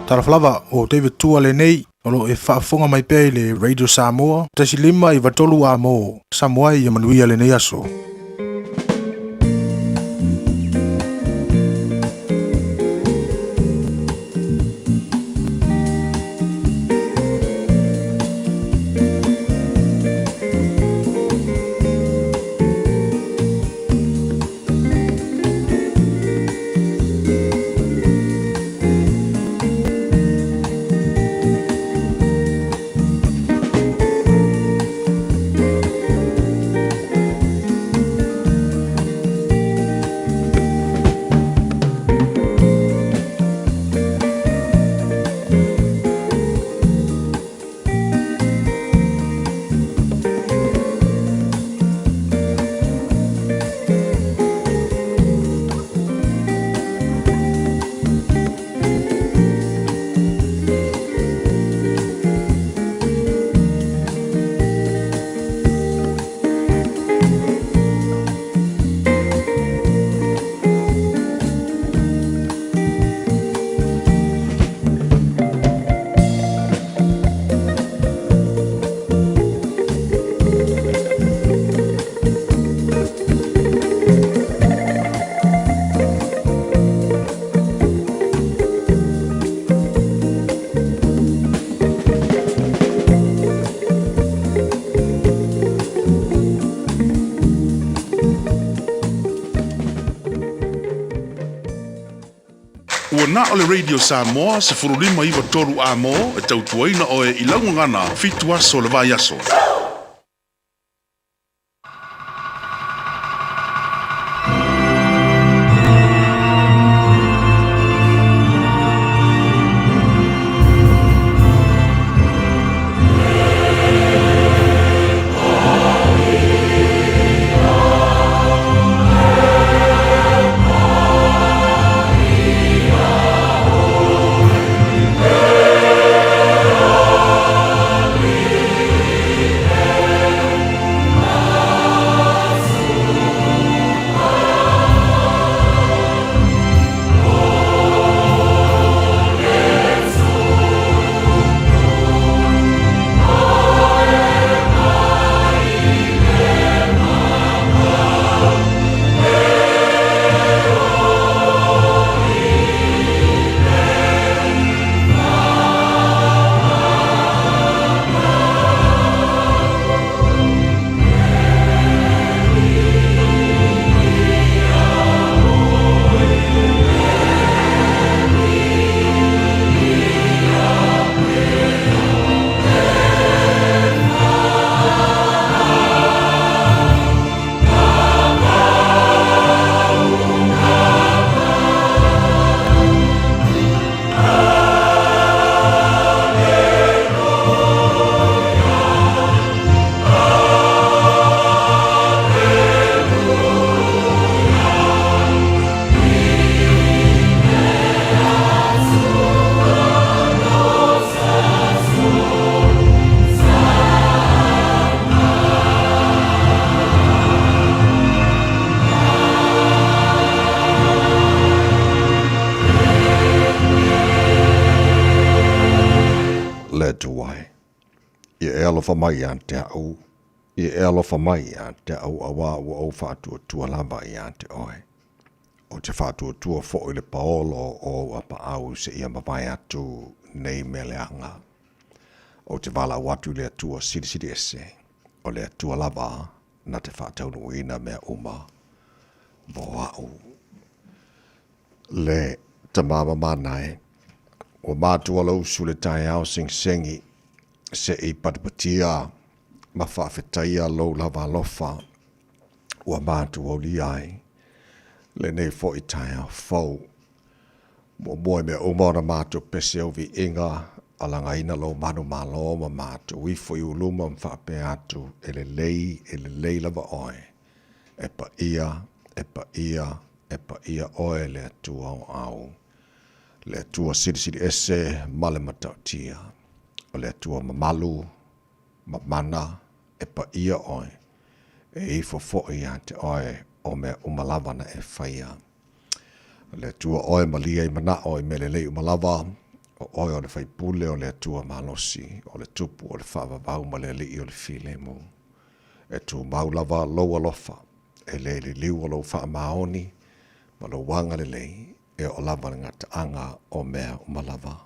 Talofa lava, o David Tua lenei, o lo o e faafofoga mai pea i le Radio Samoa, 1.5 93 A mo Samoa ia manuia lenei aso. Ua na o le Radio Samoa 15 93 A-mo e tautuaina oe i lau gagana fitu aso o le vaiaso. Le Atua e, ia e alofa mai ia te au, ia e alofa mai ia te au auā ua ou faatuatua lava ia te oe. Ou te faatuatua foi i le paolo o ou apaau seia mavae atu nei mea leaga. Ou te valaau atu i le Atua Silisili Ese, o le Atua lava na te faataunuuina mea uma mo au. Le tama mamana e, ua matua lou usu i le taeao segisegi se i patipatia ma faafetaia lou lava alofa ua matuaulia ai lenei foi taeao fou. Muamua i mea uma ona matou pese au viiga, alagaina lou manumalo ma matou ifo i uluma ma faapea atu, e lelei, e lelei lava oe, e paia, e paia, e paia oe le Atua o au, le Atua silisili ese ma le matautia, o le Atua mamalu, ma mana, e paia oe, e ifo foi ia te oe o mea uma lava na e faia. Le Atua oe malia i manao i mea lelei uma lava, O oe o le faipule o le Atua malosi, o le Tupu o le faavavau ma le Alii o le filemu. E tumau lava lou alofa, e le liliu o lou faamaoni ma lou agalelei, e oo lava i le gataaga o mea uma lava.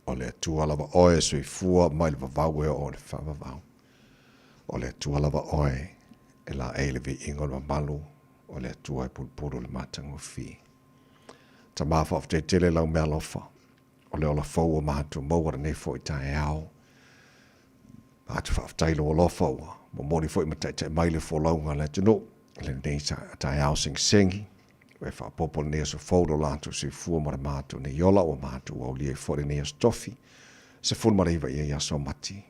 O le Atua lava oe e soifua mai le vavau e oo i le faavavau. O le Atua lava oe e laei le viiga o le mamalu, o le Atua e pulupulu le matagofie. Tama faafetai tele lau mealofa, o le ola fou ua matou maua lenei foi taeao. Matou faafetai lou alofa ua momoli foi ma taitai mai le folauga a le atunuu i lenei taeao segisegi. Ua e faaopoopo lenei aso fou lo latou soifua ma le matou nei ola ua matou aulia ai foi lenei aso tofi 19 ia i aso Mati.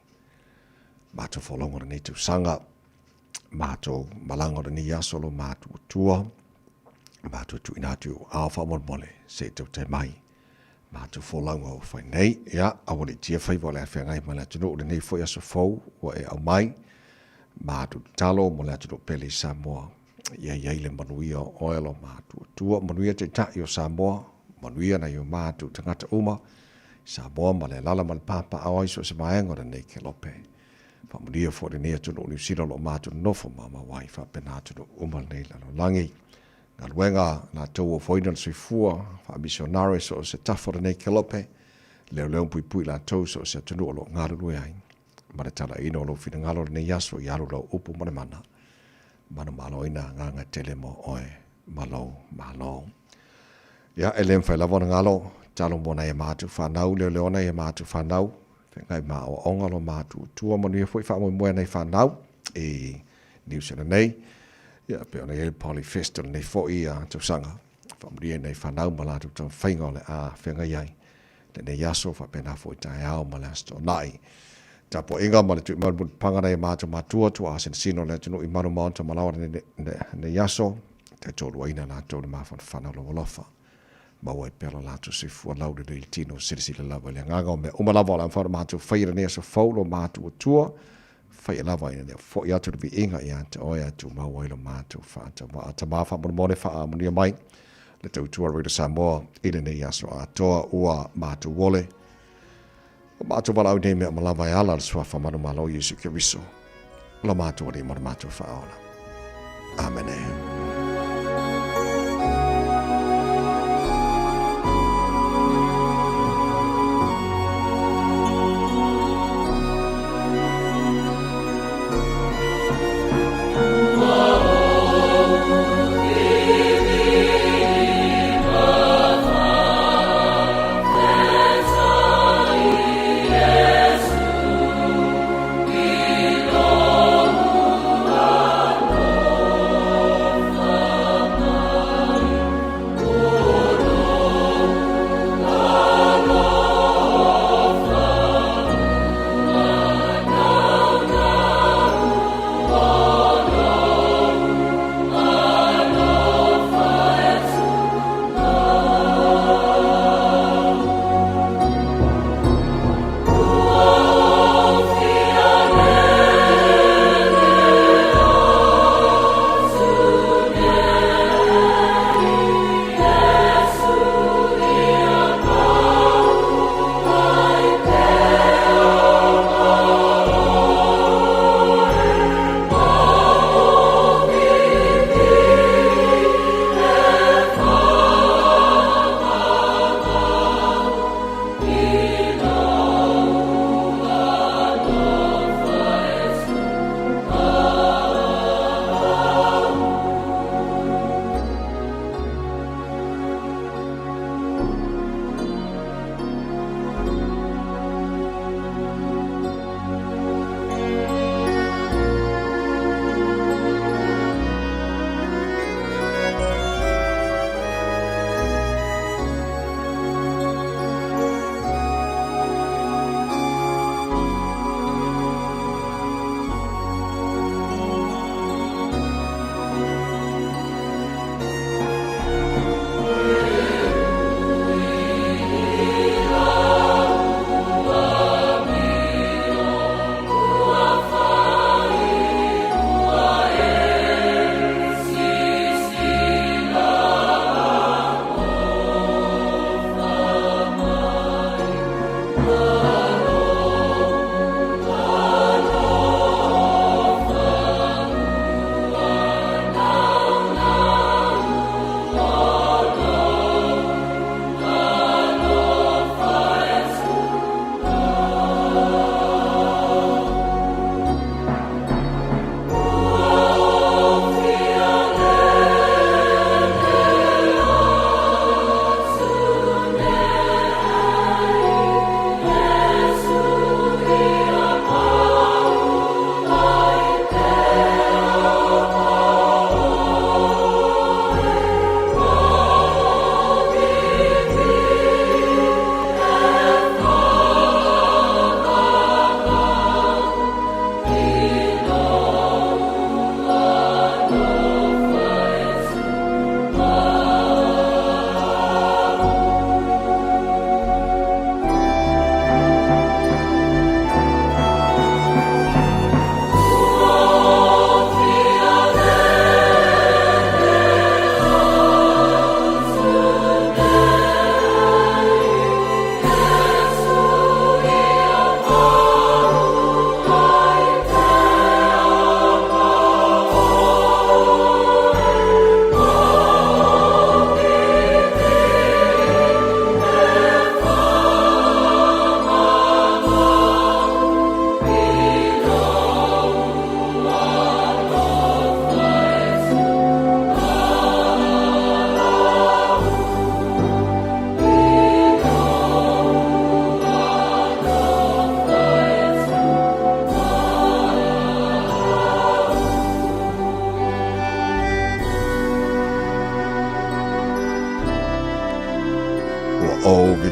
Matou folauga lenei tausaga, matou malaga o lenei aso lo matou tua, matou tuuina atu i ou ao faamolemole se i tautai mai matou folauga ua fai nei. Ia, aua ne i tia faiva o le a feagai ma le atunuu lenei foi aso fou ua e aumai. Matou tatalo mo le atunuu pele i Samoa. Ia i ai le manuia o oe lo matou Atua, manuia Taitai o Samoa, manuia nai o matou tagata uma, Samoa ma le alala ma le papaao ai so o se vaega o lenei kelope. Faamanuia foi lenei atunuu Niu Sila o lo o matou nonofo maumau ai faapena atunuu uma lenei lalolagi. Galuega latou ofoina le soifua faamisionare so o se tafa o lenei kelope, leoleo puipui latou so o se atunuu o lo o galulue ai. Ma le talaina o lou finagalo lenei aso i alu lau upu ma le mana. Manumaloina agaga tele mo oe ma lou Malo. Ia, e le mafai lava ona galo, talo mo nai a matou fanau, leoleo nai a matou fanau, feagai ma aoaoga lo matou tua, manuia foi faamoemoe nai fanau i Niu Sila nei. Ia, pei ona i ai le Polyfest o lenei foi ia tausaga, faamanuia i nai fanau ma latou taumafaiga o le a feagai ai lenei aso faapena foi taeao ma le Aso Toonai. Tapuaiga ma le tui mai o le mulipapaga nai a matou matua tuaa sinosino o le atunuu i malu maota ma laoa lenei aso, taitoluaina latou le mafanafana o lou alofa. Maua ai pea lo latou soifua laulelei i le tino, silasila lava i le agaga o mea uma lava o le a mafai ona matou faia lenei aso fou lo matou Atua, faia lava ina ia foi atu le viiga ia te oe ae tumau ai lo matou faatauvaa. Tama faamolemole faamanuia mai le tautua Radio Samoa i lenei aso atoa ua matou ole. O matou valaau nei mea uma lava e ala le suafa manumalo o Iesu Keriso, lo matou Alii ma lo matou Faaola. Amene.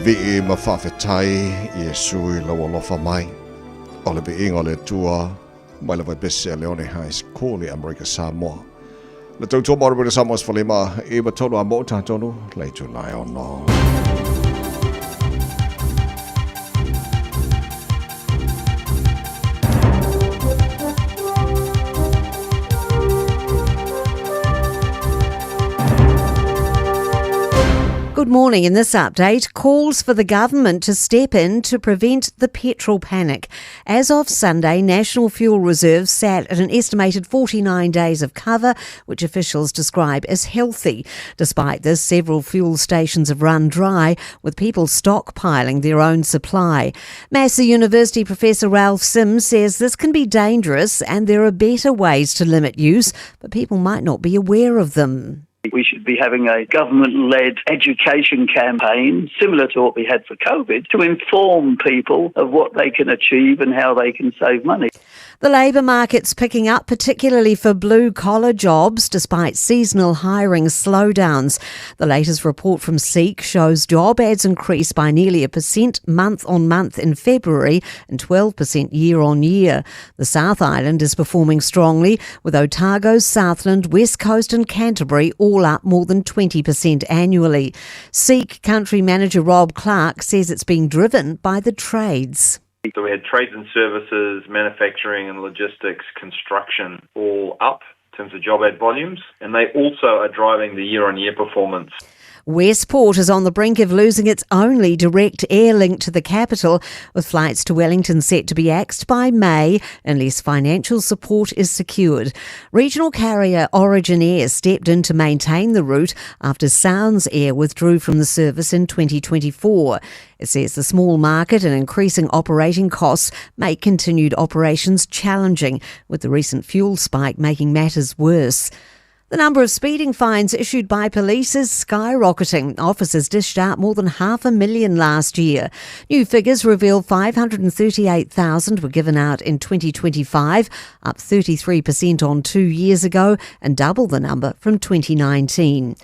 vivii ma faafetai Iesu i lou alofa mai. O le viiga o le Atua mai le vaipese a Leone High School i Amerika Samoa. Le tautua mo Amerika Samoa 15 i tolu a mo tātonu le itulai ono. Good morning. In this update, calls for the government to step in to prevent the petrol panic. As of Sunday, national fuel reserves sat at an estimated 49 days of cover, which officials describe as healthy. Despite this, several fuel stations have run dry, with people stockpiling their own supply. Massey University Professor Ralph Sims says this can be dangerous and there are better ways to limit use, but people might not be aware of them. We should be having a government led education campaign similar to what we had for COVID to inform people of what they can achieve and how they can save money. The labour market's picking up, particularly for blue collar jobs, despite seasonal hiring slowdowns. The latest report from Seek shows job ads increased by nearly a percent month on month in February and 12% year on year. The South Island is performing strongly, with Otago, Southland, West Coast, and Canterbury all up more than 20% annually. Seek country manager Rob Clark says it's being driven by the trades. So we had trades and services, manufacturing and logistics, construction all up in terms of job ad volumes, and they also are driving the year on year performance. Westport is on the brink of losing its only direct air link to the capital, with flights to Wellington set to be axed by May unless financial support is secured. Regional carrier Origin Air stepped in to maintain the route after Sounds Air withdrew from the service in 2024. It says the small market and increasing operating costs make continued operations challenging, with the recent fuel spike making matters worse. The number of speeding fines issued by police is skyrocketing. Officers dished out more than 500,000 last year. New figures reveal 538,000 were given out in 2025, up 33% on 2 years ago and double the number from 2019.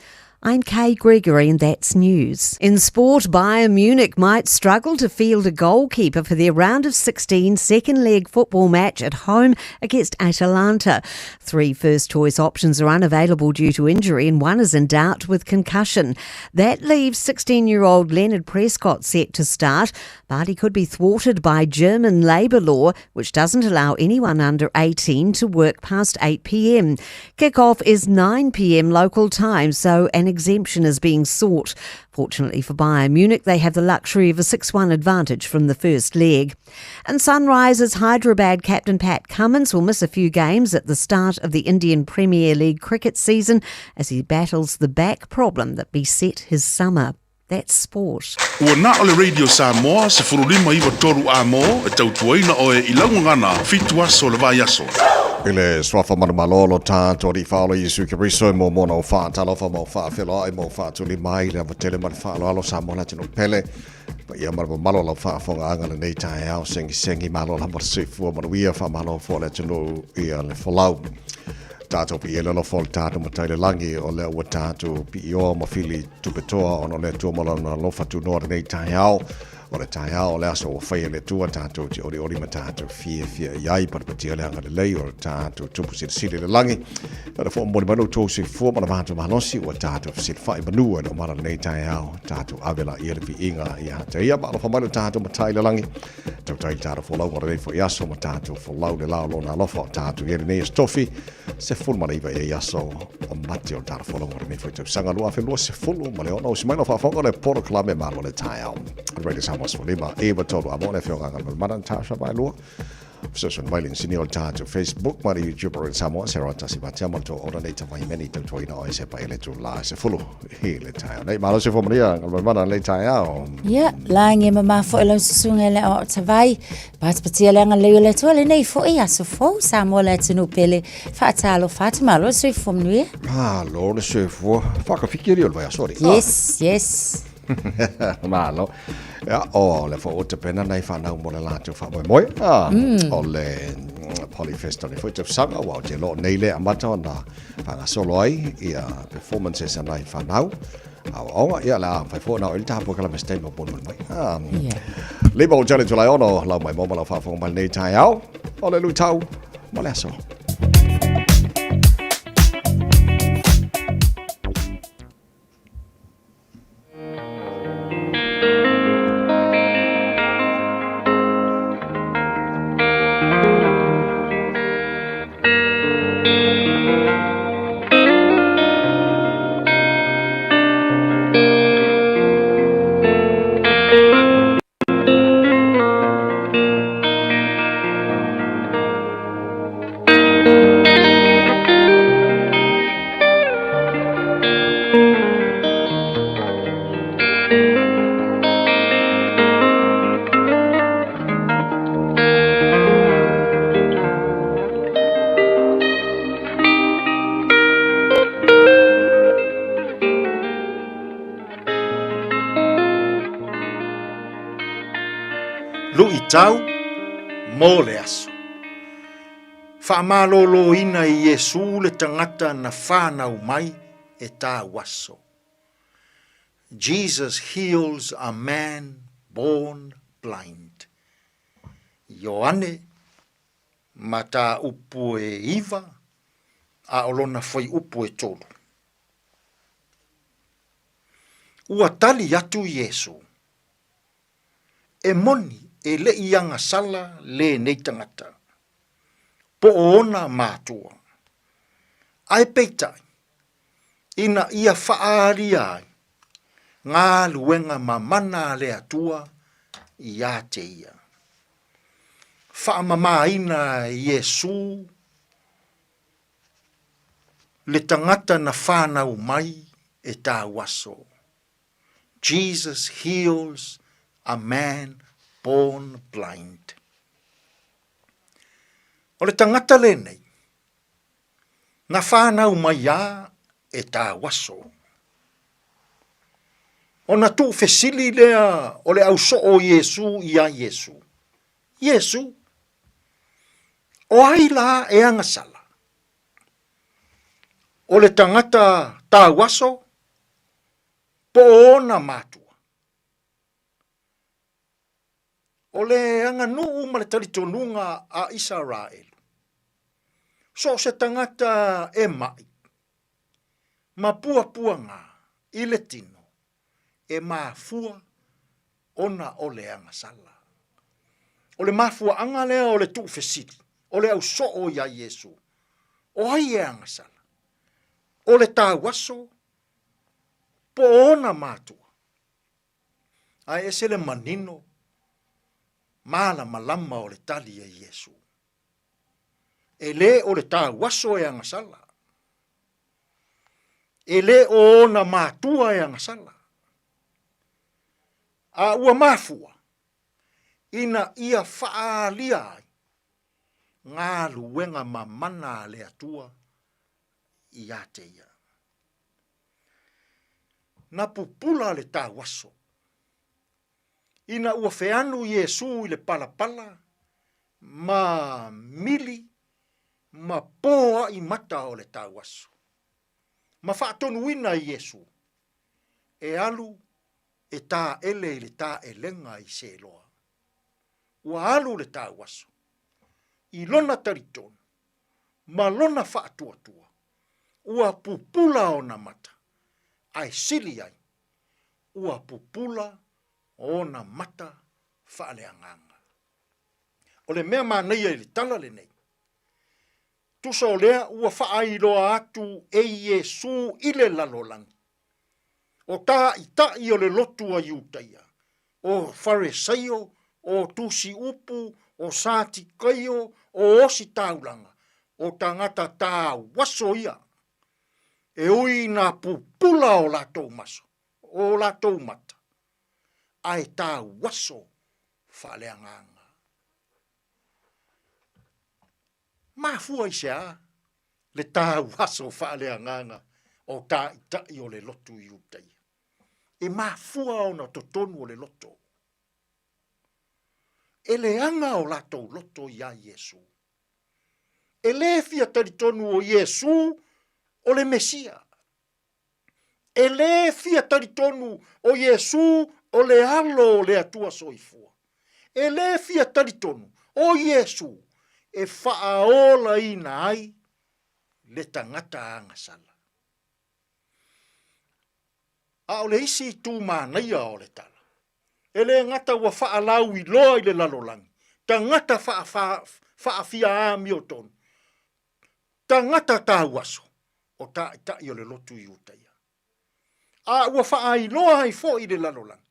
I'm Kay Gregory and that's news. In sport, Bayern Munich might struggle to field a goalkeeper for their round of 16 second leg football match at home against Atalanta. Three first choice options are unavailable due to injury and one is in doubt with concussion. That leaves 16 year old Leonard Prescott set to start, but he could be thwarted by German labour law, which doesn't allow anyone under 18 to work past 8 pm. Kickoff is 9 pm local time, so an exemption is being sought. Fortunately for Bayern Munich, they have the luxury of a 6 1 advantage from the first leg. And Sunrisers Hyderabad captain Pat Cummins will miss a few games at the start of the Indian Premier League cricket season as he battles the back problem that beset his summer. That's sport. Ua na o le Radio Samoa 1593 a mo e tautuaina oe i laugagana 7 aso le vai aso. I le suafa manumalo lo tātou Alii faaola Iesu Keriso e mo mona o whaatalofa ma o whaawheloa ma o whaatuli mai le avatele ma le whaaloalo Samoa le atunuu pele. Pa ia ma le mamalo lau faafogaaga lenei taeao segisegimalo lava le soifua manuia faamalo fua le atunuu ia le folau. Tātou piia le alofa o le tātou matai le lagi o lea ua tātou piioa ma fili tupetoa ona o le Atua ma lona alofa tunoa lenei taeao. O le taeao o le aso ua faia le Atua tātou te olioli ma tātou fiafia i ai patipatia le agalelei o le tātou tupu silisili le lagi. Na fo moli mai lo tou soifua ma le matou malosi ua tātou fesilafai manu e le omana lenei taeao tātou ave la ia le viiga ia te ia ma alofa mai lo tātou matai le lagi. Tautai le tātou folau o lenei foi aso ma tātou folau le lao lona alofa o tātou i lenei aso tofi 19 e aso o mate o tātou folau o lenei foi tausaga 2026. O si mai lo faafofoga le polokalame malo le taeao. Radio Samoa 15 93 a mo le afioga le mana Tasha Vailua. Fesoasoani mai le inisinia o le tatou Facebook ma le YouTube o Samoa se rata si vatea ma le tau ona nei tawai meni tau tuaina o se pa ele tu la se fulu i le taeao nei. Malo se fo maria ngal mana le taeao. Ia, lagi e mamā foi lau susuga le o tavai. Patipatia le agalelei o le Atua lenei foi aso fou Samoa le atunuu pele. Faatalofa atu malo le soifua manuia. Malo le soifua. Whakawhikiri o le vai aso. Yes, yes. Malo. Ia, o le fo o te pena nei whanau mo le lātou wha moe. O le Polyfest o le foi tausaga, ua o te lo nei le amata ona whangasolo ai ia performances a nai whanau. Aoaoga, ia la fai fo na o le tapo kala ma stay mo bon mai. Ah. Lima o tele tulai ono lau mai mo ma lau faafofoga mai lenei taeao. O le luitau mo le aso. Luitau mo le aso. Faamaloloina e Iesu le tagata na fanau mai e tauaso. Jesus heals a man born blind. Ioane, mataupu e iva, a o lona fuaiupu e tolu. Ua tali atu Iesu, E moni e le i agasala lenei tagata, po o ona matua. Ae peitai, ina ia faaalia ai galuega mamana a le Atua ia te ia. Faamamaina e Iesu le tagata na fanau mai e tauaso. Jesus heals a man born blind. O le tagata lenei, na whanau mai a e tauaso. Ona tuufesili lea o le ausoo o Iesu iā Iesu, Iesu, o ai la e agasala? O le tagata tauaso po o ona matua? O le aganuu ma le talitonuga a Isaraelu, so o se tagata e maʻi ma puapuaga i le tino e mafua ona o le agasala. O le mafuaaga lea o le tuufesili, o le ausoo iā Iesu, o ai e agasala? O le tauaso po o ona matua? Ae ese le manino malamalama o le tali a Iesu. E lē o le tauaso e agasala. E lē o ona matua e agasala. A ua mafua ina ia faaalia ai galuega mamana a le Atua ia te ia. Na pupula le tauaso ina ua feanu Iesu i le palapala ma mili ma poaʻi mata o le tauaso, ma faatonuina Iesu e alu e taele i le taelega i Seloa. Ua alu le tauaso i lona talitonu ma lona faatuatua, ua pupula ona mata, ae sili ai, ua pupula ona mata faaleagaga. O le mea manaia i le tala lenei, tusa o lea ua faailoa atu e Iesu i le lalolagi, o tāʻitaʻi o le lotu a Iutaia, o Faresaio, o Tusi Upu, o Satikaio, o Ositaulaga, o tagata tāuaso ia, e ui i nā pupula o latou maso, o latou mata, ae tāuaso faaleagaga. Mafua i se a le tauaso faaleagaga o tāʻitaʻi o le lotu Iutaia? E mafua ona totonu o le loto. E leaga o latou loto iā Iesu. E lē fia talitonu o Iesu o le Mesia. E lē fia talitonu o Iesū o le Alo o le Atua Soifua. E lē fia talitonu o Iesū e faaolaina ai le tagata agasala. A o le isi itu manaia o le tala, e lē gata ua faalauiloa i le lalolagi tagata faafia amiotonu, tagata tauaso o taitai o le lotu Iutaia, a ua faailoa ai foi i le lalolagi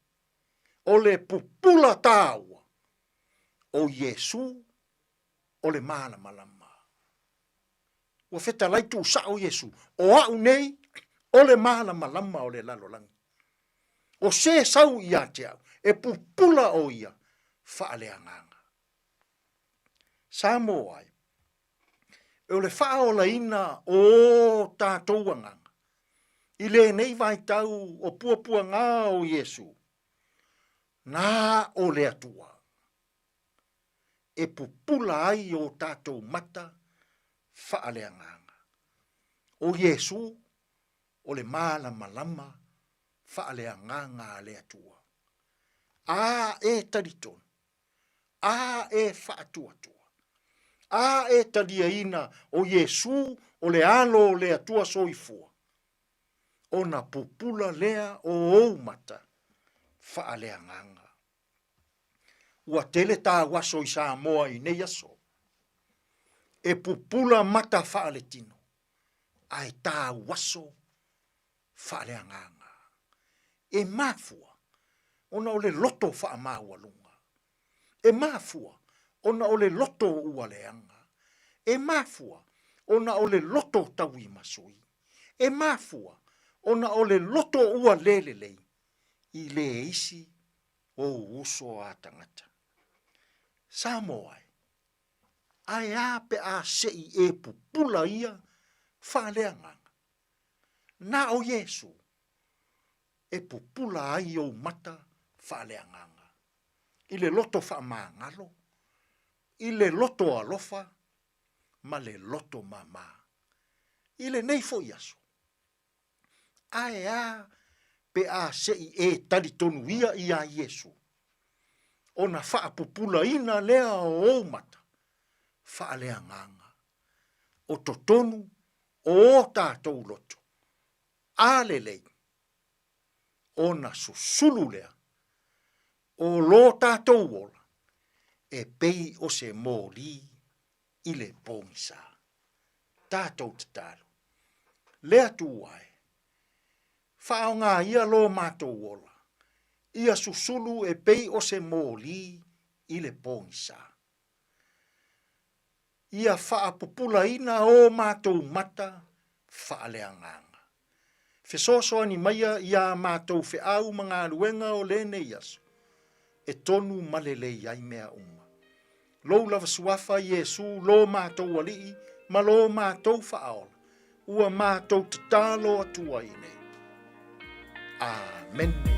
o le pupula taua o Iesū o le malamalama. Ua fetalai tuusao Iesu, O au nei o le malamalama o le lalolagi. O se sau ia te au, e pupula o ia faaleagaga. Samoa ai, o le faaolaina o o tatou agaga, i lenei vaitau o puapuaga o Iesu, na o le Atua. e pupula ai o tatou mata faaleagaga. O Iesū o le malamalama faaleagaga a le Atua. A e talitonu, a e faatuatua, a e taliaina o Iesū o le Alo o le Atua Soifua, ona pupula lea o ou mata faaleagaga. Ua tele tauaso i Samoa i nei aso. E pupula mata faaletino, ae tauaso faaleagaga. E mafua ona o le loto faamaualuga. E mafua ona o le loto ua leaga. E mafua ona o le loto tauimasui. E mafua ona o le loto ua le lelei i le isi ou uso a tagata. Samoa e, ae a pe a se i e pupula ia faaleagaga? Na o Iesu e pupula ai ou mata faaleagaga, i le loto faamagalo, i le loto alofa, ma le loto mama. I lenei foi aso, Ae a pe a se i e talitonu ia iā Iesu, ona faapupulaina lea o ou mata faaleagaga, o totonu o o tatou loto, a lelei, ona susulu lea o lo tatou ola e pei o se moli i le pogisa. Tatou tatalo. Le Atua e, faaaoga ia lo matou ola, ia susulu e pei o se moli i le pogisa. Ia faapupulaina o matou mata faaleagaga. Fesoasoani maia iā matou feau ma galuega o lenei aso, e tonu ma lelei ai mea uma. Lou lava Suafa, Iesu, lo matou Alii ma lo matou Faaola, ua matou tatalo atu ai nei. Amene.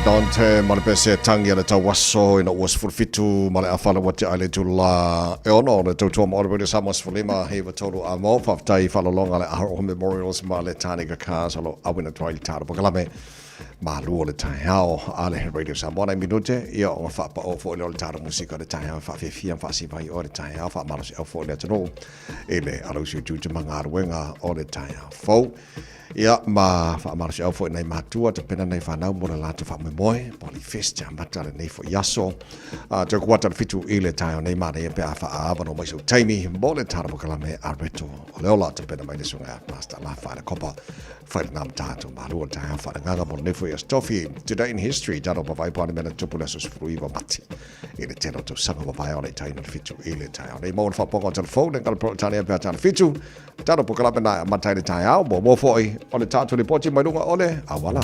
John Dante ma le pese tangi a le tauaso ina ua 17 ma le afala ua tea i le itula e ono le tautua ma Oliver Samoa 15 heiva tolu a mo faafetai faalologa le Aroha Memorials ma le Tānika Cars o lo awina atu ai le tāro pakalame malu o le taeao a le Radio Samoa nai minute ia o faapao foi le o le tāro musika o le taeao faafiafia faasivai o le taeao faamalosiau foi le atunuu i le alausi o tiute ma galuega o le taeao fou. Ia, ma faamalosiau foi nai matua tapena nai whanau mo le latou faamoemoe, Poly Fest, amata lenei foi aso. A te kuata le fitu i le taeao nei manaia pe a faaavanoa mai sou taimi mo le tala pakalame a Reto o le ola tapena mai le susuga ia Pastor La Whaele Kopa. Whai ngā tātou malu o le taeao wharengaga mo lenei foi aso tofi. Today in history, talo pavai po ane mena tupu le aso 19 Mati. I le tele o tausaga ua vaea o le itaina le fitu i le taeao nei. Maua le faapoga o telefone, ngala pro tane pea tane fitu. Talo pokalape na amata i le taeao, mo mo foi o le tātou lipoti mai lunga o le auala.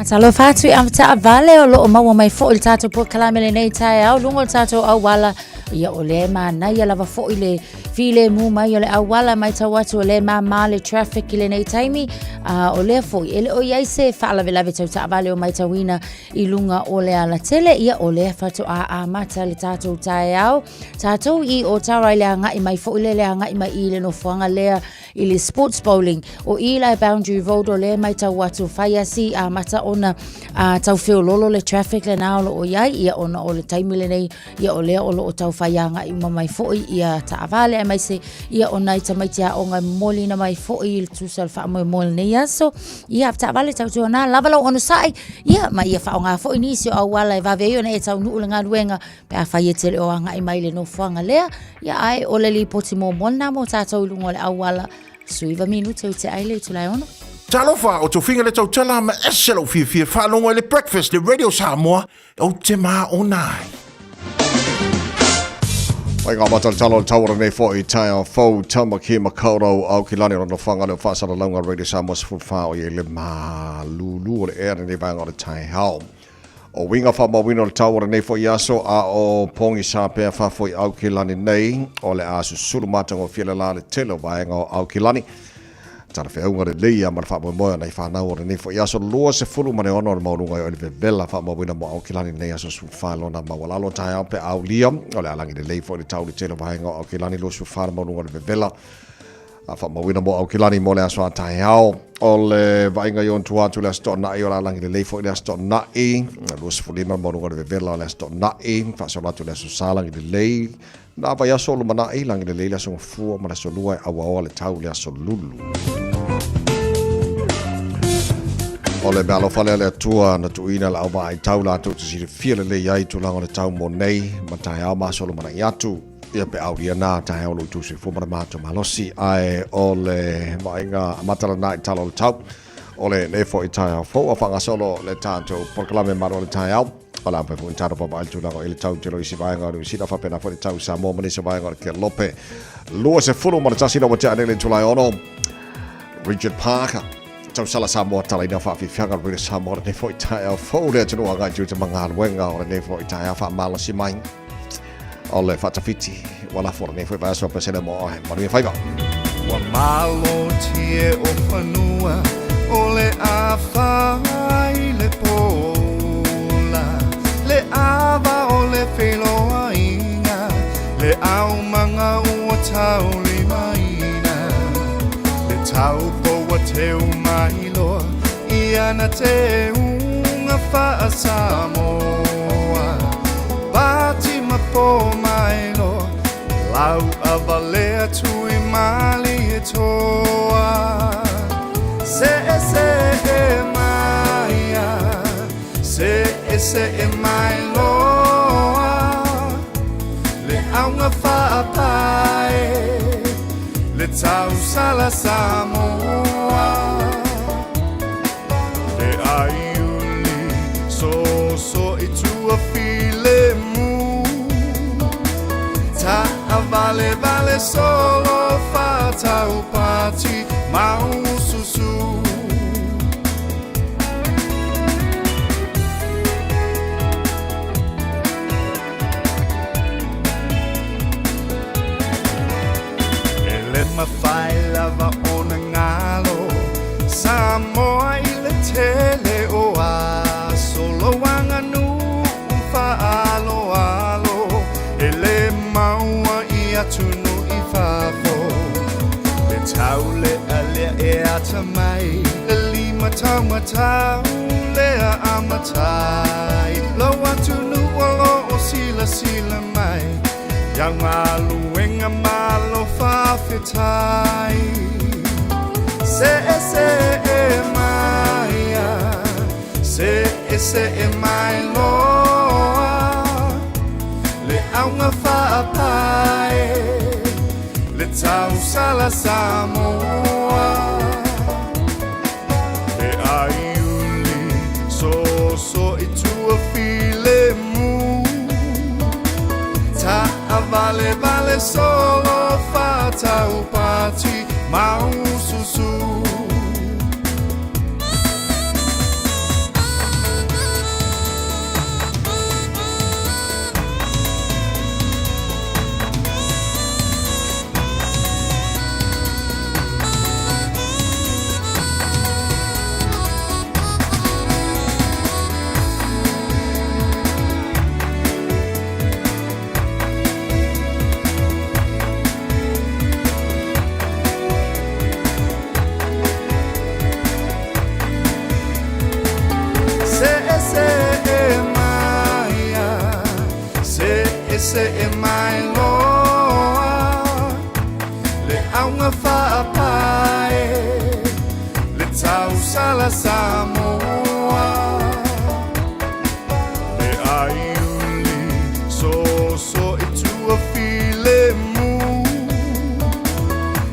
Talofa atu i avetaavale o loo maua mai foi le tatou polokalame lenei taeao luga o le tatou auala ia o lea e manaia lava foi le filemu mai o le auala matau atu o lea e māmā le traffic i lenei taimi a o lea foi e le o i ai se faalavelave tau taavale o matauina i luga o le alatele ia o lea faatoa amata le tatou taeao tatou i Otara i le agai mai foi le le agai mai i le nofoaga lea i le sports bowling o i la Boundary Road o lea matau atu fai asi amata ona a, tau feololo le traffic lena o loo iai ia ona o le taimi lenei ia o lea o loo tau fai agai uma mai foi ia taavale aemaise ia o nai tamaiti aoga e momoliina mai foi i le tusa o le faamoemoe o lenei aso ia taavale tautuana lava lau onosai ia ma ia faaaoga foi nisi o auala e vave ai ona e taunuu le galuega pe afai e te le o agai mai le nofoaga lea ia ae o le lipoti muamua lena mo tatou i luga o le auala 19 minute o te ai le itula e ono. Talofa, o tofiga le tautala ma ese lou fiafia faalogo i le breakfast le Radio Samoa ou te māona ai. Mai ngā matalatala o le tau o lenei foi taeao fou Tamaki Makaurau au ki lani o lana whanga leo whaasalalauga Radio Samoa 14 o i le malūlū o le ea lenei vaega o le taeao. O uiga faamauina o le tau o lenei foi aso a o pogisa pea faafoi Aukilani nei, o le a susulu matagofie le la le tele o vaega o Aukilani. Talafeauga lelei a ma le faamoemoe o nai fanau o lenei foi aso 26 o le maualuga i o le vevela faamauina mo Aukilani lenei aso 14 lona maualalo taeao pe aulia o le a lagi lelei foi le tau le tele o vaega o Aukilani 24 le maualuga o le vevela A faamauina mo Aukilani mo le aso a taeao. O le vaaiga i ona tua atu le Aso Toonai, o le a lagi lelei foi le Aso Toonai, 25 le maualuga o le vevela o le Aso Toonai, faasolo atu le Aso Sa lagi lelei, na vaiaso o lumanai, lagi lelei le Aso Gafua ma le Aso Lua e auaoa le tau le Aso Lulu. O le meaalofa lea le Atua na tuuina le auvaa i tau latou te silafia lelei ai tulaga o le tau mo nei ma taeao ma aso o lumanai atu. Ia pe aulia nā taeao lo outou soifua ma le matou malosi, ae o le vaaiga amata lena i tala o le tau o lenei foi taeao fou a faagasolo le tatou polokalame malo o le taeao. O le a mafai foi ona tatou vaavaai le tulaga i le tau tele o isi vaega o Niu Sila faapena foi le tau i Samoa ma nisi vaega o le Kelope. 21 ina ua tea nei le itula e ono. Richard Parker tausala Samoa talaina faafiafiaga o le Samoa lenei foi taeao fou le atunuu agai tiute ma galuega o lenei foi taeao faamalosi mai o le faatafiti ua lafo lenei foi vaiaso pesele mo oe manuia faiva. Ua malotie o fanua o le afa i le pola, le ava o le feiloaiga, le aumaga ua taulimaina, le taupo ua teu mai loa i ana teuga faa-Samoa. Pati ma pō mai loa, lau a valea tui malie toa. Se e se e maia, se e se e mai loa, le auga faapae, le tausala Samoa. Le aiuli soso i tua filemu, taavalevale solo faataupati maususu. E le mafai lava ona galo Samoa i le tele o lea e atamai Le limataumatau lea amatai Lou atunuu o lo o silasila mai Iau galuega malo faafetai Se'ese'e mai a Se'ese'e mai loa Le auga faapae Le tausala Samoa E aiuli soso i tua filemu Taavalevale solo faataupati maususu. Se'ese'e mai a Se'ese'e mai loa Le auga faapae Le tausala Samoa Le aiuli soso i tua filemu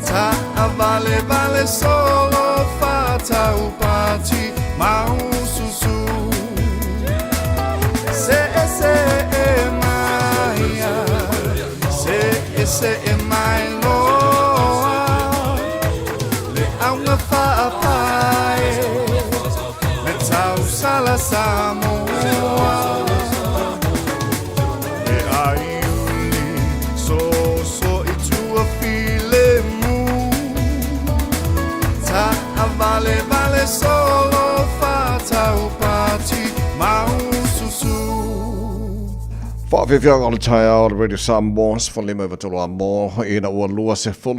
Taavalevale solo faataupati maususu Se'ese'e mai a Se'ese'e mai loa Le auga faapae Le tausala Samoa E aiuli soso i tua filemu Taavalevale solo faataupati maususu. Faafiafiaga o le taeao o le Radio Samoa, 15 a mo, ina ua 25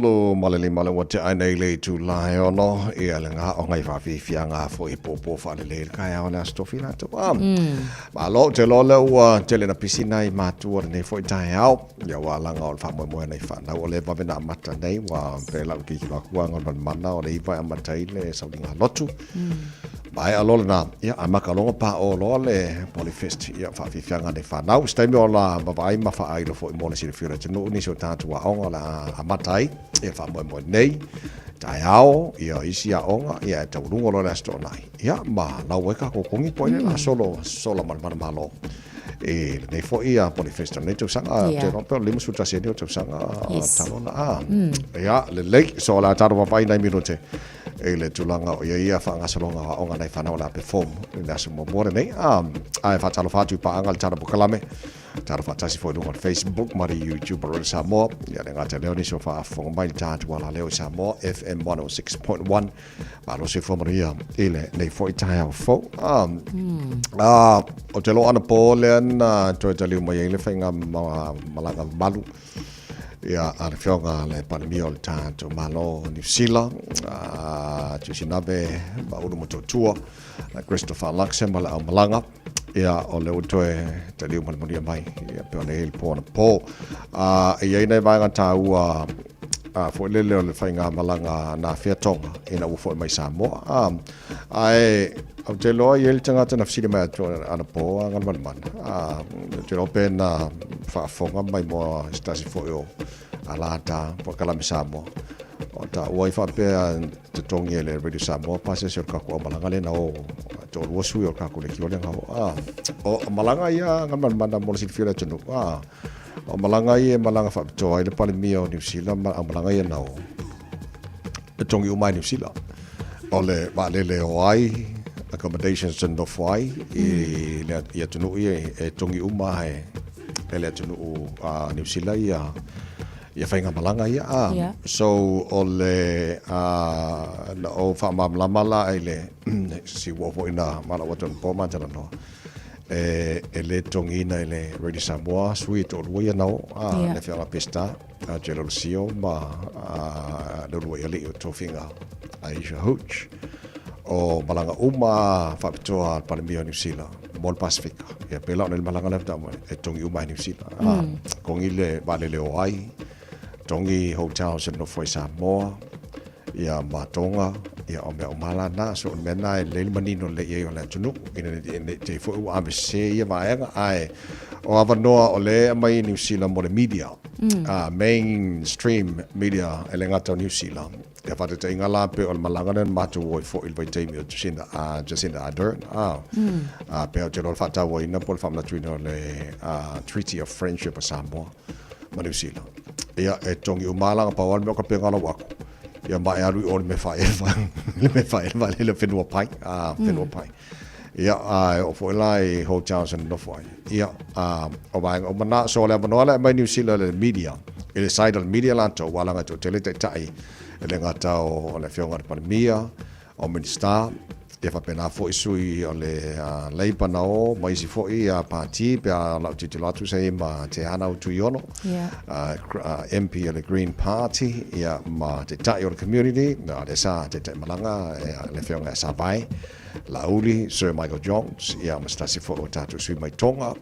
le ua tea nei le itula e 6, ia le ngā o ngai faafiafiaga foi pōpō faalelei le taeao le Aso Tofi latou. Ah, malo, te loa lea ua tele na pisi nai matua lenei foi taeao, ia ua alaga o le faamoemoe nai whanau o le vave na amata nei, ua pe lau keiki loa kua ngā manumana o le iwa e amata i le sauliga lotu. Maea loa lena, ia, a maka logo pa o loa le Polyfest, ia, faafiafiaga nei whanau. Se taimi o la mavaai ma faailo foi mo le silafia o le atunuu nisi o tatou aoga o le a amata ai, ia, faamoemoe nei, taeao, ia, isi aoga, ia, e tauluga loa le Aso Toonai. Ia, ma lau ai kākou kongi po i le la solo, sola manumana malo. E lenei foi ia Polyfest o lenei tausaga, te iloa pe o le 51 nei o tausaga talu ona a. Ia, lelei, so o le a tatou vaavaai nai minute i le tulaga o ia ia faagasologa o aoga nai fanau o le a perform i le aso muamua lenei. Ae faatalofa atu i paaga le tala polokalame, talo faatasi foi i luga o le Facebook ma le YouTube o Radio Samoa. Ia le gata lea o nisi o faafofoga mai le tatou alaleo i Samoa FM 106.1. Malo soifua manuia i lenei foi taeao fou. O te loa anapo lea na toe taliu mai ai le faiga malaga mamalu ia a le afioga le Palemia o le tatou Malo o Niu Sila, Tuisinave Maulu Motootua, Christopher Luxon ma le aumalaga. Ia, o lea ua toe taliu ma le manuia mai, ia, pe o nei le po anapo. E i ai nai vaega taua foi lele o le faigamalaga na afea Tonga ina ua foi mai Samoa. Ae ou te iloa e i ai le tagata na fesili mai atu anapo a Galumalemana. Ou te iloa pe na faafofoga mai moa se tasi foi o alata po o Kalame Samoa. O taua ai faapea totogi e le Radio Samoa pasese o le kakou aumalaga lea na o toalua sui o le kakou lekiua lea na o. O malaga ia Galumalemana mo le silafia o le atunuu. O malaga ia e malaga faapitoa ai le Palemia o Niu Sila ma aumalaga ia na o e togi uma ai Niu Sila. O le vaalele o ai, accommodations e nofo ai i le i atunuu ia e togi uma e e le atunuu a Niu Sila ia ia faigamalaga ia. So o le na ou faamalamalama la i le si uo foi na malau atu anapo ma talanoa e le totogiina e le Radio Samoa sui e toalua ia na o, le afioga Peseta. General Sio ma le uluai alii o Tofiga Aisha Hooch. O malaga uma faapitoa a le Palemia o Niu Sila mo le Pasefika. Ia pei la ona i le malaga lea faatoa mai, e togi uma e Niu Sila. Togi le vaalele o ai, togi hotels e nofo ai Samoa, ia ma Tonga, ia o mea uma la na. So o le mea na e lelei le manino lelei i ai o le atunuu, ina ne i te i foi ua avesese ia vaega, ae o avanoa o lea e aumai i Niu Sila mo le media, mainstream media e le gata o Niu Sila. Ia faataitaiga la pei o le malaga lea na matou o ai foi i le vaitaimi o Jacinda, Jacinda Ardern, pei ou te iloa le faatauaina po o le faamanatuina o le Treaty of Friendship a Samoa ma Niu Sila. Ia, e togi uma lava la, pau lava le mea o ka pega lau aku, ia ma e alu i o i le mea faaele, le mea faaele vaalele o Whenuapai, Whenuapai. Ia, a e oo foi la i hotels e nonofo ai. Ia, a, o vaega uma na, so o le avanoa lea e aumai Niu Sila i le media, i le side o le media latou, ua alaga e toatele taitai, e le gata o le Afioga i le Palemia, o Minisita, ia faapena foi sui o le Labour na o ma isi foi pati pe a lau tilotilo atu sa i ai ma Te Ana Tuiono, MP o le Green Party, ia ma taitai o le community, lea sa taitai malaga le Afioga ia Savae Laauli, Sir Michael Jones, ia ma se tasi foi o tatou sui mai Tonga,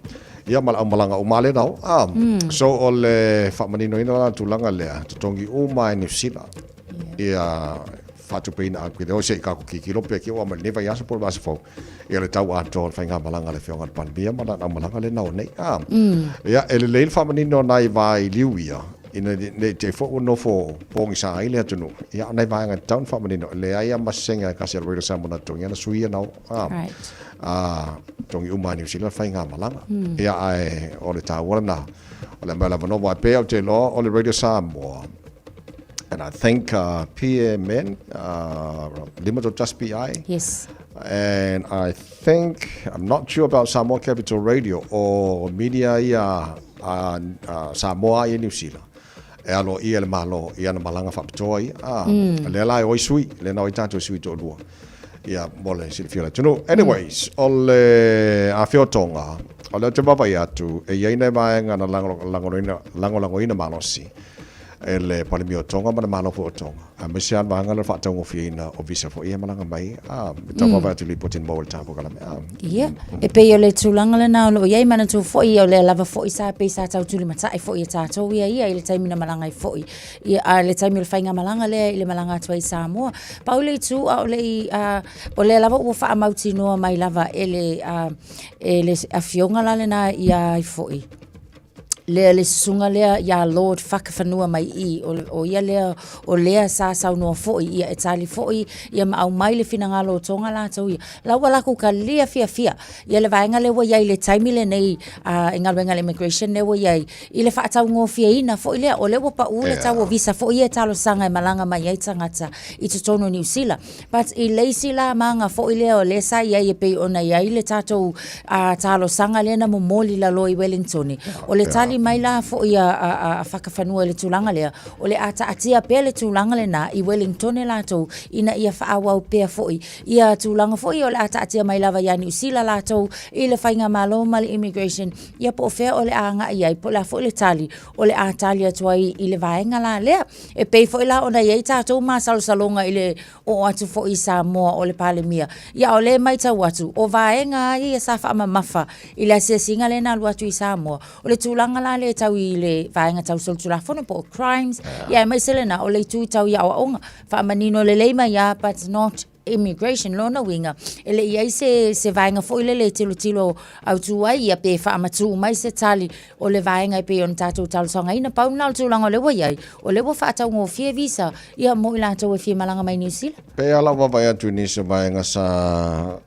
ia ma le aumalaga uma lea na o. So o le faamaninoina la tulaga lea, totogi uma e Niu Sila. Ia faatupeina a kile o se i kako kikilo pe ki o mai nei vaiaso po o le vaiaso fou. Ia le tau atoa o le faigamalaga a le Afioga i le Palemia ma lana aumalaga lea na o nei. Ia e lelei le faamanino nai vailiu ia, ina ne i te i foi ua nofo pogisa ai le atunuu. Ia o nai vaega e tatau ona faamanino, e leai lava ma se sege a kasi a le Radio Samoa na totogi ana sui ia na o. Totogi uma lava e Niu Sila le faigamalaga. Ia ae o le taua lena o le aumai lava aua e pei lava ou te iloa o le Radio Samoa, and I think PMN, 531 PI. Yes. And I think, I'm not sure about Samoa Capital Radio o media ia a Samoa ia Niu Sila. E aloaia e le Malo i ana malaga faapitoa ia. Lea la e o ai sui, lea na o ai tatou sui toalua. Ia, mo le silafia o le atunuu. Anyways, o le afio Tonga, o lea ou te vaavaai atu, e i ai nai vaega na lagolagoina malosi e le Palemia o Tonga ma le Malo foi o Tonga, aemaise lava le vaega lea o le faataugofieina o visa foi ia e malaga mai, a, e tau vaavaai atu i le lipoti na maua i le tatou polokalame. A. Ia, e pei o le tulaga lena o lo o i ai, manatua foi o lea lava foi sa pei sa tau tulimatai foi e tatou ia ia i le taimi na malaga ai foi, ia, a le taimi o le faigamalaga lea i le malaga atu ai i Samoa. Pau le itu a o le i, a, o lea lava ua faamautinoa mai lava e le, a, e le afioga la lena ia ai foi, lea le susuga lea iā Lord Fakafanua mai i, o, o ia lea, o lea sa saunoa foi, ia e tali foi, ia ma aumai le finagalo o Tonga latou ia. La ua lakou talia fiafia, ia le vaega lea ua i ai i le taimi lenei, a, i galuega a le immigration lea ua i ai, i le faataugofieina foi lea, o lea ua pau le tau o visa foi ia e talosaga e malaga mai ai tagata i totonu o Niu Sila. But i le isi la maga foi lea o lea sa i ai e pei ona i ai le tatou talosaga lea na momoli lalo i Wellingtone, o le tali mai la foi a Fakafanua i le tulaga lea, o le a taatia pea le tulaga lena i Wellingtone latou ina ia faaauau pea foi ia tulaga foi o le a taatia mai lava ia Niu Sila latou i le faigamalo ma le immigration, ia po o fea o le a agai i ai, po o le a foi le tali o le a tali atu ai i le vaega la lea. E pei foi la ona i ai tatou masalosaloga i le oo atu foi i Samoa o le Palemia. Ia a o lea e matau atu, o vaega lava ia sa faamamafa i le asiasiga lea na alu atu i Samoa, o le tulaga la lea e tau i le vaega tau solitulafono po o crimes, ia aemaise lena o le itu tau i aoaoga. Faamanino lelei mai lava but not immigration. Lona uiga, e le i i ai se, se vaega foi lele e tilotilo autu ai ia pe faamatuu mai se tali o le vaega e pei ona tatou talosagaina. Pau lena o le tulaga o lea ua i ai, o lea ua faataugofie visa ia mo i latou e fia malaga mai Niu Sila. Pei lava lau vaavaai atu i nisi o vaega sa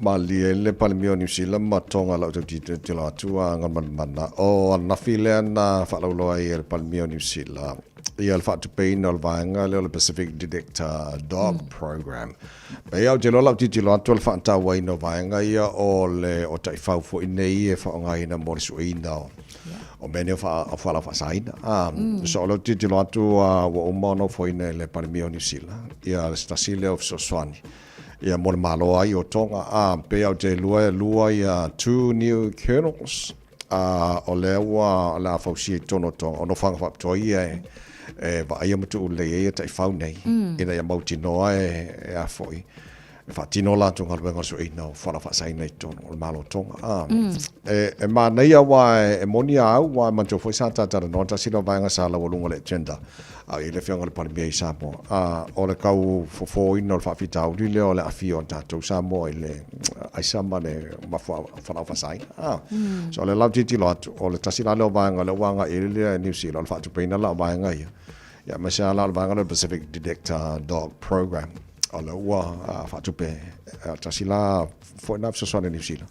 malilie ai le Palemia o Niu Sila ma Tonga lau tau tilotilo atu a Galumalemana. O ananafi lea na faalauiloa ai e le Palemia o Niu Sila ia le faatupeina o le vaega lea o le Pacific Detector Dog Program. Pei lava ou te iloa lau tilotilo atu o le faatauaina o vaega ia o le o taifau foi nei e faaaogaina mo le sueina o o mea nei o fualaau faasaina. So o lea ou te tilotilo atu ua uma ona ofoina e le Palemia o Niu Sila ia se tasi lea o fesoasoani ia mo le Malo ai o Tonga. Pei lava ou te iloa e lua ia two new kernels. A o lea ua o le a fausia i totonu o Tonga, o nofoaga faapitoa ia e, e vaaia ma tuu lelei ai ia taifau nei, ina ia mautinoa e, e a foi, e faatino a latou galuega o le sueina o fualaau faasaina i totonu o le Malo o Tonga. A, e, e manaia aua e, e moni a au, aua e manatua foi sa ta talanoa tasi lea o vaega sa laualuga o le agenda, a o i ai le Afioga i le Palemia i Samoa, a, o le tau fofoina o le faafitauli lea o le aafia o tatou Samoa i le aisa ma le mafuaaga fualaau faasaina. A, so o le lau tilotilo atu, o le tasi la lea o vaega lea ua agai i ai le Niu Sila, o le faatupeina la o vaega ia. Ia aemaise lava la o le vaega lea o le Pacific Detector Dog Program, o lea ua faatupe, tasi la foi lena fesoasoani a Niu Sila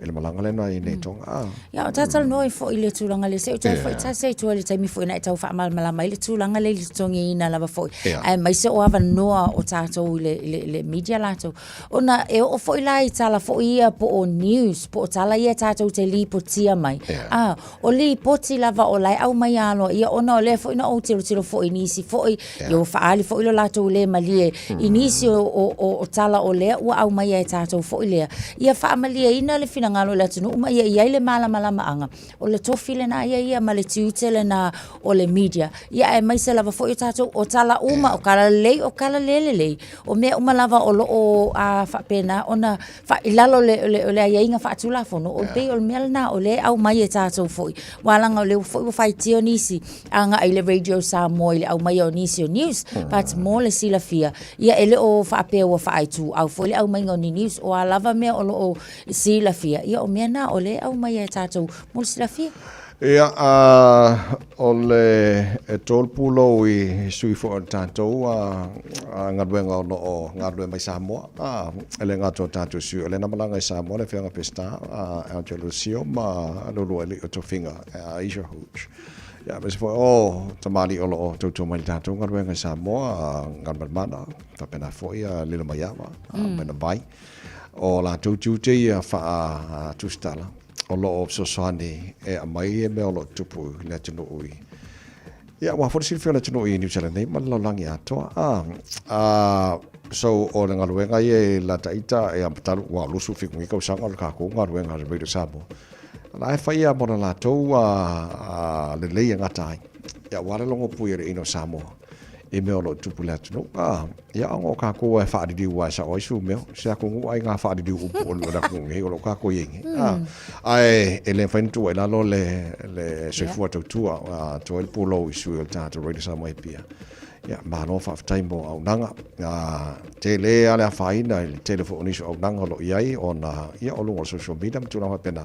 i le malaga lea na i nei Tonga. A. Ia, o tatou noi foi i le tulaga lea, se i ou toe foi tasi ai tua i le taimi foi na e tau faamalamalama ai le tulaga lea i le totogiina lava foi, aemaise o avanoa o tatou i le, i le, le media latou. Ona e oo foi la i tala foi ia po o news, po o tala ia tatou te lipotia mai. Yeah. Ah, o lipoti lava o la e aumai aloaia ona o lea foi na ou tilotilo foi i nisi foi, yeah. ia ua faaali foi lo latou le malie mm. i nisi o, o, o, o tala o lea ua aumaia e tatou foi lea. Ia faamalieina le finagalo o le atunuu ma ia i ai le malamalamaaga. O le tofi lena ia ia ma le tiute lena o le media. Ia aemaise lava foi o tatou o tala uma, o tala lelei, o tala le lelei. O mea uma lava o lo o a, faapena ona fa, i lalo o le, o le, o le aiaiga faatulafono, o pei o le mea lena o lea e aumai e tatou foi. Aua leaga o lea foi ua faitio nisi agai i le Radio Samoa i le aumaia o nisi o news, but mo le silafia, ia e le o faapea ua faaituau foi le aumaiga o ni news, o a lava mea o lo o silafia, ia o mea na o lea e aumaia e tatou mo le silafia. Ia, a, o le e tolu pulou i sui foi o le tatou a, a galuega o lo o galulue mai Samoa. A, e le gata o tatou sui, o lea na malaga i Samoa le Afioga Peseta, a, Angelo Sio ma lua alii o tofiga, a Asia Hooch. Ia, aemaise foi o tamalii o lo o tautua mai i le tatou galuega i Samoa, a, Galumalemana, faapena foi a Lilomaiava, a, Mena Vai. O latou tiute ia faa-tusitala o lo o fesoasoani e aumai mea o lo o tutupu i le atunuu i Ia, aua foi le silafia o le atunuu i Niu Sila nei ma le lalolagi atoa. A, a, so o le galuega ia i la taita ia talu ua 27 nei tausaga o le tatou galuega a le Radio Samoa. La e fai lava mo le latou a, a, lelei e gata ai. Ia, aua le logo pui o le ino o Samoa i mea o lo o tupu i le atunuu. A, ia ona o kākou e faaliliu ae sao ai su mea. Se atunuu ai ngā faaliliu upu o le atunuu nei, o lo o kākou i ai nei. A, ae e le mafai ona tuu ai i lalo le, le soifua tautua, a, tua ai le pulou i sui o le tatou Radio Samoa i Apia. Ia, malo faafetai mo auaunaga. A, tele lava le afaina i le tele foi o nisi o auaunaga o lo o i ai ona, ia, o luga o le social media ma tulaga faapena.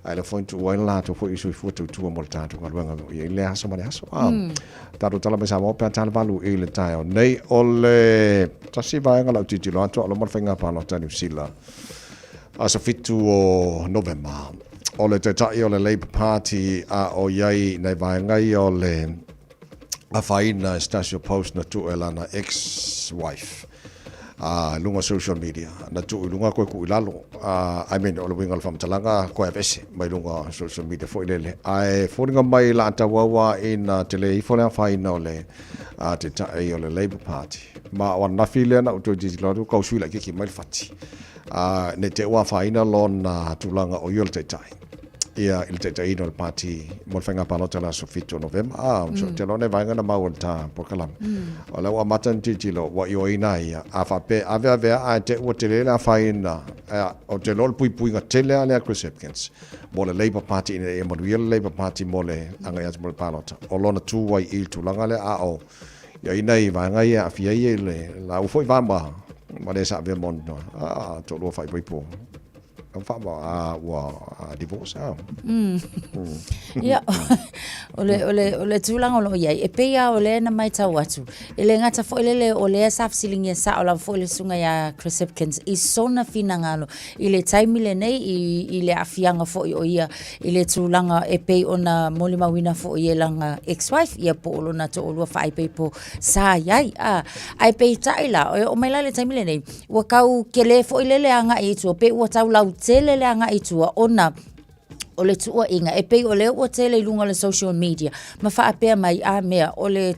Ae le foi na tuu ai le latou foi soifua tautua mo le tatou galuega o lo o i ai le aso ma le aso. A, tatou tala mai Samoa pe a tala valu i le taeao nei. O le tasi vaega lau tilotilo atu a o loma le faiga palota a Niu Sila aso 7 o Novema. O le taitai o le Labour Party a o i ai nai vaega ia o le afaina e se tasi o post na tuu e lana ex-wife a luga o social media na tuu i luga koe tuu i lalo a I mean o le uiga o le faamatalaga koe aveese mai luga o social media foi lele ae foliga mai la tauaua ina tele ifo le afaina o le a taitai o le Labour Party ma o ananafi lea na ou toe tilotilo atu kau sui laitiiti mai le fati a ne i te i ua afaina lona tulaga o ia o le taitai ia i le taitaiina o le pati mo le faiga palota i le aso 7 o Novema. A, so te loa nei vaega na maua i le ta polokalame. O lea ua amata ona tilotilo, ua ioeina ai ia. A faapea e aveavea ae te i ua tele le afaina, ou te iloa o le puipuiga tele lava lea a Chris Hipkins mo le Labour Party ina ia manuia le Labour Party mo le agai atu mo le palota. O lona tu ai i le tulaga lea, a o i ai nai vaega ia e aafia ai i le laua foi va ma le sa avea ma ona toalua faaipoipo. Ua divorce a. Ia, o le, o le, o le tulaga o lo o i ai, e pei lava o lea na matau atu, e le gata foi lele o lea sa fesiligia sao lava foi le susuga ia Chris Hipkins i sona finagalo i le taimi lenei i, i le aafiaga foi o ia i le tulaga e pei ona molimauina foi e lana ex-wife, ia po o lona toalua faaipoipo sa i ai. A, ae peitai la, e oo mai la i le taimi lenei, Ua tau tele foi lele agai i tua, pei ua tau lautele le agai i tua ona o le tuuaiga e pei o lea ua tele i luga o le social media ma faapea mai a mea o le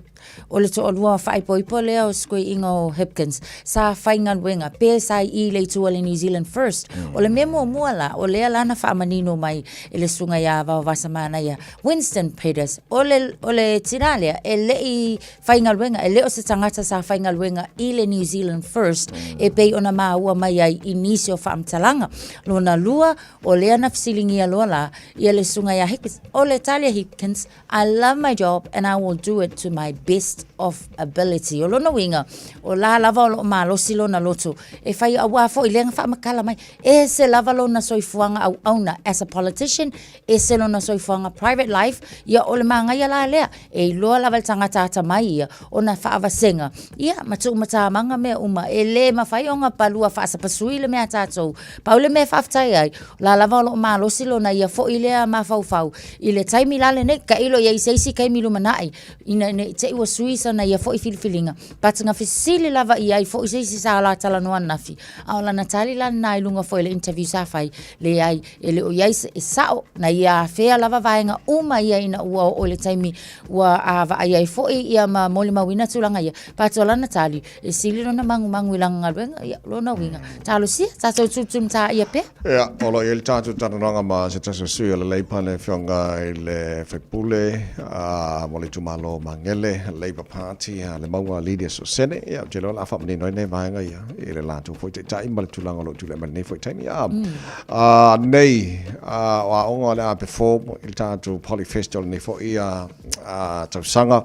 O le toalua faaipoipo lea o sikuiiga o Hipkins sa faigaluega pe sa i i le itu a le New Zealand First. O le mea muamua la, o lea la na faamanino mai e le susuga ia Vaovasamanaia Winston Peters, o le, o le tinā lea e le i faigaluega, e le o se tagata sa faigaluega i le New Zealand First e pei ona maua mai ai i nisi o faamatalaga. Lona lua, o lea na fesiligia loa la ia le susuga ia Hipkins, o le tali a Hipkins, I love my job and I will do it to my best of ability. O lona uiga, o la lava o loo malosi lona loto e fai auā foi lea na faamatala mai, ese lava lona soifuaga auauna as a politician, ese lona soifuaga private life, ia o le magaia la lea, e iloa lava e le tagata atamai ia ona faavasega, ia ma tuumatamaga mea uma, e le mafai ona palua faasapasui le mea a tatou. Pau le mea e faafetai ai, o la lava o loo malosi lona ia foi lea mafaufau i le taimi la lenei, tailo i ai i se isi taimi lumanai, ina ne i te i ua sui sana ia foi filifiliga, but na fesili lava i ai foi se isi sa la talanoa ananafi, a o lana tali la lena i luga foi o le interview sa fai, leai, e le o i ai se, e sao, na ia afea lava vaega uma ia ina ua oo i le taimi ua a vaai ai foi ia ma molimauina tulaga ia, but o lana tali, E sili lona magumagu i lana galuega, ia, lona uiga, talosia, tatou tulutulumatāia pea. Ia, o lo o i ai le tatou talanoaga ma se tasi o sui o le Leipa le Afioga i le Faipule mo le itumalo o Magele, Labour Party, le Maua Lydia Sosene. Ia, ou te iloa o le a faamanino ai nei vaega ia i le latou foi taitai ma le tulaga o lo o tulai mai lenei foi taimi. Ia, nei, o aoga o le a perform i le tatou Polyfest o lenei foi tausaga.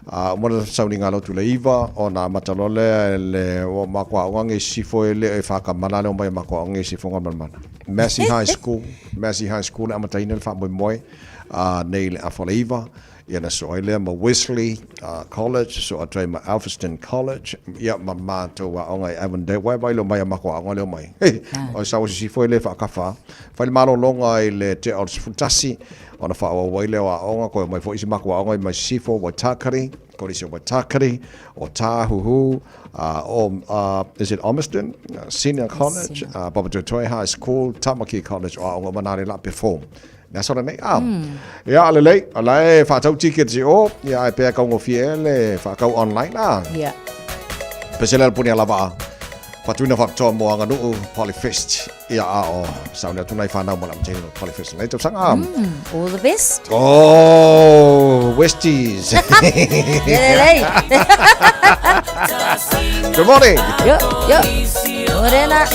A uma le sauniga a lotu le iva, ona amata loa lea e le o matou aoga nei sisifo e le o e whakamana le o mai a matou aoga nei sisifo ngā manamana. Massey High School, Massey High School le amataina le faamoemoe a nei le afa le iva, ia na soo ai lea ma Wesley College, soo atu ai ma Alfriston College, ia ma matou aoga i Avondale, wai vai leo mai a matou aoga leo mai. Hei, o sau o sisifo e le whaakawha. Whai le malologa i le tea o le 11, Ona faaauau ai lea o aoga, koe mai foi isi matou aoga i mai Sisifo, Waitākere, Kolisi o Waitākere, o Tāhuhu, o, is it Ormiston Senior College, Papatoetoe High School, Tamaki College, o aoga uma nā le la perform. Le aso lenei, a. Ia, a lelei, o la e whaatau tickets i o, ia, ai pea kaungofie e le whaakau online, a. Yeah. Pesele al puni a lava a. Whatuina whakatoa mo Anganuu, Polyfest. Ia a o sauni atu nai whanau mo la mtini no Polyfest nei tausaga. All the best. Oh, Westies. Lelei. Good morning. Yo, yo. Morena.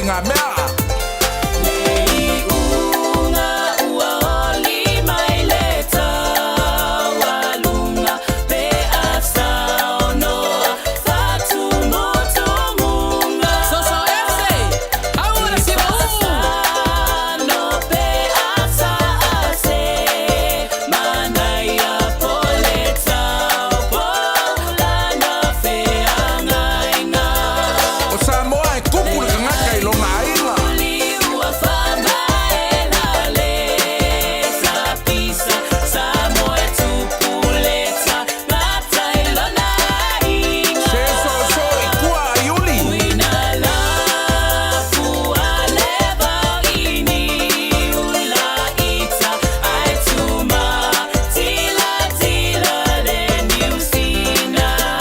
faigamea. O Samoa e kupu le tagata i lona aiga. Se soso i tua a Iuli.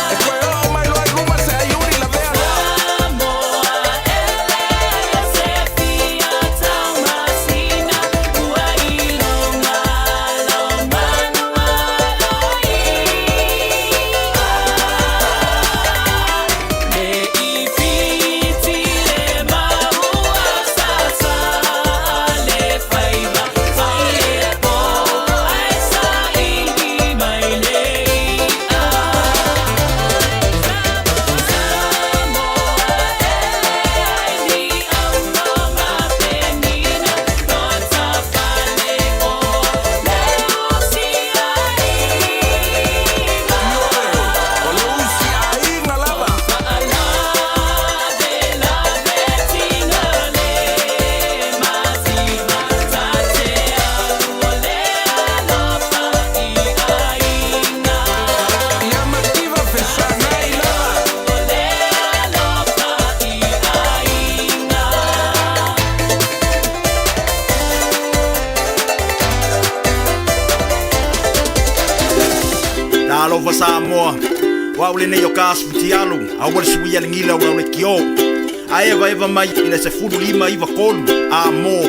E toe oo mai loa i luma se Iuli lavea loa. Ioe, o le usi aiga lava. Ia mativa fesagai lava. Talofa Samoa, o au lenei o ka asu fitialu, aua le suia le gila o lau leitio. Ae evaeva mai i le 15 93 A mo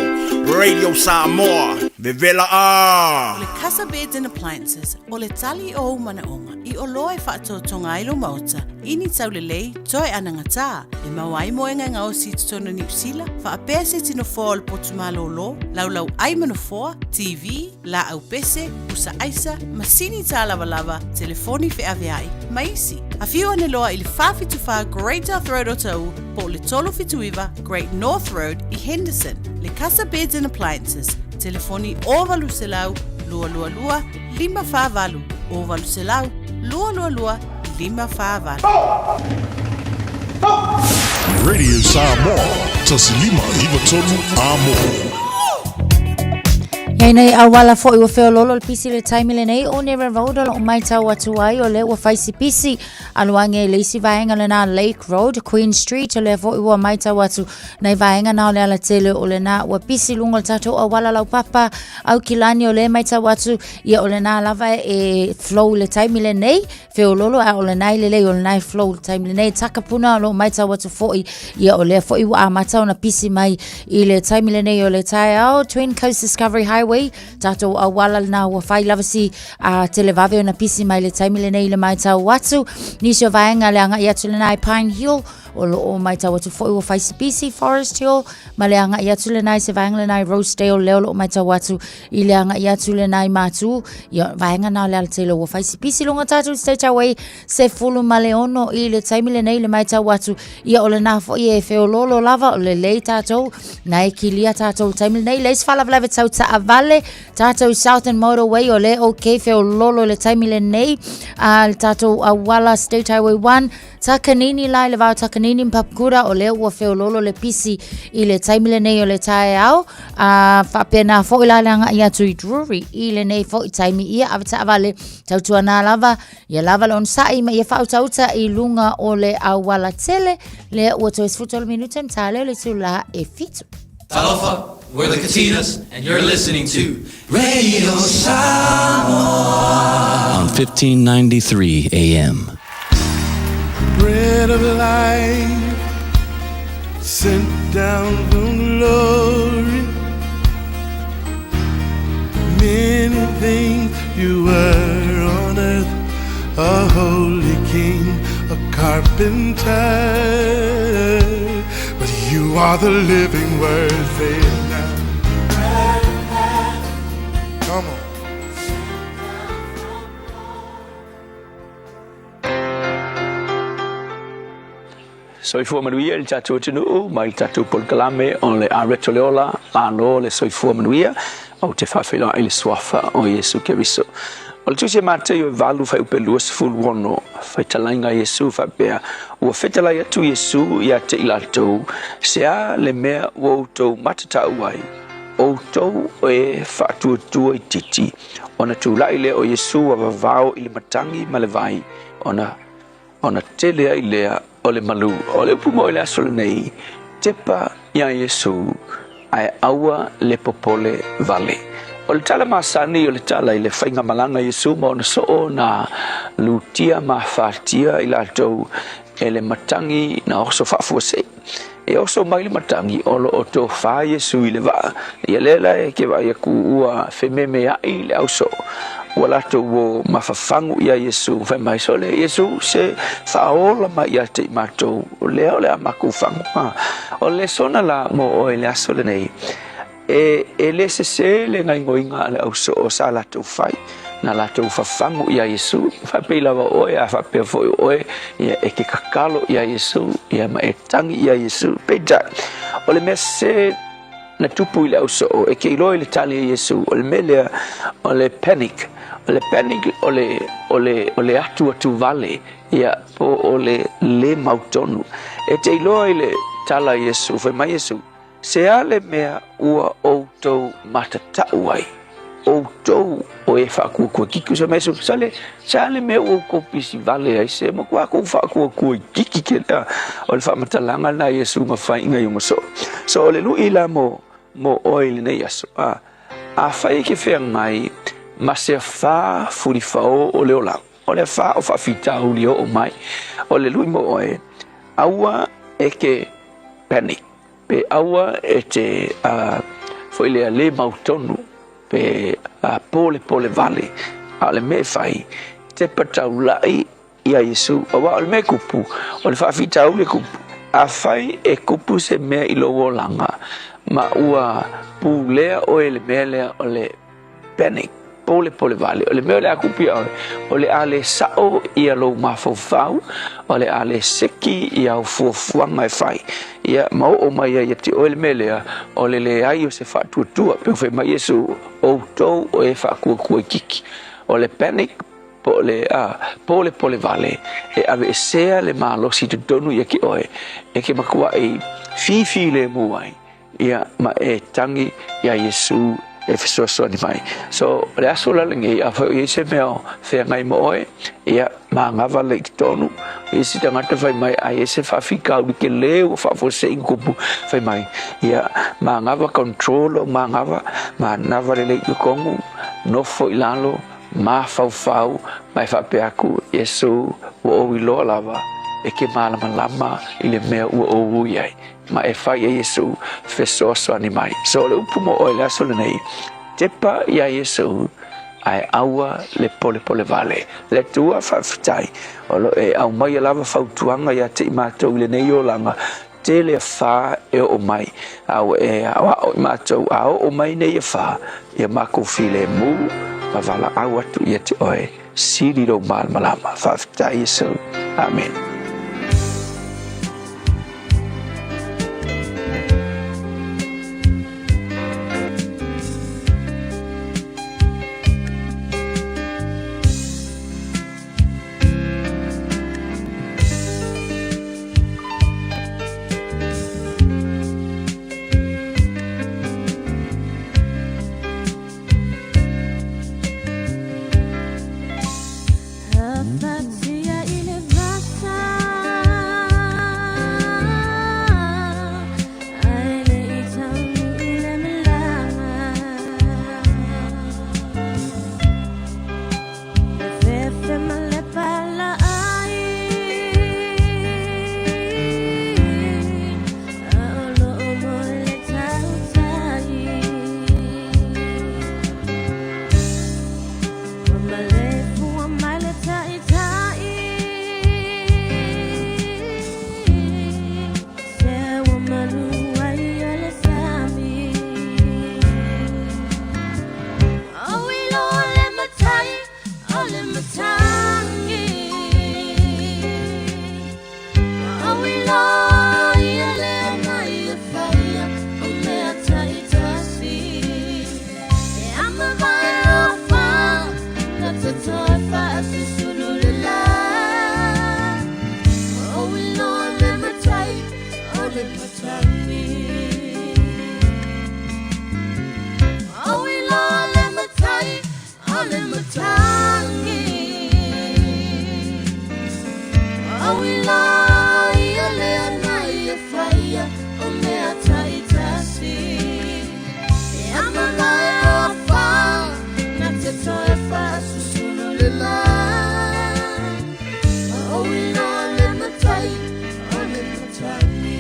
Radio Samoa, vevela a! O le Casa Beds and Appliances, o le tali o ou manaoga i oloa e faatotoga ai lou maota i ni taulelei toe anagatā e maua ai moega e gaosi i totonu o Niu Sila, faapea se isi nofoa o le potu malōlō, laulau ai ma nofoa, TV, laau pese, pusa aisa, masini tālavalava, telefoni feaveai, ma isi. Afio ane loa i le 474 Great South Road Otahuhu po o le 379 Great North Road i Henderson. Le Casa Beds and Appliances, telefoni 0800 222 548, 0800 222 548. Radio Samoa, 1593 Amo. Ia nei auala fo'i ua feoloolo le pisi i le taimi lenei o Nera Road o loo maitau atu ai o lea ua fai si pisi alu age i le isi vaega lena Lake Road, Queen Street o lea fo'i ua maitau atu nai vaega na o le alatele o lena ua pisi luga o le tatou auala laupapa Aukilani o lea maitau atu ia o lena lava e flow i le taimi lenei feololo a o lena i lelei o lena e flow i le taimi lenei Takapuna o loo maitau atu fo'i ia o lea fo'i ua amata ona pisi mai i le taimi lenei o le taeao Twin Coast Discovery Highway tatou auala lena ua fai lava si a televave ona pisi mai le taimi lenei i le maitau atu nisi o vaega le agai atu lena i Pine Hill o loo maitau atu fo'i ua fai si pisi Forest Hill ma le agai atu lena i se vaega lena i Rosedale lea o loo maitau atu i le agai atu lena i Matu ia vaega na o le alatele ua fai si pisi luga tatou State Highway 16 i le taimi lenei le maitau atu ia o lena fo'i e feoloolo lava o lelei tatou na e kilia tatou taimi lenei le isi faalavelave tau taavale tatou Southern Motorway o le ok feoloolo i le taimi lenei a le tatou auala State Highway 1 Takanini la i le vao Takanini ma Papakura o lea ua feoloolo le pisi i le taimi lenei o le taeao a faapena fo'i la le agai atu i Drury i lenei fo'i taimi ia ave taavale tautuana lava ia lava le onosai ma ia faautauta i luga o le auala tele lea ua toe 13 minute ma ta lea o le itulā e 7. Talofa, we're the Katinas, and you're listening to Radio Samoa on 1593 AM. Bread of life sent down from glory. Many things you were on earth, a holy king, a carpenter. But you You are the living word. Say it now. Come on. Soifua manuia i le tatou atunuu mai le tatou polokalame o le Areto le Ola, malo le soifua manuia, ou te faafeiloai i le suafa o Iesu Keriso. O le tusi a Mataio e 8 fuaiupe 26, faitalaiga a Iesu faapea, Ua fetalai atu Iesu ia te i latou, Se a le mea ua outou matatau ai, outou e faatuatua itiiti? Ona tulai lea o Iesu ua vavao i le matagi ma le vai, ona ona tele ai lea o le malu. O le upu mo i le aso lenei, tepa iā Iesu, ae aua le popole vale. O le tala masani o le tala i le faigamalaga Iesu ma ona soo na lutia ma afatia i latou e le matagi na oso faafuasei. E oso mai le matagi o lo o tofa Iesu i le vaa, ia lea la e ke vaai aku ua fememeai le au soo, ua latou o mafafagu ia Iesu, fai mai, Sole, Iesu, se faaola mai ia te i matou, o lea o le a makou fagu. A, o le lesona la mo oe i le aso lenei, E, e le sesē le gaoioiga a le au soo sa latou fai, na latou fafagu iā Iesu, faapei lava o oe, a faapea foi o oe, ia e ke kakalo iā Iesu, ia ma e tagi iā Iesu. Peitai, o le mea sesē na tupu i le au soo, e ke iloa i le tali a Iesu, o le mea lea, o le panic, o le panic o le, o le, o le atuatu vale, ia, po o le lē mautonu. E te iloa i le tala a Iesu, fai mai Iesu, Se a le mea ua outou matatau ai, outou o e faakuakua kiki o se mea sa le, se a le mea ua outou pisi vale ai, se matua kou faakuakua i kiki ke lea. O le faamatalaga lena a Iesu ma faiga i ona soo. So o le lui la mo, mo oe i lenei aso, a, afai e ke feagai ma se afa fulifaō o le olaga, o le afa o faafitauli e oo mai, o le lui mo oe, aua e ke panic, Pe aua e te foi lea le mautonu pe polepole vale, a o le mea e fai, tepa taulai iā Iesu, aua o le mea e kupu, o le faafitauli e kupu. Afai e kupu se mea i lou olaga, ma ua pulea oe i le mea lea o le Panic, polepole vale. O le mea o le a kupu iā oe, o le a le sao ia lou mafaufau, o le a le seki i au fuafuaga e fai. Ia, ma oo mai ai ia te oe le mea lea, o le leai o se faatuatua. Pei ona fai mai Iesu, Outou o e faakuakua itiiti. O le panic, po o le a, polepole vale, e aveesea le malosi i totonu ia te oe, e te matuai fifilemu ai. Ia, ma e tagi iā Iesu e fesoasoani mai. So, o le aso la lenei, afai o i ai se mea o feagai ma oe, ia, manava lea i totonu. O isi tagata fai mai, a i ai se faafitauli tele ua faafuasei ona tupu, fai mai, ia, manava control lou manava, manava lelei i totonu, nofo i lalo, mafaufau, ma e faapea atu, Iesu, ua ou iloa lava e ke malamalama i le mea ua ou ui ai. Ma e fai e Iesu fesoasoani mai. So o le upu mo oe i le aso lenei, tepa iā Iesu ae aua le polepole vale. Le Atua faafetai, o lo e aumaia lava fautuaga ia te i matou i lenei olaga, tele afa e oo mai, a ua e aoao i matou a oo mai nei afa, ia makou filemu ma valaau atu ia te oe. Sili lou malamalama. Faafetai Iesu. Amene. faasusulu le lā. O iloa le matai o le matagi. O iloa le matai o le matagi. O iloa ia lea na ia faia o mea taitasi. E ama mai o fa na te toe faasusulu le lā. O iloa le matai o le matagi.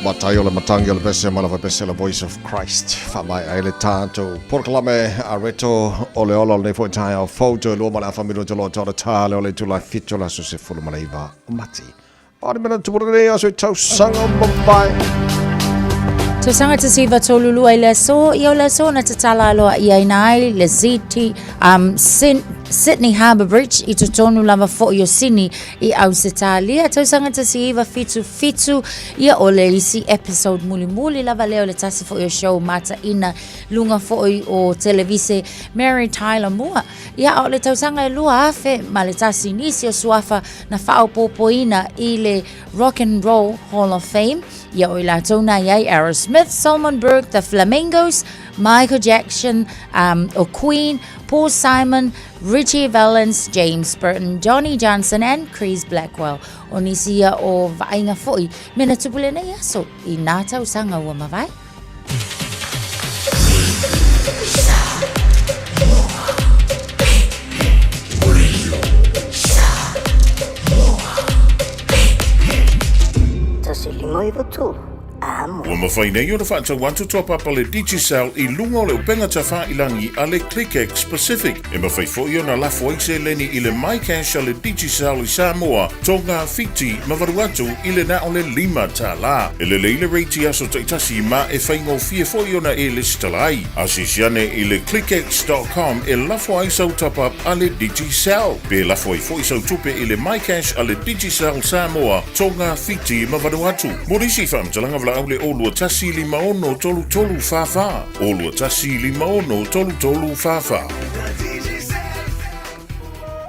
Matai o le matangi o le pese ma lava pese la Voice of Christ. Wha mai ai le tātou porokalame a reto o le ola o lenei foi taeao fou toe lua ma le afa minute loa tau le tā le o le itula e fitu o le aso 19 o Mati. O le mena tupu lenei aso i tausaga o mavae. Tausaga 1932 i le aso, ia o le aso na tatala aloa iaina ai le ZT um, Sin, Sydney Harbour Bridge i totonu lava fo'i o Sini i Ausetalia. Tausaga 1977, ia o le isi episode mulimuli lava lea o le tasi fo'i o show mataina luga fo'i o televise Mary Tyler Moore. Ia a o le tausaga e 2001 nisi o suafa na faaopoopoina i le Rock and Roll Hall of Fame. Ia o i latou na i ai Aerosmith, Solomon Burke, The Flamingos, Michael Jackson, um, o Queen, Paul Simon, Richie Valens, James Burton, Johnny Johnson and Chris Blackwell. O nisi ia o vaaiga foi me na tupu lenei aso i nā tausaga ua mavae. 153. Ua mafai nei ona faatau atu top up a le Digicel i luga o le upega tafailangi a le ClickX Pacific. E mafai foi ona lafo ai seleni i le MyCash a le Digicel i Samoa, Tonga, Fiti ma Vanuatu i le na o le $5. E lelei le rate i aso taitasi ma e faigofie foi ona e lesitala ai. Asiasi ane i le clickx.com e lafo ai sau top up a le Digicel. Pe lafo ai foi sau tupe i le MyCash a le Digicel Samoa, Tonga, Fiti ma Vanuatu. Mo nisi faamatalaga valaau le 021 56 33 44. 021 56 33 44.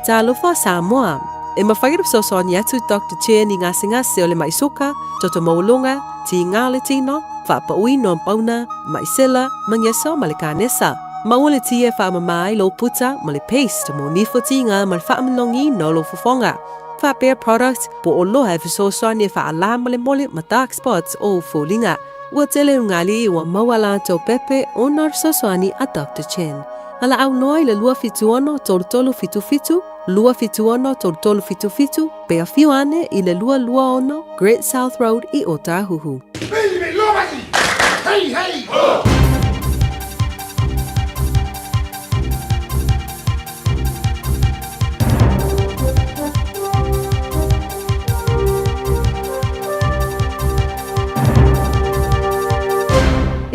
Talofa Samoa! E mafai ona fesoasoani atu Doctor Chen i gasegase o le maʻi suka, toto maualuga, tiga o le tino, faapauina o pauna, maʻi sela, magiaso ma le kanesa. Maua le ti e faamama ai lou puta ma le paste mo nifo tiga ma le faamanogiina o lou fofoga. Faapea product po o loa e fesoasoani e faalā molemole ma dark spots o ou foliga. Ua tele ugali ua maua latou pepe ona o le fesoasoani a Doctor Chen. Valaau loa i le 276 3377, 276 3377, pe afio ane i le 226 Great South Road i Ōtāhuhu. Hey, hey, ho!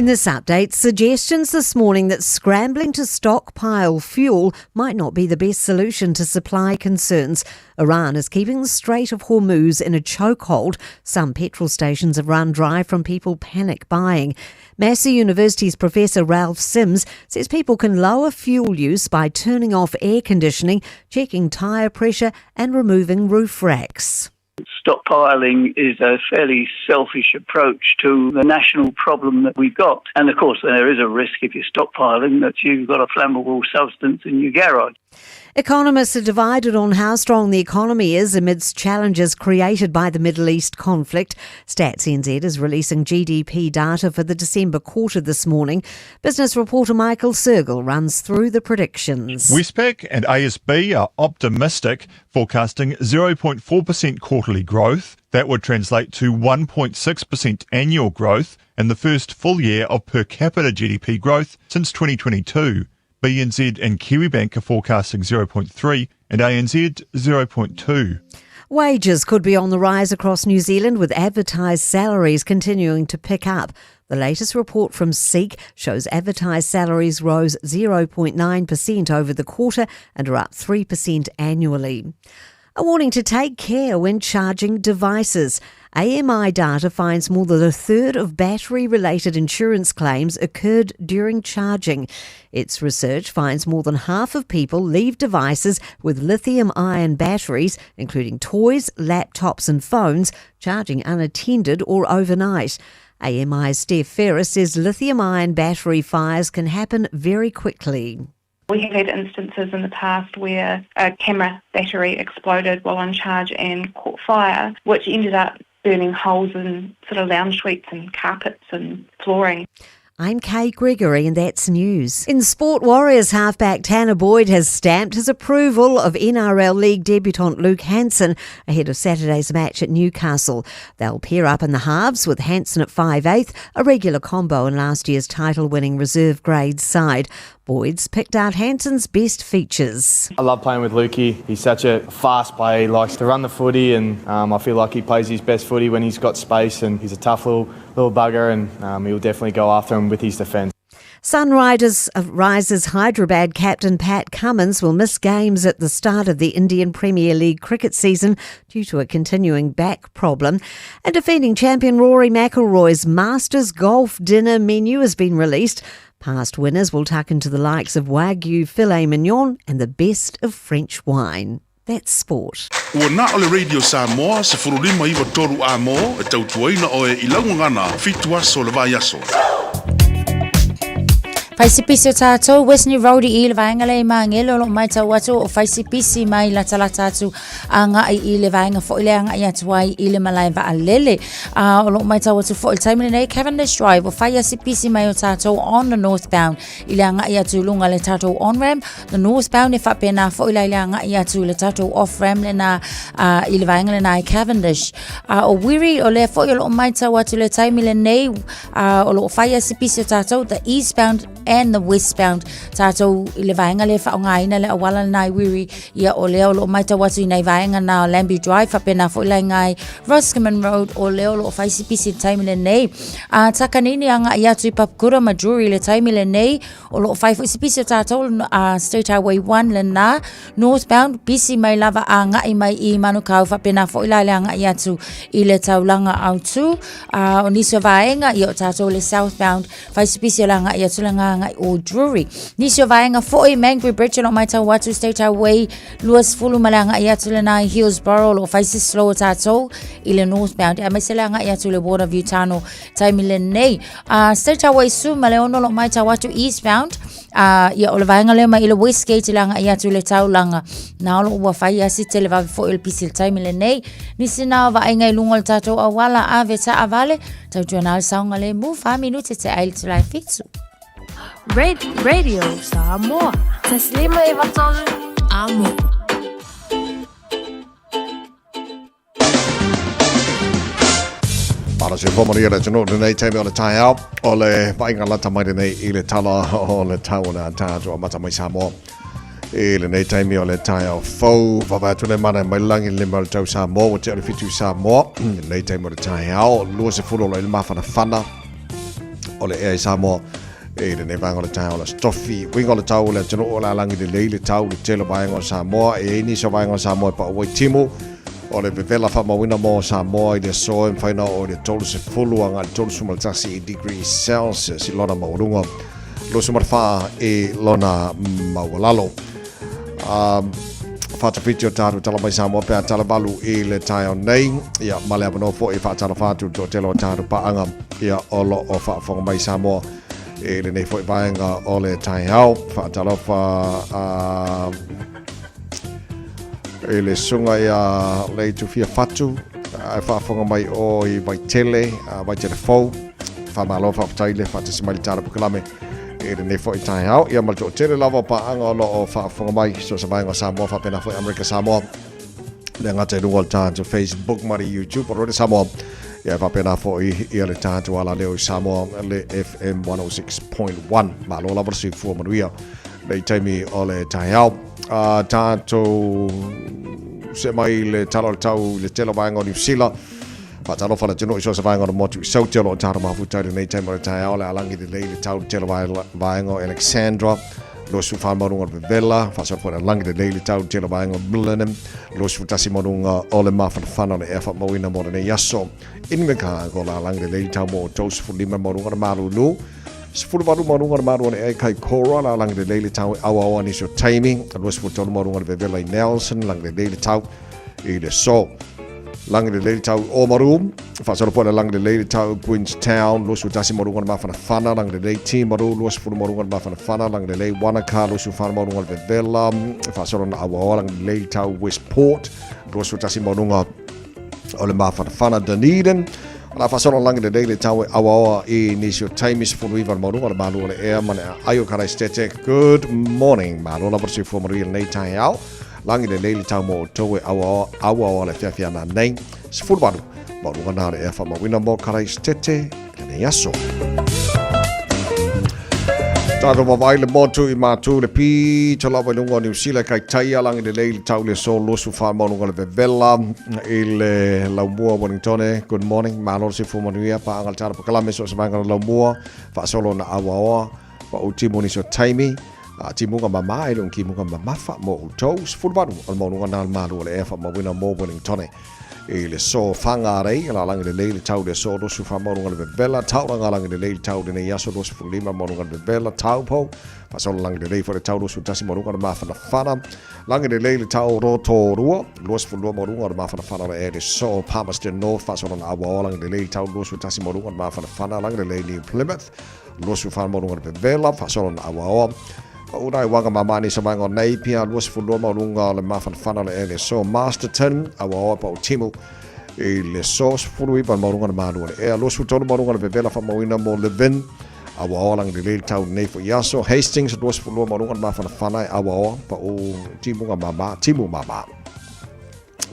In this update, suggestions this morning that scrambling to stockpile fuel might not be the best solution to supply concerns. Iran is keeping the Strait of Hormuz in a chokehold. Some petrol stations have run dry from people panic buying. Massey University's Professor Ralph Sims says people can lower fuel use by turning off air conditioning, checking tyre pressure, and removing roof racks. Stockpiling is a fairly selfish approach to the national problem that we've got. And of course, there is a risk if you're stockpiling that you've got a flammable substance in your garage. Economists are divided on how strong the economy is amidst challenges created by the Middle East conflict. Stats NZ is releasing GDP data for the December quarter this morning. Business reporter Michael Sergel runs through the predictions. Westpac and ASB are optimistic, forecasting 0.4% quarterly growth. That would translate to 1.6% annual growth and the first full year of per capita GDP growth since 2022. BNZ and Kiwibank are forecasting 0.3 and ANZ 0.2. Wages could be on the rise across New Zealand with advertised salaries continuing to pick up. The latest report from Seek shows advertised salaries rose 0.9% over the quarter and are up 3% annually. A warning to take care when charging devices. AMI data finds more than a third of battery related insurance claims occurred during charging. Its research finds more than half of people leave devices with lithium ion batteries, including toys, laptops, and phones, charging unattended or overnight. AMI's Steph Ferris says lithium ion battery fires can happen very quickly. We have had instances in the past where a camera battery exploded while on charge and caught fire, which ended up burning holes in sort of lounge suites and carpets and flooring. I'm Kay Gregory, and that's news. In Sport Warriors, halfback Tanner Boyd has stamped his approval of NRL League debutant Luke Hanson ahead of Saturday's match at Newcastle. They'll pair up in the halves with Hanson at 5'8, a regular combo in last year's title winning reserve grade side. Boyd's picked out Hanson's best features. I love playing with Lukey. He's such a fast player. He likes to run the footy, and um, I feel like he plays his best footy when he's got space. And he's a tough little little bugger, and um, he'll definitely go after him with his defence. Sunrisers uh, Rises Hyderabad captain Pat Cummins will miss games at the start of the Indian Premier League cricket season due to a continuing back problem. And defending champion Rory McIlroy's Masters Golf Dinner menu has been released. Past winners will tuck into the likes of Wagyu filet mignon and the best of French wine. That's sport. Ua na o le Radio Samoa 1593 A-mō e tautuaina oe i lau gagana fitu aso o le vaiaso. Faisipisi o tātou, Westney Road i le vaenga lea i Māngele o lo o maitau atu o Faisipisi mai latalata atu a ngai i le vaenga foi lea ngai atu ai i le malae vaalele. O lo o maitau atu foi i le taimi lenei Cavendish Drive o fai asipisi mai o tātou on the northbound i le agai atu i luga le tātou on-ramp. The northbound e faapena foi la i le agai atu i le tātou off-ramp lena i le vaenga lena i Cavendish. O Wiri o lea foi o lo o maitau atu le taimi lenei o lo o whai asipisi o tātou, the eastbound and the westbound, tātou i le vaenga le whaongaina le awala nai wiri, ia o lea o lo o maitau atu i nei vaenga nā Lambie Drive, whapena foi lai ngai Roscommon Road, o lea o lo o whai sipisi le taimi le nei. Takanini a ngai atu i Papakura ma Drury le taimi le nei, o lo o whai foi sipisi o tātou State Highway 1 le nā, Northbound, bisi mai lava a nga'i mai i Manukau whapena foi la le a nga'i atu i le taulanga autū. O nisi o vaenga i o tātou le southbound, whaisipisi o la nga'i atu le ngā nga'i o Drury. Nisi o vaenga foi, Mangere Bridge o lo mai tau atu State Highway, 20 ma le a nga'i atu le nā i Hillsborough, lo whaisi slow o tātou i le northbound. A mai se le a nga'i atu le Waterview Tano taimi le nei. State Highway Su ma le ono lo mai tau atu eastbound, ia o le vaenga lea mai i le Westgate i le agai atu i le taulaga. Na o lo ua fai asi tele vave foi o le pisi le taimi lenei. Nisi na o vaaiga i luga o le tatou auala ave taavale, tautuana le saogalemu, 4 minute te ai le itula e 7. Radio Samoa. 153 Amo. Para se fomari le tino lenei taimi o le taeao o le vaaiga lata mai lenei i le tala o le tau o le ataatu a mata mai Samoa. I lenei taimi o le taeao fou, vavae atu le mana mai langi le lima o le tau Samoa, ua tea o le 7 i Samoa. Lenei taimi o le taeao, 20 o lo i le mafanafana o le ea i Samoa. I lenei vaega o le taeao o le Aso Tofi, uiga o le tau o le atunuu o le a lagi lelei le tau le tele o vaega o Samoa. E i ai nisi o vaega o Samoa e pau ai timu o le vevela faamauina mo Samoa i le aso e mafai ona oo i le 30 agai le 31 degrees Celsius i lona maualuga, 24 i lona maualalo. Whatawhiti o tātou tala mai Samoa pe a tala valu i le taeao nei. Ia, ma le avanoa foi e whaatalofa atu i le toatele o tātou paanga ia o lo o faafofoga mai Samoa i lenei foi vaega o le taeao. Whaatalofa i le sunga ia Leitufia Fatu, e faafofoga mai o i Vaitele, Vaitele Fou. Whamalo, whaafetai le whaatasi mai le tāra pukalame i lenei foi taeao. Ia ma le toatele lava o paanga o lo o faafofoga mai so se vaega o Samoa faapena foi Amerika Samoa. Le gata i luga o le tātou Facebook ma le YouTube o Radio Samoa. Ia e faapena foi ia le tātou ala leo i Samoa le FM 106.1. Malo lava le soifua manuia nei taimi o le taeao. Tātou se mai le tala o le tau i le tele o vaega o Niu Sila. Faatalofa le atunuu i so o se vaega o le motu i Saute o lo o tātou mafuta i lenei taimi o le taeao le alagi lelei le tau le tele o vaega o Alexandra, 24 maualuga o le vevela, faasolo foi le alagi lelei le tau le tele o vaega o Millennium, 21 maualuga o le mafanafana o le ea faamauina mo lenei aso. Invercargill o le alagi lelei le tau mo 35 maualuga o le malulu, 18 maualuga o le malu o le ea i Kaikoura, le alagi lelei le tau e auaoa nisi o taimi, 23 maualuga o le vevela i Nelson, lagi lelei le tau i le aso. Lagi lelei le tau i Ōmaru, faasolo foi le lagi lelei le tau i Queenstown, 21 maualuga o le mafanafana, lagi lelei Timaru, 20 maualuga o le mafanafana, lagi lelei Wanaka, 24 maualuga o le vevela, faasolo na auaoa, lagi lelei le tau Westport, 21 maualuga o le mafanafana, Dunedin, o le a faasolo lagi lelei le tau e auaoa i nisi o taimi, 19 le maualuga o le malu o le ea ma le aai o Karaistete. Good morning, malo lava le soifua manuia i lenei taeao. Lagi lelei le tau mo outou e auaoa auaoa le feafea nanei. 18, maualuga na le ea faamauina mo Karaisitete i lenei aso. Tātou vavaai le motu i Mātū le pito lava i luga o Niu Sila kai taia lagi lelei le tau le aso 24 maualuga le vevela i le laumua Wellingtone. Good morning, malo le soifua manuia, paaga le tala pakalame so o se vaega o le laumua, faasolo na auaoa, pa u timu nisi o taimi. Timuga mamā e le o ni timuga mamafa mo outou. 18 o le maualuga na o le malu o le ea faamauina mo Wellingtone i le so Whangarei, lalagi lelei le tau i le aso 24 maualuga le vevela, Tauranga lagi lelei le tau i lenei aso 25 maualuga le vevela, Taupo faasolo lagi lelei foi le tau 21 maualuga le mafanafana, lagi lelei le tau Rotorua 22 maualuga le mafanafana o le ea i le so Palmerston North faasolo na auaoa lagi lelei le tau 21 maualuga le mafanafana, lagi lelei New Plymouth 24 maualuga le vevela, faasolo na auaoa. Paʻu i waga mamani sa vaega o Napier, 22 maualuga o le mafanafana o le ea i le aso Masterton, auaoa paʻu timu i le aso 19 le maualuga o le malu o le ea, 23 maualuga le vevela faamauina mo Levin, auaoa lagi lelei le tau lenei foi aso, Hastings 22 maualuga le mafanafana e auaoa paʻu timuga mama, timu mama.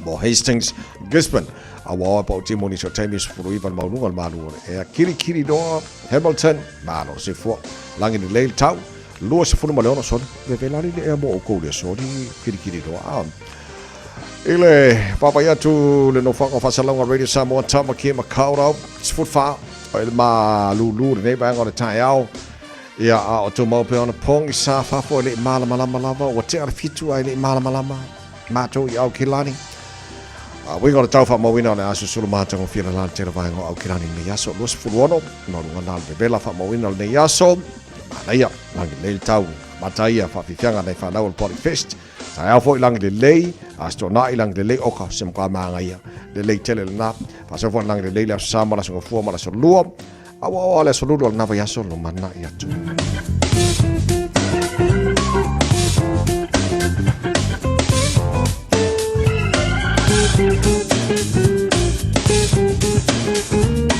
Mo Hastings, Gisborne, auaoa paʻu timu nisi o taimi 19 le maualuga o le malu o le ea, Kirikiriroa, Hamilton, malo soifua, lagi lelei le tau, 26 soli, vevela ali le ea mo oukou le soli, Kirikiriroa, a. I le vaavaai atu le nofoaga o faasalauga Radio Samoa Tamaki Makaurau, 14, o le malūlū lenei vaega o le taeao, ia a o tumau pea ona pogisa fafo e le i malamalama lava, ua tea le fitu ae le i malamalama. Matou i Aukilani. A uiga o le tau faamauina o le aso sulu matagofie le la le tele vaega o Aukilani lenei aso 26 maualuga na le vevela faamauina lenei aso. Manaia, lagi lelei le tau amata ia faafiafiaga nai fanau o le Poly Fest. Taeao foi lagi lelei, aso tuanai lagi lelei oka se matua magaia. Lelei tele lena. Faasoa foi lagi lelei le aso sa ma le aso gafua ma le aso lua. Aua o le aso lulu o lena vaiaso lumanai atu.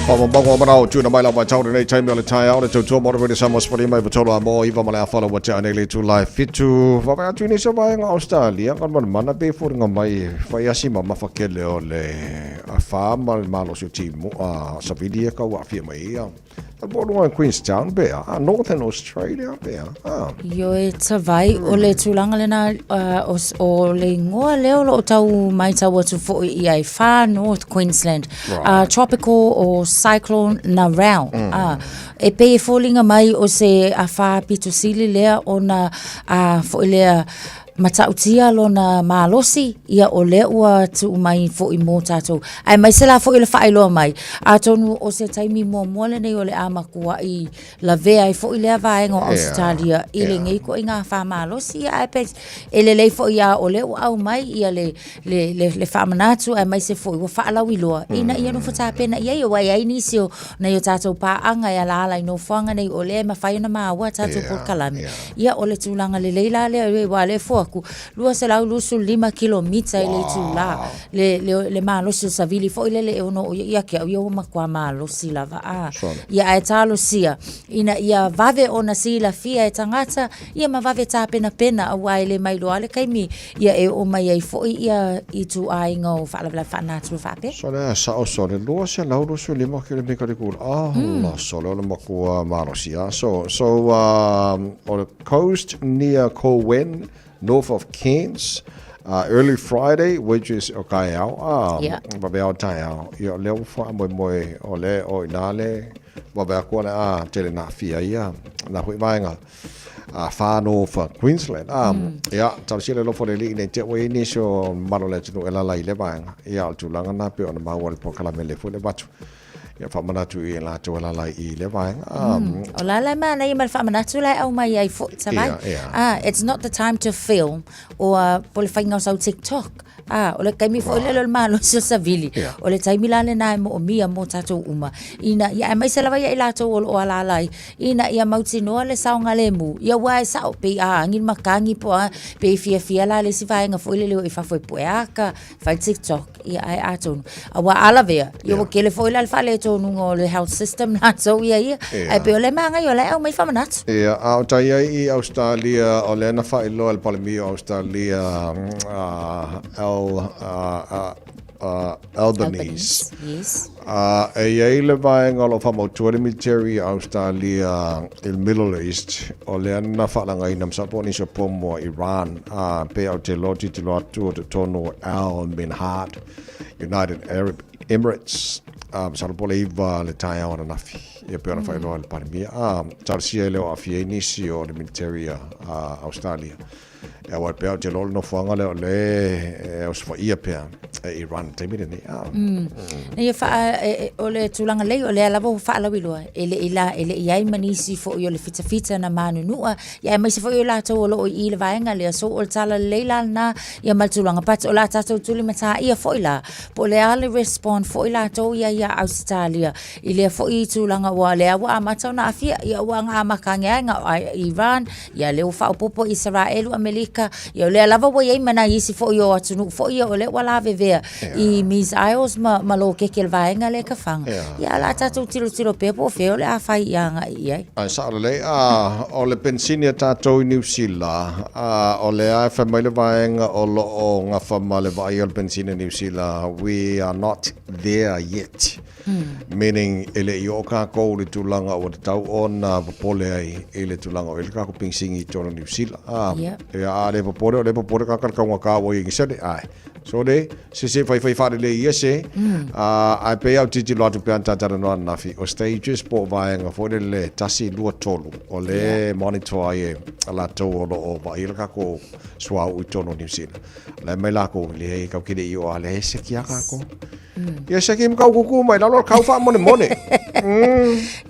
Whamambango o manao tuna mai la vai tau nei taimi o le taeao le tautua mo le Samoa Sport mai vatolo a mo iwa ma le awhala ua tea nei le tū fitu whawai atu nei sa vaenga Australia ngā mana mana pe fōringa mai whai asi ma mawhakele o le a wha ma le malosi o timu a Savili e kau aafia mai ia. A po runga i Queenstown pea, a Northern Australia pea. A. Ioe tavai, o le tulaga lena o, o le ingoa lea o loo tau maitau atu foi i ai Far North Queensland. Right. Tropical o Cyclone Narelle. E pei e foliga mai o se afa pito sili lea ona foi lea Matautia lona malosi, ia o lea ua tuu mai foi mo tatou. Aemaise la foi le faailoa mai, atonu o se taimi muamua lenei o le a matuai lavea ai foi lea vaega o Ausetalia i lenei ituaiga afa malosi, ia ae pe e lelei foi a o lea ua aumai ia le, le, le, le faamanatu aemaise foi ua faalauiloa ina ia nofo tapena i ai, aua e i ai nisi o nai o tatou paaga e alaala i nofoaga nei o lea e mafai ona maua a tatou polokalame. Ia, o le tulaga lelei la lea, aua o lea e fua atu, 225 kilomita i le itulā, le, le, le malosi o le savili foi lele e ono oo ia te au ia ua matua malosi lava. A, ia, ae talosia, ina ia vave ona silafia e tagata, ia ma vave tapenapena, aua e le mailoa le taimi ia e oo mai ai foi ia ituaiga o faalavelave faanatura faapea. Sole a sao sole, 225 kilomita le kula. Ah, la sole o le matua malosi a. So, so o le coast near Coen, north of Cairns, early Friday, which is o taeao, ah, Yeah. vaveao taeao. Ia, o lea ua faamoemoe, o le, o ina le, vave atu o le a tele na aafia ia, na hui vaega. A Far North Queensland. A, ia, talosia le alofa o le Alii nei te ua i ai nisi o mamalu o le atunuu e alaala i lea vaega. Ia, o le tulaga lena pei ona maua i le polokalame lea foi le avatu. Ia, faamanatu i latou e alaala i lea vaega. A, O la la e manaia ma le faamanatu la e aumai ai foi, Tavai. Ia, ia. Ah, it's not the time to film or po o le faiga o sau TikTok. A, o le taimi foi lele o le malosi o savili, o le taimi la lena e moomia mo tatou uma. Ina ia, aemaise lava ia i latou o lo o alaala ai, ina ia mautinoa le saogalemu, ia aua e sao, pei a agi le matagi po o a, pei e fiafia la le isi vaega foi lele o i fafo e pue aka, fai TikTok, ia ae atonu. Aua a lavea, ia ua tele foi la le faaletonuga o le health system latou ia ia, ae pei o lea e magaia o la e aumai faamanatu. Ia, a o tai ai i Australia, o lea na faailoa e le Palemia o Australia, Al, Albanese. Yes. E i ai le vaega o lo o faamautua le military a Australia i le Middle East, o lea na faalagaina masalo po o nisi o pomu a Iran, pei ou te iloa tilotilo atu o totonu o Al Minhad, United Arab Emirates. A masalo po o le 9 le taeao ananafi, ia pei ona faailoa e le Palemia. A, talosia e le o aafia ai nisi o le military a Australia. E aua pea ou te iloa o le nofoaga lea o lea e osofaia pea e Iran i le taimi lenei. A. Ia faa, o le tulaga lelei, o lea lava ua faalauiloa, e le i la, e le i i ai ma nisi foi o le fitafita na manunua, ia aemaise foi o latou o lo o i i le vaega lea. So, o le tala lelei la lena, ia ma le tulaga, but o le a tatou tulimatāia foi la, po o le a le respond foi latou ia iā Ausetalia i lea foi tulaga ua lea ua amata ona aafia, ia ua amata ane ai na o Iran, ia lea ua faaopoopo Isaraelu, Amelika, ia o lea lava ua i ai ma nai isi foi o atunuu foi ia o lea ua lavevea i missiles ma, ma lokeke i le vaega lea e kafaga. Ia, o le a tatou tilotilo pea po o fea o le a fai i agai i ai. Ae sao lelei, a, o le penisini a tatou i Niu Sila, a, o lea e fai mai le vaega o lo o gafa ma le vaaia o le penisini a Niu Sila, we are not there yet. Meaning, e le i oo kākou i le tulaga ua tatau ona popole ai i le tulaga o i ai le kākou penisini i totonu o Niu Sila. A, ia, a le popole, o lea e popole kāka i le taugata ua i ai i Sene, ae. So le, se se faifai faalelei ia se, a, ae pei lava o tilotilo atu pea na ta talanoa ananafi, o stages po o vaega foi lele, 1, 2, 3, o lea e monitor ai e latou o lo o vaaia le kākou suauu i totonu o Niu Sila. O la e aumai latou, leai, tatou te le i oo lava, leai e seki lava kākou. Ia seki ma kau kuku mai lalo o le kau faamonemone.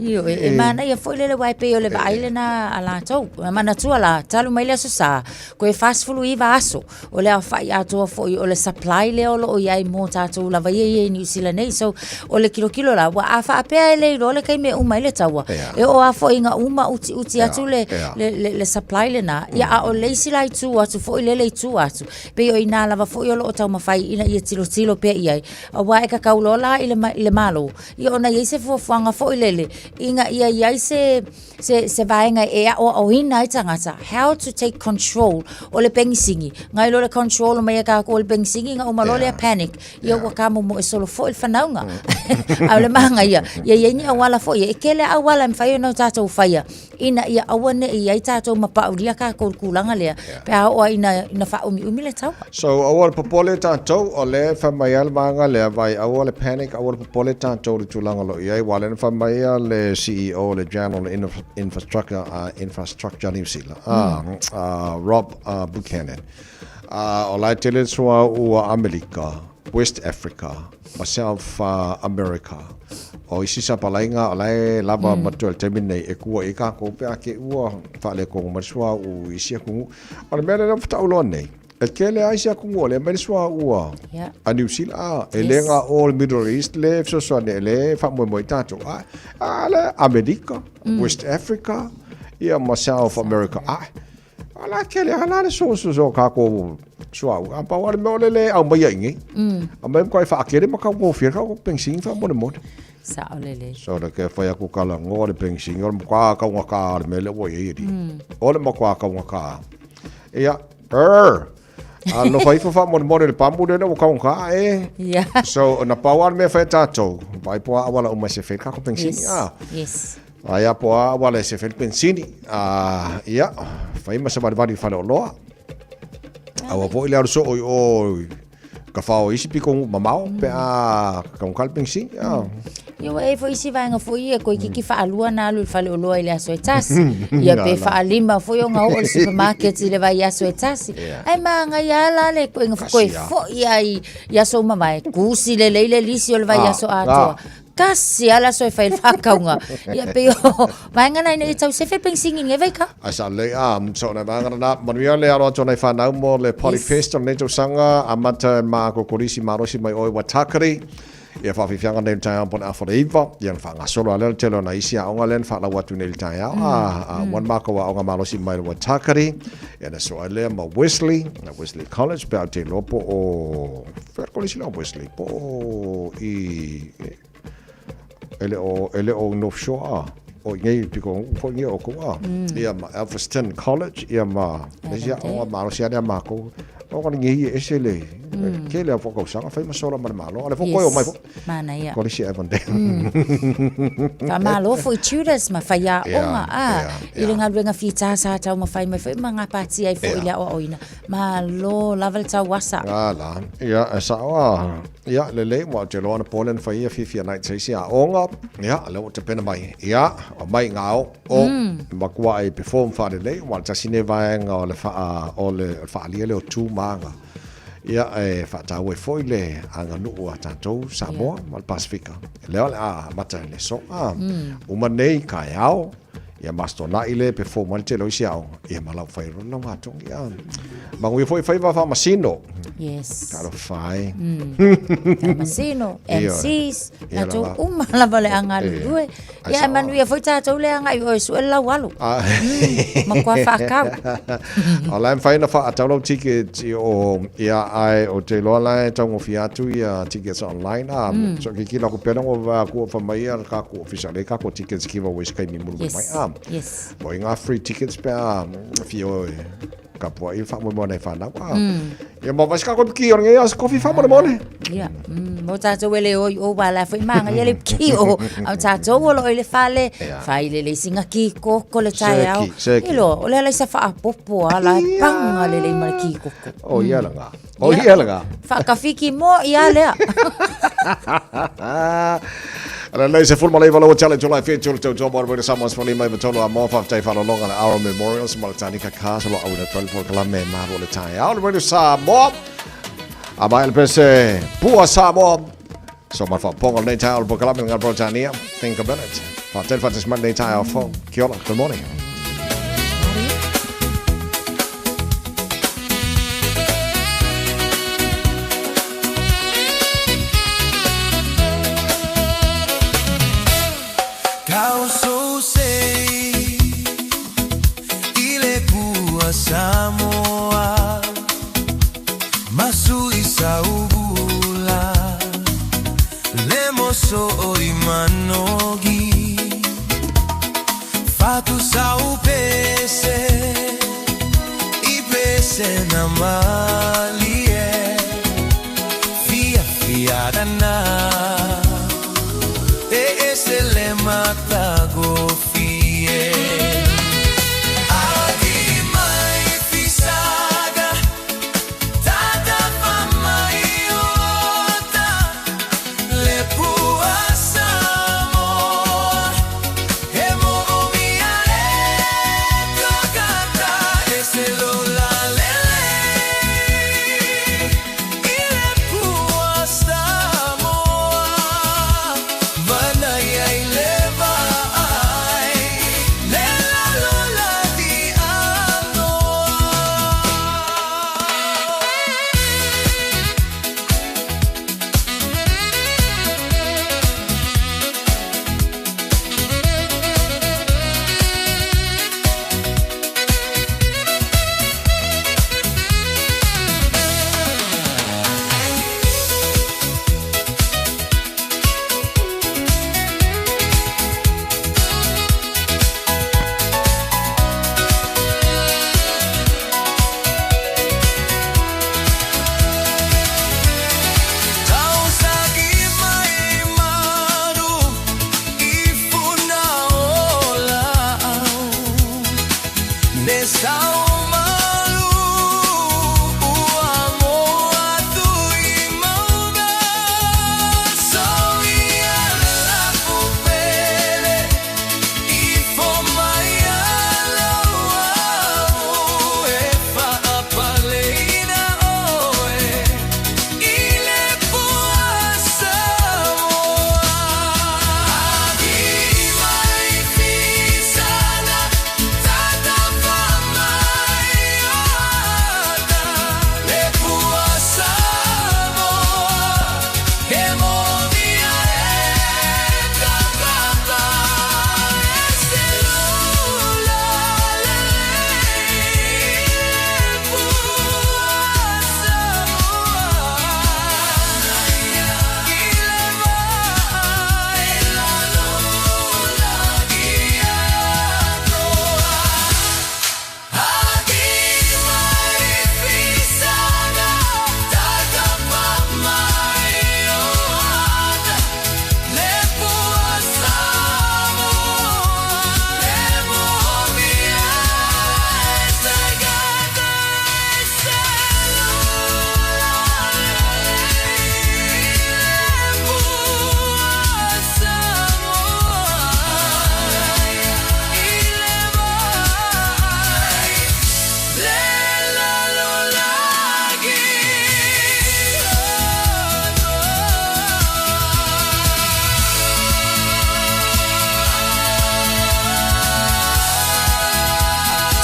Ioe, e manaia foi lele aua e pei o le vaai lena a latou. E manatua la, talu mai le Aso Sa, koe 49 aso o le aofai atoa foi o le supply lea o lo o i ai mō tātou lava ia ia i Niu Sila nei. So, o le kilokilo la, ua a faapea e le iloa le taimi e uma ai le taua, e oo lava foi ina uma utiuti atu le, le, le, le supply lena, ia a o le isi la i tua atu foi lele i tua atu, Pei o i inā lava foi o lo o taumafai ina ia tilotilo pea i ai, aua e kakau loa la i le, i le Malo, ia ona i ai se fuafuaga foi lele, ina ia i ai se, se, se vaega e aʻoaʻoina ai tagata, how to take control o le penisini. Nai lo le control mai e kākou o le penisini, ina uma loa lea panic, ia ua kamomoe solo foi le fanauga. A o le manaia, ia i ai ni auala foi, e tele auala e mafai ona o tatou faia, ina ia aua ne i i ai tatou ma paulia kākou i le tulaga lea, pe a oo ina, ina faaumiumi le taua. So, aua le popole tatou, o lea e fai mai lava le vaega lea, vai aua le panic, aua le popole tatou i le tulaga o lo o i ai, aua o lea na fai mai lava le CEO o le General Infrastructure, Infrastructure Niu Sila, Rob Buchanan, o la e tele le suauu a Amerika, West Africa, ma South America. O isi sapalaiga o la e lava matua i le taimi lenei e kua i ai kākou pe a te i ua faaletonu mai le suauu i isi atunuu. O le mea lea ua faatauloa nei, e tele lava isi atunuu o lea e aumai le suauu a Niu Sila, a, e le na o le Middle East lea e fesoasoani ai, lea e faamoemoe ai tatou, a, a le Amerika, West Africa, ia ma South America, a, A la tele a la le so so so kākou suauu. A pau lava le mea o le le aumaia i inei. Aumai matuai faatele ma taugofie ai le tatou penisini faamolemole. Sao lelei. So le ke fai atu talanoa le penisini o le matua taugata o le mea lea ua i ai alii. O le matua taugata. Ia, err. A alofa ifo faamolemole i le pamu lea ua taugata e. Ia. So, na pau lava le mea e fai e tatou, vaai po o a auala uma e sefe ai le tatou penisini. Yes. A. Yes. Aia po o a auala e sefe ai le penisini. A, ia, fai ma savalivali i le faleoloa. Aua foi le alu soo i o i ka fao i isi pito nuu mamao pe a taugata le penisini. A. Ia ua i ai foi isi vaega foi ia toeitiiti faalua ona alu i le faleoloa i le aso e tasi. Ia pe faalima foi ona oo i le supermarket i le vaiaso e tasi. Ae manaia lava la le ituaiga foi toe foi lava i aso ua mavae, tusi lelei le lisi o le vaiaso atoa. Tasi lava le aso e fai ai le faatauga. Ia pei o vaega na ina ia tau sefe le penisini i lenei vaitau. Ai sa lelei, a, so o nai vaega na, manuia le alo atu o nai whanau mo le Polyfest o lenei tausaga, amata e ma kokolisi malosi mai oe Waitakere, ia whaawhiwhianga nei le taeao po o le afa o le iva, ia na whaangasolo a lea le tele o nai isi aoga lea na whaalau atu nei le taeao, a, a, one mākou aoga malosi mai le Waitakere, ia na so ai lea ma Wesley, na Wesley College, pe au te iloa po o, whea le kolisi lea o Wesley, po o i, e le o, e le o North Shore, a, o i nei piko foi nei o kou, a, ia ma Elphinstone College, ia ma, le isi aoga malosi a lea mākou, o ka nei e ese le, Tele lava foi o tausaga fai ma sola ma le Malo, a o lea foi ua toe omai foi. Manaia. Kolisi Avondale. Faamalo foi tutors ma faiaoga a i le galuega fita sa taumafai mai foi ma gapatia ai foi i le aoaoina. Malo lava le tauasa. A la, ia, e sao a, ia, lelei, ua ou te iloa anapo lea na fai ia fiafia nai se isi aoga, ia, lea ua tapena mai, ia, aumai gao, o, matua e perform faalelei, aua o le tasi lenei vaega o le faa, o le faaalia lea o tu ma aga. Ia, e faataua ai foi le aganuu a tatou Samoa ma le Pasefika. Lea o le a amata i le aso. A, uma nei taeao, ia masetona'i le perform ai le tele o isi aoga, ia ma lau fai loa lau atogi. A, manuia foi faiva faamasino. Yes. Talofa e. Faamasino, MCs, tatou uma lava le a galulue. Ia, e manuia foi tatou le agai i oe e sue le laualo. Matua faakau. O la e mafai ona faatau lau ticket i o, ia, ae ou te iloa la e taugofie atu ia tickets online. A, so kikilo aku pea ua vaai atu ua fai mai ia le tatou ofisa o lea tatou tickets giveaways i taimi mulimuli mai. A, mo i ngā free tickets pe a fia o e Kapuaʻi le faamoemoe a nai fanau. A, ia ma vaisi kākou piki o lenei aso kofi faamolemole. Ia, mo tātou e le oi o wā la foi maanga ia le piki o au tātou o lo i le fale, fai le le singa ki koko le taeao. Seki, seki. Ilo, o le ala i sa whaapopo a la e panga le lei ma le ki koko. O ia langa. O ia langa. Whaakawhiki mo ia lea. Ana nei se fulma leiva laua tale tula e tula tau tau mara Samoa sfali mai matolo a moa whaftai whalolonga le Aro Memorials ma le Tanika Castle o awina 12 kalame maro le tai ao le Radio Samoa a mai le pese Pua Samoa so ma whaponga le nei tai ao le Pokalame ngā Brotania think about it whatel whates mai nei tai ao fo kia ora good morning.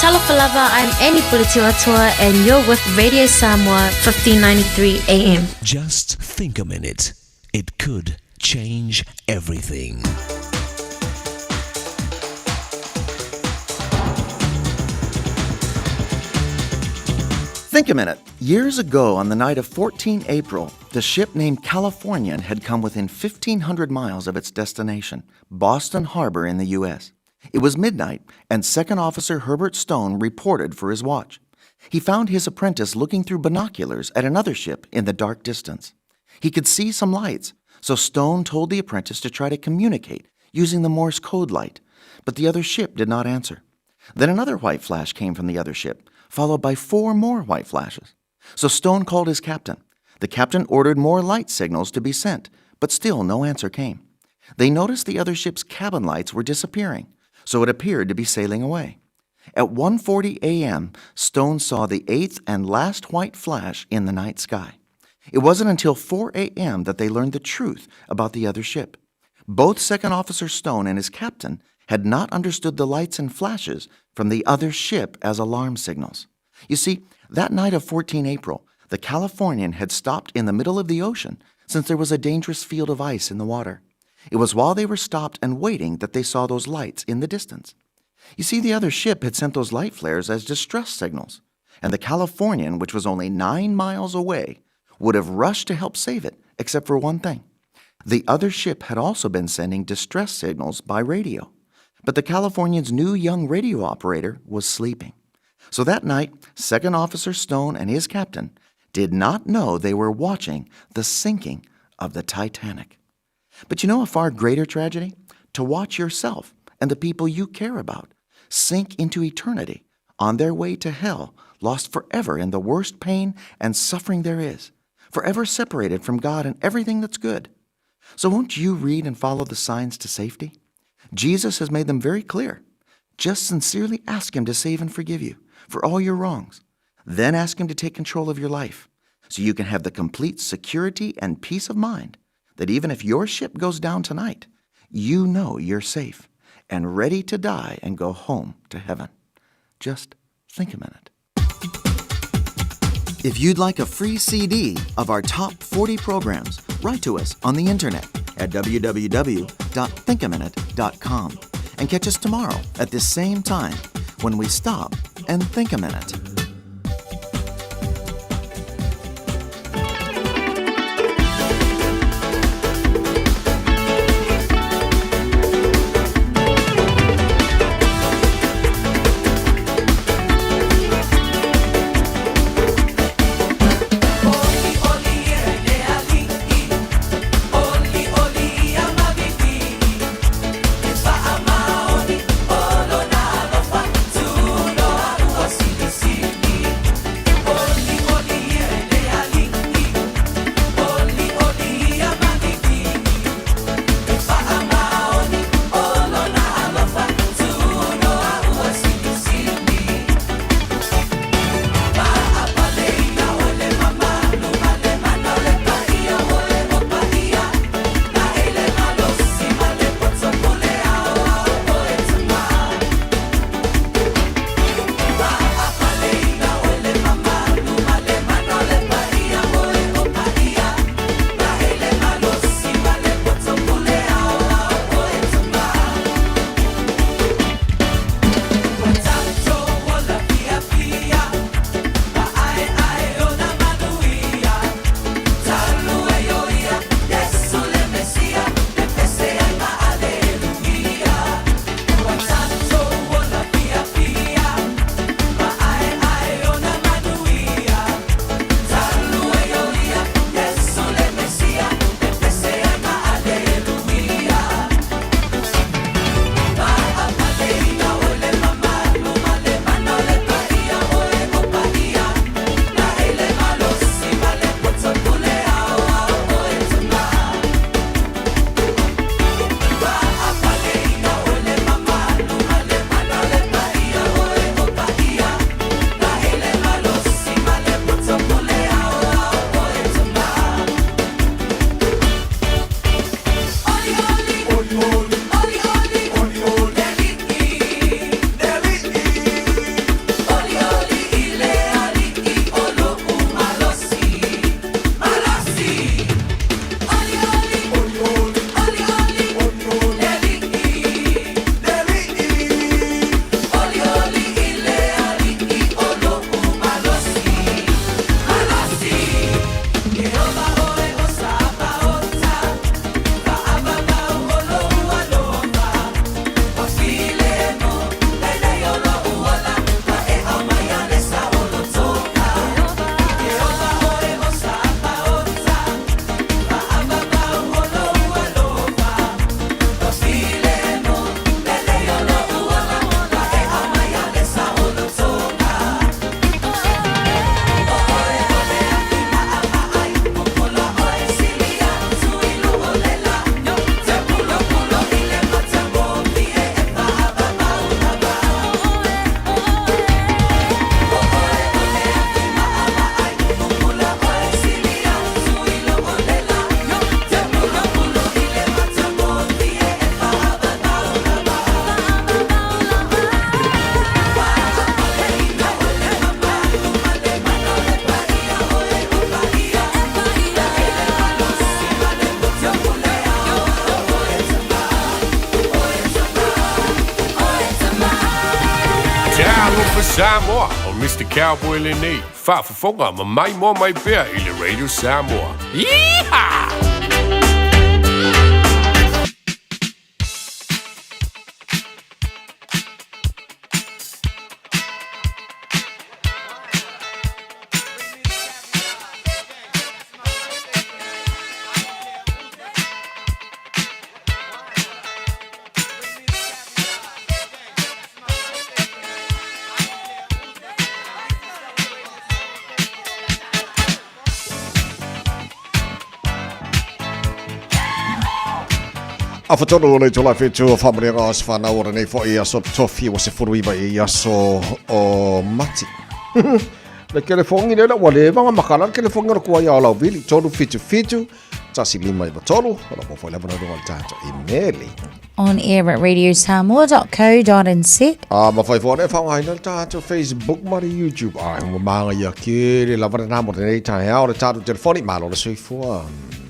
Talofa lava, I'm Annie Pulitiwatua and you're with Radio Samoa 1593 AM. Just think a minute. It could change everything. Think a minute. Years ago, on the night of 14 April, the ship named Californian had come within 1,500 miles of its destination, Boston Harbor in the U.S. It was midnight, and Second Officer Herbert Stone reported for his watch. He found his apprentice looking through binoculars at another ship in the dark distance. He could see some lights, so Stone told the apprentice to try to communicate using the Morse code light, but the other ship did not answer. Then another white flash came from the other ship, followed by four more white flashes. So Stone called his captain. The captain ordered more light signals to be sent, but still no answer came. They noticed the other ship's cabin lights were disappearing, so it appeared to be sailing away. At 1:40 a.m., Stone saw the eighth and last white flash in the night sky. It wasn't until 4 a.m. that they learned the truth about the other ship. Both Second Officer Stone and his captain had not understood the lights and flashes from the other ship as alarm signals. You see, that night of 14 April, the Californian had stopped in the middle of the ocean since there was a dangerous field of ice in the water. It was while they were stopped and waiting that they saw those lights in the distance. You see, the other ship had sent those light flares as distress signals, and the Californian, which was only nine miles away, would have rushed to help save it, except for one thing. The other ship had also been sending distress signals by radio, but the Californian's new young radio operator was sleeping. So that night, Second Officer Stone and his captain did not know they were watching the sinking of the Titanic. But you know a far greater tragedy? To watch yourself and the people you care about sink into eternity on their way to hell, lost forever in the worst pain and suffering there is, forever separated from God and everything that's good. So won't you read and follow the signs to safety? Jesus has made them very clear. Just sincerely ask Him to save and forgive you for all your wrongs. Then ask Him to take control of your life so you can have the complete security and peace of mind that even if your ship goes down tonight, you know you're safe and ready to die and go home to heaven. Just think a minute. If you'd like a free CD of our top 40 programs, write to us on the internet at www.thinkaminute.com and catch us tomorrow at this same time when we stop and think a minute. Silisili. Samoa, o Mr. Cowboy lenei, faafofoga ma maimoa mai pea i le Radio Samoa. Yeehaw! Afatonu o le itula whitu o whamurianga o se whanau o renei fo i aso tofi o se furuiva i aso o mati. Le kelefongi le la ua le vanga makala le kelefongi o le kua ia o lau vili tolu fitu fitu tasi lima iwa tolu o la mofo i lava na runga o le tātou imeli. On air at radiosamoa.co.nz. A ma whai whane whangaina le tātou Facebook ma le YouTube. Ai, ua maanga ia ke le lava le nā mo tenei tae ao le tātou telefoni, malo le soifua.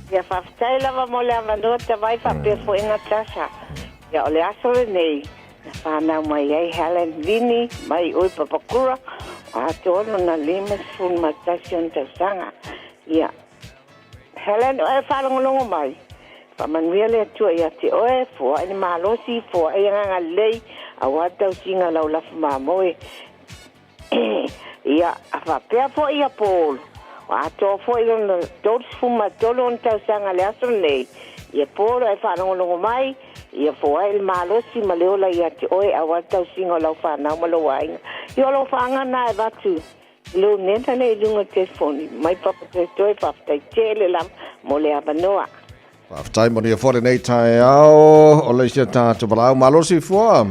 Ia faafetai lava mo le avanoa tavai faapea foi Natasha. Ia o le aso lenei na fanau mai ai Helen Vini mai oi Papakura o atoa lona 51 ona tausaga. Ia Helen oe faalogologo mai, faamanuia le Atua ia te oe, foai le malosi, foai agaga lelei aua le tausiga o lau lafu mamoe. Ia, a faapea foi ia Paul, ua atoa foi lona 33 ona tausaga i le aso lenei, ia Paul e faalogologo mai, ia foai le malosi ma le ola ia te oe aua le tausiga o lau fanau ma lou aiga. Ia o lou faagana e avatu i lou nena lea i luga o le telefoni, mai Papatoetoe, faafetai tele lava mo le avanoa. Faafetai manuia foi lenei taeao o le isi o tatou valaau. Malo soifua.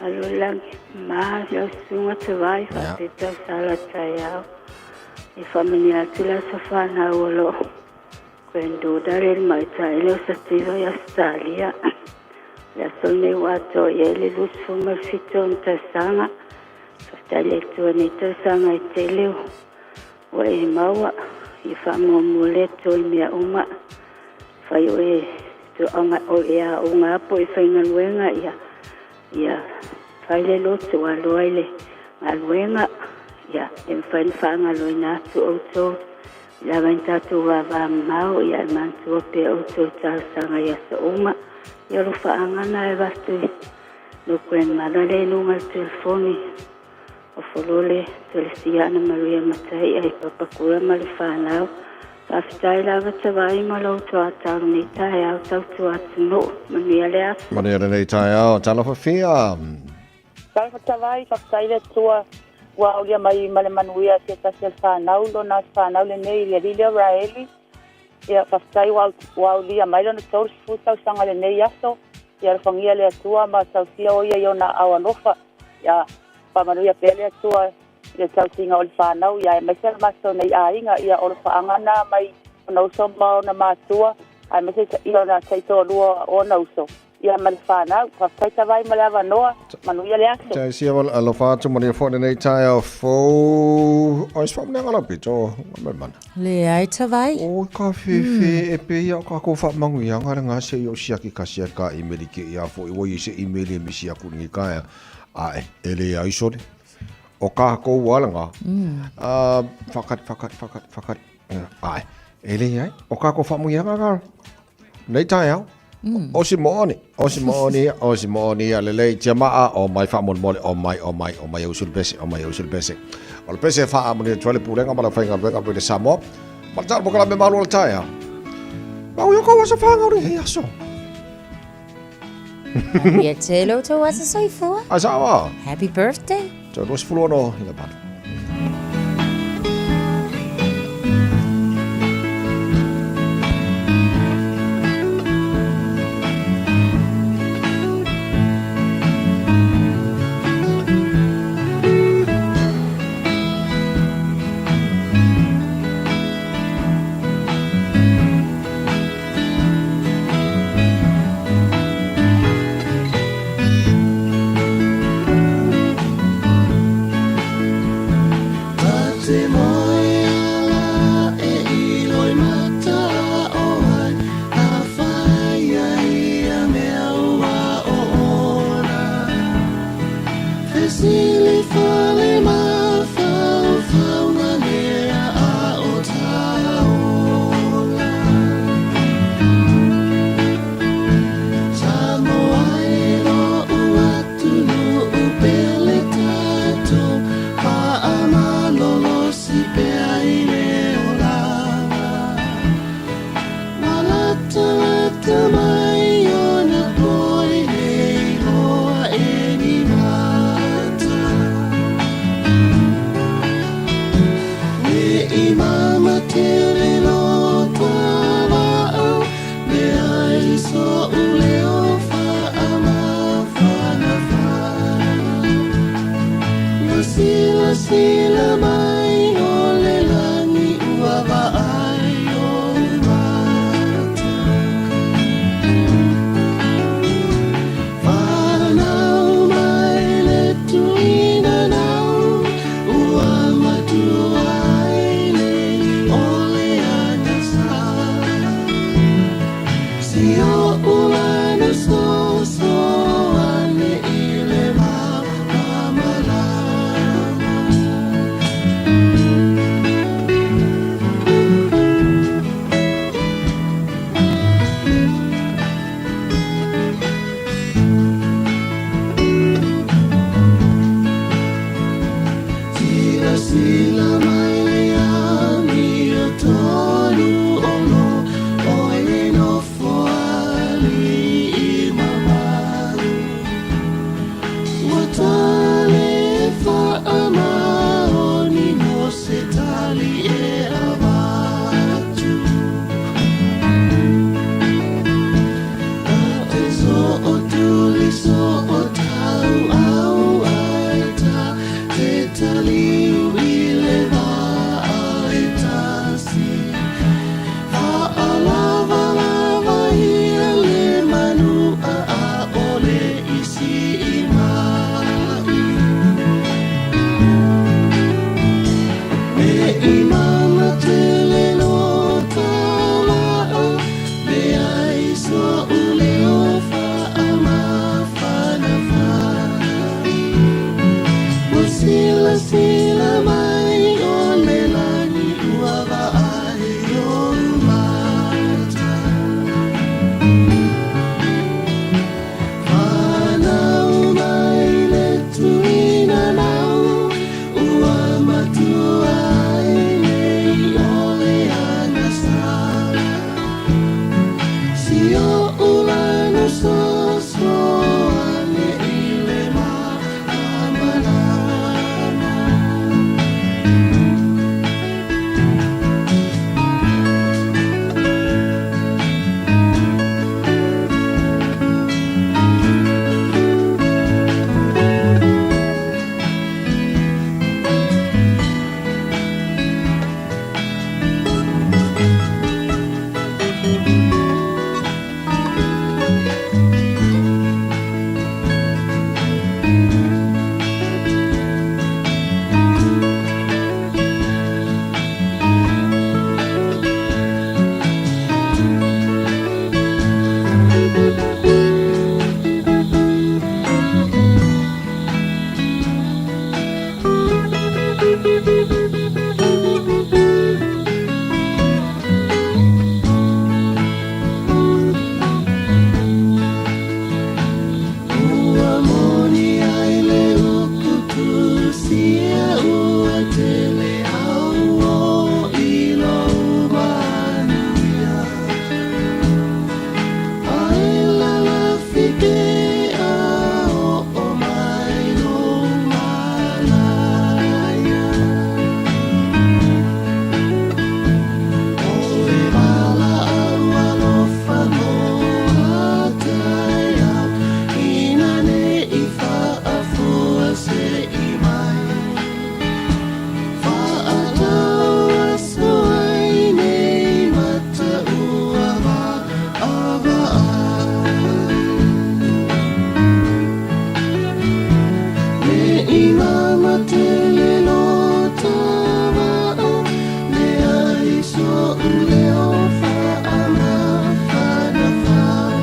Alo lagi ma lau susuga Tavai faapea sala taeao e faamanuia atu le aso fanau o loo granddaughter le tamaitai lea o Sativa i Ausetalia. Le aso lenei ua atoa i ai le 27 ona tausaga. Faafetai i le Atua i nei tausaga e tele ua e maua. Ia faamuamua le Atua i mea uma. Fai o e toaga o e aoga po i faigaluega ia ia fai le loto aloa i le galuega ia e mafai ona faagaloina atu outou i lava i tatou vavamamao ia e manatua pea outou talosaga i aso uma ia o lo faagana e avatu i lou grandmother lea i luga o le telefoni O Folole, Telesia Ana Maria Matai ai Papakura ma le whanau. Faafetai lava Tavai ma lou toatau lenei taeao tautua atunuu. Manuia le aso. Manuia lenei taeao. Talofa Fia. Talofa Tavai, faafetai le Atua ua aulia mai ma le manuia se tasi o le whanau, lona aso whanau lenei i le alii lea o Raeli. Ia, faafetai ua, ua aulia mai lona 30 tausaga lenei aso. Ia alofagia le Atua ma tausia o ia i ona aao alofa. Ia, Faamanuia pea le Atua i le tausiga o le fanau, ia aemaise le matou nei aiga, ia o lofaaga na mai ona uso ma ona matua, aemaise i ona taitoalua o ona uso, ia ma le fanau. Faafetai Tavai mo le avanoa, manuia le aso. Tai sia wala alofa atu manuia foi lenei taeao fou. O se faamanuiaga lau pito, mai mana. Leai Tavai. O ka fefe e pe ia o kākou faamanuiaga le gase i o siaki kasi a ka imeli ke ia foi ua i se imeli e misi aku ni kaea. Ae, e le ai sole. O kākou ala ngā. Whakari, whakari, whakari, whakari. Ae, e le ai. O kākou whaamuianga ngā. Nei taeao. O si mooni, o si mooni, o si mooni, a lelei tia maa, o mai whaamolemole, o mai, o mai, o mai au sulu pese, o mai au sulu pese. O le pese e whaamoni atu ai le pulega ma le whaingaluega o le Samoa. Ma le talo mo ka la me malu o le taeao. Mau i o kau aso whangau re hei aso. Ia tele o tau asa soifua. Ai sawa. Happy birthday. Tau 26 i le palu. Silasila mai le amio tonu ono o e nofo ali'i mamalu. Ua tale faamaoni mo se tali e avatu. A e so'otuli so'otau au ai ta te taliu i le va'a e tasi. Fa'alavalava ia le manu a a'ole i si'i mai. Ne i mana tele lo ta va'a, leai so'u leo fa'amafanafana. Ua silasila mai o le lani ua va'ai ou mata. Fanau mai le tuina nau, ua matua ai nei o le agasala. Si o'u lanu soso ane i le ma'amalama. Ua moni ai le upu tusia ua tele au o i lou manuia. Ae lalafi pea o'o mai lou manaia. O le valaau alofa mo a taeao, ina ne'i fa'afoa se'i mai. Fa'atau aso ai nei mata ua va'ava'ai. Ne i mana tele lo ta va'a, leai so'u leo fa'amafanafana.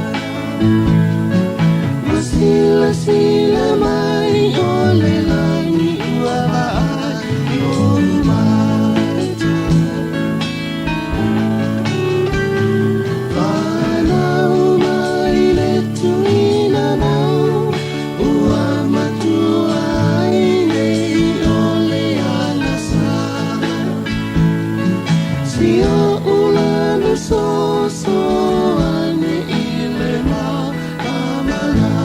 Ua silasila mai o le lani ua va'ai ou mata. Fanau mai le tuina nau, ua matua ai nei o le agasala. Si o'u lanu soso ane i le ma'amalama.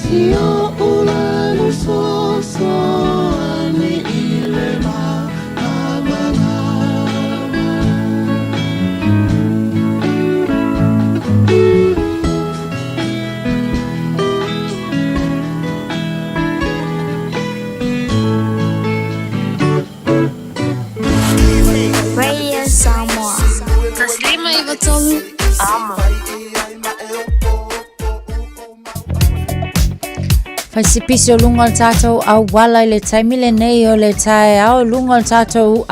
Si o'u lanu soso ane i le ma'amalama. Radio Samoa. 593 Amo. Fai se pisi o luga o le tātou auala i le taimi lenei o le taeao i luga o le tātou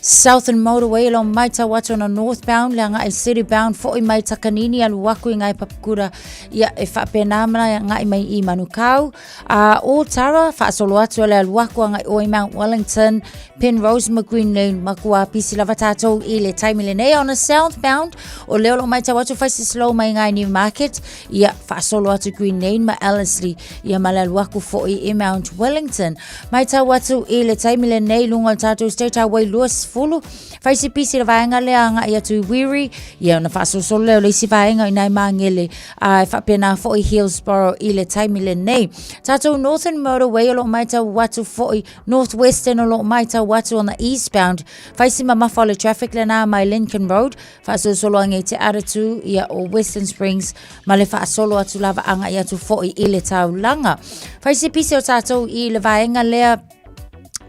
Southern Motorway o lo maitau atu ona northbound le agai city bound foi mai Takanini alu aku i ngai Papakura ia e faapena ma agai mai i Manukau a Ōtara faasolo atu o le alu aku agai o i Mount Wellington Penrose ma Green Lane makua pisi lava tātou i le taimi lenei ona southbound o lea o lo maitau atu fai se slow mai ngai Newmarket Ia, faasolo atu Green Lane ma Ellerslie, ia ma le alu aku foi i Mount Wellington. Maitau atu i le taimi lenei lunga o le tātou State Highway 20, whai se pisi le vaenga lea agai atu i Wiri, ia ona faasolosolo lea o le isi vaenga i nai Māngere, a e faapena foi Hillsborough i le taimi lenei. Tātou Northern Motorway o lo o maitau atu foi North Western o lo o maitau atu on the eastbound, whai si mamafa o le traffic lena mai Lincoln Road, Faasolosolo age i Te Aratū, ia o Western Springs, ma le faasolo atu lava agai atu foi i le taulaga. Fai se pisi o tātou i le vaenga lea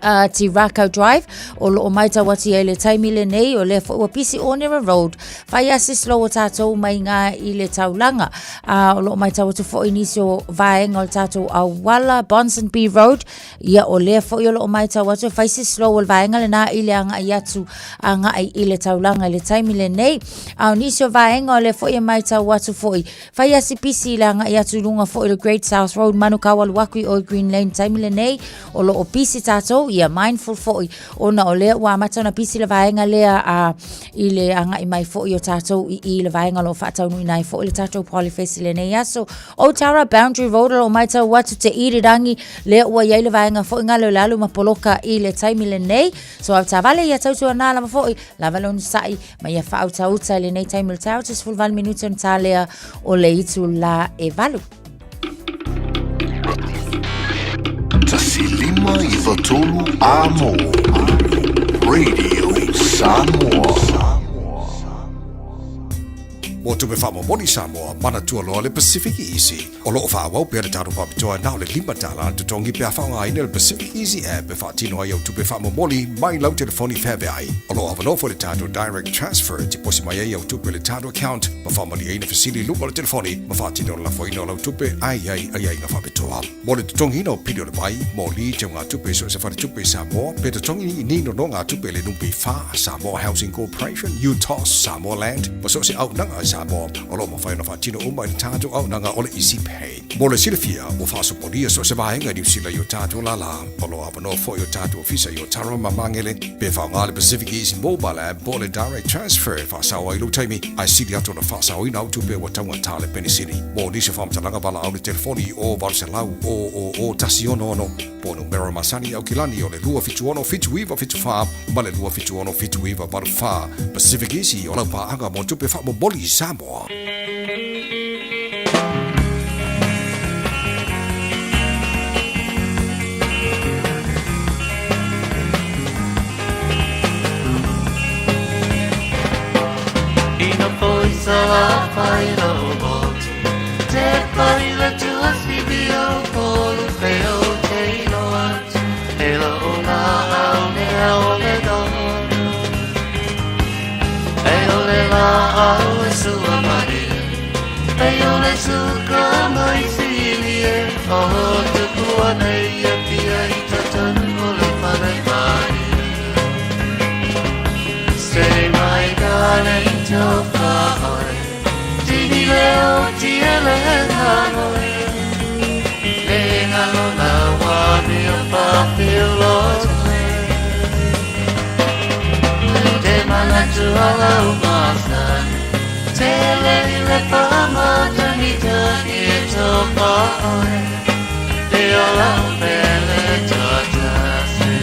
Ti Rakau Drive o loo maitau atu i ai le taimi lenei o lea foi ua pisi Onera Road fai a se slow o tātou mai ngā i le taulaga o loo maitau atu foi nisi o vaenga o le tātou auala Ponsonby Road Ia o lea foi o loo maitau atu e fai se slow o le vaega lena i le agai atu agai i le taulaga i le taimi lenei. A o nisi o vaega o lea foi e maitau atu foi fai a si pisi i le agai atu i luga foi o le Great South Road Manukau alu aku i oi Green Lane taimi lenei o loo pisi tatou ia mindful foi ona o lea ua amata ona pisi le vaega lea a i le agai mai foi o tatou i i le vaega o loo faataunuuina ai foi le tatou Polyfest i lenei aso. Otara Boundary Road o lo o maitau atu te irirangi lea ua iai le vaega foi ngale o le alu ma poloka i le taimi lenei. So au tāvale ia tautua nā lava foi, lava le onosai ma ia whaautauta i lenei taimi o le taeao te 18 minute ona tālea o le itu la e valu. 153 Amo Radio Samoa. Mo tupe faamomoli Samoa, manatua loa le Pacific Easy. O loo faaauau pea le tatou faapitoa na o le $5 le totogi pe a faaaogaina le Pacific Easy app e faatino ai au tupe faamomoli mai lau telefoni feaveai. O loo avanoa foi le tatou Direct Transfer e tiposi mai ai au tupe i le tatou account ma faamalieina fesili i luga o le telefoni ma faatino le lafoina o lau tupe ae i ai aiaiga faapitoa. Mo le totogiina o pili o le vai, moli, teugatupe i so o se faletupe i Samoa, pe totogi ni nonogatupe i le NPF, Samoa Housing Corporation, UTOS, Samoa Land, ma so o se auaunaga i Samoa, o lo o mafai ona faatino uma i le tatou auaunaga o le Easy Pay. Mo le silafia, ua faasopolia so o se vaega i Niu Sila i o tatou lālā. O lo o avanoa foi o tatou ofisa i Otara ma Magele, pe faaaoga le Pacific Easy Mobile App po o le Direct Transfer e faasao ai lou taimi, ae sili atu ona faasaoina au tupe ua taugata le penisini. Mo nisi o faamatalaga valaau le telefoni i o 800 000 166 po o numera masani i Aukilani o le 276 7974 ma le 276 7984. Pacific Easy o lau paaga mo tupe faamomoli i Samoa. Ina foi sa fai lo motu Te pai le tua whiwi o polu Te o te ino atu E la o la au ne au le dono E o le la au e sua mai E o le suka mai sili e O te pua nei e pia i tatanu o le whare mai Say my darling tofa oi Tini leo ti ele hanoi Le ngalo la wa mi o pa filo Te mana tu ala umasa Te le le pa ma tani tani e tofa oi Te ola pele tata se.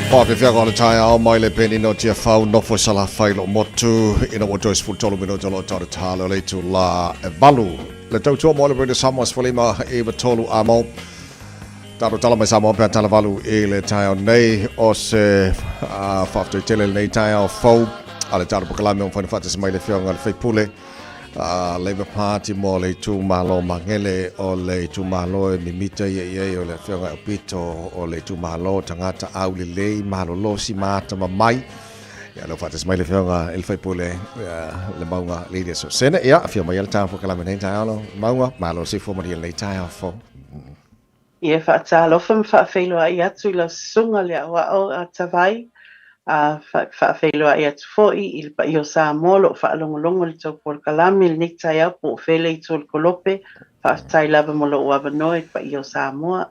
Faafefea o le taeao mai le peni no Tiafau nofo i Salafai loo motu ina ua toe 13 minute o loo tau talo le itulā e 8 le tautua mo le Radio Samoa 15 9 3 amo Tatou tala mai Samoa pea talavalu i le taeao nei o se faafetai tele lenei taeao fou a le tatou polokalame o mafai ona faatasi mai le Afioga i le Faipule Labour Party mo le itumalo Magele o le itumalo e mimita ia i ai o le Afioga i Aupito o le itumalo tagata aulelei malolosi ma atamamai. Ia leo faatasi mai le Afioga i le Faipule le Mauga Lydia Sosene. Ia, afio mai le taeao polokalame nei taeao lo Mauga, malo le soifua manuia lenei taeao fou. Ia faatalofa ma faafeiloai atu i lau susuga le aoao a Tavai, a faafeiloai atu foi i le paia o Samoa o lo o faalogologo i le tou polokalame i lenei taeao po o fea le itu o le kolope. Faafetai lava mo lou avanoa i le paia o Samoa.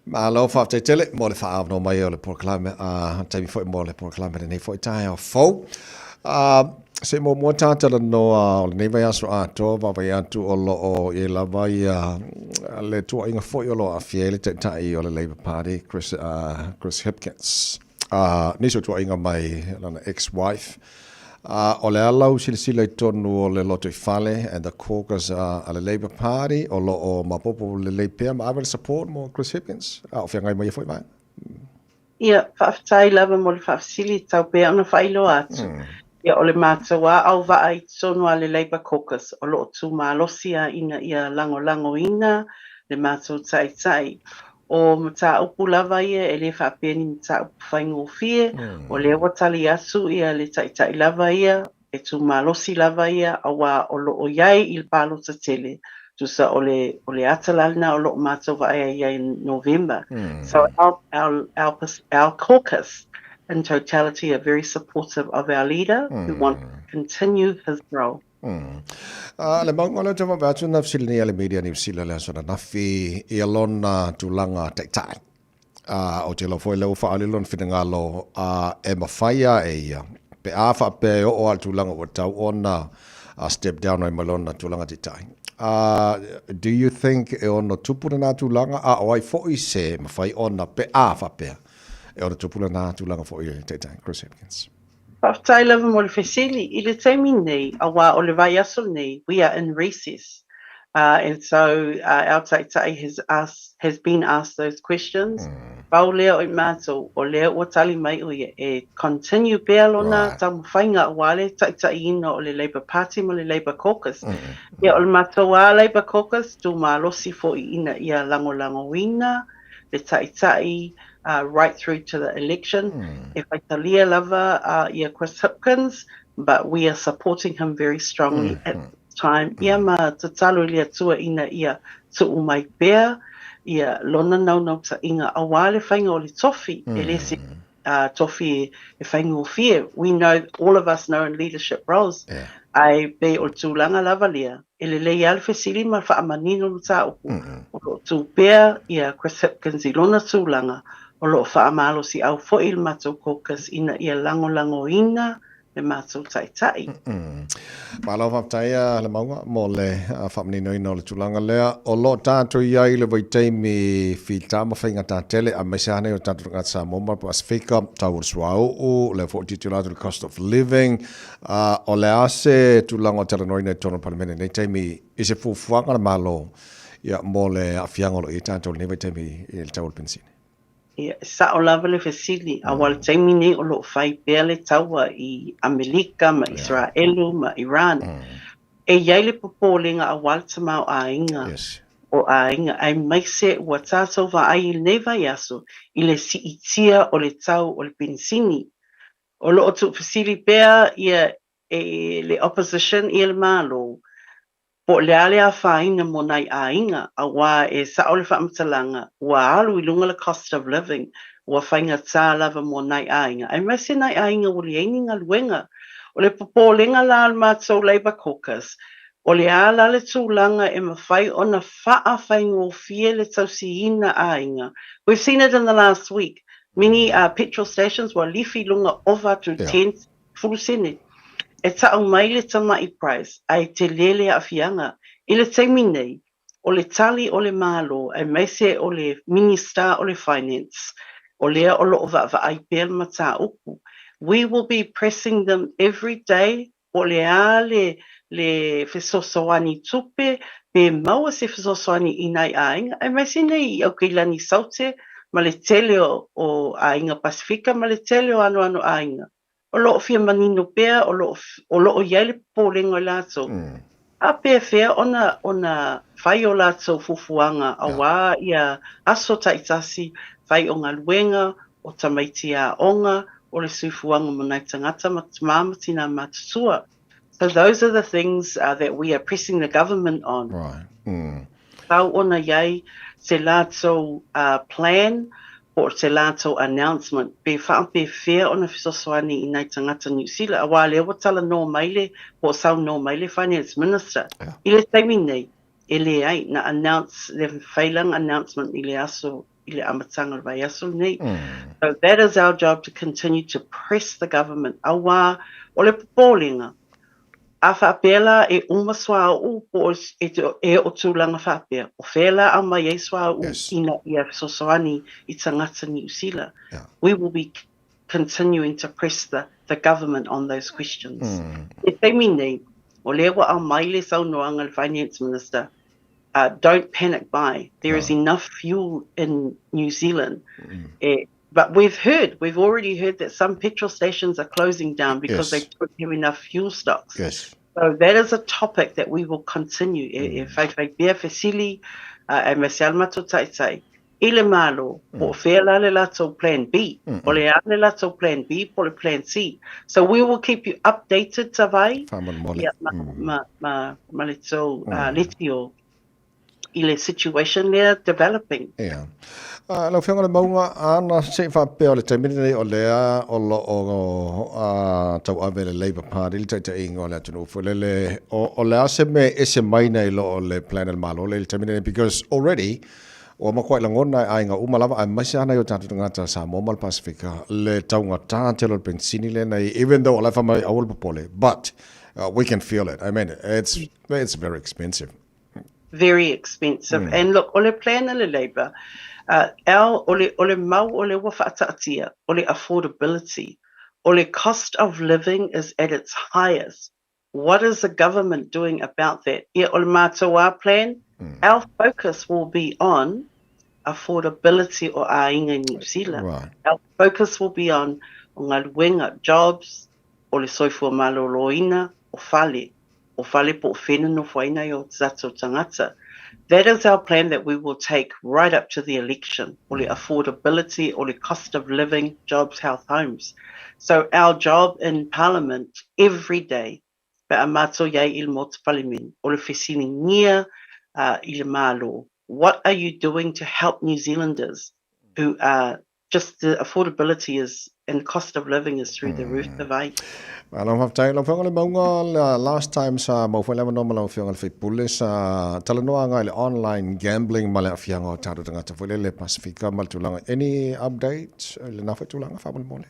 Malo faafetai tele mo le faaavanoa mai o le polokalame a taimi foi mo le polokalame lenei foi taeao fou. Se i muamua ta talanoa o lenei vaiaso atoa, vaavaai atu o lo o i ai lava ia le tuuaiga foi o lo o aafia ai le Taitai o le Labour Party, Chris, Chris Hipkins. Nisi o tuuaiga mai lana ex-wife. O le a lau silasila i totonu o le lotoifale and the caucus a le Labour Party o lo o maopoopo lelei pea ma ave le support mo Chris Hipkins, a o feagai ma ia foi vaega? Ia, faafetai lava mo le faafesili, e tatau pea ona faailoa atu. Ia, o le matou lava auvaa i totonu a le Labour Caucus, o lo o tu malosi lava ina ia lagolagoina le matou taitai. O mataupu lava ia e le faapea ni mataupu faigofie, o lea ua tali atu ia le taitai lava ia, e tu malosi lava ia auā o lo o i ai i le palota tele, tusa o le, o le ata la lena o lo o matou vaai ai i November. So our, our, our, our caucus in totality are very supportive of our leader who want to continue his role. Le mauga o lea ou te vaavaai atu na fesili nei a le media Niu Sila i le aso ananafi ia lona tulaga taitai. Ā, ou te iloa foi lea ua faaali lona finagalo, ā, e mafai lava e ia, pe a faapea e oo lava i le tulaga ua tatau ona step down ai mai lona tulaga taitai. Ā, do you think e ono tupu lena tulaga, a o ai foi se mafai ona, pe a faapea e ono tupu lena tulaga foi i le taitai, Chris Hipkins? Faafetai lava mo le fesili. I le taimi nei, auā o le vaiaso lenei, we are in recess. And so our taitai has asked, has been asked those questions. Pau lea o i mātou, o lea ua tali mai o ia e continue pea lona taumafaiga auā le taitaiina o le Labour Party ma le Labour Caucus. Ia o le matou lava Labour Caucus, tū malosi foi ina ia lagolagoina le taitai right through to the election. E whaitalia lava ia Chris Hipkins, but we are supporting him very strongly at this time. Ia ma tatalo i le Atua ina ia tuu mai pea ia lona naunautaiga auā le whainga o le tofi, e le se tofi e whaingofie. We know, all of us know in leadership roles, yeah. Ae pei o le tulaga lava lea, e lelei lava le fesili ma le faamanino mataupu, o lo o tu pea ia Chris Hipkins i lona tulaga, o lo o faamalosiau foi le matou caucus ina ia lagolagoina le matou taitai. Malo faafetai a Lemauga mo le faamaninoina o le tulaga lea. O lo o tatou i ai i le vaitaimi fita ma faigata tele aemaise lava nei o tatou tagata Samoa ma le Pasefika, tau o le suauu, lea foi ua tilotilo atu i le cost of living. O le a se tulaga o talanoaina i totonu o le Palemene i lenei taimi i se fuafuaga a le Malo mo le aafiaga o lo o i ai tatou i lenei vaitaimi i le tau o le penisini? Ia, e sao lava le fesili, aua o le taimi nei o lo o fai pea le taua i Amerika ma Isaraelu ma Iran. E i ai le popolega aua le tamaoaiga o aiga, aemaise ua tatou vaai i lenei vaiaso i le siitia o le tau o le penisini. O lo o tuufesili pea ia e le opposition ia le Malo Po o le a le afaina mo nai aiga, aua e sao le faamatalaga, ua alu i luga le cost of living, ua faigata lava mo nai aiga, aemaise nai aiga ua leai ni galuega. O le popolega la a le matou Labour Caucus, o le a la le tulaga e mafai ona faafaigofie le tausiina aiga? We've seen it in the last week, many petrol stations ua lifi i luga ova atu i 10 Fulusene, E tau mai le tama'i price ae tele le aafiaga. I le taimi nei, o le tali o le Malo aemaise o le Minista o le Finance, o lea o lo o vaavaai pea le mataupu. We will be pressing them every day po o le a le le fesoasoani tupe pe maua se fesoasoani i nai aiga aemaise nei i Aukilani Saute ma le tele o aiga Pasefika ma le tele o anoano aiga. O lo o fia manino pea, o lo o, o lo o i ai le popolega o i latou, a pefea ona, ona fai o latou fuafuaga aua ia aso taitasi, fai o galuega, o tamaiti aoga, o le soifuaga mo nai tagata ma tama ma tina matutua. So those are the things uh, that we are pressing the government on. Right. Tau ona i ai se latou uh, plan po o se latou announcement pe faapefea ona fesoasoani i nai tagata Niu Sila aua lea ua talanoa mai le po o saunoa mai le Finance Minister yeah. i le taimi nei e leai na announce le fai lana announcement i le aso i le amataga o le vaiaso lenei. So that is our job to continue to press the government aua o le popolega a faapea la e uma suauu po o e, e o tulaga faapea, o fea la aumai ai suauu yes. ina ia fesoasoani i tagata Niu Sila. Yeah. We will be continuing to press the, the government on those questions. E taimi nei, o lea ua aumai le saunoaga le Finance Minister, uh, don't panic buy. There is enough fuel in New Zealand. Eh, but we've heard, we've already heard that some petrol stations are closing down because they don't have enough fuel stocks. So that is a topic that we will continue. E, e whaiwhai pea fesili, uh, e me se alamato taitai. I le Malo, po o fea la le latou plan B, o le a le latou plan B, po o le plan C. So we will keep you updated, Tavai, Faamolemole. ia, ma, ma, ma, ma le tou uh, letio i le situation lea developing. Ia. Uh, lau Afioga Lemauga, ana se i faapea o le taimi lenei o lea o lo o uh, tauave le Labour Party le taitaiga o le atunuu foi lele, o, o le a se mea e ese mai nei lo o le plan a le Malo le i le taimi lenei, because already Ua matuai lagona e aiga uma lava aemaise lava nai o tatou tagata Samoa ma le Pasefika le taugata tele o le penisini lenei even though o la e fai mai aua le popole but uh, we can feel it. I mean it's it's very expensive. Very expensive. And look, o le plan a le Labour, uh, our, o le, o le mau o le ua whaataatia, o le affordability, o le cost of living is at its highest. What is the government doing about that? Ia, o le mātou a plan, our focus will be on affordability o aiga i New Zealand. Right. Our focus will be on o galuega, jobs, o le soifua maloloina, o fale, o fale po o whena nofo ai nei o tatou tagata. That is our plan that we will take right up to the election, o le affordability, o le cost of living, jobs, health, homes. So our job in Parliament every day, pe a mātou i ai i le Maota Palemene, o le fesiligia uh, i le Malo, what are you doing to help New Zealanders who are just the affordability is and cost of living is through the roof Tavai. Malo faafetai. Lau Afioga i le Mauga, last time sa maua foi le avanoa ma lau Afioga i le sui usufono sa talanoa agai i le online gambling ma le aafiaga o tatou tagata foi lele Pasifika ma le tulaga. Any update i lena foi tulaga faamolemole?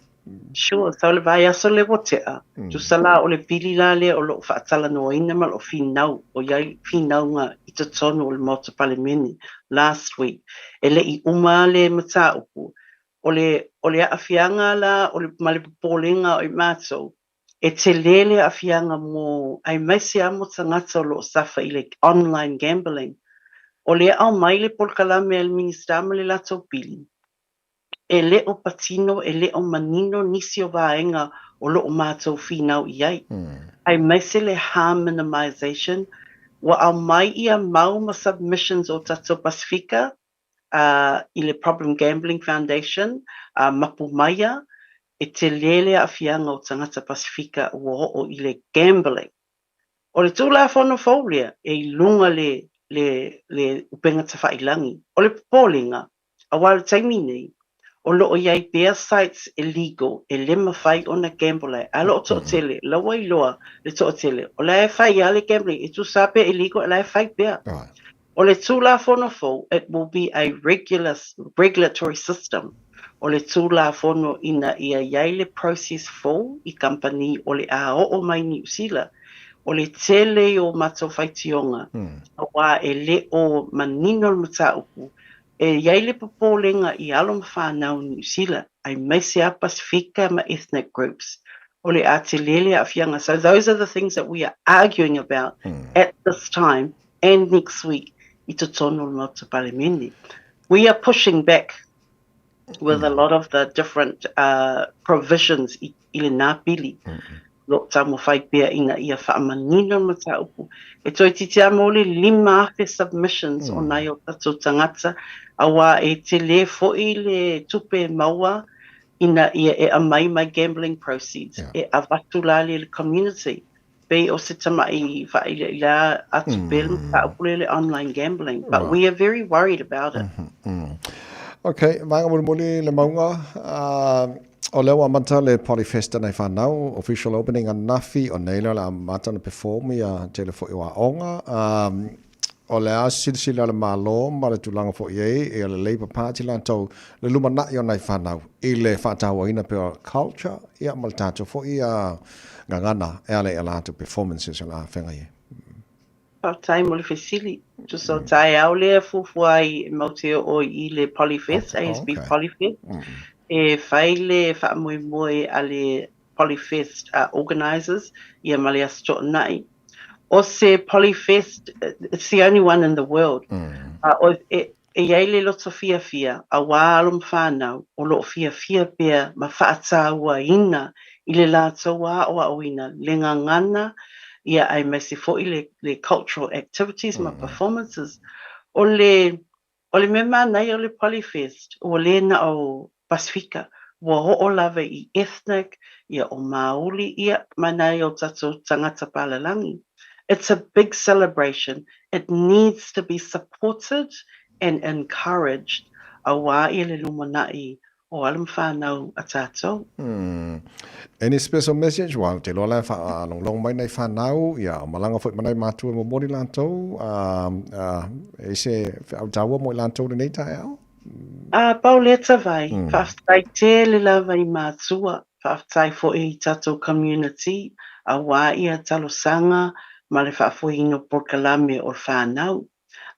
Sure, so le vaiaso lea ua tea, tusa la o le pili la lea o lo o faatalanoaina ma lo o finau, o i ai finauga i totonu o le Maota Palemene last week. E le i uma le mataupu, O le, o le aafiaga la o le, ma le popolega o i matou, e tele le aafiaga mo, aemaise lava mo tagata o lo o suffer i le online gambling. O lea aumai le polokalame a le Minisita ma le latou pili, e le o patino, e le o manino nisi o vaega o lo o matou finau i ai, aemaise le harm minimization, ua aumai ia mau ma submissions o tatou Pasifika, i le Problem Gambling Foundation, a mapu maia, e tele le aafiaga o tagata Pasifika ua oo i le gambling. O le Tulafono fou lea e i luga le le le upega tafailagi. O le popolega, aua o le taimi nei, o lo o i ai pea sites illegal e le mafai ona gamble ai. A lo o toatele, la ua iloa le toatele, o la e fai lava le gambling, e tusa lava pe illegal, o la e fai pea. O le Tulafono fou, it will be a regular, regulatory system. O le Tulafono ina ia i ai le process fou i kamupani o le a oo mai Niu Sila. O le tele o matou faitioga, aua e le o manino le mataupu, e i ai le popolega i alo ma fanau Niu Sila, aemaise lava Pasifika ma ethnic groups. O le a tele le aafiaga. So those are the things that we are arguing about at this time and next week i totonu o le Maota Palemene. We are pushing back with a lot of the different provisions i, i lenā pili. Lo taumafai pea ina ia faamanino le mataupu. E toeitiiti lava mo le 5,000 submissions o nai o tatou tagata, auā e tele foi le tupe e maua ina ia e aumai mai gambling proceeds, e avatu la le le community. Pei o se tama'i faa'ilaʻila atu pea le mataupu lea le online gambling, but we are very worried about it. Ok, vaega mulimuli le mauga, o lea ua amata le Polyfest nai whanau, official opening ananafi, o nei lea o le a amata ona perform ia tele foi o aoga. O le a silasila a le Malo ma le tulaga foi i ai ia le Labour Party latou le lumanai o nai fanau i le faatauaina pea o culture ia ma le tatou foi gagana e ala i a latou performances o le a feagai ai. Faafetai mo le fesili. Tusa o taeao lea e fuafua ai e mau te oo i le Polyfest, ASB Polyfest, e fai le faamoemoe a le Polyfest organisers ia ma le Aso Toonai. O se Polyfest, it's the only one in the world. O, e, e i ai le loto fiafia, auā alo ma whānau, o loo fiafia pea ma faatāuaina i le latou aoaoina, le gagana, ia aemaise foi le, le cultural activities ma performances. O le, O le mea manaia o le Polyfest, ua le na o Pasifika, ua oo lava i ethnic, ia o Māori, ia ma nai o tatou tagata palalagi. It's a big celebration, it needs to be supported and encouraged auā ia le lumanai o alo ma whanau a tatou. Any special message? Ua ou te iloa la e faalogologo mai nai whanau, ia, o malaga foi ma nai matua e momoli latou, e i se feau taua mo i latou lenei taeao? A, pau lea Tavai, faafetai tele lava i matua, faafetai foi i tatou community, auā ia talosaga ma le faafoeina o polokalame o le whanau.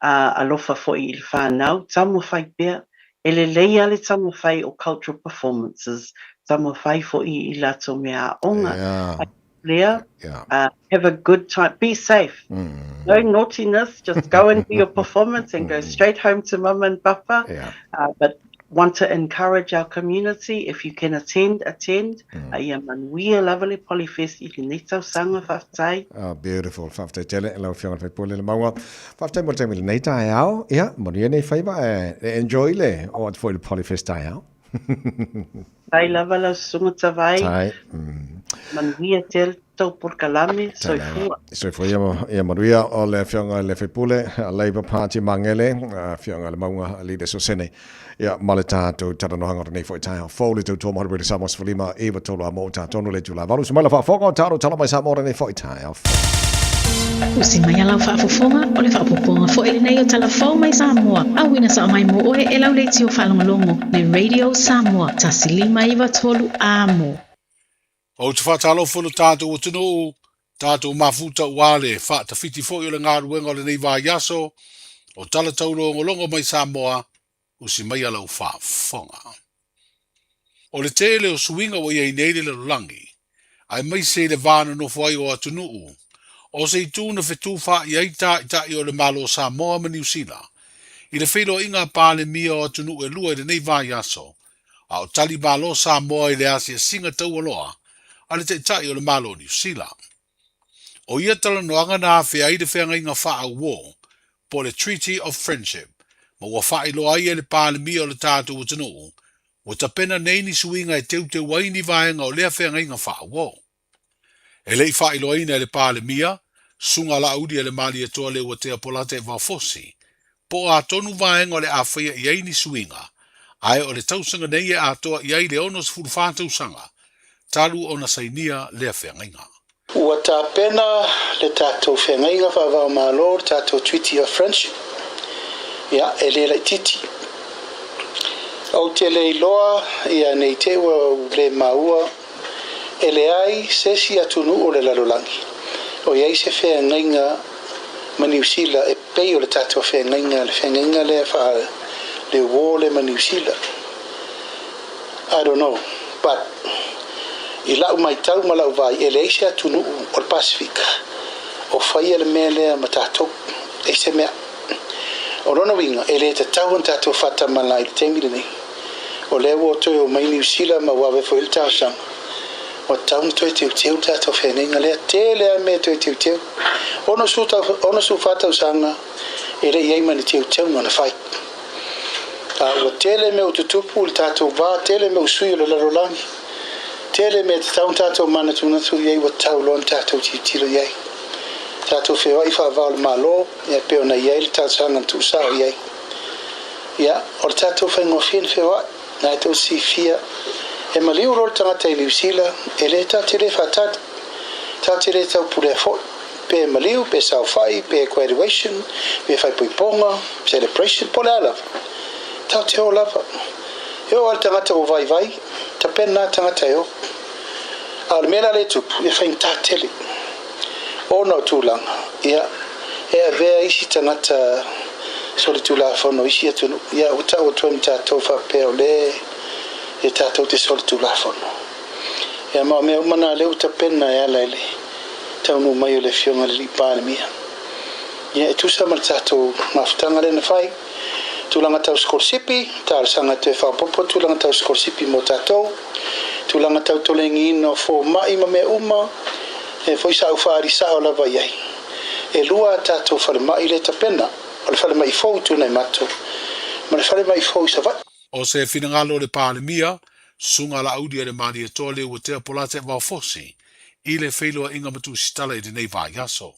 a alofa foi i le whanau, taumafai pea, e lelei lava le taumafai o cultural performances, taumafai foi i latou mea aoga. Yeah. Lea, yeah. Have a good time, be safe. No naughtiness, just go and do your performance and go straight home to mum and papa. Yeah. But want to encourage our community, if you can attend, attend. A ia manuia lava le Polyfest i lenei tausaga, faafetai. Oh, beautiful. Faafetai tele i lau Afioga i le Faipule le Maua. Faafetai mo le taimi i lenei taeao. Ia, manuia nei faiva e enjoy le oo atu foi i le Polyfest taeao. Tai lava lau susuga Tavai. Tai. Manuia tele tou polokalame. Soifua. Soifua ia, ia manuia o le Afioga i le Faipule, Labour Party Magele, Afioga i le Mauga Leader Sosene. Ia, ma le tatou talanoaga o lenei foi taeao fou le tautua mo le Samoa 15 9 3 a mo tatonu le itula valu. Usi mai la faafofoga o tatou tala mai Samoa lenei foi taeao fou. Usi mai lau faafofoga, o le faaopoopoga foi lenei o tala fou mai Samoa, auina sao mai mo oe e lau leitio faalogologo le Radio Samoa 1593 amo. Ou te faatalofa i lo tatou atunuu, tatou mafuta ua le faatafiti foi o le galuega o lenei vaiaso, o tala taulogologo mai Samoa, usi maia lau faafofoga. O le tele o suiga ua i ai nei le lalolagi, aemaise i le va nonofo ai o atunuu, o se itu na fetufaai ai taitai o le Malo o Samoa ma Niu Sila i le feiloaiga a Palemia o atunuu e lua i lenei vaiaso, a o tali malo Samoa i le asiasiga taualoa a le Taitai o le Malo o Niu Sila. O ia talanoaga na afea ai le feagaiga faa-auō, po o le Treaty of Friendship, ma ua faailoa ai e le Palemia o le tatou atunuu, ua tapena nei ni suiga e teuteu ai ni vaega o lea feagaiga faa-auō. E le i faailoaina e le Palemia, Susuga Laauli a le Malietoa Leuatea Polataivao Fosi, po o a tonu vaega o le a faia i ai ni suiga, ae o le tausaga nei e atoa i ai le 64 tausaga talu ona sainia lea feagaiga. Ua tapena le tatou feagaiga faava-o-Malo, le tatou Treaty of Friendship, ia, e le laitiiti. Ou te le iloa, ia, ne i te i ua ou le maua, e leai se isi atunuu o le lalolagi o i ai se feagaiga ma Niu Sila e pei o le tatou feagaiga, le feagaiga lea faale-war lea ma Niu Sila. I don't know, but i lau matau ma lau vaai, e leai se atunuu o le Pasefika o faia le mea lea ma tatou. E se mea. O lona uiga, e le tatau ona tatou faatamala i le taimi lenei. O lea ua toe omai Niu Sila ma ua ave foi le talosaga, ua tatau ona toe teuteu le tatou feagaiga lea. Tele lava mea e toe teuteu. 64 tausaga e le i i ai ma ni teuteuga na fai. A ua tele mea ua tutupu i le tatou va, tele mea ua sui o le lalolagi, tele mea e tatau ona tatou manatunatu i ai ua tatau loa ona tatou tilotilo i ai. Tatou feoai faava o le Malo, ia pei ona i ai le talosaga na tuusao i ai. Ia, o le tatou faigofie na feoai, na e tou silafia, e maliu loa le tagata i Niu Sila, e le tatou te le faatali, tatou te le taupulea foi, pe maliu, pe saofai, pe graduation, pe faaipoipoga, celebration, po o le a lava, tatou te o lava. E oo lava i le tagata ua vaivai, tapena lava le tagata e o. A o le mea la lea e tupu, e faigata tele ona o tulaga, ia, e avea isi tagata solitulafono i isi atunuu, ia, ua tau atu ai ma tatou faapea o lea e tatou te solitulafono. Ia, ma o mea uma na lea ua tapena e ala i le taunuu mai o le Afioga i le Alii Palemia. Ia, e tusa ma le tatou mafutaga lea na fai, tulaga tau sikolasipi, talosaga e toe faaopoopo tulaga tau sikolasipi mo tatou, tulaga tau tolegiina o fomai ma mea uma, e foi sa ou faaali sao lava i ai. E lua a tatou falemai lea tapena, o le falemai fou i Tuanaimato ma le falemai fou i Savaii. O se finagalo o le Palemia, Susuga Laauli a le Malietoa Leuatea Polataivao Fosi i le feiloaiga ma Tusitala i lenei vaiaso.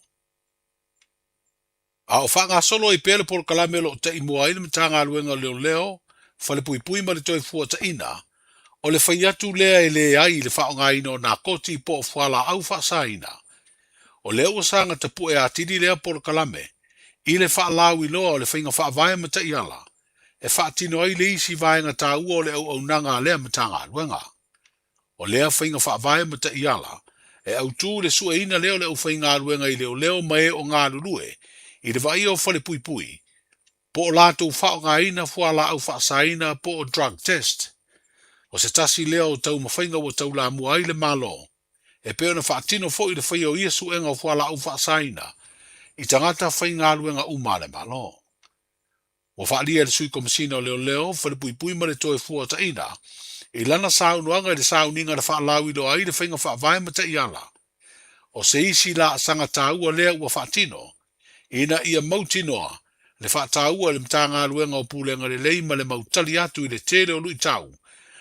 A o faagasolo ai pea le polokalame o lo o taimua ai le Matagaluega o Leoleo, Falepuipui ma le Toefuataiga, o le fai atu lea e leai i le faaaogaina o nakoti po o fualaau faasaina. O lea ua saga tapue atili lea polokalame i le faalauiloa o le faiga faavae ma taiala e faatino ai le isi vaega taua o le auaunaga a lea Matagaluega. O lea faiga faavae ma taiala e autū i le sueina lea o le aufaigaluega i leoleo ma e o galulue i le vaaia o falepuipui, po o latou faaaogaina fualaau faasaina po o drug test. O se tasi lea o taumafaiga ua taulamua ai le Malo, e pei ona faatino foi le faia o ia suega o fualaau faasaina i tagata faigaluega uma a le Malo. Ua faaalia e le Sui Komesina o Leoleo, Falepuipui ma le Toefuataiga i lana saunoaga i le sauniga na faalauiloa ai le faiga faavae ma taiala. O se isi laasaga taua lea ua faatino ina ia mautinoa le faataua e le Matagaluega o Pulega Lelei ma le mau tali atu i le tele o luitau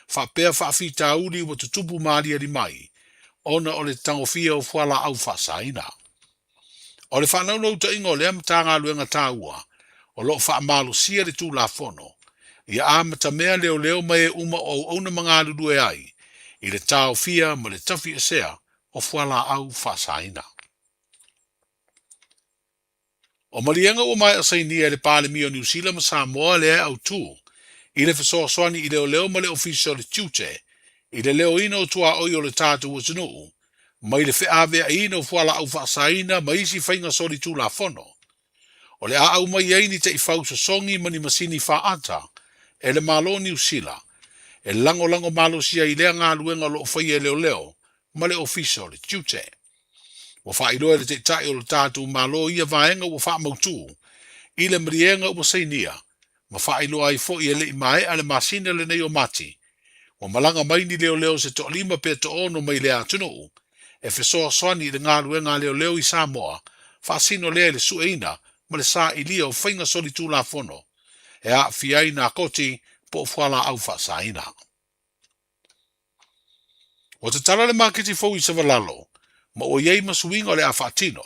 faapea faafitauli ua tutupu ma aliali mai. ona o le tagofia o fualaau faasaina. O le faanaunautaiga o lea Matagaluega taua o lo o faamalosia le Tulafono ia amatamea leoleo ma e uma o auauna ma galulue ai i le taofia ma le tafiesea o fualaau faasaina. O maliega ua maea sainia e le Palemia o Niu Sila ma Samoa lea e autu i le fesoasoani i leoleo ma le Ofisa o le Tiute i le leoina o tuaoi o le tatou atunuu mai le feaveaiina o fualaau faasaina ma isi faiga solitulafono. O le a aumai ai ni taifau sosogi ma ni masini faata e le Malo o Niu Sila e lagolago malosi ai lea galuega o lo o faia e leoleo ma le Ofisa o le Tiute. Ua faailoa e le Taitai o le tatou Malo ia vaega ua faamautu i le maliega ua sainia ma faailoa ai foi e le i maea le masina lenei o Mati, ua malaga mai ni leoleo se toalima pe toono mai lea atunuu e fesoasoani i le galuega a leoleo i Samoa, faasino lea i le sueina ma le sailia o faiga solitulafono e aafia ai nakoti po o fualaau faasaina. Ua tatala le maketi fou i Savalalo ma ua i ai ma suiga o le a faatino,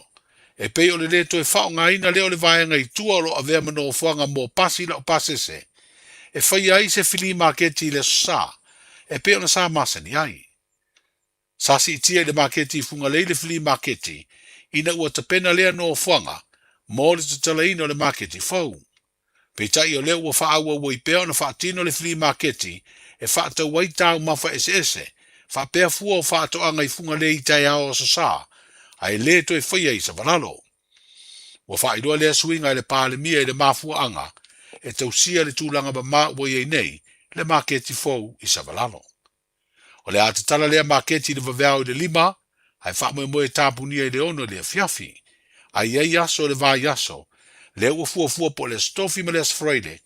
e pei o le lē toe faaaogaina lea o le vaega i tua o lo o avea ma nofoaga mo pasi laupasese e faia ai se filī maketi i le Aso Sa e pei ona sa masani ai. Sa siitia i le maketi i Fugalei le filī maketi ina ua tapena lea nofoaga mo le tatalaina o le maketi fou. Peitai o lea ua faaauau ai pea ona faatino le flea maketi e faatau ai taumafa eseese faapea fua o faatoaga i Fugalei i taeao Aso Sa, ae le toe faia i Savalalo. Ua faailoa lea suiga e le Palemia i le mafuaaga e tausia le tulaga mama ua i ai nei le maketi fou i Savalalo. O le a tatala lea maketi i le vaveao i le 5, ae faamoemoe e tapunia i le 6 i le afiafi. A i ai aso i le vaiaso, lea ua fuafua po o le Aso Tofi ma le Aso Faraile,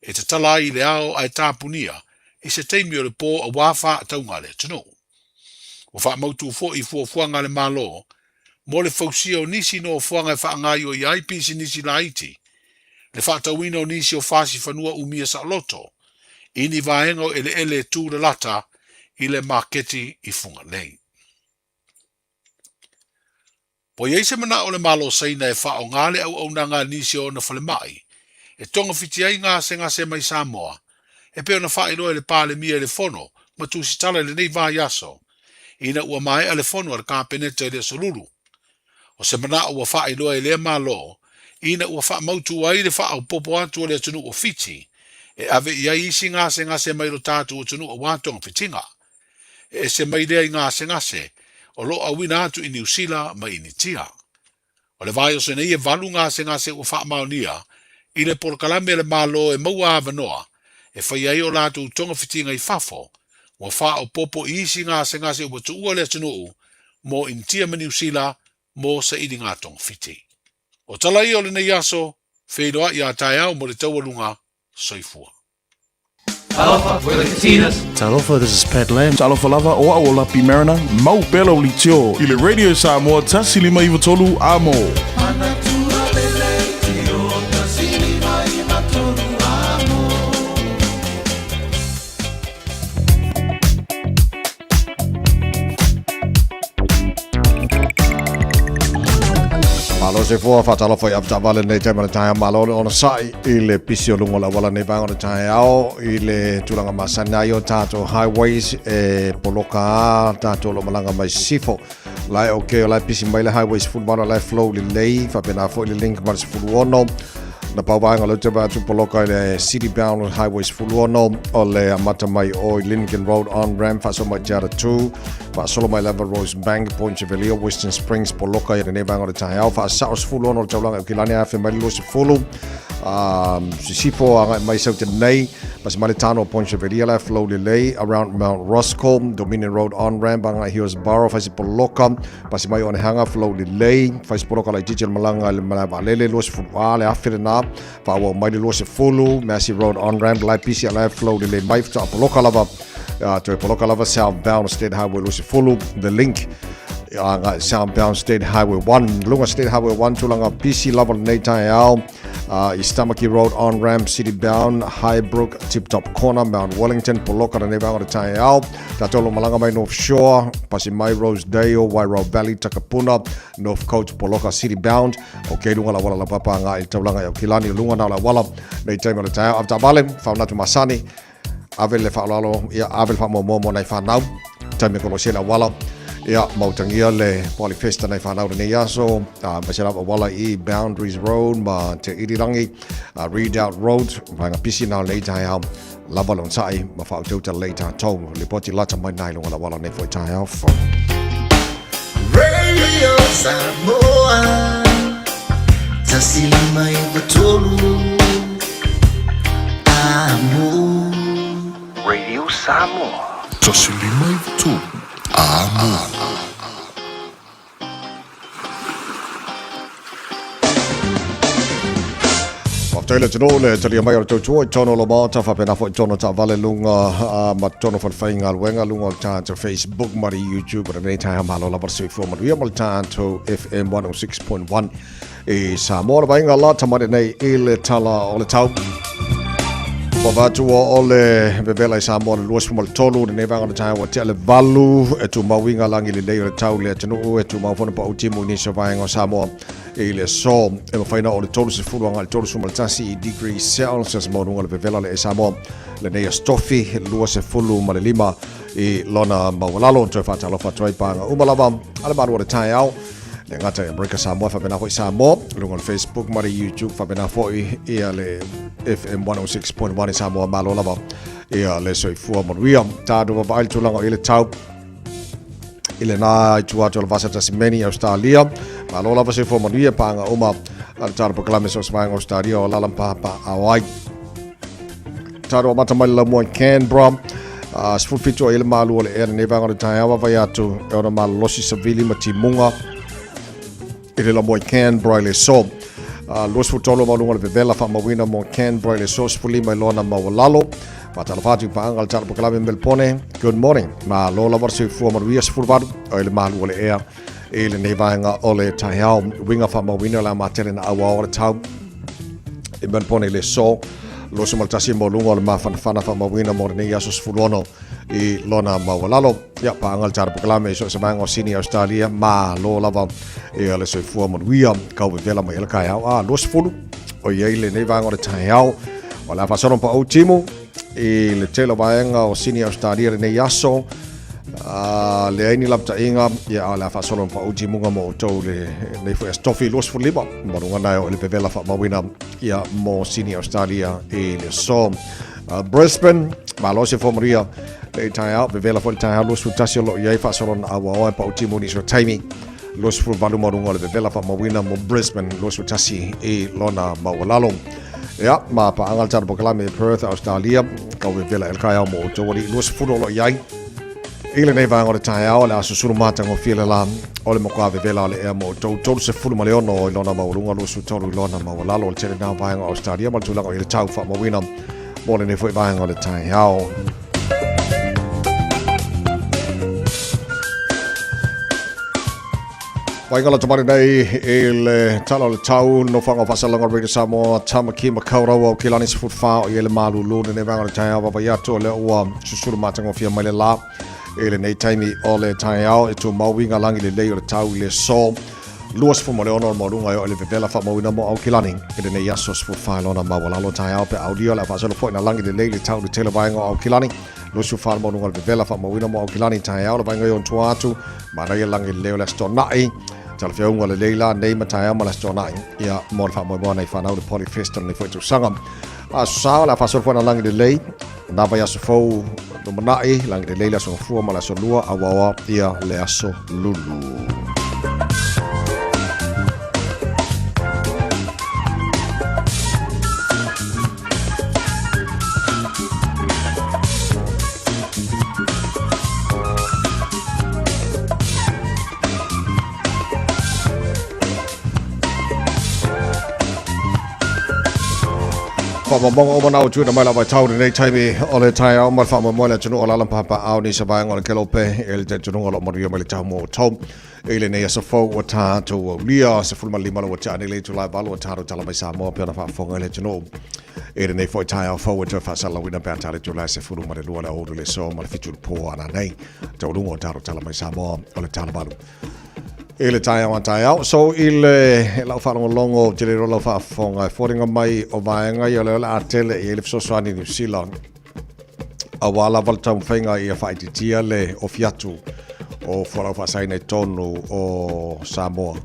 e tatala ai i le ao ae tapunia i se taimi o le po auā faatauga a le atunuu. Ua faamautu foi i fuafuaga a le Malo mo le fausia o nisi nofoaga e faagaioia ai pisinisi laiti, le faatauina o nisi o fasi fanua umia saoloto i ni vaega o eleele e tū lalata i le maketi i Fugalei. Ua i ai se manao o le Malo o Saina e faaaoga le auaunaga a nisi o ona falemai e togafiti ai gasegase mai Samoa, e pei ona faailoa e le Palemia i le Fono ma tusitala i lenei vaiaso, ina ua maea le fono a le Kapeneta i le Aso Lulu. O se manao ua faailoa e lea Malo ina ua faamautu ai le faaopoopo atu o le atunuu o Fiti e ave i ai isi gasegase mai lo tatou atunuu aua togafitiga. E ese mai lea i gasegase o lo o auina atu i Niu Sila ma Initia. O le vaiaso nei e valu gasegase ua faamaonia i le polokalame a le Malo e maua avanoa e fai ai o latou togafitiga i fafo, ua faaopoopo i isi gasegase ua tuua le atunuu mo Initia ma Niu Sila mo sailiga togafiti. O tala ia o lenei aso, feiloai a taeao mo le taualuga. Soifua. Talofa, we're the Katinas. Talofa, this is Pat Lam. Talofa lava, o au o Lapi Mariner. Mau pea lau leitio i le Radio Samoa 153 Amo. Malo se fua whaatalofa i avataavale nei taima le taeao malo le onosai i le pisi o luga o le auala nei vaega o le taeao i le tulaga masani ai o tātou highways e poloka a tātou lo malaga mai sifo la e okay o la e pisi mai le highway 18 la e flow lelei faapena foi le link ma le 16 Na pau vaega o lea ou te vaai atu poloka i le City Bound Highway 16 o le amata mai o i Lincoln Road on ramp faasolo mai Tiata 2 faasolo mai lava Rose Bank Point Chevalier Western Springs poloka i lenei vaega o le taeao faasao 16 o le taulaga i Aukilani afe mai le 20 sisifo agai mai Saute nei pasi mai le tano o Point Chevalier la flow lelei around Mount Roscoe Dominion Road on ramp agai Hillsborough faisi poloka Pasi mai o Onehanga, flow lelei, fai se poloka laitiiti o le malaga i le malae vaalele, 20 a le afe lena, faaauau mai le 20, Massey Road on ramp, la e pisi a la e flow lelei mai, faatoa poloka lava, toe poloka lava southbound State Highway 20, the link agai southbound State Highway 1, luga State Highway 1 tulaga pisi lava lenei taeao. East Tamaki Road on ramp City Bound Highbrook Tip Top Corner Mount Wellington Poloka lenei vaega o le taeao. Tatou lo malaga mai North Shore pasi mai Rosedale Wairau Valley Takapuna North Coast Poloka City Bound Ok luga le auala laupapa agai i le taulaga i Aukilani o luga na o le auala nei taimi o le taeao ave taavale faonatu masani ave le faaaloalo ia ave le faamuamua mo nai fanau taimi e kolosi ai le auala ia mautagia le Polyfest nai fanau lenei aso ma se lava auala i Boundaries Road ma Te Irirangi Redoubt Road vaega pisi na o lenei taeao lava le onosai ma faautauta lelei tatou lipoti lata mai nai luga o le auala nei foi taeao fou. Radio Samoa 153 Amo. Radio Samoa 153 Amo. Faafetai le atunuu le talia mai o le tautua i totonu o lo Maota, faapena foi i totonu o taavale luga ma totonu o falefaigaluega luga o le tatou Facebook ma le YouTube o lenei taeao. Malo lava le soifua manuia ma le tatou FM 106.1 i Samoa. Le vaaiga lata mai lenei i le tala o le tau. Ua vatua o le vevela i Samoa le 23 lenei vaega o le taeao ua tea le 8 e tumau i ngā lagi lelei o le tau le atunuu e tumau foi na pau timu i nisi o vaega o Samoa i le aso e mafai na o le 30 agai le 31 degree Celsius maualuga le vevela le e Samoa lenei aso tofi 25 i lona maualalo. Toe faatalofa atu ai paga uma lava a le malu o le taeao le gata i Amerika Samoa faapena foi Samoa luga o le Facebook ma le YouTube faapena foi ia le FM 106.1 i Samoa. Malo lava ia le soifua manuia. Tatou vaavaai le tulaga o i le tau i lena i tua atu o le Vasa Tasimeni Australia. Malo lava soifua manuia paga uma a le tala polokalame so se vaega Australia o lala papa ao ai. Tatou amata mai le laumua i Canberra. 17 o i le malu o le ea lenei vaega o le taeao vaavaai atu e ona malolosi savili ma timuga i le laumua i Canberra i le aso. 23 maualuga o le vevela faamauina mo Canberra i le aso 15 i lona maualalo. Faatalofa atu i paaga o le Tala Polokalame Melpone. Good morning. Malo lava le soifua manuia 18 o i le malu o le ea i lenei vaega o le taeao. Uiga faamauina le a matele na auao o le tau i Melbourne i le aso 21 maualuga o le mafanafana faamauina mo lenei aso 16 i lona maualalo. Ia, paaga le tala polokalame i so o se vaega o Sini Australia, malo lava ia le soifua manuia kau vevela mai ele taeao. A, 20 o i ai lenei vaega o le taeao. O le a faasolo paau timu i le tele o vaega o Sini Australia lenei aso. Leai ni lapataiga, ia a o le a faasolo ma paau timuga mo outou le nei foi aso tofi 25 maluga nae o le vevela faamauina ia mo Sini Australia i le aso. Brisbane, malo se fomaria le taeao, vevela foi le taeao 21 o lo o i ai faasolo na auaoa e paau timu nisi o taimi 28 maluga o le vevela faamauina mo Brisbane 21 i lona maualalo. Ia, ma paaga le tala polokalame i Perth, Australia, kau vevela e le taeao mo outou alii 20 o lo o i ai. I lenei vaega o le taeao, o le a susulu matagofie le la o le matua vevela o le ea mo outou 36 i lona maualuga 23 i lona maualalo o le tele na vaega o Australia ma le tulaga i le tau faamauina mo lenei foi vaega o le taeao. Vaaiga lata mai nei i le tala o le tau nofoaga o faasalaga o Radio Samoa Tamaki Makaurau Aukilani 14 o i ai le malulu lenei vaega o le taeao vaavaai atu o lea ua susulu matagofie mai le la i lenei taimi o le taeao e tumau i ngā lagi lelei o le tau i le aso 26 o le maualuga e oo i le vevela faamauina mo Aukilani i lenei aso 14 i lona maualalo taeao pe aulia o le a faasolo foi nā lagi lelei le tau i le tele vaega o Aukilani 24 le maualuga o le vevela faamauina mo Aukilani taeao le vaega i ona tua atu manaia lagi lelei o le Aso Toonai talafeauga lelei la nei ma taeao ma le Aso Toonai ia mo le faamoemoe nei whanau le Polyfest o lenei foi tausaga. Aso Sa o le a faasolo foi nā lagi lelei nā vaiaso fou lumanai lagi lelei le aso gafua ma le aso lua auaoa ia le aso lulu. Faamaumauga uma na ua tuuina mai lau vaitau i lenei taimi o le taeao ma le faamoemoe le atunuu o alaala ma papaau ni se vaega o le kelope e le talitonuga o lo o manuia mai le tau mo outou i lenei aso fou ua tatou aulia 15 le ua tea nei le itula e 8 ua tatou tala mai Samoa pei ona faafofoga i le atunuu i lenei foi taeao fou e toe faasalalauina pe a ta le itula e 12 le aoauli o le aso ma le 7 i le po a nanei taualuga o tatou tala mai Samoa o le tala valu i le taeao a taeao. So i le lau faalogologo ou te le iloa lau faafofoga e foliga mai o vaega ia o lea o le a tele i ai le fesoasoani i Niu Sila aua lava le taumafaiga ia faaitiitia le ofi atu o fualaau faasaina i totonu o Samoa.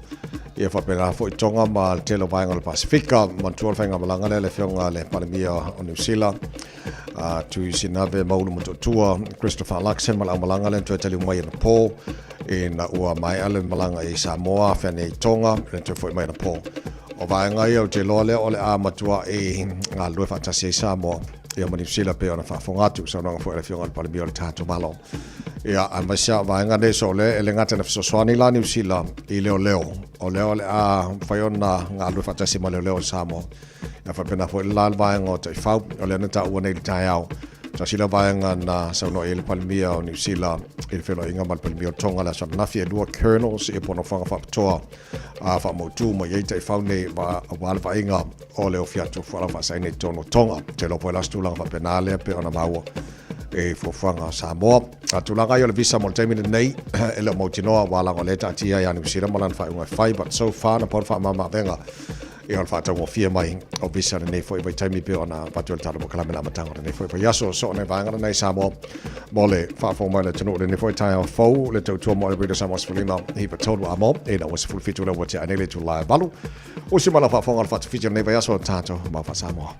Ia faapena foi Tonga ma le tele o vaega o le Pasifika. Manatua le faigamalaga lea le afioga le Palemia o Niu Sila a Tui Sinave Maulu Motootua Christopher Luxon ma le aumalaga lea na toe taliu mai anapo ina ua maea le malaga i Samoa afea nei i Tonga na toe foi mai anapo. O vaega ia ou te iloa lea o le a matuai galulue faatasi ai Samoa ia ma Niu Sila pei ona faafofoga atu saunoaga foi a le afioga i le Palemia o le tatou Malo. Ia, aemaise lava o vaega nei so o lea e le gata ina fesoasoani la Niu Sila i leoleo, o lea o le a mafai ona galulue faatasi ma leoleo i Samoa. Ia faapena foi le la le vaega o taifau, o lea na taua nei i le taeao. Tasi lea vaega na saunoa i ai le Palemia o Niu Sila i le feiloaiga ma le Palemia o Tonga le aso ananafi, e lua colonels ia po o nofoaga faapitoa a faamautu mai ai taifau nei aua le vaaiga o le ofi atu o fualaau faasaina i totonu o Tonga. Ou te iloa po o le a se tulaga faapena lea pei ona maua i fuafuaga a Samoa. A tulaga ia o le visa mo le taimi lenei, e le o mautinoa aua leaga o lea e taatia ia Niu Sila ma lana faaiuga e fai, but so far na pau le faamama-avega Ia o le faataugofie mai o visa lenei foi vaitaimi pei ona avatu e le tatou polokalame i le amataga o lenei foi vaiaso. So o nai vaega lena i Samoa mo le faafofoga mai o le atunuu lenei foi taeao fou le tautua mo le Radio Samoa 15 93 a mo ina ua 17 le ua tea nei le itula e 8. Usi mai lau faafofoga o le faatufiti o lenei vaiaso o tatou mau faa-Samoa.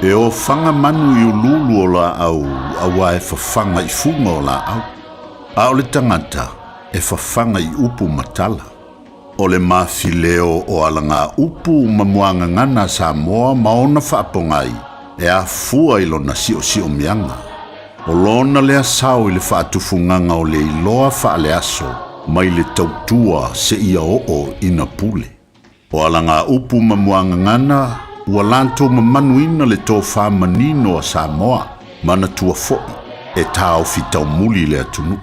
E ofaga manu i uluulu o laau auā e fafaga i fuga o laau, a o le tagata e fafaga i upu ma tala. O le mafileo o alagaupu ma muagagana a Samoa ma ona faapogai e afua i lona siosiomiaga. O lona lea sao i le faatufugaga o le iloa faaleaso mai le tautua seia oo ina pule. O alagaupu ma muagagana ua latou mamanuina le tofa manino a Samoa, manatua foi e taofi taumuli le atunuu.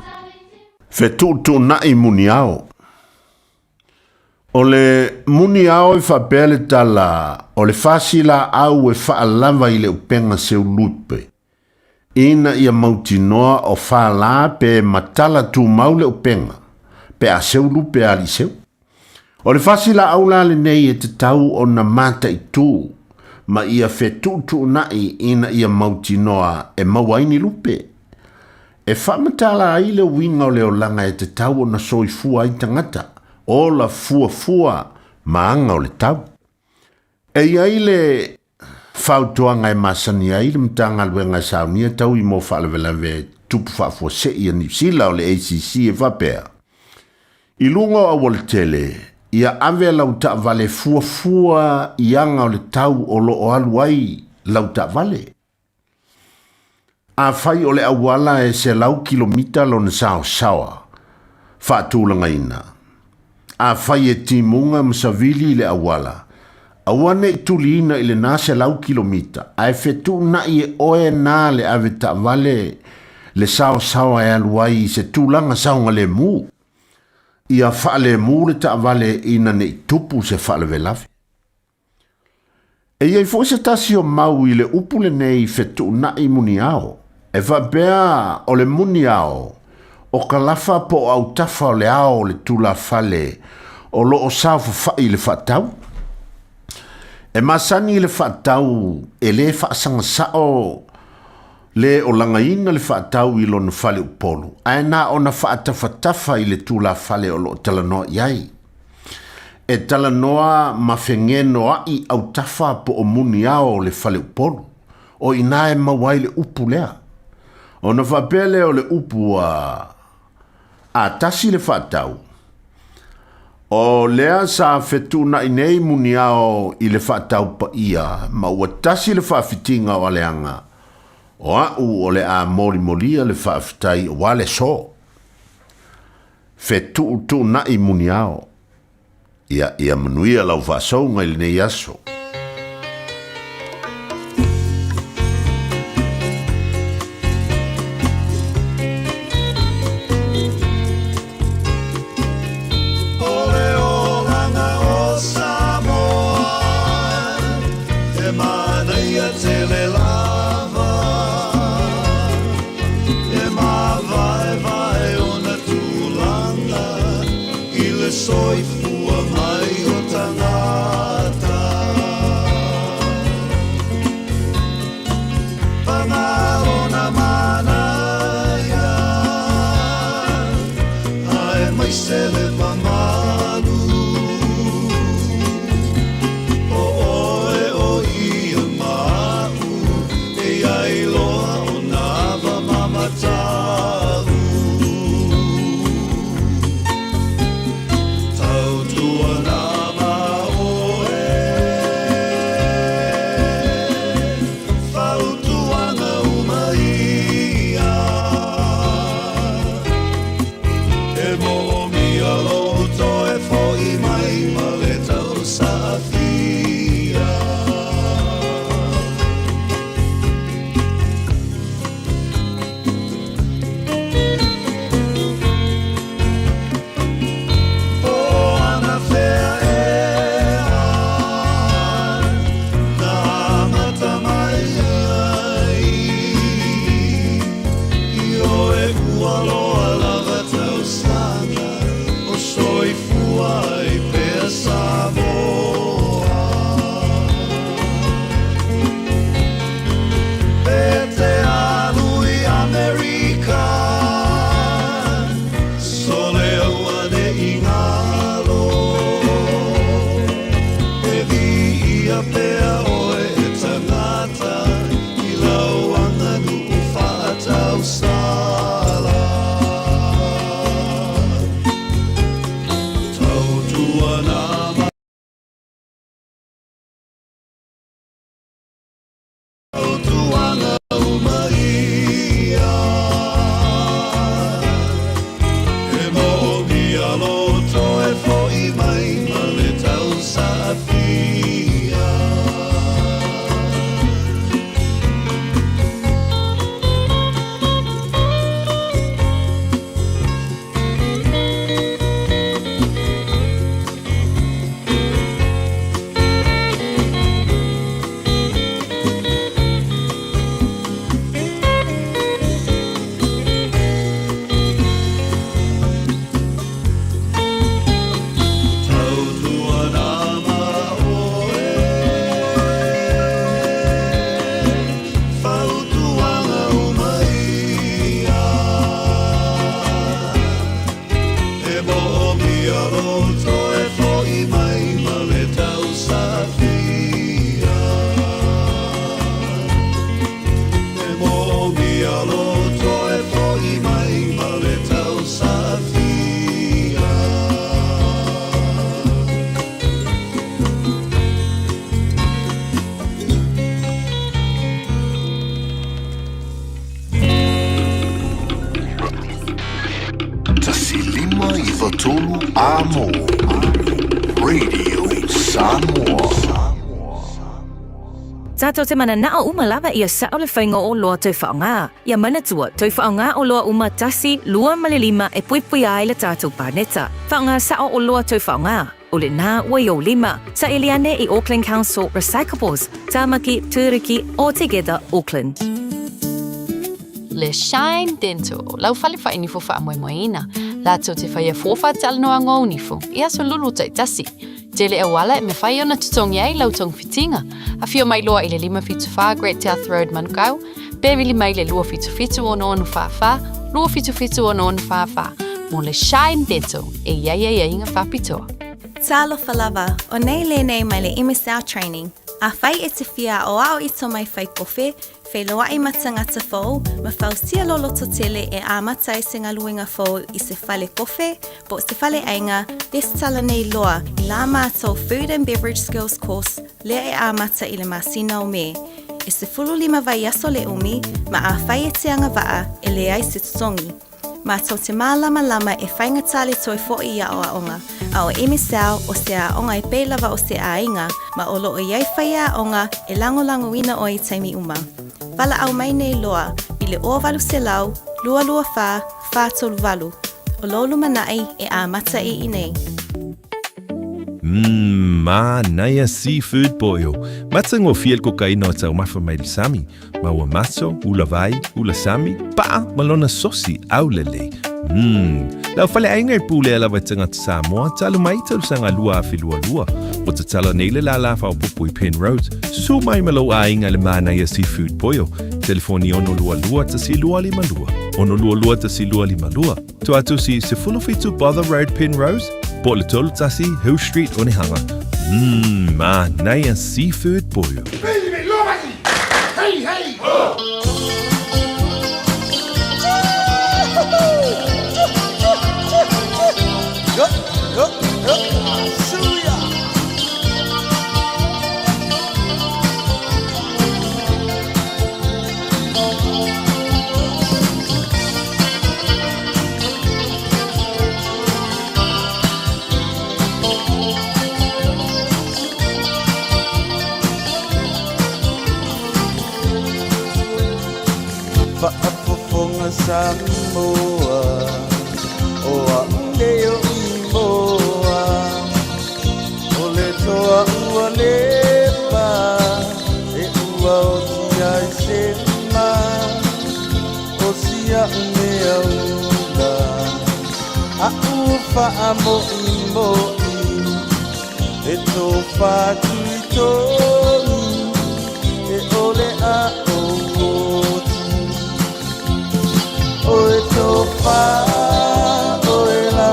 Fetuutuunai muniao. O le muniao e faapea le tala o le fasi laau e faalava i le upega seulupe, ina ia mautinoa o fala pe matala tumau le upega, pe a seulupe alii seu. O le fasi laau la lenei e tatau ona mataitu ma ia fetuutuunai ina ia mautinoa e maua ai ni lupe. E faamatala ai le uiga o le olaga e tatau ona soifua ai tagata, ola fuafua ma aga o le tau. E i ai le fautuaga e masani ai le Matagaluega e saunia taui mo faalavelave tupu faafuasei a Niu Sila o le ACC e faapea, I luga o aualatele, ia ave lau taavale fuafua i aga o le tau o lo o alu ai lau taavale. Afai o le auala e 100 kilomita lona saosaoa faatulagaina, afai e timuga ma savili i le auala, aua ne i tuliina i lena 100 kilomita, ae fetuunai e oe na le ave taavale le saosaoa e alu ai i se tulaga saogalemu. Ia faalemu le taavale ina ne i tupu se faalavelave. E i ai foi se tasi o mau i le upu lenei fetuunai muniao, e faapea o le muniao, o ka lafa po o autafa o le ao o le tulafale o lo o saofafai i le faatau. E masani i le faatau e le faasagasao le o lagaina le faatau i lona fale upolu, ae na ona faatafatafa i le tulafale o lo o talanoa i ai. E talanoa ma fegenoaʻi autafa po o muniao o le faleupolu, o i inā e maua ai le upu lea. Ona faapea lea o le upu a a tasi le faatau, O lea sa fetuunai nei muniao i le faataupaia ma ua tasi le faafitiga o Aleaga, o a'u o le a molimolia le faafetai aua le aso. Fetuutuunai muniao. Ia, ia manuia lau faasouga i lenei aso. Soifua mai o tagata Pangalona manaia Ae mai se le mamalu O oe o ia ma'u E iai loa o nava mamatau 153 Amo Radio Samoa. Tātou te mananao uma lava ia sa'o le faiga o oloa tou faaaoga. Ia manatua, tou faaaoga oloa uma tasi, lua ma le lima e puipuia ai le tātou paneta. Faaaoga sa'o oloa tou faaaoga. O lenā ua i ou lima. Saili ane i Auckland Council Recyclables, Tāmaki, Tūruki, or Together Auckland. Le Shine Dental, lau fale faainifo faamoemoeina, latou te faia fua faatalanoaga o nifo i aso lulu taitasi. Tele auala e mafai ona totogi ai lau togafitiga. Afio mai loa i le 574 Great South Road, Manukau, pe vili mai le 277 6644, 277 6644 mo le Shine Dental e i ai aiaiga faapitoa. Talofa lava, o nei lenei mai le MSL Training. Afai e te fia aʻoaʻo i to mai fai kofe, Feiloai ma tagata fou, ma fausia lou lototele e amata ai se galuega fou i se fale kofe po o se faleaiga, lesitala nei loa i la matou Food and Beverage Skills Course lea e amata i le masina o Me. E 15 vaiaso le umi, ma afai e te agavaa, e leai se totogi. Matou te mālamalama e faigata le toe foʻi i aoaoga, a o MSL o se aoga e pei lava o se aiga, ma o lo o i ai faiaoga e lagolagoina oe i taimi uma. Valaau mai nei loa i le 0800 224 438. O lou lumanai e amata i inei. Mmm, manaia seafood boil. Matagofie le kokaina o taumafa mai le sami. Ma ua maso, ula vai, ula sami, pa'a ma lona sosi aulelei. Mmm, lau faleaiga e pulea lava e tagata Samoa talu mai tausaga 2022. Ua tatala nei le lālā faaopoopo i Penrose. Susu mai ma lou aiga i le manaia seafood boil. Telefoni 622 1252. 622 1252. Tuatusi 17 Bother Road Penrose, po o le 31 Hill Street Onehunga. Mmm, manaia seafood boil. Hey, hey! Ho! Faafofoga Samoa o a'u nei o Imoa O le toa ua leva e ua oti ai se ma O si a'u mea ula a'u faamo'imo'i E tofa tuitogi e ʻole a oti O e tofa ʻoe la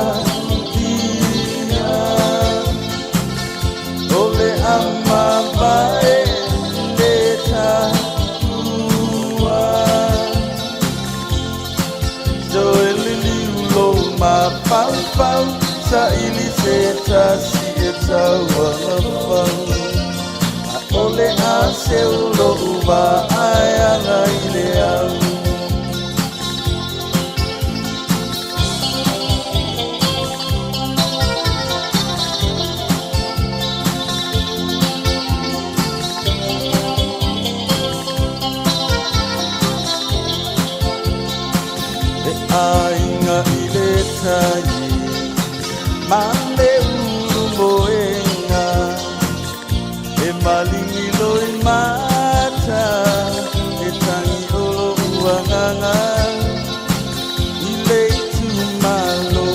ia O le a mavae le taua Toe liliu lou mafaufau Saili se tasi e tauagafau ʻAʻole a seu loʻu waʻa e aga i le au. E aiga i le tai ma le ulu moenga E maligi loi mata E tangi o loʻu agaga I le itumalo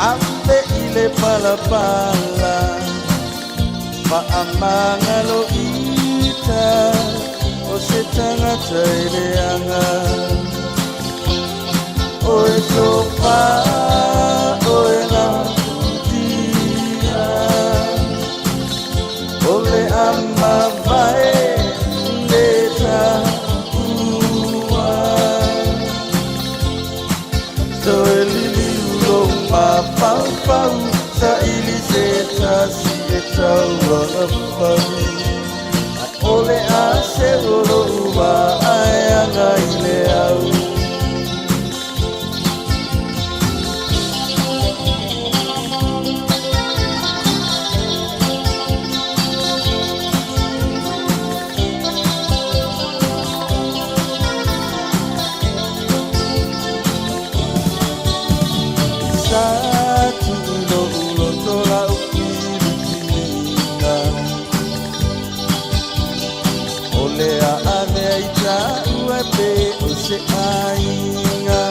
Ave i le palapala Faamagalo ita O se tagata e leaga O e tofa ʻoe la tia O le a mavae le taua Toe liliu lou mafaufau Saili se tasi e tauagafau ʻAʻole a seu o loʻu waʻa e aga i le au. Sa tuu loʻu loto lau filifiliga O le a avea i taua e pei o se aiga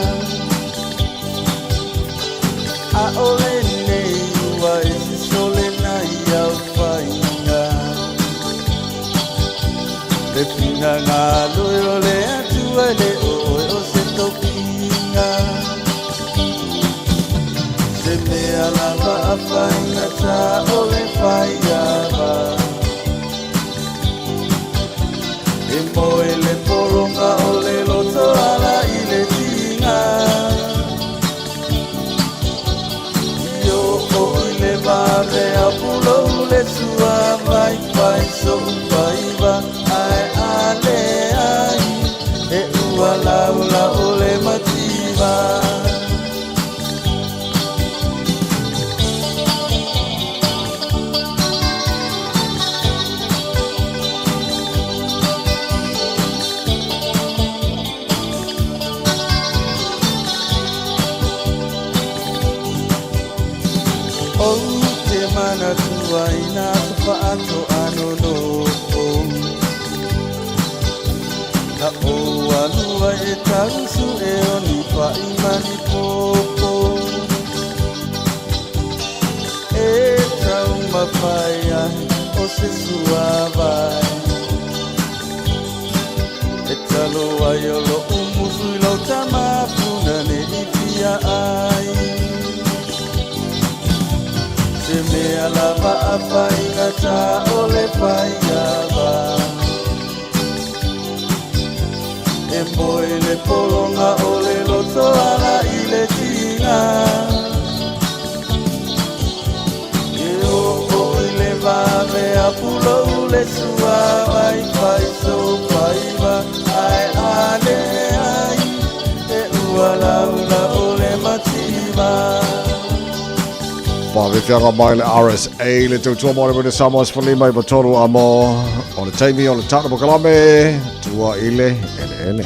ʻAʻole nei ua ese sole na ia faiga Le finagalo e o le Atua e le o oe o se tofiga Se mea lava a faigata o le faiava E ua laula o le mativa. Ou te manatua i nā aso faatoa nonofo. Na ou alu ai e tausue o ni paʻi ma ni pōpō. E taumafai ai o se suāwai. E talo ai o loʻu musu i lau tama puna ne i fia ai. Se mea lava a faigata o le faiava. E moe le pologa o le loto ala i le tiga. E oo i le vave a pulou le suavai fai so faiva ae ane ai e ua laula o le mativa. Faafefiaga mai le RSA le tautua mo le mone Samoa sefulima iva tolu a mo o le taimi o le tata pokalame tua i le eleele.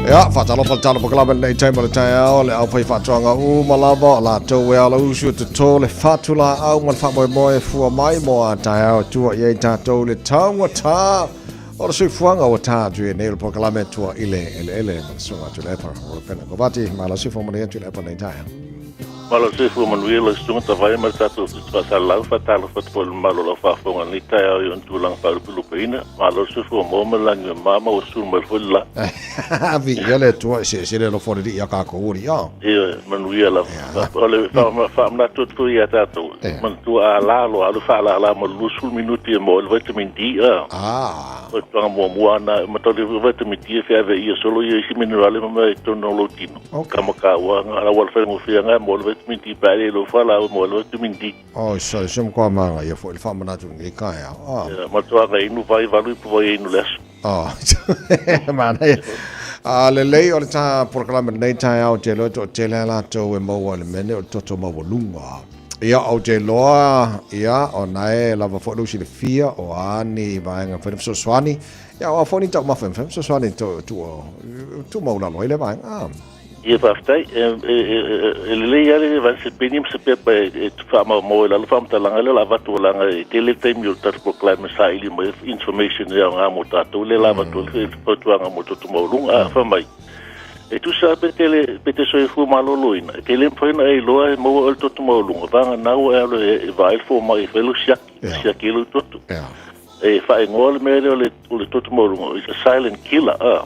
Ia, faatalofa le tala pokalame lenei taimi o le taeao, le aufai faatoaga uma lava o latou e ala usu e toto le fatulaau ma le faamoemoe e fua mai mo a taeao e tua i ai tatou i le taugata o le soifuaga ua ta atu i nei o le polokalame tua i le eleele ma le susuga Tuilaepa Ropena Kovati. Malo soifua manuia Tuilaepa lenei taeao. Malo soifua manuia lau susuga Tavae ma le tatou Ofisa Faasalalau. Faatalofa atu foi i le mamalu o lau faafofoga i lenei taeao i ona tulaga faalupelupeina. Malo le soifua maua ma le lagi mama ma ua sulu mai foi le la. Viia le Atua, eseese le alofa o le Alii iā kākou alii a. Ioe, manuia lava. O le faamanatu atu foi ia tātou, manatua a la loa alu faalala mo le 20 minuti e maua ai le vitamin D a. O le tulaga muamua lena, ma tau le vitamin D e feaveai ia solo ia isi minerale ma mea i totonu o lou tino. Ka makaua, auala faigofie lena e maua ai le vitamin D pe a le i lou fualaau e maua ai le vitamin D. Oh, so se matua māngaia foi le faamanatu i lenei taeao. Ia, matua aga inu vai valu ipu vai inu le aso. Oh, manaia. A lelei o le tā polokalame lenei taeao te loa toatele a latou e maua i le mea nei o le toto maualuga. Ia, ou te iloa, ia, o nae lava foi lou silafia o a ni vaega e mafai ona fesoasoani. Ia, o a foi ni taumafa e mafai ona fesoasoani to, tu, tu maulalo ai le vaega. Ah. Ia faafetai. E lelei lava le vae se peni ma se pepa e faamaumau ai lalo faamatalaga lea o le a avatu leaga e tele le taimi o le tatou polokalame e saili mai ai information e aoga mo tatou lea la avatu ai le fautuaga mo le toto maualuga. A fai mai, e tusa lava pe te pe te soifua maloloina, e te le mafai ona e iloa e maua oe le toto maualuga, vagana ua e alu e vaai le fomai e fai lou siaki, siaki ai lou toto. E faaigoa le mea lea o le toto maualuga, it's a silent killer, a.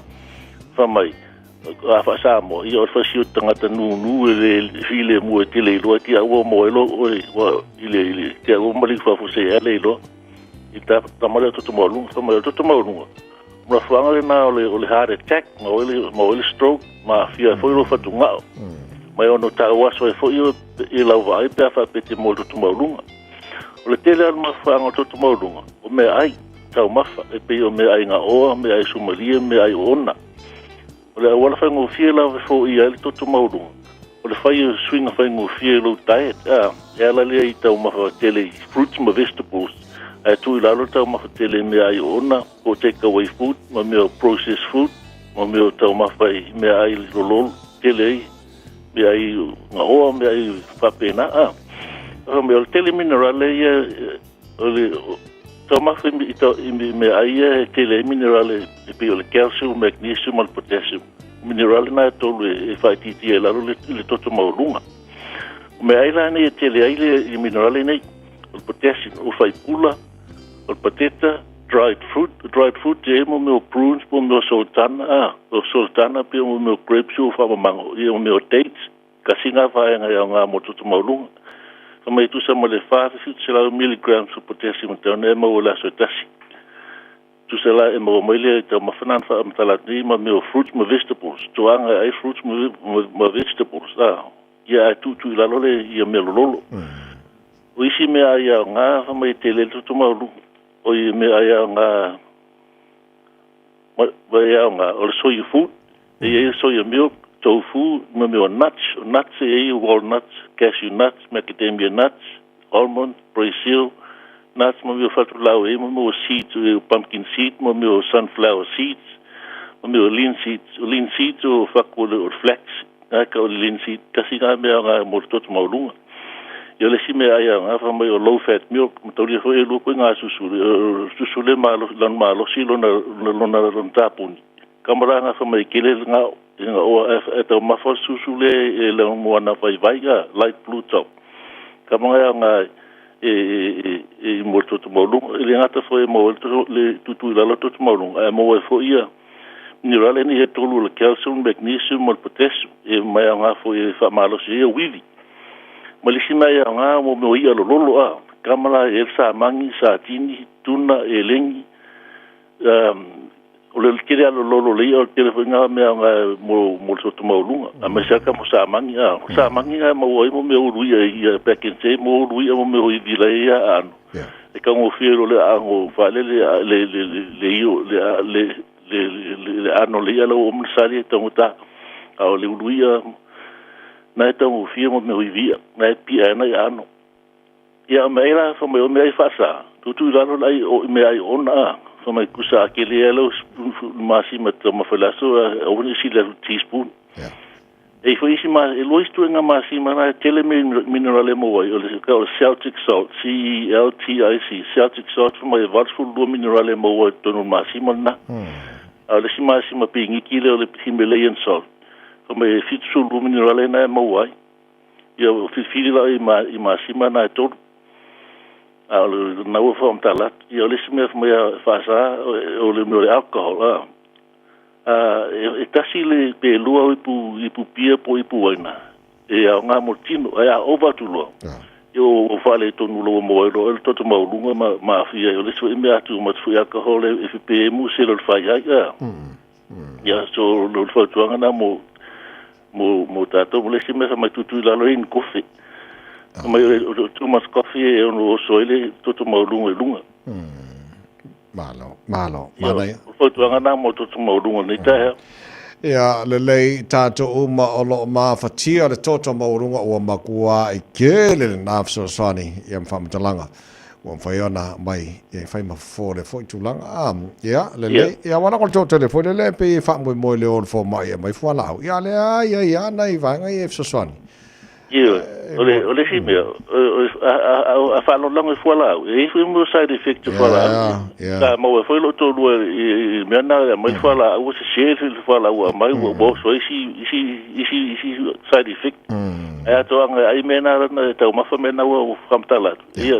Fai mai, A faa-Samoa, ia o le fasi o le tagata nūnū e le filemu e te le iloa te aua mo ai loa oe ua i le i le te aua ma le fafo se e le iloa i ta tama lea toto maualuga fai mai o le toto maualuga o mafuaaga lena o le o le heart attack ma oe le ma oe le stroke ma aafia ai foi lou fatugao ma e ono tau aso ai foi oe i lau vaai pe a faapea e te moe i le toto maualuga. O le tele lava o le mafuaaga o le toto maualuga o meaai taumafa e pei o meaai gaoa, meaai sumalie, meaai oona. O le auala faigofie lava e foia ai le toto maualuga, o le fai o suiga faigofie i lou diet, a, e ala lea i taumafa tele i fruits ma vegetables, ae tuu i lalo le taumafa tele i meaai oona, po o take away food, ma mea o processed food, ma mea o taumafa i meaai lololo tele ai, meaai gaoa, meaai faapena, a. O le tele minerale ia O le taumafa i meaai ia e tele ai minerale e pei o le calcium, magnesium ma le potassium. O minerale na e tolu e faaitiitia i lalo le toto maualuga. O meaai la nei e tele ai le minerale nei, o le potassium, o faipula, o le pateta, Dried fruit, dried fruit e i ai mo mea o prunes mo mea o sultana, a, o sultana pei o mea o grapes o faamamago, ia mo mea o dates, tasi na vaega e aoga mo le toto maualuga. Fai mai e tusa ma le 4 700 milligrams o potassium e tatau ona e maua i le aso e tasi. Tusa la e maua mai lea i taumafa na na faamatala atu nei ma mea o fruits ma vegetables, toaga e ai fruits ma vegetables, a, ia ae tuutuu i lalo le ia mea lololo. O isi mea ai aoga fai mai e tele ai le toto maualuga, o ia mea ai aoga ma e aoga o le soya food, e i ai le soya milk, tofu, ma mea o nuts, o nuts e i ai walnuts, cashew nuts, macadamia nuts, almond, Brazil nuts, ma mea o fatulao e i ai, ma mea o seeds, o pumpkin seed, ma mea o sunflower seeds, ma mea o linseeds, o linseeds o fatu o le flax, na e tau o le linseed, tasi na mea aoga mo le toto maualuga. Ia o le isi mea ai aoga fai mai o low fat milk, mataulia foi e lua koe susu, o le susu le malosi, lona malosi lona lona lona tapuni. Kamalaga fai mai kele le gao, e gaoa e taumafa le susu le e le moana vaivai a light blue top. Kamaga e aoga e e e mo le toto maualuga, e le gata foi e maua ai le tutu i lalo le toto maualuga, ae maua ai foi ia minerale nei e tolu o le calcium, magnesium ma le potassium, e mai aoga foi e faamalosi ai ia uivi. Ma le isi mea e aoga mo mea o i'a lololo a, kama la e i ai le samagi, satini, tuna, elegi, o le tele lava lololo o le i'a o le tele foi na mea aoga mo mo le toto maualuga, aemaise lava kama o samagi a. O samagi na e maua ai mo mea ulu i'a ia back in day mo ulu i'a mo mea o ivi lai ia aano. E taugofie loa le aano faalele le le le io le le le le aano o le i'a la ua uma ona sali e taugata. A o le ulu i'a na e taugofie mo mea o ivi i'a, na e pipia ai na i aano. Ia, o mea ai la, fai mai o mea ai faasa, tuutuu i lalo le ai o mea ai ona a, fai mai kusa a kele ai lau masima taumafa i le aso, aua ne i sili atu i le teaspoon. E i foi isi ma, e lua isi tuaiga masima na e tele minerale e maua ai, o le o le Celtic salt, C-E-L-T-I-C, Celtic salt, fai mai e 82 minerale e maua ai i totonu o le masima lena. A o le isi masima pigiki lea o le Himalayan salt, fai mai e 72 minerale na e maua ai. Ia filifili la i ma i masima na e tolu. A o le na ua faamatala atu. Ia o le isi mea fai mai a faasa o le mea o le alcohol a. A e tasi le pe lua o ipu ipu pia po o ipu uaina e aoga mo le tino ae a ova atu loa ia ua faaletonu loa ua maua ai loa le toto maualuga ma ma aafia ai. O le isi foi mea atu foi alcohol e pepemu sela o le fai ai a. Ia so o le fautuaga na mo mo mo tatou mo le isi mea fai mai tuutuu i lalo ai ni kofe. Fai mai o le too much coffee e ono oso ai le toto maualuga i luga. Malo, malo, manaia. Ia, o le fautuaga na mo le toto maualuga i lenei taeao. Ia, lelei tatou uma o lo o mafatia le toto maualuga ua makuaʻi tele lena fesoasoani ia ma faamatalaga. Ua mafai ona aumai e fai ma fofo lea foi tulaga. A, ia, lelei. Ia, aua lava o le toatele foi lele e pei e faamoemoe i le o o le fomai e aumai fualaau. Ia, a lea e i ai lava nai vaega ia e fesoasoani. Ioe, o le, o le isi mea, a faalagolago i fualaau, e i ai foi mea o side effect o fualaau. Sa maua ai foi lou toalua i le mea lena e aumai le fualaau, ua sese le fualaau ua aumai, ua oso ai isi, isi, isi, isi side effect. Ae atoaga e ai mea na e taumafa mea na ua faamatala atu. Ia,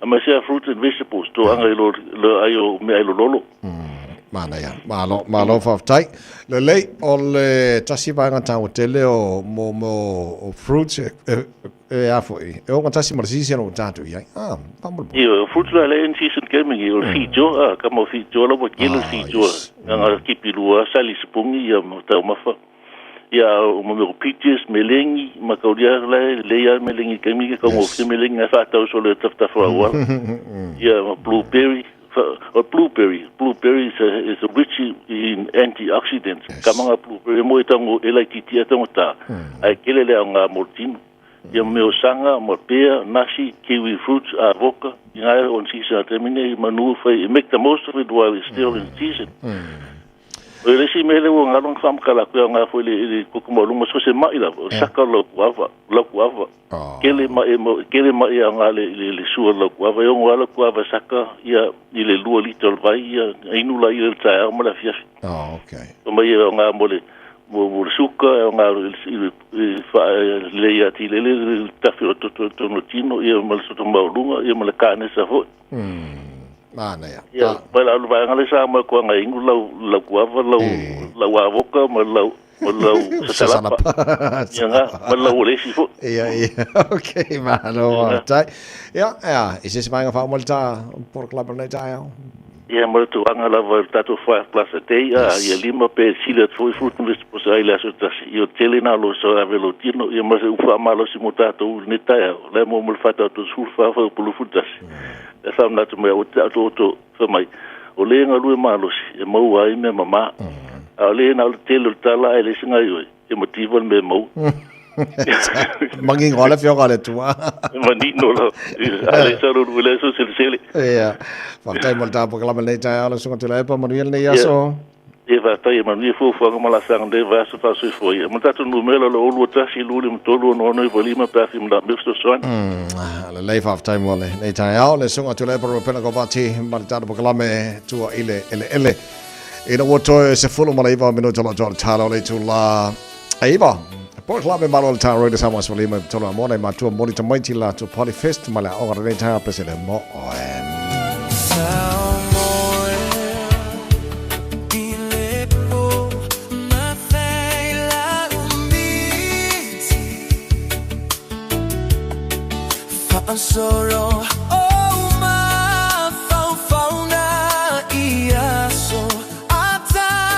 aemaise lava fruits and vegetables, toaga i lo le ai o meaai lololo. Manaia. Malo, malo faafetai. Lelei, o le tasi vaega taua tele o mo mo o fruits e, e, e a foi, e ogatasi ma le season o tatou i ai. Ah, faamolemole. Ia, o fruits la le in season gaming i o le fijoa, ah, kama o fijoa la ua kele le fijoa. Nga kipi lua, sali sipungi ia ma taumafa. Ia, o mo mea o peaches, melengi, ma kaulia la e lelei lava melengi i taimi ke taugofie melengi ae faatau solo i tafatafa o auala. Ia, ma blueberry, o blueberry, blueberry is a, is a rich in antioxidants. Ka manga blueberry mo e taugo, e laitiiti ai taugata, ae kele le aoga mo le tino. Ia, ma mea o saga, ma pea, nasi, kiwi fruits, avoka, i nga on season a taimi nei, manu fai, make the most of it while it's still in season. O le isi mea lea ua galo ona faamatala atu e aoga foi i le toto maualuga, so o se ma'i lava, o le saka o le lautuava, lautuava. Tele ma'i, tele ma'i e aoga i le sua o le lautuava. E ono lava lautuava e saka ia i le 2 lita o le vai, ia inu laia i le taeao ma le afiafi. Fai mai e aoga mo le mo le suka, e aoga i le faalelei atili ai le tafi o le toto i totonu o le tino, ia ma le toto maualuga, ia ma le kanesa foi. Manaia. Ia, mai la alu vaega le sa mai kuanga inu lau lau kuava lau lau avoka ma lau ma lau sasalapa. Ia nga, ma lau olesi foi. Ia, ia, okay, malo, faafetai. Ia, ia, i se isi vaega faauma le ta polokalame o lenei taeao. Ia, ma le tulaga lava i le tatou 5 plus a day, a, ia lima pe sili atu foi fruit and vegetables e ai i le aso e tasi. Ia, o le tele na o lo o ave lou tino, ia ma se upu faamalosi mo tatou i lenei taeao, la e maua mo le 4 tau 34 fuaiupu 21. E faamanatu mai aua te taoto fai mai, o le galue malosi e maua ai mea mamā, a o le na o le tele o le tala ae leai se gaoioi, e mativa le mea e maua. Manino lava le afioga a le Atua. Manino lava. A le sa lulu le aso selesele. Ia. Faafetai mo le ta polokalame lenei taeao le Susuga Tuilaepa, manuia lenei aso. Ia, faafetai e manuia fuafuaga ma laasaga lenei vaiaso faasoifua. Ia, ma le tatou numera o le 0 2 1 2 5 3 6 6 9 5 pe a fia manaomia fesoasoani. Lelei, faafetai mo lenei taeao le Susuga Tuilaepa Ropena Kovati ma le tatou polokalame Tua i le Eleele. Ina ua toe 19 minute o lo o toa le tala o le itulā 9. Polokalame malo le tā Radio Samoa 15 i tolu a mona i matua moli tamaiti la tu Party Fest ma le aoga lenei taeao pesele mo oe. Soro o mafaufau na i aso atalaiti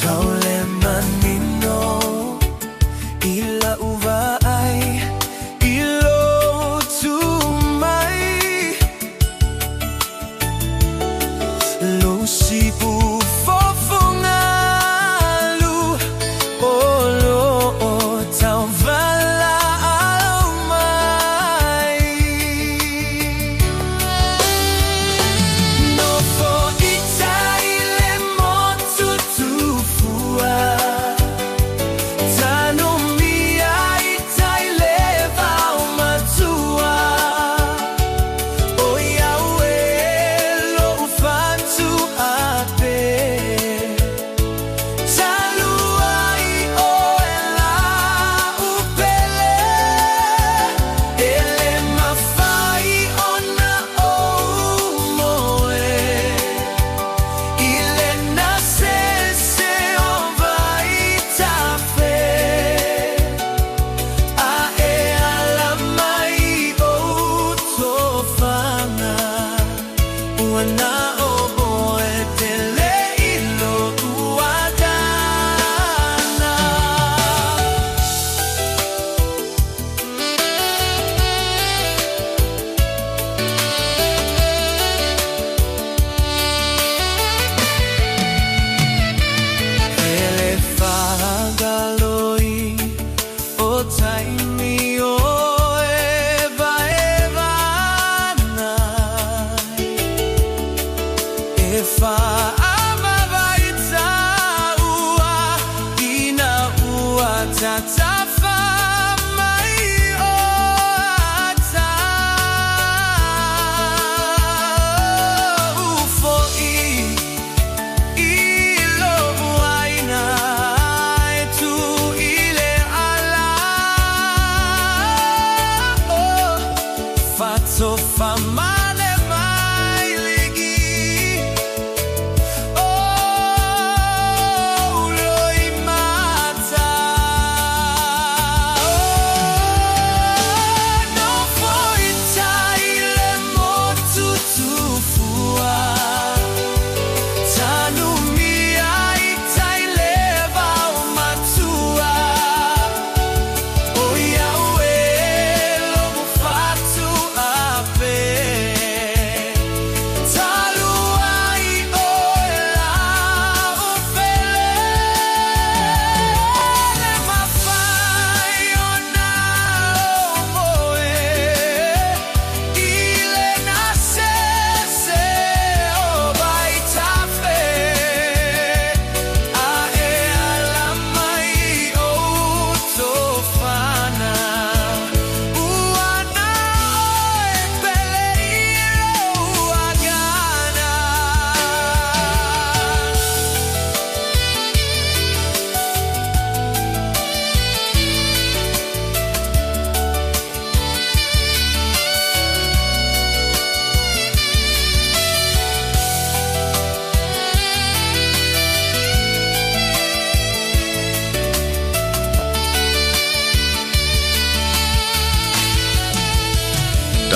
Taule manino i lau vaai i lotu mai Lou sipu fofogalu o lo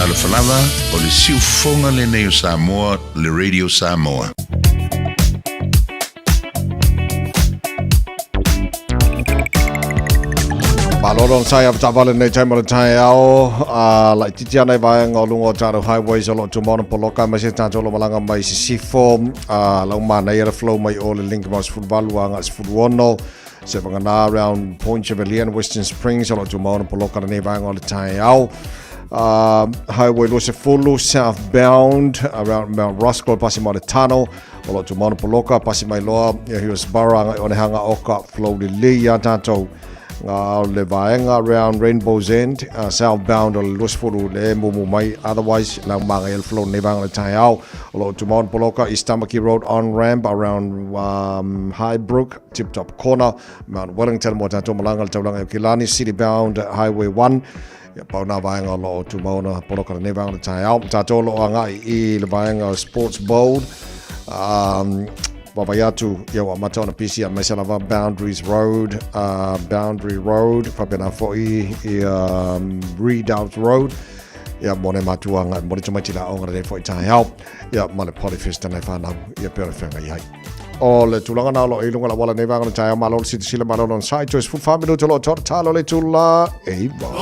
Talofa lava, o le siufofoga lenei o Samoa, le Radio Samoa. Malolo na sai avataavale lenei taimi o le taeao a laitiiti ana i vaega o luga o tatou highways o lo o tumau na poloka aemaise tatou o lo o malaga mai sisifo a lau manaia le flow mai o le link mau 18 agai 16 se vagana around Point Chevalier and Western Springs o lo o tumau na poloka lenei vaega o le taeao. Highway 20 southbound around Mount Roskill pasi mai le tunnel o lo o tumau na poloka pasi mai loa ia Hillsborough agai Onehunga oka flow lelei iā tatou ngā o le vaega around Rainbow's End southbound o le 20 le mumu mai otherwise lau maga le flow nei vaega o le taeao o lo o tumau na poloka East Tamaki Road on ramp around Highbrook Tip Top Corner Mount Wellington mo tatou malaga le taulaga i Kilani City bound Highway 1 Ia pau nā vaega o lo o tumau na poloka lenei vaega o le taeao. Tatou o lo o agai i le vaega o Sports Bowl. Vaavaai atu, ia ua amata ona pisi aemaise lava Boundaries Road, Boundary Road, faapena foi i Redoubt Road. Ia mo nei matua agai mo le tamaiti la aoga lenei foi taeao. Ia ma le Polyfest nai whanau, ia pea o le whenga i ai. O le tulaga na o lo o i luga o le auala lenei vaega o le taeao, malo le silasila, malo lona sai, toe 14 minute o lo o tolo le itula e 9.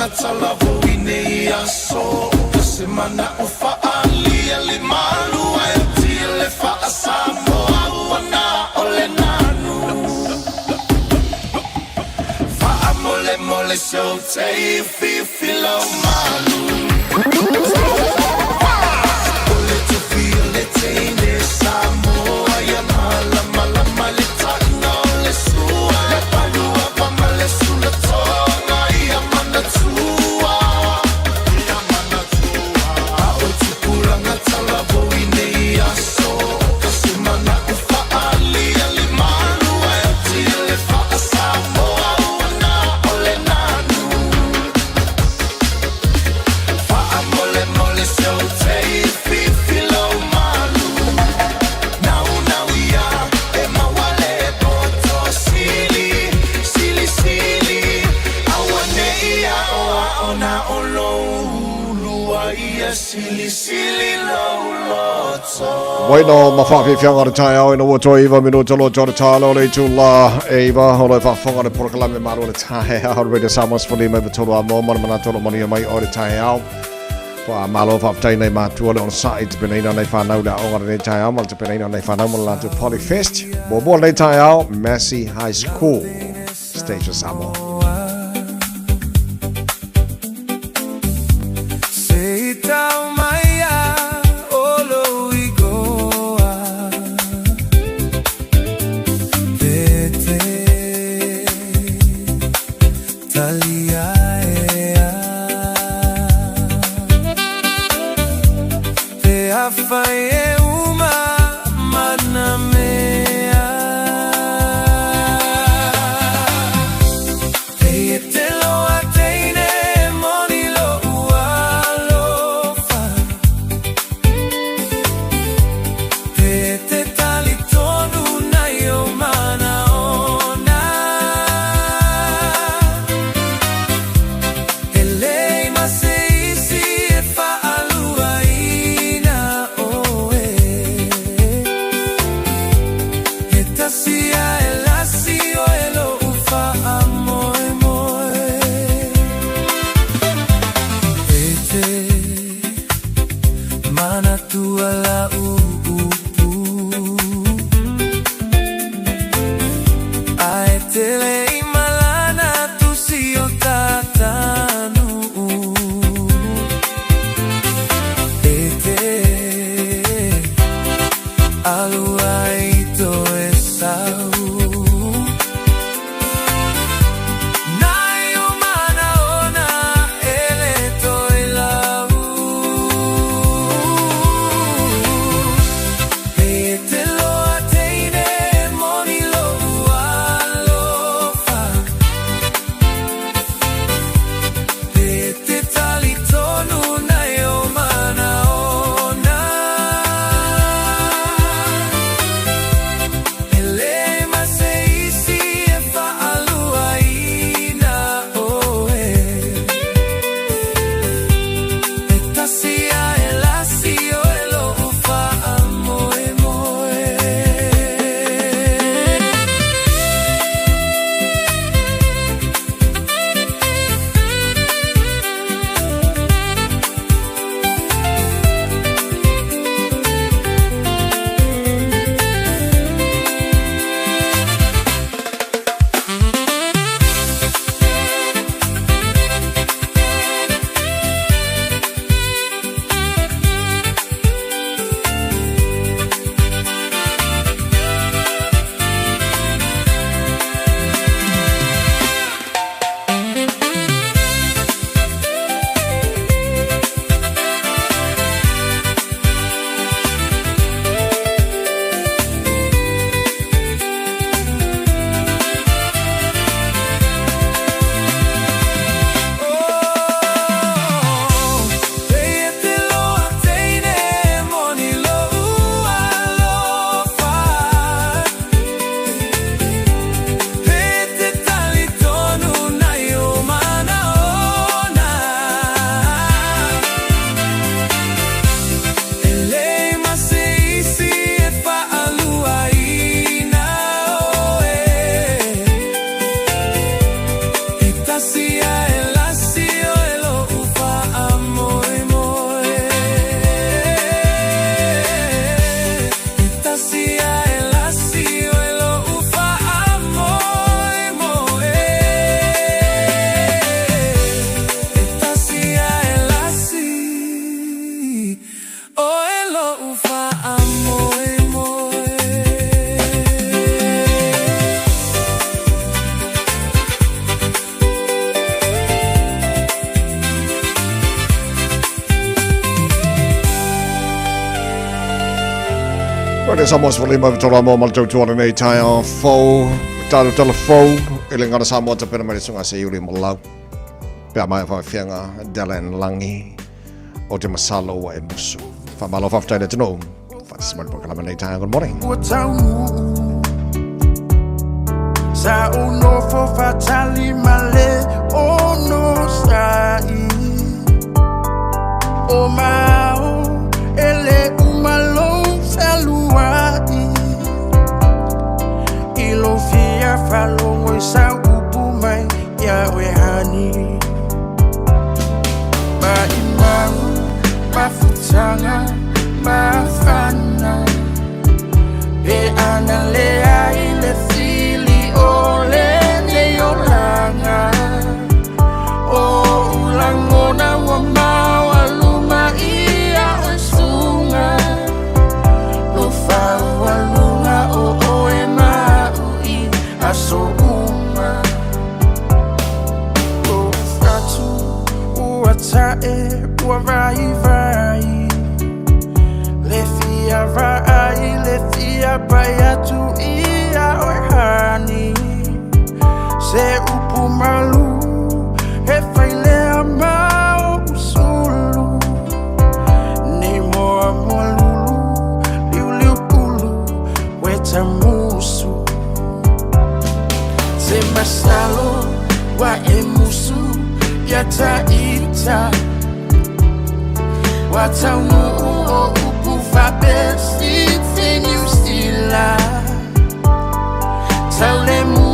tupulaga talavou i nei aso O ka se mana'o fa'aalia le malu ae oti le fa'asamoa ua na o le nanu Fa'amolemole se ou te fifi lau malu O le tofi o le teine Samoa ia malamalama le taʻina o le sua Le paluava ma le sulatoga ia manatua A o tupulaga talavou i nei aso O ka se mana'o fa'aalia le malu ae oti le fa'asamoa ua na o le nanu Fa'amolemole se ou te fifi lau malu Naunau ia e maua le poto sili Sili sili Auane'i a'oa'o na o lou ulua ia sili sili lou loto Bueno, ma whawhiwhianga le taeao ina ua toe iva minuta loa tō talo le itula e iva o le whawhonga le porokalame malo le taeao Radio Samoa sefulu lima iva tolu a mo mana mana tolo manuia mai o le taeao. Wha malo whawhitai nei mātua le ona sa'i te penaina nei whanau le aonga nei taeao ma le te penaina nei whanau ma le lātou Polyfest. Muamua nei taeao, Massey High School, Stage of Samoa. Se i tau mai a o lou igoa Pe te talia e a Pe afai e uma mana mea Pe e te loa teine moni lo'u alofa Pe te talitonu nai o manaona E leai ma se isi e fa'aluaina oe E tasi a e lasi oe lo'u fa'amoemoe E te manatua la'u upu Ae te le'i malana tusi o tatanu'u E te alua i toe sau Nai o manaona e le toe lau E te loa teine moni lo'u alofa Pe te talitonu nai o manaona Radio Samoa 15 tolu mo mal tautua lenei taeao fou, talu tala fou, e le ngana Samoa tapena mai le susuga se Iuli Malau. Pe a mai whawhianga Dellen Langi o te masalo ua e musu. Whamalo whawhitai le tino. What's my program nei taeao. Good morning. Ua taunuu Sa ou nofo faatali ma le onosaʻi O mao e lē uma lou fealuaʻi I lou fia faalogo i sau upu mai iā oe hani Maʻimau mafutaga mafana Pe ana leai le fili o lenei olaga O oʻu lagona ua maualuma ia oe suga Lou faualuga o oe ma aʻu i aso uma Lou fatu ua taʻe ua vaivai Le fia vaai le fia pai atu ia oe hani Se upu malu he fai lea ma oʻu sulu Nei moa moa lulu liuliu pulu weta musu Se masalo ua e musu ia taʻita Ua taunuu o upu faapesite Niu Sila Taulemu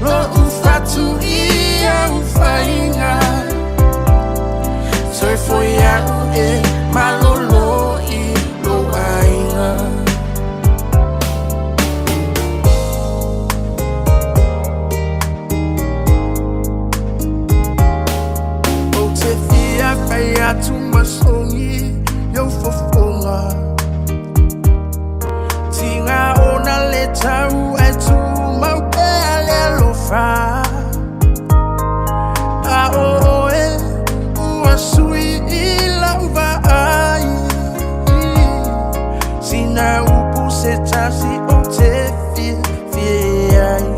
loʻu fatu i au faiga Toe foi aʻu e malolo i lou aiga. Ou te fia fai atu ma sogi i ou fofoga Tiga ona le tau ae tumau pea le alofa A o oe ua sui i lau vaai Sina upu se tasi ou te fiafia ai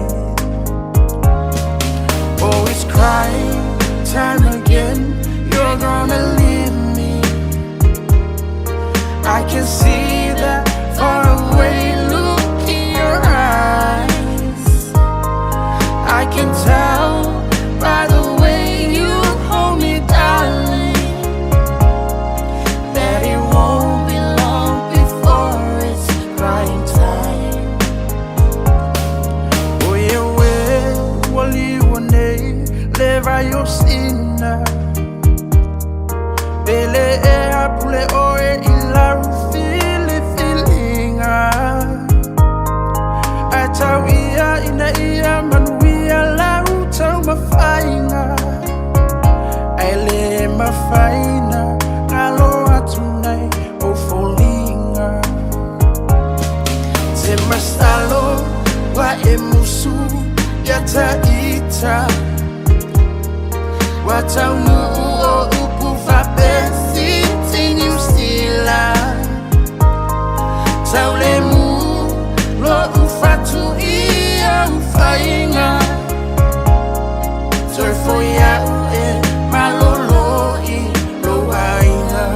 Oh it's crying time again You're gonna leave me I can see that far away look in your eyes I can tell by the way you hold me darling That it won't be long before it's crying time O ia oe ua liua nei le vai o Sina Pele e apule oe i lau filifiliga Ae tau ia ina ia manuia lau taumafaiga Ae le mafai na galo atu nei ou foliga Te masalo ua e musu ia taʻita Ua taunuu o upu faapesite Niu Sila Taulemu loʻu fatu i au faiga Toe foi aʻu e malolo i lou aiga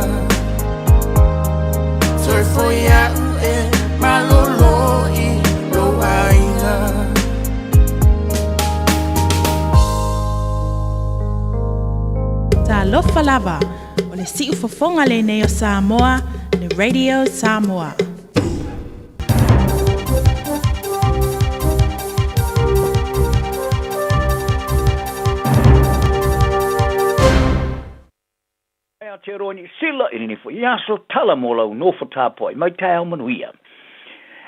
Toe foi aʻu e malolo i lou aiga. Talofa lava, o le siufofoga lenei o Samoa, le Radio Samoa. Aotearoa Niu Sila i lenei foi aso, tala mo lau nofo tapuai mai taeao manuia.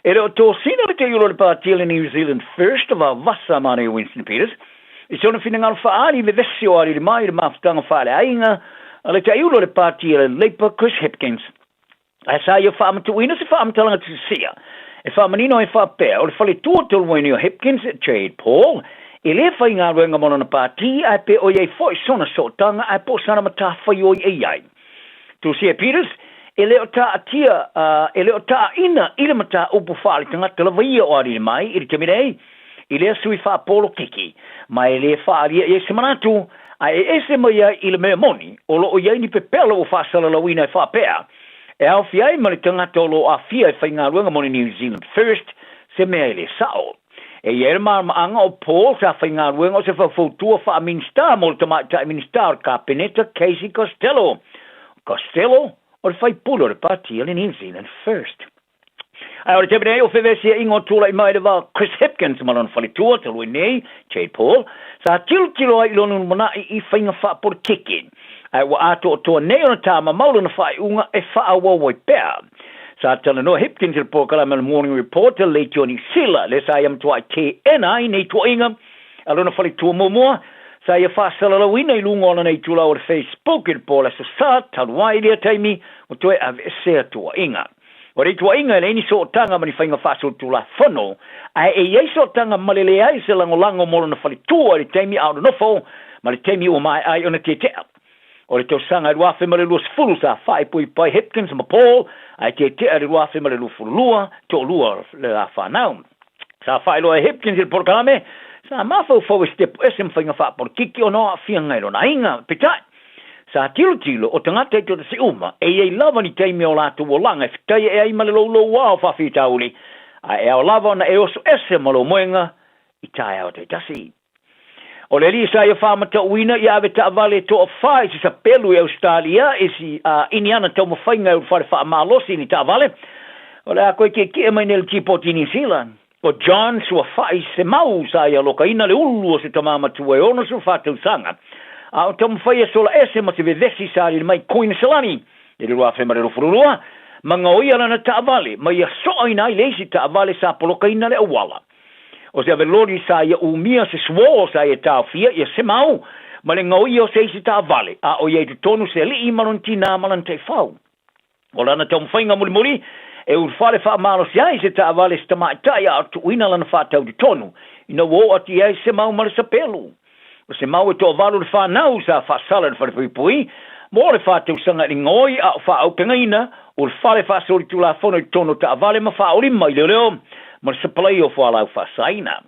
E le o tosina le teiula o le Pāti a le New Zealand First o vavasa manaia Winston Peters i sona finagalo faaali i vevesi o alili mai i le mafutaga faaleaiga a le teiula o le Pāti a le Labour Chris Hipkins. Ae sa ia faamatuuina se faamatalaga tusia e faamanino ai faapea, o le faletua tolu o Hipkins, Jade Paul, e lē faigaluega mo lona pātī ae pe o i ai foʻi sona sootaga ae po o sana matafaioi e i ai. Tusia Peters, E le o taatia, e le o taaina i le mataupu faaletagata lava ia o alii mai i le taimi nei, i lea sui faapolokiki, ma e le faaalia i ai se manatu, ae e ese mai ai i le mea moni, o lo o i ai ni pepelo ua faasalalauina e faapea, e aofia ai ma le tagata o lo o aafia e faigaluega mo le New Zealand First, se mea e le sao. E i ai le malamaanga o Paul sa faigaluega o se faufautua faa-Minisita mo le Tamaitai Minisita o le Kapeneta Casey Costello. Costello o le faipule o le pati o le New Zealand First. Ae o le taimi nei o fevesiaiga o tulai mai le va o Chris Hipkins ma lona faletua talu ai nei, Jade Paul, sa tilotilo ai i lona lumanai i faiga faapolitiki. Ae ua atoatoa nei ona tāmamau lona faaiuga e faaauau ai pea. Sa talanoa Hipkins i le polokalame o le Morning Report a Leitio Niu Sila, lea sa ia matuai teena ai nei tuuaiga a lona faletua muamua, sa ia faasalalauina i luga o lana itula o le Facebook i le po o le Aso Sa talu ai i lea taimi ua toe aveesea tuuaiga. O le tuuaiga e leai ni sootaga ma ni faiga faasolitulafono, ae e i ai sootaga ma le leai se lagolago mo lona faletua i le taimi a o nonofo ma le taimi ua maea ai ona tetea. O le tausaga e 2020 sa faaipoipo ai Hipkins ma Paul, ae tetea i le 2022, toalua le la fanau. Sa faailoa e Hipkins i le polokalame, sa mafaufau e sitepu ese ma faiga faapolokiki ona o aafiaga i lona aiga. Peitai, sa tilotilo o tagata i toatasi uma, e i ai lava ni taimi o latou olaga e fetai ae ai ma le louloua o faafitauli, ae e ao lava ona e oso ese ma lou moega i taeao taitasi. O le alii sa ia faamatauina ia ave taavale e toafa i se sapelu i Ausetalia i si a Iniana taumafaiga e ulufale faamalosi i ni taavale. O le a koe kiekie mai nei le tipoti i Niu Sila. O John Suafa'i Semau sa ia alokaina le ulu o se tama matua e 64 tausaga a o taumafai e sola ese ma se vevesi sa alili mai Koiniselani i le 2022 ma gaoia lana taavale ma ia soaina ai le isi taavale sa polokaina le auala. O se ave loli sa ia umia se suo sa ia taofia ia Semau ma le gaoia o se isi taavale a o ia i totonu se alii ma lona tinā ma lana taifau. O lana taumafaiga mulimuli e ulufale faamalosi ai se taavale se tamaitai a o tuuina lana faatau totonu ina ua oo atu i ai Semau ma le sapelu. O Semau e toavalu le fanau sa faasala i le falepuipui mo le faatausaga i le gaoi a o faaaupegaina ulufale faasolitulafono i totonu o taavale ma faaolima i leoleo ma le sapalai o fualaau faasaina.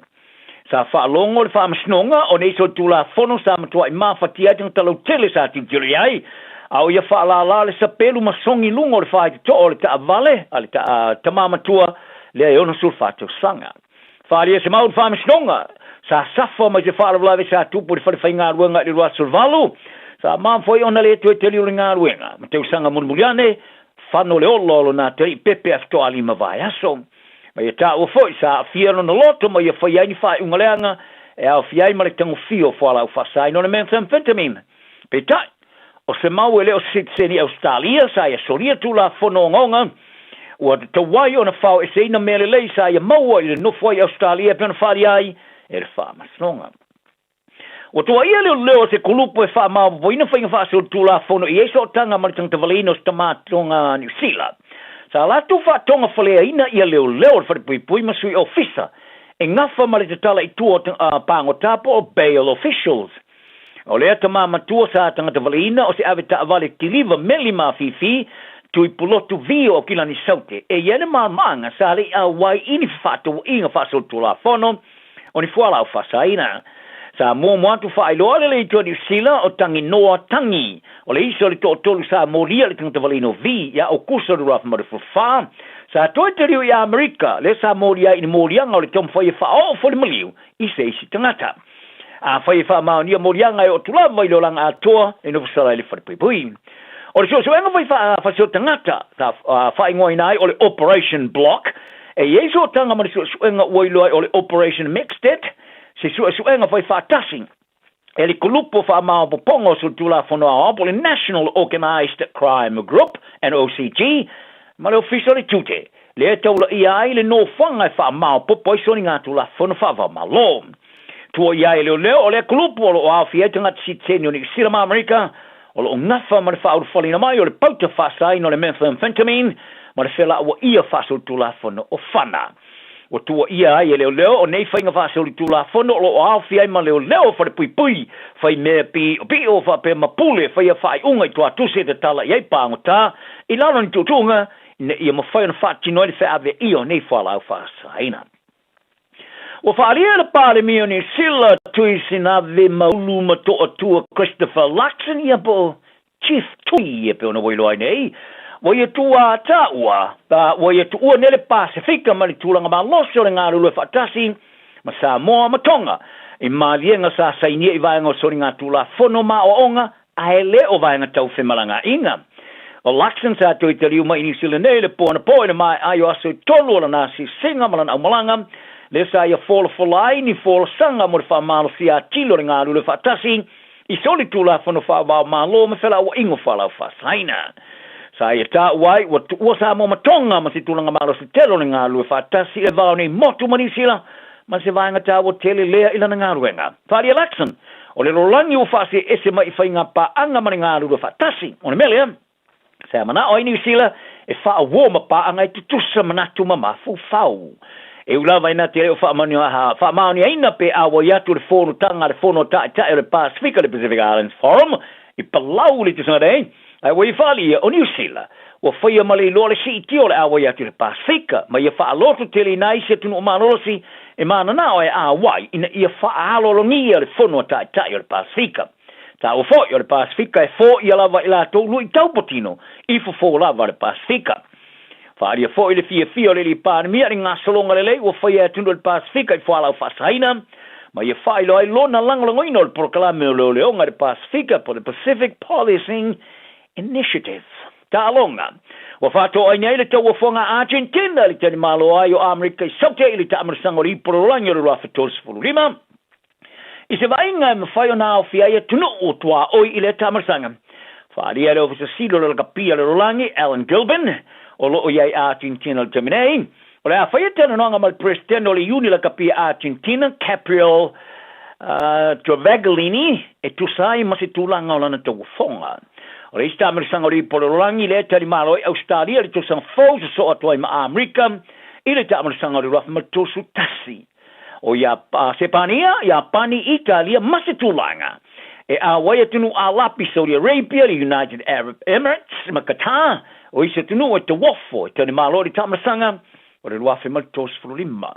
Sa faalogo le Faamasinoga o nei solitulafono sa matuai mafatia ai tagata lautele sa tilotilo i ai, a o ia faalālā le sapelu ma sogi i luga o le faitotoa o le taavale a le tama matua lea e 64 tausaga. Faaalia se mau i le Faamasinoga sa safa mai se faalavelave sa tupu i le fale faigaluega i le 2018, sa mafua ai ona le toe tali o le galuega ma tausaga mulimuli ane, fano le ola o lona atalii pepe a fetoa lima vaiaso. Ma ia taua foi, sa aafia lona loto ma ia fai ai ni faaiuga leaga e aofia ai ma le tagofia o fualaau faasaina o le methamphetamine. Peitai, o se mau e le o se sitiseni Ausetalia sa ia solia tulafono ogaoga ua tatau ai ona faaoeseina mea lelei sa ia maua i le nofo ai i Ausetalia e pei ona faaalia ai e le Faamasinoga. Ua tuuaia leoleo o se kulupu e faamaopoopoina faiga faasolitulafono i ai sootaga ma le tagatavaleina o se tama toga Niu Sila. Sa latou faatogafaleaina ia leoleo o le falepuipui ma sui ofisa e gafa ma le tatala i tua o pagota po o bail officials. O lea tama matua sa tagatavaleina o se ave taavale kiliva meli mafifi tui pulotu vi o Aukilani Saute e i ai le malamaanga sa le i auai i ni fefaatauaiga faasolitulafono o ni fualaau faasaina. Sa muamua atu faailoa le leitioa Niu Sila o Tanginoa Tangi, o le isi o le toatolu sa molia le tagata valeina o Vi ia Aukuso 2024, sa toe taliu i Amerika, lea sa molia ai i ni moliaga o le taumafai e faaoo foi le maliu i se isi tagata. Afai e faamaonia moliaga e oo atu lava i le olaga atoa e nofo sala ai le falepuipui. O le suesuega fai faafasia o tagata, sa faaigoaina ai o le Operation Block, e i ai sootaga ma le suesuega ua iloa ai o le Operation Mixted, se suesuega fai faatasi e le Kulupu o Faamaopoopoga o Solitulafono Aoao po o le National Organised Crime Group, NOCG, ma le Ofisa o le Tiute, lea e taulaia ai le nofoaga e faamaopoopo ai soligatulafono faava-o-Malo. Tuuaia ai e leoleo o lea kulupu o lo o aofia ai tagata sitiseni o Niu Sila ma Amerika o lo o gafa ma le faaulufaleina mai o le pauta faasaina o le methamphetamine ma le felauaia faasolitulafono o fana. Ua tuuaia ai e leoleo o nei faiga faasolitulafono o lo o aofia ai ma leoleo falepuipui, fai mea piʻopiʻo faapea ma pule faia faaiuga i tuatusi e tatala i ai pagota i lalo o ni tuutuuga ina ia mafai ona faatino ai le feaveaia o nei fualaau faasaina. Ua faaalia e le Palemia o Niu Sila, Tui Sinave Maulu ma Toatua Christopher Luxon ia po o Chief Tui e pei ona ua iloa ai nei, ua ia tuuātaua, ua ia tuua nei le Pasefika ma le tulaga malosi o le galulue faatasi ma Samoa ma Tonga i maliega sa sainia i vaega o soligatulafono ma aoaoga ae le o vaega tau femalagaaiga. O Luxon sa toe taliu mai i Niu Sila nei i le po anapo i le maea ai o aso e tolu o lana asiasiga ma lana aumalaga, lea sa ia folafola ai ni folasaga mo le faamalosia atili o le galulue faatasi i solitulafono faava-o-Malo ma felauaiga o fualaau faasaina. Sa ia taua ai ua tuua Samoa ma Tonga ma se tulaga malosi tele o le galulue faatasi i le va o nei motu ma Niu Sila ma se vaega taua tele lea i lana galuega. Faaalia Luxon, o le lolagi ua faaseese mai i faiga paaga ma le galulue faatasi. O le mea lea, Sa manao ai Niu Sila e faauō ma paaga e tutusa manatu ma mafaufau. E ui lava ina te le o faamaoniaina pe auai atu le fonotaga a le Fono Taitai o le Pasefika, le Pacific Islands Forum, i Palau i le tausaga nei, ae ua i faaalia o Niu Sila ua faia ma le iloa le siitia o le auai atu i le Pasefika ma ia faalototelina ai se atunuu malolosi e mananao e auai ina ia faaaloalogia le Fono a Taitai o le Pasefika. Taua foi o le Pasefika e foia lava i latou luitau patino i fofo lava le Pasefika. Faaalia foi le fiafia o le Alii Palemia i le gasologa lelei ua faia e atunuu o le Pasefika i fualaau faasaina, ma ia faailoa ai lona lagolagoina o le polokalame o leoleoga i le Pasefika po o le Pacific Policing Initiative. Taaloga. Ua faatoaina ai le tauofoga a Argentina i le talimalo ai o Amerika i Saute i le taamanasaga o le Ipu Lalolagi o le 2035. I se vaaiga e mafai ona aofia ai atunuu o tuaoi i lea taamalasaga, faaalia e le Ofisa Sili o le Lakapi a le Lalolagi, Alan Gilbin, o lo o i ai Argentina i le taimi nei, o le a faia talanoaga ma le Peresetene o le Iuni Lakapi a Argentina, Capriel Travaglini, e tusa ai ma se tulaga o lana tauofoga. O le isi taamalasaga o le Ipu o le Lalolagi lea e talimalo ai Ausetalia i le tausaga fou sosoo atu ai ma Amerika i le taamalasaga o le 2031. O ia Sepania, Iapani, Italia ma se tulaga e ʻauai atunuu Ālapi, Saudi Arabia, le United Arab Emirates ma Qatar, o isi atunuu e tauofo e talimalo i le taamalasaga o le 2035.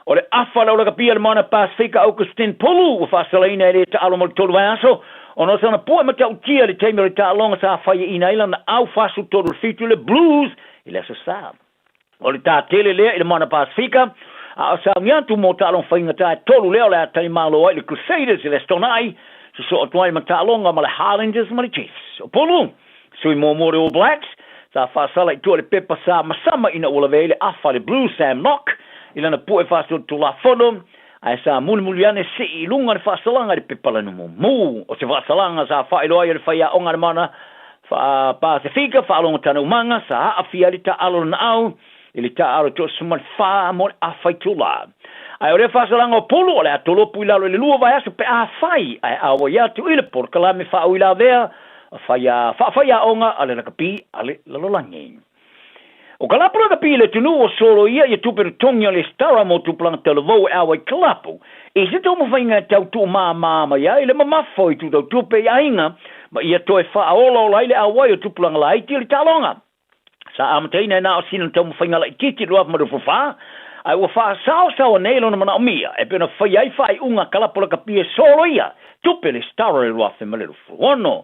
O le afa lau lakapi a le Moana Pasefika Augustine Pulu ua faasalaina e le taalo mo le tolu vaiaso ona o sana pua e matautia i le taimi o le taaloga sa faiaina ai lana au 43 i le 7 i le Blues i le Aso Sa. O le tā tele lea i le Moana Pasefika, a o sauni atu mō taaloga faigata e tolu lea o le a talimalo ai le Crusaders i le Aso Toonai, sosoo atu ai ma taaloga ma le Highlanders ma le Chiefs. O Pulu, sui muamua o le All Blacks, sa faasala i tua i le pepa sa masama ina ua lavea ai le afa a le Blues Sam Nock i lana pue faasolitulafono, ae sa mulimuli ane sii i luga le faasalaga i le pepa lanumumu. O se faasalaga sa faailoa ai e le faiaoga a le Moana Pasefika, Faalogo Tanaumaga, sa aafia ai le taaalo o le naau i le taaalo 34 mo le afa itula. Ae o lea faasalaga o Pulu o le a tolopu i lalo i le lua vaiaso pe afai ae auai atu i le polokalame faauilavea faafaiaoga a le lakapi a le lalolagi. O ka lapu lakapi i le atunuu ua soloia ia tupe totogi o le Stara mo tupulaga talavou e auai kalapu i se taumafaiga e tau tuumāmā mai ai le mamafa o itu tau tupe i aiga ma ia toe faaolaola ai le auai o tupulaga laiti o le taaloga. Sa amataina e na o sina taumafaiga laitiiti i le 2024, ae ua faasaosaoa nei lona manaomia e pei ona faia ai faaiuga a kalapu lakapi e soloia tupe le Stara i le 2026.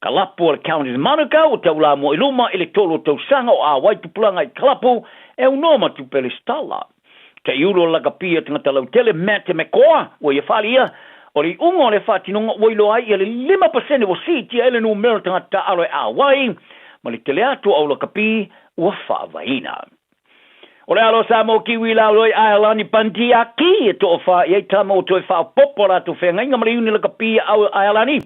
Kalapu o le Counties Manukau ua taulamua i luma i le tolu o tausaga o auai tupulaga i kalapu e aunoa ma tupe lesitala. Taiulu o le lakapi a tagata lautele Matt Mekoa ua ia faaalia, o le iuga o le faatinoga ua iloa ai ia le 5% ua siitia ai le numera o tagata taaalo e auai ma le tele atu o au lakapi ua faavaeina. O le alo o Samoa Kiwi Lauloi Aelani Bundy a ki e toafa i ai tama ua toe faaopoopo a latou feagaiga ma le iuni lakapi a Aelani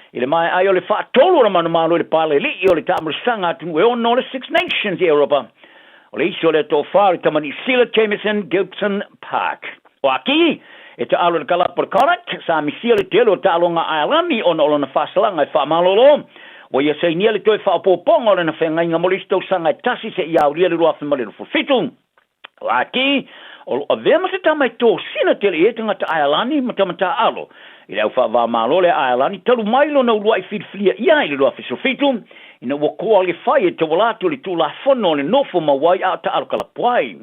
i le maea ai o le faatolu o le manumalo i le paleli'i o le taamalasaga atunuu e ono o le Six Nations i Europa. O le isi o lea toafa o le tama Niu Sila Jamison Gibson Park. O Aki e taalo i le kalapu o le Connacht, sa misia le tele o taaloga a Aelani ona o lona faasalaga e faamalolo. Ua ia sainia le toe faaopoopoga o lana feagaiga mo le isi tausaga e tasi seia aulia le 2027. O Aki, O lo o avea ma se tama e tosina tele i ai tagata Aelani ma tama taaalo i le au faava-o-Malo le Aelani talu mai lona uluai filifilia ia i le 2017 ina ua koalefai e tauala atu i le Tulafono o le Nofo Mau ai a o Taalo Kalapu ai.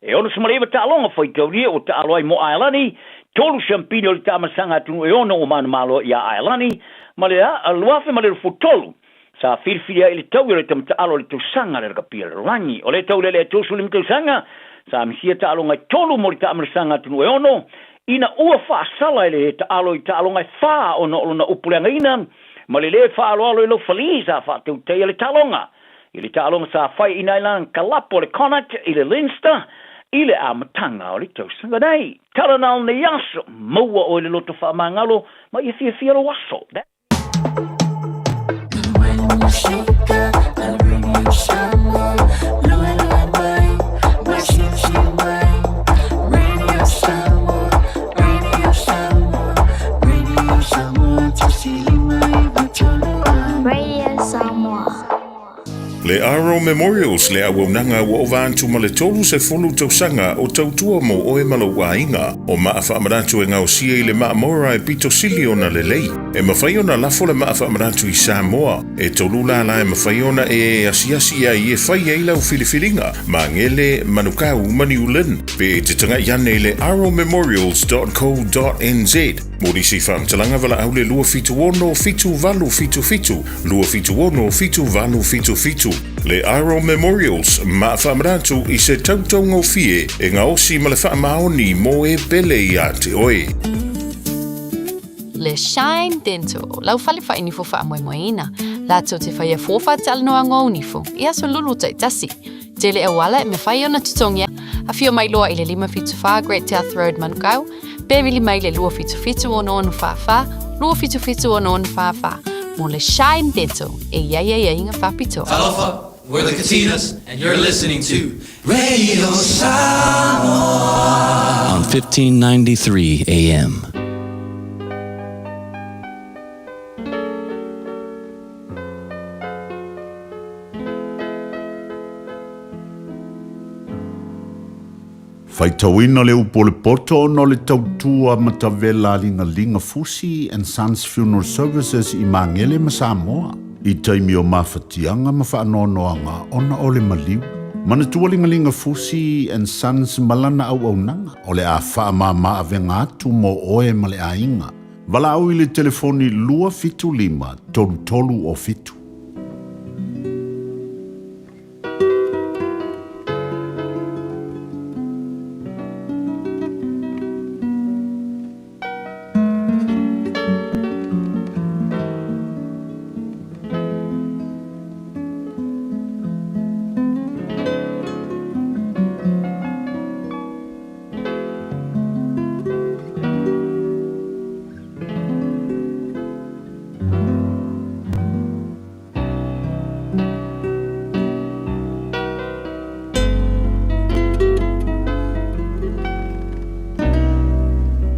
E 69 taaloga faitaulia ua taalo ai mo Aelani, tolu siampini o le taamasaga atunuu e ono ua manumalo ai ia Aelani ma le 2023 Sa filifili ai i le taui o le tamata'alo o le tausaga le lakapi o le lalolagi. O lea taulele e 35 tausaga, sa misia taaloga e tolu mo le taamalasaga atunuu e ono, ina ua faasala e le taalo i taaloga e fa ona o lona upu leagaina ma le lē faaaloalo i laufali sa faatautaia le taaloga. I le taaloga sa fai i Nailan Kalapo le Connacht i le Leinster i le amataga o le tausaga nei. Tala na o lenei aso, maua oe le loto faamagalo ma ia fiafia lou aso. Radio Samoa. Le Aro Memorials le auaunaga ua ova atu ma le 30 tausaga o tautua mo oe ma lou aiga. O maa faamanatu e gaosia i le maa Mora e pito sili ona lelei. E mafai ona lafo le maa faamanatu i Samoa. E tolu lala e mafai ona e asiasi i ai e fai ai lau filifiliga, Magele, Manukau ma New Lynn. Pe e te taga'i ane i le arrowmemorials.co.nz mo nisi faamatalaga valaau le 276 7877 276 7877. Le Aro Memorials, maa faamanatu i se tautaugofie e gaosi ma le faamaoni mo e pele iā te oe. Le Shine Dental, lau fale fainifo faamoemoeina, latou te faia fua faatalanoaga o nifo i aso lulu taitasi. Tele auala e mafai ona totogi, afio mai loa i le 574 Great South Road Manukau, pe vili mai le 277 6644, 277 6644 mo le Shine Dental e i ai aiaiga faapitoa. Talofa, we're the Katinas and you're listening to Radio Samoa on 1593 AM. Faitauina le upu o le poto ona o le tautua matavela a Ligalinga Fusi and Sons Funeral Services i Magele ma Samoa i taimi o mafatiaga ma faanoanoaga ona o le maliu. Manatua Ligalinga Fusi and Sons ma lana auaunaga o le a faamama avega atu mo oe ma le aiga. Valaau i le telefoni 275 3307.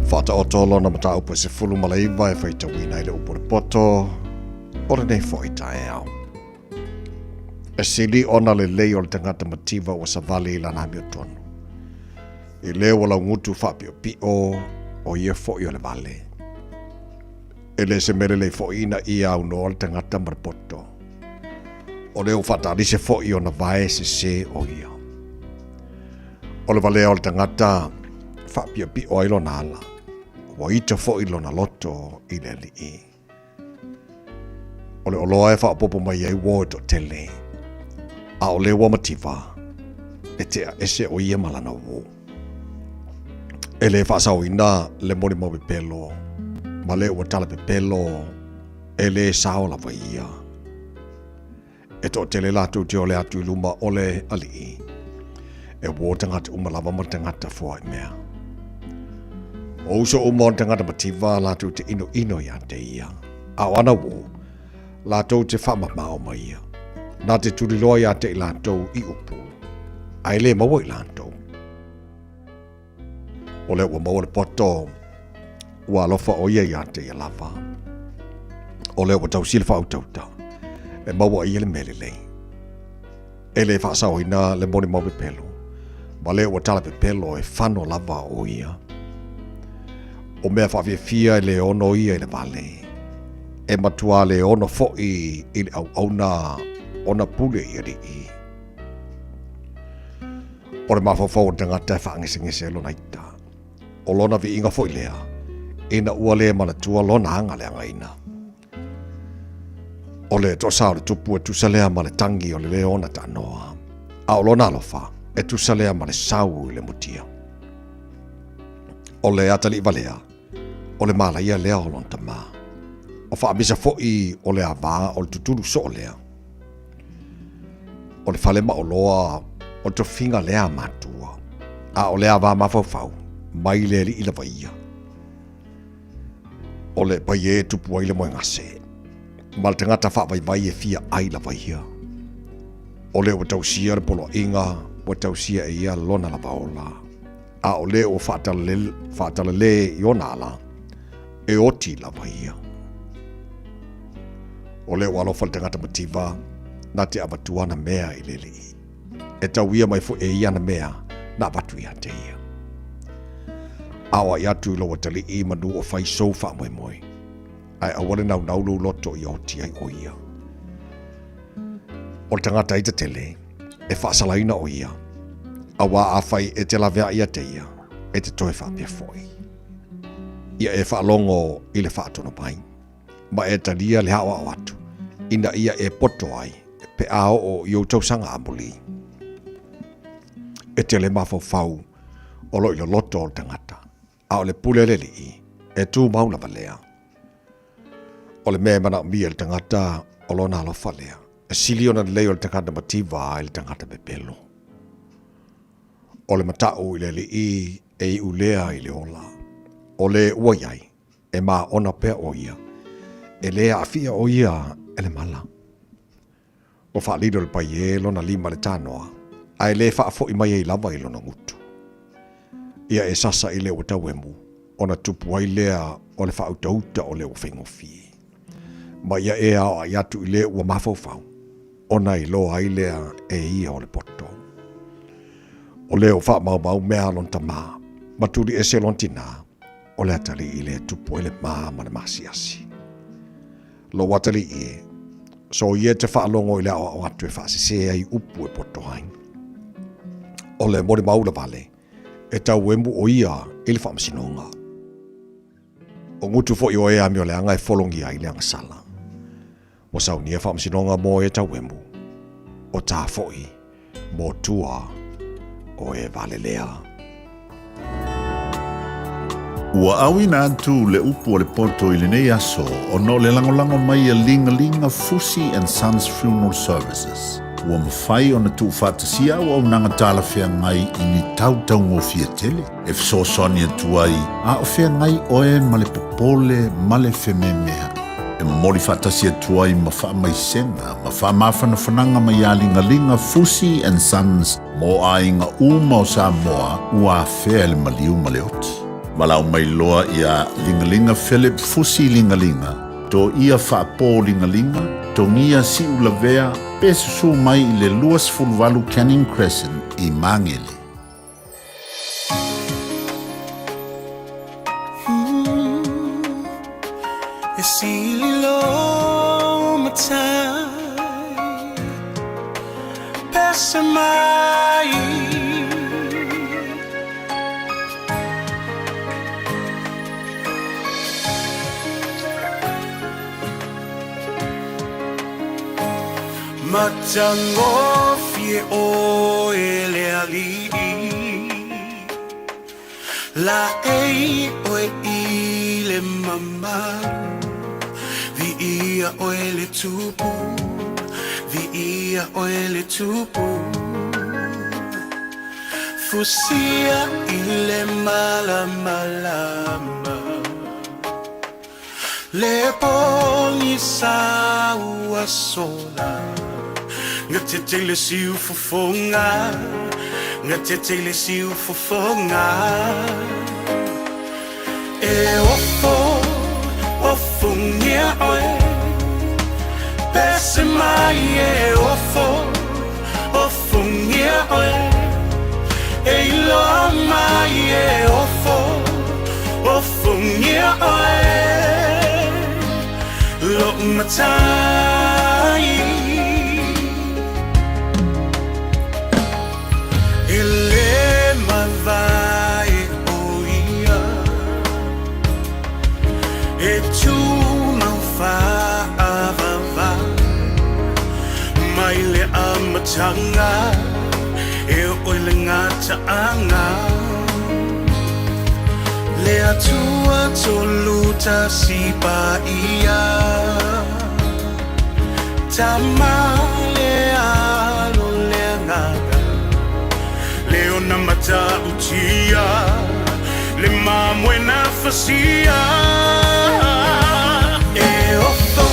Faataoto lona mataupu e 19 e faitauina ai le upu o le poto o lenei foi taeao. E sili ona lelei o le tagata mativa ua savali i lana amiotonu. I le ua laugutu faapiopio o ia foi o le vale. E le se mea lelei foi ina ia aunoa le tagata ma le poto. O lea ua faatalise foi ona vae sese o ia. O le valea o le tagata faapiopio ai lona ala. Ua ita foi lona loto i le Alii. O le oloa e faaopoopo mai ai uo e toatele, a o le ua mativa, e tea ese o ia ma lana uo. E le faasaoina le molimau pepelo, ma le ua tala pepelo, e le sao lava ia. E toatele latou te ole atu i luma o le alii, e uo tagata uma lava ma tagata foaimea. O uso uma o tagata mativa latou te inoino ia te ia, a o ana uo, latou te faamamao ma ia. Na te tuliloa ia te i latou i upu, a e le maua i latou. O lea ua maua le poto, ua alofa o ia ia te ia lava. O lea ua tausi le faautauta, e maua ia le mea lelei. E le faasaoina le molimau pepelo, Ma le ua talapepelo e fano lava o ia. O mea faafiafia e le ono ia i le vale. E matua le ono fo'i i le auauna ona pule i alii. O le mafaufau o le tagata e faagesegese ai lona ita. O lona viiga foi lea, ina ua le manatua lona aga leagaina. O le toasa o le tupu e tusa lea ma le tagi o le leo ona taanoa, a o lona alofa e tusa lea ma le sau i le mutia. O le atalii valea, o le malaia lea o lona tamā. O faamisa foi o le avā o le tutulu soo lea. O le fale maoloa o le tofiga lea a matua, a o le avā mafaufau mai le alii lava ia. O le paia e tupu ai le moegase, ma le tagata faavaivai e fia ai lava ia. O le ua tausia le poloaiga, ua tausia e ia lona lava ola, a o le ua faatalale i ona ala, e oti lava ia. O le ua alofa le tagata mativa, na te avatua ana mea i le alii. E tauia mai foi e ia ana mea na avatu ia te ia. Aoai atu i lou atalii manu o fai sou faamoemoe, ae aua le naunau lou loto ia oti ai o ia. O le tagata ita tele, e faasalaina o ia, auā afai e te laveai ia te ia, e te toe faapea foi. Ia e faalogo i le faatonu mai, ma e talia le aoao atu, ina ia e poto ai, pe a oo i ou tausaga amuli. E tele mafaufau o lo o i loloto o le tagata, a o le pule a le Alii, e tumau lava lea. O le mea e manaomia e le tagata o lona alofa lea, e sili ona lelei o le tagata mativa i le tagata pepelo. O le mataʻu i le Alii e iu lea i le ola. O le ua i ai, e maona pea ʻo ia, e lē aafia ʻo ia e le mala. Ua faalilo le paiē lona lima i le tanoa, ae lē faafoʻi mai ai lava i lona gutu. Ia e sasa i le ua tauemu, ona tupu ai lea o le faautauta o le ua faigofie. Ma ia e aoai atu i le ua mafaufau, ona iloa ai lea e ia o le poto. O le ua faamaumau mea a lona tamā, ma tuli ese lona tinā, o le atalii lea e tupu ai le ma ma le maasiasi. Lou atalii e, soia e te faalogo i le aoao atu e faasese ai upu e poto ai. O le molimau lavale, e tauemu o ia i le faamasinoga. O gutu foi o e amioleaga e fologia ai le agasala. Ua saunia faamasinoga mo e tauemu, o tā foi mo tua o e valelea. Ua auina atu le upu o le poto i lenei aso ona o le lagolago mai a Ligalinga Fusi and Sons Funeral Services. Ua mafai ona tuufaatasia auaunaga talafeagai i ni tau taugofie tele e fesoasoani atu ai a o feagai oe ma le popole ma le fememeaʻi. E momoli faatasi atu ai ma faamaisega ma faamafanafanaga mai iā Ligaliga Fusi and Sons mo aiga uma o Samoa ua afea e le maliu ma le oti. Valaau mai loa iā Ligaliga Philip Fusi Ligaliga, Toia Faapō Ligaliga, Togia Siulavea pe susū mai i le 28 Canning Crescent i Magele. E sili lo matai Pese mai Matagofie oe le alii Laei oe i le mamalu Viia oe le Tupu Viia oe le Tupu Fusia i le malamalama Le pogisa ua sola Gatete le siufofoga Gatete le siufofoga E ofo, ofogia oe Pese mai e ofo, ofogia oe E iloa mai e ofo Ofongia oe Lo'u matai E lē mavae o ia E tumau faavavau Mai le amataga E oo i le gataaga Le Atua Tolutasi Paia Tama le Alo le Agaga Le ona matautia Le mamoe na fasia E ofo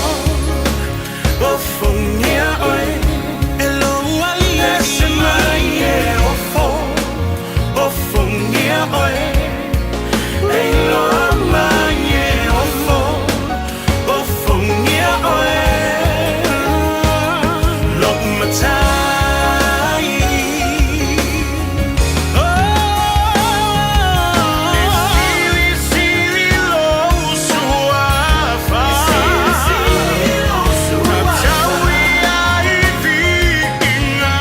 Ofongia oe E lou alii Ese mai e ofo Ofongia oe E iloa mai e ofo Ofongia oe Lo'u matai E silisili lou suafa Tatau ia i viiga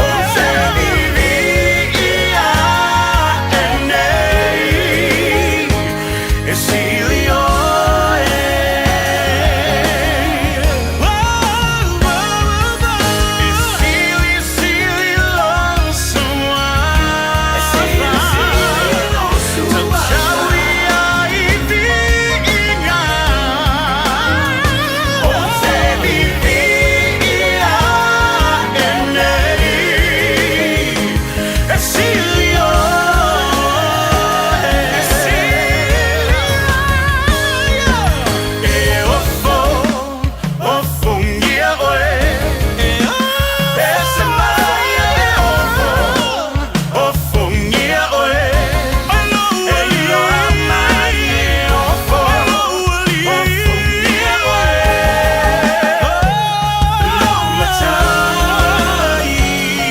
Ou te viviia ae nei E sili oe E silisili lou suafa Tatau ia i viiga Ou te viviia ae nei E sili oe E ofo, ofongia oe Ese mai e ofo, ofongia oe E iloa mai e ofo, ofongia oe Lou matai E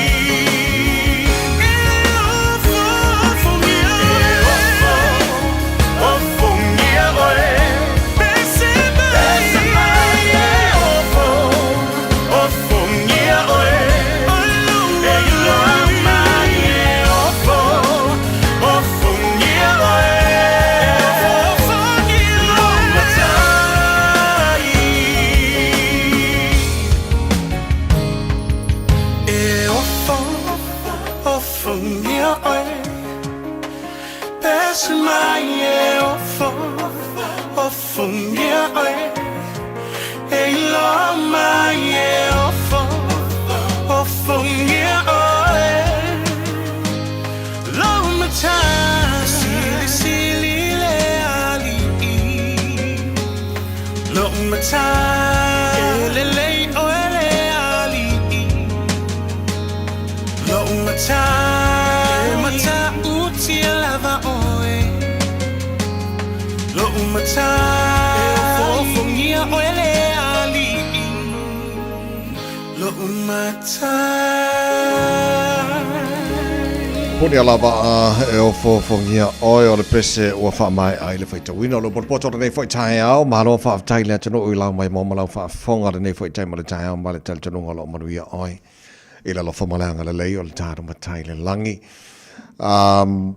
ofo, ofongia oe Ese mai e ofo, ofongia oe E iloa mai e ofo, ofongia oe Lou matai E ofo, ofongia oe Pese mai e ofo, ofongia oe E iloa mai e ofo, ofongia oe Lou matai Silisili le alii Lou matai E lelei oe le alii Lou matai E matautia lava oe Lou matai E ofoofongia oe le alii Lou matai Puni lava a e ofoofogia oe o le pese ua faamaea ai le faitauina o le potopoto o lenei foi taeao. Malo faafetai le atunuu i lau maimoa ma lau faafofoga o lenei foi taimi o le taeao ma le talitonuga o lo o manuia oe i le alofa ma le agalelei o le tatou Matai i le lagi. Um,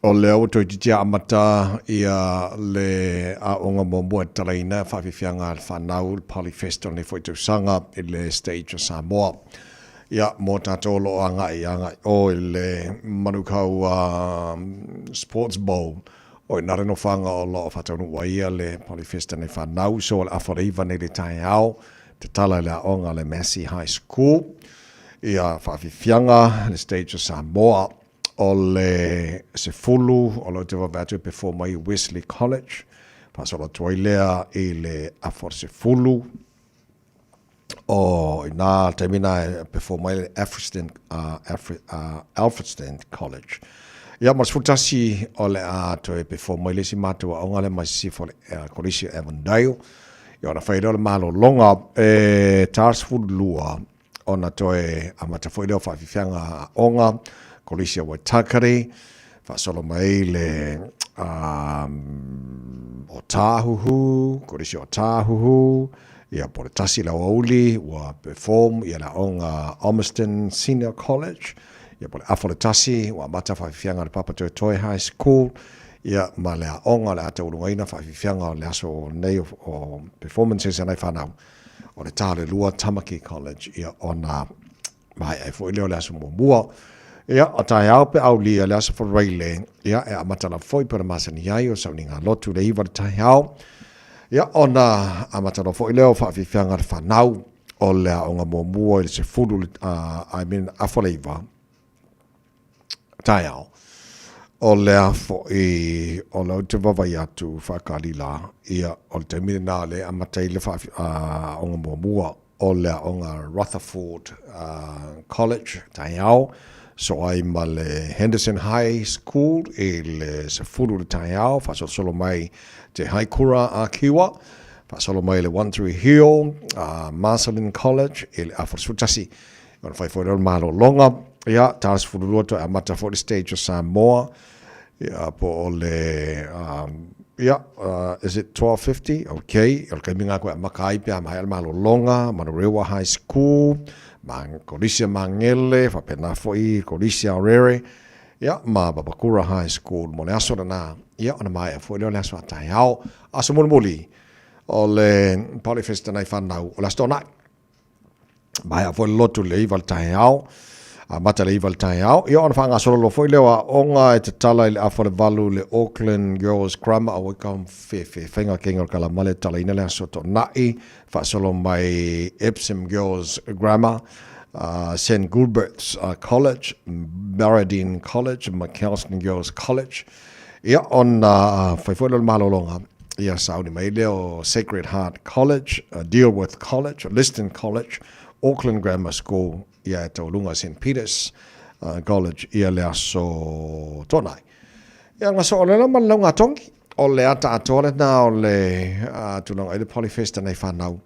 o lea ua toeitiiti amata ia le aoga muamua e tatalaina faafiafiaga a le fanau, le Polyfest o lenei foi tausaga i le stage o Samoa. Ia, mo tatou o lo o agai agai o i le Manukau Sports Bowl, o i nā le nofoaga o lo o faataunuu ai ia le Polyfest a nei fanau. So o le afa o le 9 nei le taeao, tatala i le aoga a le Massey High School, ia faafiafiaga le stage o Samoa. O le 10 o lo o te vave atu e perform ai Wesley College, faasolo atu ai lea i le afa o le 10. O i nā taimi nā e perform ai le Alfriston, Alfriston College. Ia, ma le 11 o le a toe perform ai le isi matou aoga lea mai sisifo o le Kolisi o Avondale. Ia ona fai lea o le malologa e ta 12. ona toe amata foi lea o faafiafiaga aoga Kolisi o Waitakere, faasolo mai le um, o Tāhuhu, Kolisi o Tāhuhu, ia po le tasi le aoauli ua perform ia le aoga Ormiston Senior College, ia po le afa o le tasi ua amata faafiafiaga le Papatoetoe High School, ia ma le aoga o le a taulugaina faafiafiaga o le aso nei o, o performances a nai whanau o le tā le lua Tamaki College, ia ona Maea ai foi lea o le aso muamua. Ia, o taeao pe aulia le aso Faraile, ia, e amata lava foi pe ona masani ai o sauniga lotu le iva le taeao. Ia, ona amata loa foi lea o faafiafiaga le fanau o le aoga muamua i le sefulu, uh, I mean, afa le iva taeao. O lea foi o lea ou te vaavaai atu faakalila, ia, o le taimi lena o lea e amata ai le aoga muamua o le aoga Rutherford College, taeao, so ai ma le Henderson High School i le sefulu le taeao, faasolosolo mai te Haikura a Kiwa, faasolo mai le One Tree Hill, Marcellin College i le afa sefulu tasi, ona fai foi lea o le malologa, ia, ta sefulu lua toe amata foi le stage o Samoa, Ia, po o le, um, ia, is it 12.50? Ok, o le taimi ngā koe amaka ai pea maea le malologa, Manurewa High School, ma Kolisi a Mangele, whapena foi, Kolisi a Rere, ia, ma Papakura High School, mo le aso lena, ia, ona maea foi lea o le aso a taeao, aso mulimuli, o le Polyfest nai whanau, o le aso tōnai. Maea foi le lotu le iva le taeao, amata le iva le taeao. Ia ona faagasolo loa foi lea o aoga e tatala i le afa o le valu le Auckland Girls Grammar auai ka fefe faiga keiga o le kalamale e tatalaina le aso toonai faasolo mai Epsom Girls Grammar, St Gilbert's College, Baradene College, McAlston Girls College. Ia ona fai foi lea o le malologa ia sauni mai lea o Sacred Heart College, Dilworth College, Liston College, Auckland Grammar School, ia e taualuga St Peters College ia le aso Toonai. Ia nga soo lela ma le lauga tongi, o le ata atoa lena o le tulaga i le Polyfest nei whanau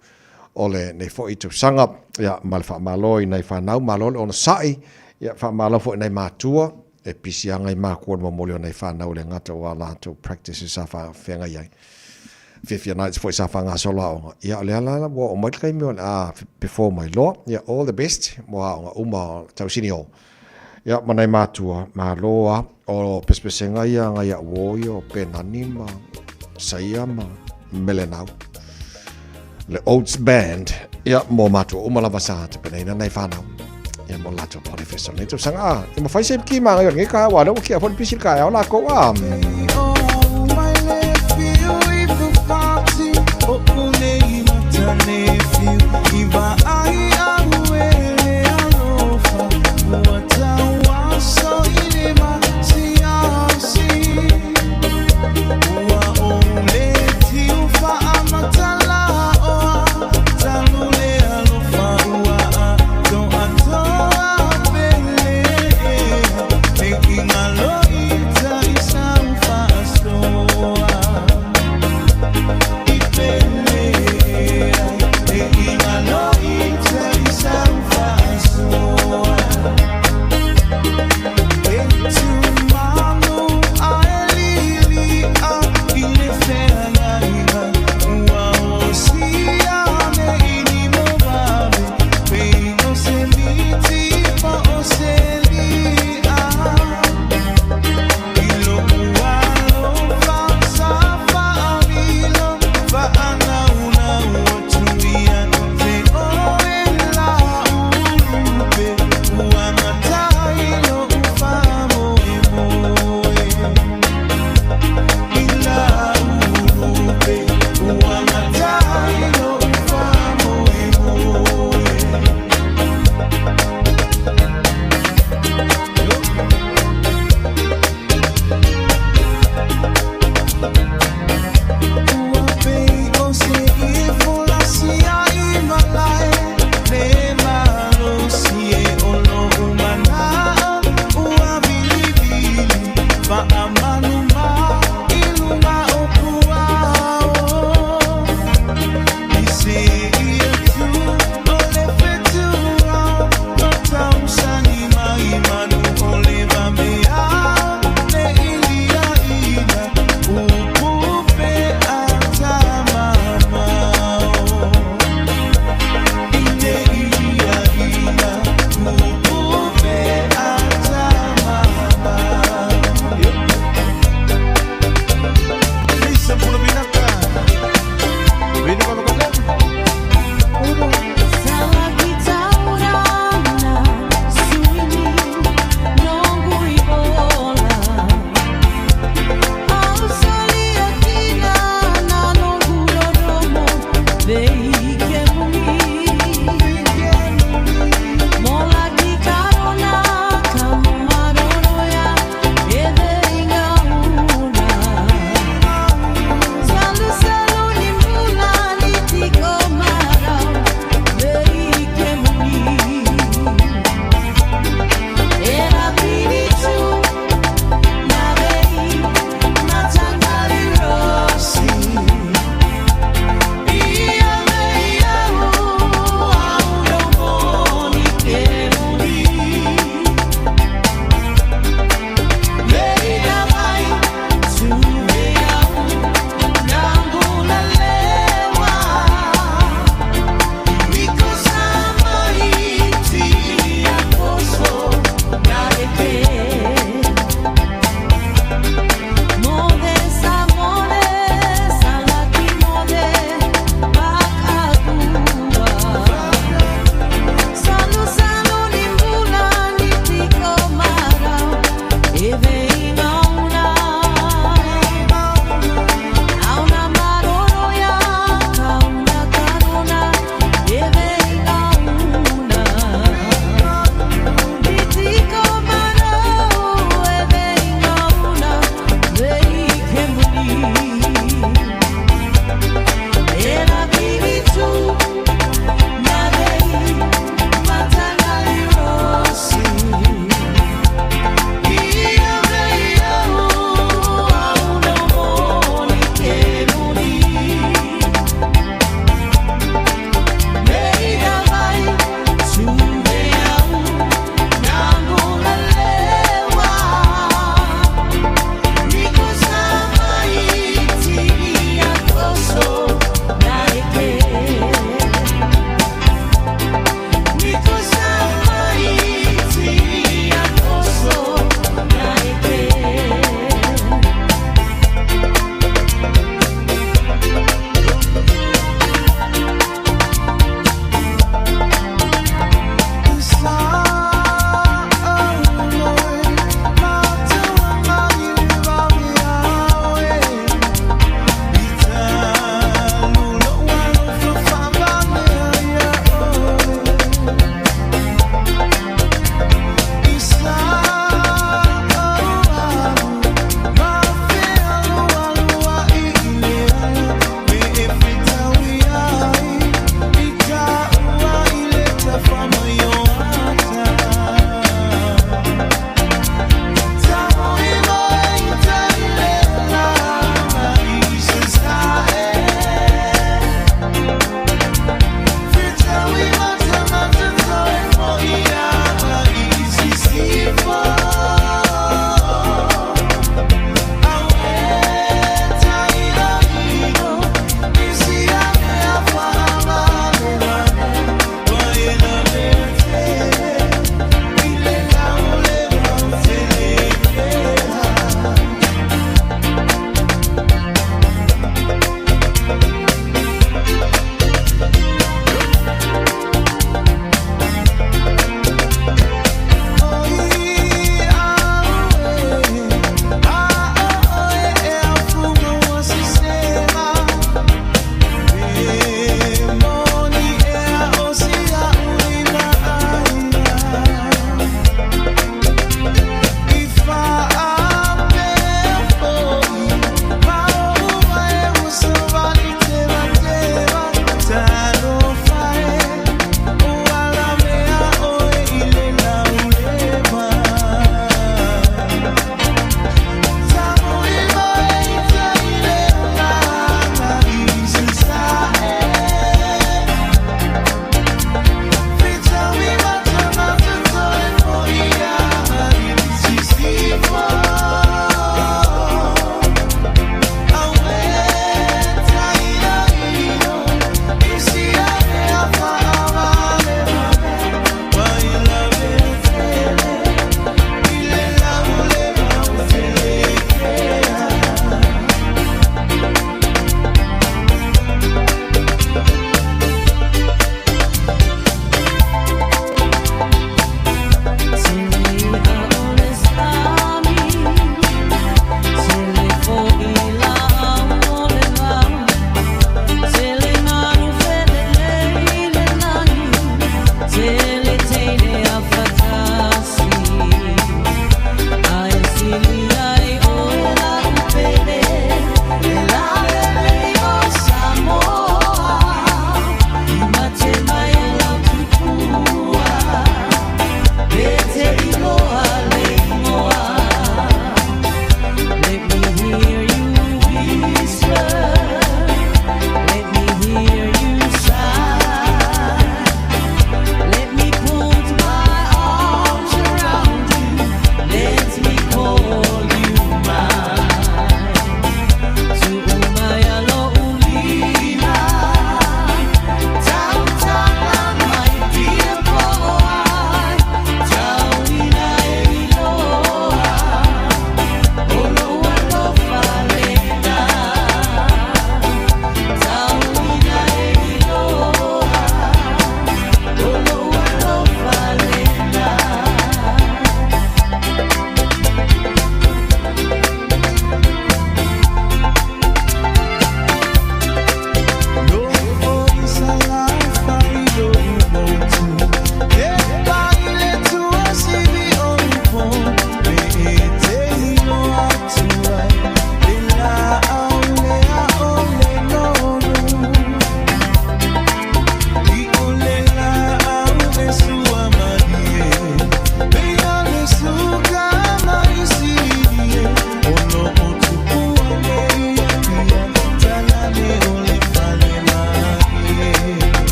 o le nei foi tausaga, ia ma le whaamalo i nei whanau, malo le ona sai, ia whaamalo foi nei mātua, E pisi ana i mākua le momoli o nei whānau le gata o a lātou practices sa whaafeagai ai. Fiafia nights foi sa whangasolo aoga. Ia, o le ala la, ua o mai le taimi o le a perform ai loa. Ia, all the best mo aoga uma o tausini o. Ia, ma nei mātua, malo a, o pesepesega ia ngai au o ia o Penani ma Saia ma Melenau. Le Oats Band, ia, mo mātua uma lava sa te peneina nei whanau. Ia, mo lātou pone festa nei tausaga. A, ia ma whai se ki mā ngai o nge ka wā, leo kia pone pisi ka ao lākou a.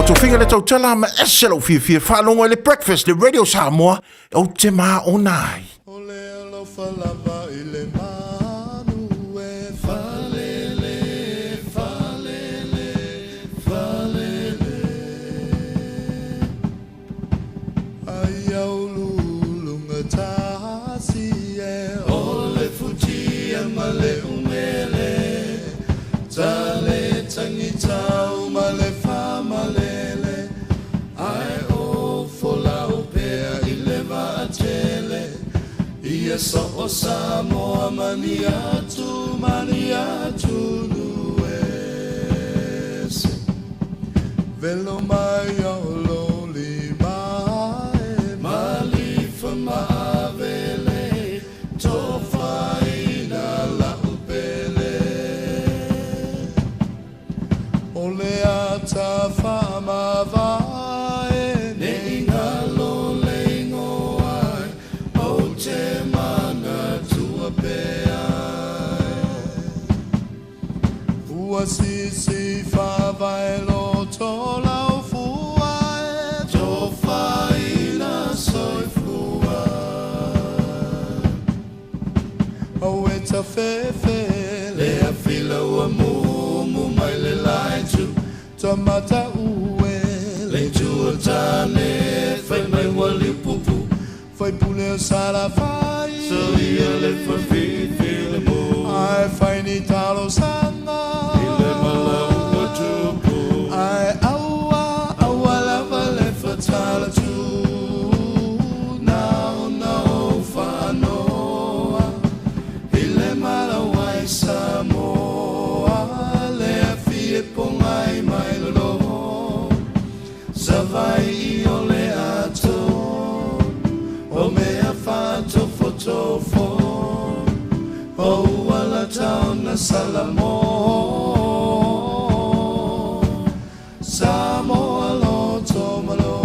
tofiga le tautala ma ese lou fiafia faalogo i le Breakfast le Radio Samoa ou te maona ai. Alofa lava i le manu e falele, falele, falele. Ai au lulunga tasi e o le futia ma le umele. Tale tangi tau ma le whamalele. Ai o folau pea i le vaatele. Ia so o Samoa mani atu, mani atu nuese. Velo mai o lo lima e malifa maavele. Tofaina la upele. O le ata whaamavae ne ingalo le ingoa ai, o te mana tua pea ai. Ua sisi whavae loto lau fua e tofaina soifua. O e ta fefe le a fila ua mumu mai le laitu tamata ue le tua tane fai mai ua lipupu fai pule o sala fai so ia le whafifi le mo ai fai ni talo sanga i le mala ua tupu ai aua aua lava le fatala tu nao nao whanoa i le mala wai Samoa le afi e pongai mai lolo Savai i o le ato o mea whātofotofo o uala taona Salamo Samoa loto malo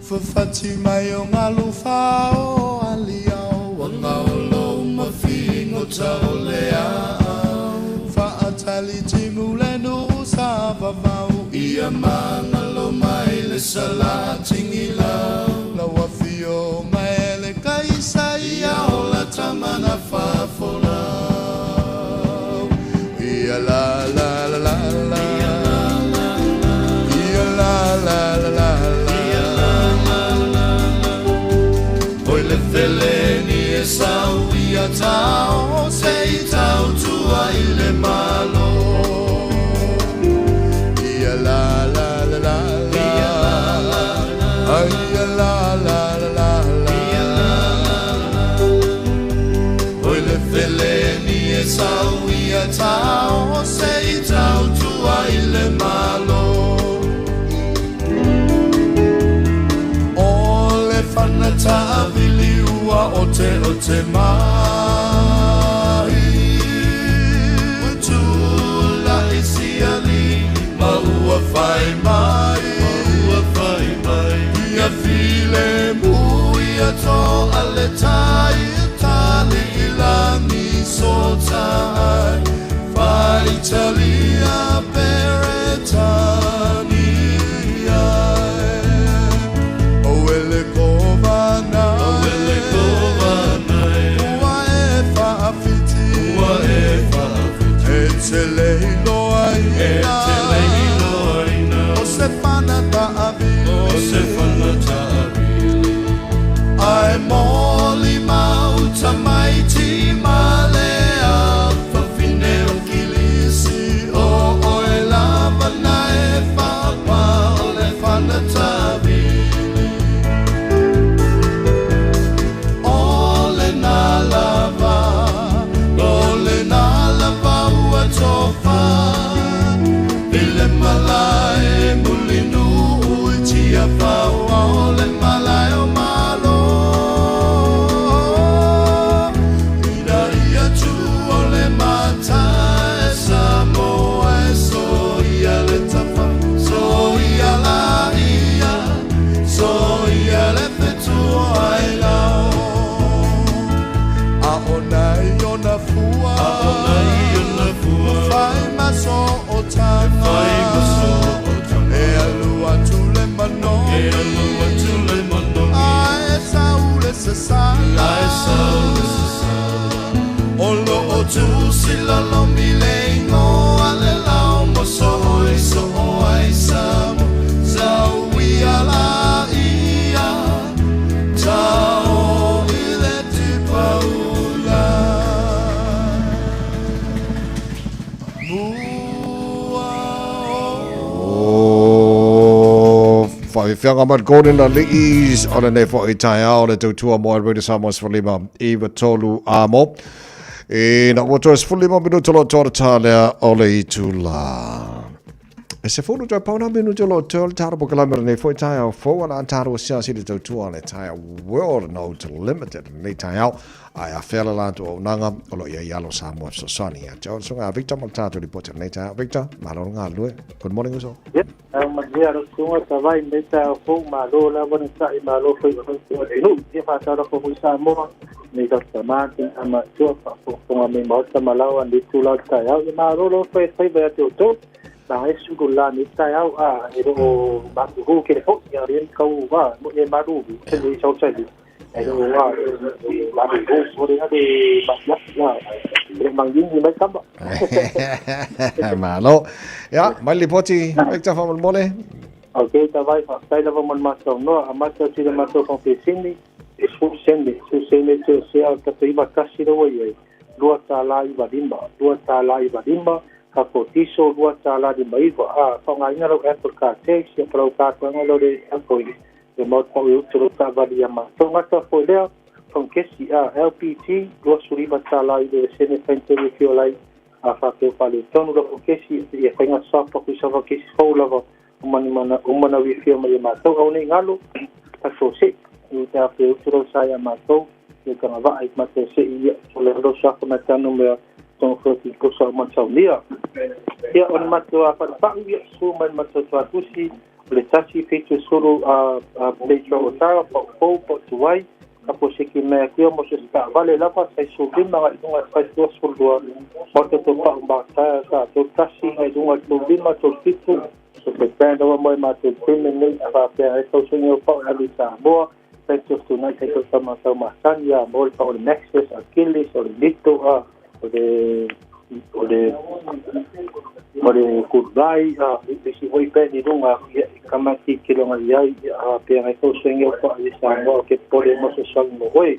Fafati mai o ngalu whao aliao Wanga o lo mafingo tau le au Whaatali timu le nuu sa vavau Ia mangalo mai le salatingi lau Lau afio mai le kaisa ia ola tamana whafolau Ia la la la la la Ia la la la la la Oi le feleni e sau ia tau se i tau tua i le malo Ia la la la la la Ai ia la la la la la Oi le feleni e sau ia tau se i tau tua i le malo O le whanata vili ua o te o te mahi Tula i siali ma ua whai mai Ma ua whai mai Ia file mu ia to ale tai tali ilangi so tai Whai talia peretania O ele kovana O ele kovana Ua e whaafiti Ua e whaafiti E te leiloa ina E te leiloa ina O se whana taavili O se whana taavili Ai moli mauta mai ti malea Fafine o kilisi o oe lava na e whapa o le whana taavili O le nā lava, o le nā lava ua tofa I le malae mulinu ui tia whau o le malae o malo Ina ia tu o le matae Samoa e so ia le tafa, so ia la ia, so ia le fetua ai lao A o nai ona fua A o nai ona fua Whai fianga mai Gordon Ali'i o lenei fo'i taeao le tautua mo Radio Samoa 15 i 3 amo. E na ua toe 15 minuto lo tōra tā lea o le itula. E se fulu toe pauna minuto lo toe le tāro pokalame lenei fo'i taeao fou ala tāro siasi le tautua le taeao World Note Limited lenei taeao ae afea le latou auaunaga o lo o i ai alo Samoa fesoasoani ia te oe le susuga a Victor mo le tatou lipoti o lenei taeao. Victor, malo le galulue. Good morning uso. Ia, au manuia lau susuga Tavai lenei taeao fou, malo lava le sa'i, malo foi o lau susuga le nuu. Ia faatalofa foi Samoa, nei tatou tama, tina ma atua, faafogafoga mai maota ma laoa lenei itula o le taeao. Ia malo lava fai faiva ia te outou. Maga e sulu la ni taeao a e lo o maluhu kele foi ia le kau va mo e maluhu se ni sau sai e lo wa maluhu o le ade ma ya ya le mangini mai kamba. Malo. Ya, mai lipoti, Victor faamolemole. Ok, tavai faafetai lava mo le matou noa, amata atu i le matou faaofesini, e sefulu sene, sefulu sene te sea o le tatou 91 lea ua i ai, $2.95, $2.95, ka ko tiso $2.59, a faaaogaina lau Apple Car Tax, ia po lau car toega lea o le Apple i le maota o uta lau taavale ia matou. Gata foi lea, phone kesi, a LPT $29 i le sene faintele e fiola ai, a faapea ua faaletonu lau phone kesi, ia faiga swap aku i sau kesi fou lava uma na wifia mai e matou. Aua nei galo, tatou se'i, i te afe utu lau sa ia matou, ia tagavaa i matou se'i ia, o le alo sa ma tanu mea tonga fua ki kosa o mansaunia. Ia, o le matou a whanapau, ia, su mai le matou tuatusi, o le 170 a Pedro Otara, pau fou, pau tuai, ka po seki mea kuia mo se taavale lava, sai 15 ngai lunga e fai 22, maota tō pau mātaia sa tō tasi ngai lunga tō lima tō fitu, so te brand awa mo e mātou teme nei, a whāpea e tau songi o pau e alu i Samoa, sai tō tūnai kai tō tama tau mātani a mo le pau o le Maxis, Achilles, o le Lito, a o le o le o le Kurai, a isi foi peni lunga ia i kamati ki longa i ai, ia a pea ngai tau songi o pau i Samoa ke pole mo se swang mo hoi.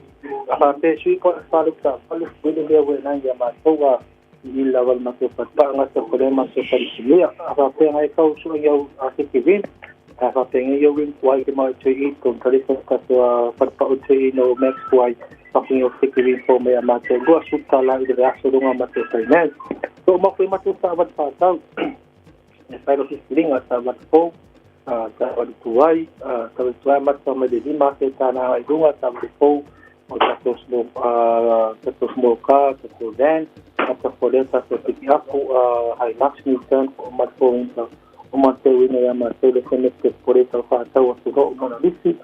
A whāpea sui ko whalu ka whalu, wili lea wē nai ia mātou a i lava le matou fatupaaga tau le matou falesilia. A faapea ngai kau sui au a ke ke vin, a faapea ngai au rin kuai ke mai tui i tō tarifa katoa fatupau tui i no Max kuai pakingi o ke ke vin fō mea mātou lua suta la i le aso lunga matou finance. So o mafui matou sa watu whātau, e whairo sisiringa sa watu fō, sa watu tuai, sa watu tuai matua mai le lima ake tāna i lunga, sa watu fō, o tatou small, tatou small car, tatou van, tatou fole, tatou pick up, Hilux Nissan, o matou inta, o matou ina ia matou le sene te pore tau whātau atu ro o mana lisi,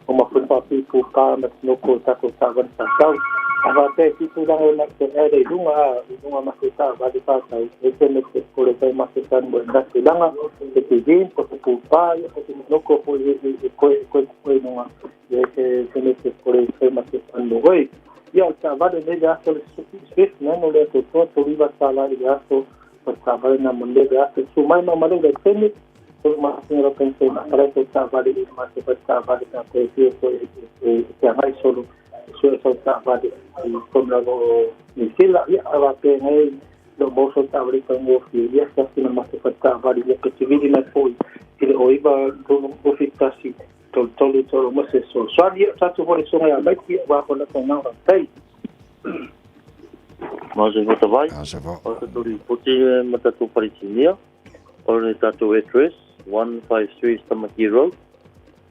o mafui whāpipu kā ma te noko o tatou tāwani whātau. A whāpea ki tūranga o te ere i runga, i runga matou tāwani whātau, e sene te pore tau matou tānu mo e ngā langa, te te vin, ko te pūpā, ko te noko po i e koe, koe, koe nunga, e te sene te pore tau matou tānu mo oi. Ia, o tāwani nei le aso le Swift, nano le aso toa, tō iwa tāla i le aso, o tāwani nā mo le aso, su mai ma malo le tene, tō masinga rau pensei, ma parai tō tāwani i matou whai tāwani tā koe pia koe e te angai solo, sue sau taavale i tonu lava o Niu Sila, ia, a faapea nei lo mo sau taavale i taugofie, ia, se asi na matou fale taavale, ia, pe te vili mai foi i le 09 2 71 33 3 ma se fesoasoani, ia, tatou foi le susuga ia Maiki, aua ko lata i ngā tai. Ma se fo tavai. O tatou lipoti ma tatou Palestinia, o le tatou address 153 Stamaki Road.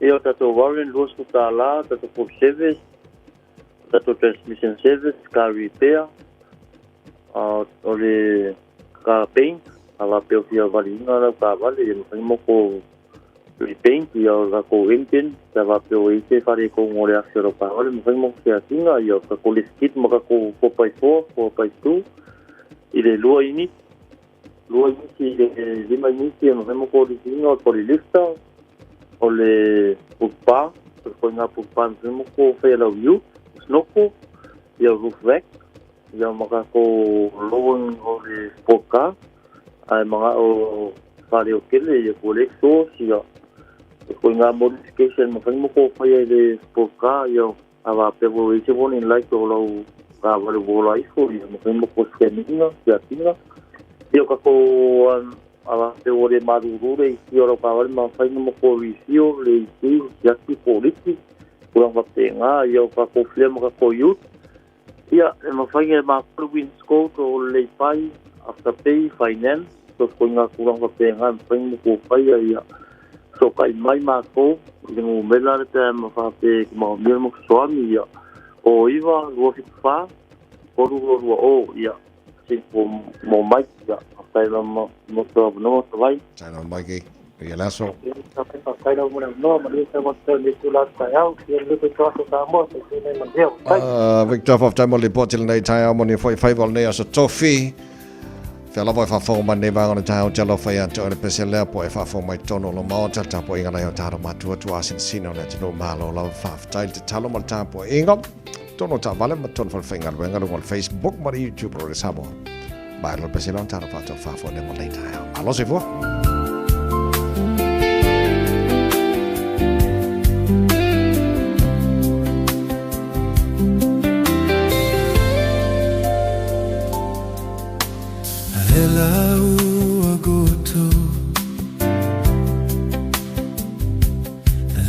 Ia o tatou warrant $20, tatou full service, tatou transmission service, car repair, o le car paint, a faapea o fia valiina lau taavale, ia mafai mo ko repaint ia o tatou engine, pe a faapea o i se faaletonu o le afi o lau taavale, mafai mo siakiga, ia o tatou lift kit ma tatou 4x4, 4x2, i le 2 initi, 2 initi i le 5 initi, ia mafai mo ko lisiina o le lifter, o le pupa, o le koinga pupa mafai mo ko faia lau ute, snorkel, ia roof rack, ia ma tatou lowering o le sport car, ae maga'o fale o kele, ia po le exhaust, ia e koinga modification mafai mo ko faia i le sport car, ia a faapea ua i ai se warning light o lau taavale ua ola ifo, ia mafai mo ko scan ina, siakiga. Ia o tatou A faapea ua le malulu le AC o lau taavale, e mafai ona matou refill le AC, siaki po o liki, tulaga faapena. Ia, o tatou flare ma tatou ute, ia, e mafai ona e matou le windscoat o le leipai, afterpay, finance, so se ituaiga tulaga faapena e mafai ona matou faia. Ia fesootai mai matou i le numera lea pe a ma faapea e te manaomia le matou fesoasoani, ia, o 9 274 3220. Ia, se i mo mai. Ia, faafetai lava mo le avanoa, Savai. Sainoa Mikey, ia le aso. Faafetai lava mo le avanoa, manuia tau atu tau i lenei itula o le taeao. Ia lelei foi Toaso Samoa, soifua mai manuia. Faafetai. Victor, faafetai mo le lipoti i lenei taeao mo ni foi faiva o lenei aso tofi. Fea lava e faafofoga mai lenei vaega o le taeao, te alofa ia te oe le pese lea po e faafofoga mai totonu o lo maota, le tapuaiga nai o tātou matua tuasinsina o le atunuu malo lava. Faafetai le tatalo ma le tapuaiga. Totonu o taavale ma totonu o falefaigaluega, luga o le Facebook ma le YouTube o le Samoa. Mai lo le pese lea o tātou faatau faafoe nei mo lenei taeao. Malo soifua.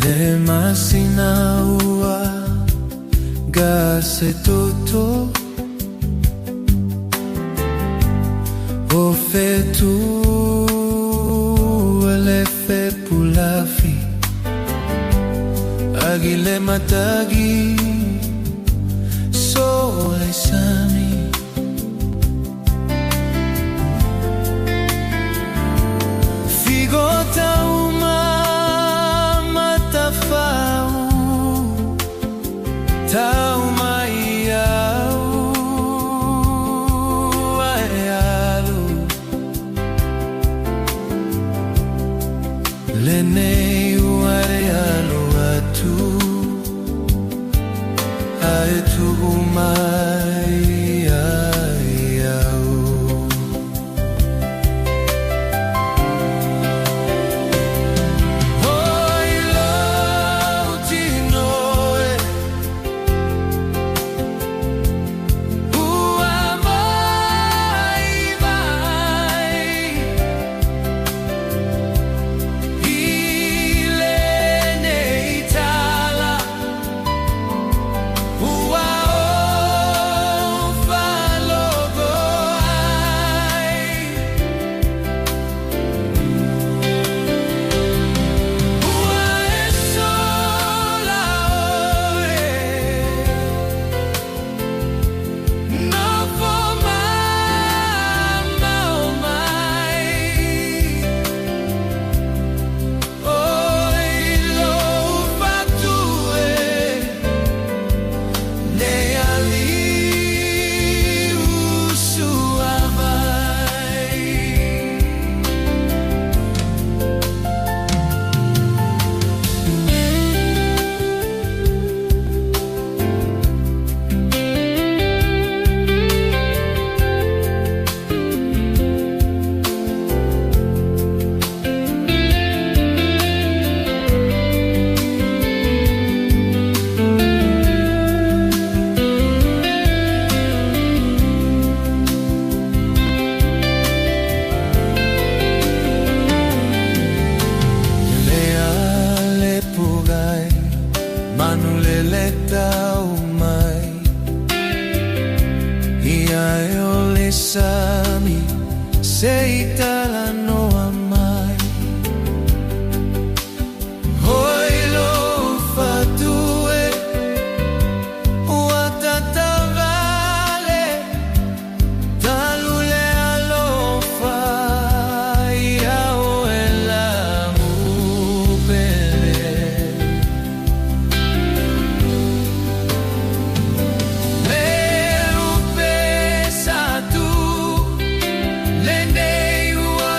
Le masina ua gase toto O fetu le fepulafi Agi le matagi so le sami Figo tauma matafau Tauma iau ae alu Lenei ua le alu atu Ae tuu mai ai au. Oi lou tino e, ua maivai I lenei tala ua ou faalogo ai. Ua e sola oe, nofo mamao mai. Oi lou fatu e, nei alii usuavai. Lea le pugai, manu lele tau mai Ia e o le sami, se i talanoa mai Oi lou fatu e, ua tatavale Talu le alofa ia oe lamu pele. Le lupe sa tu, lenei ua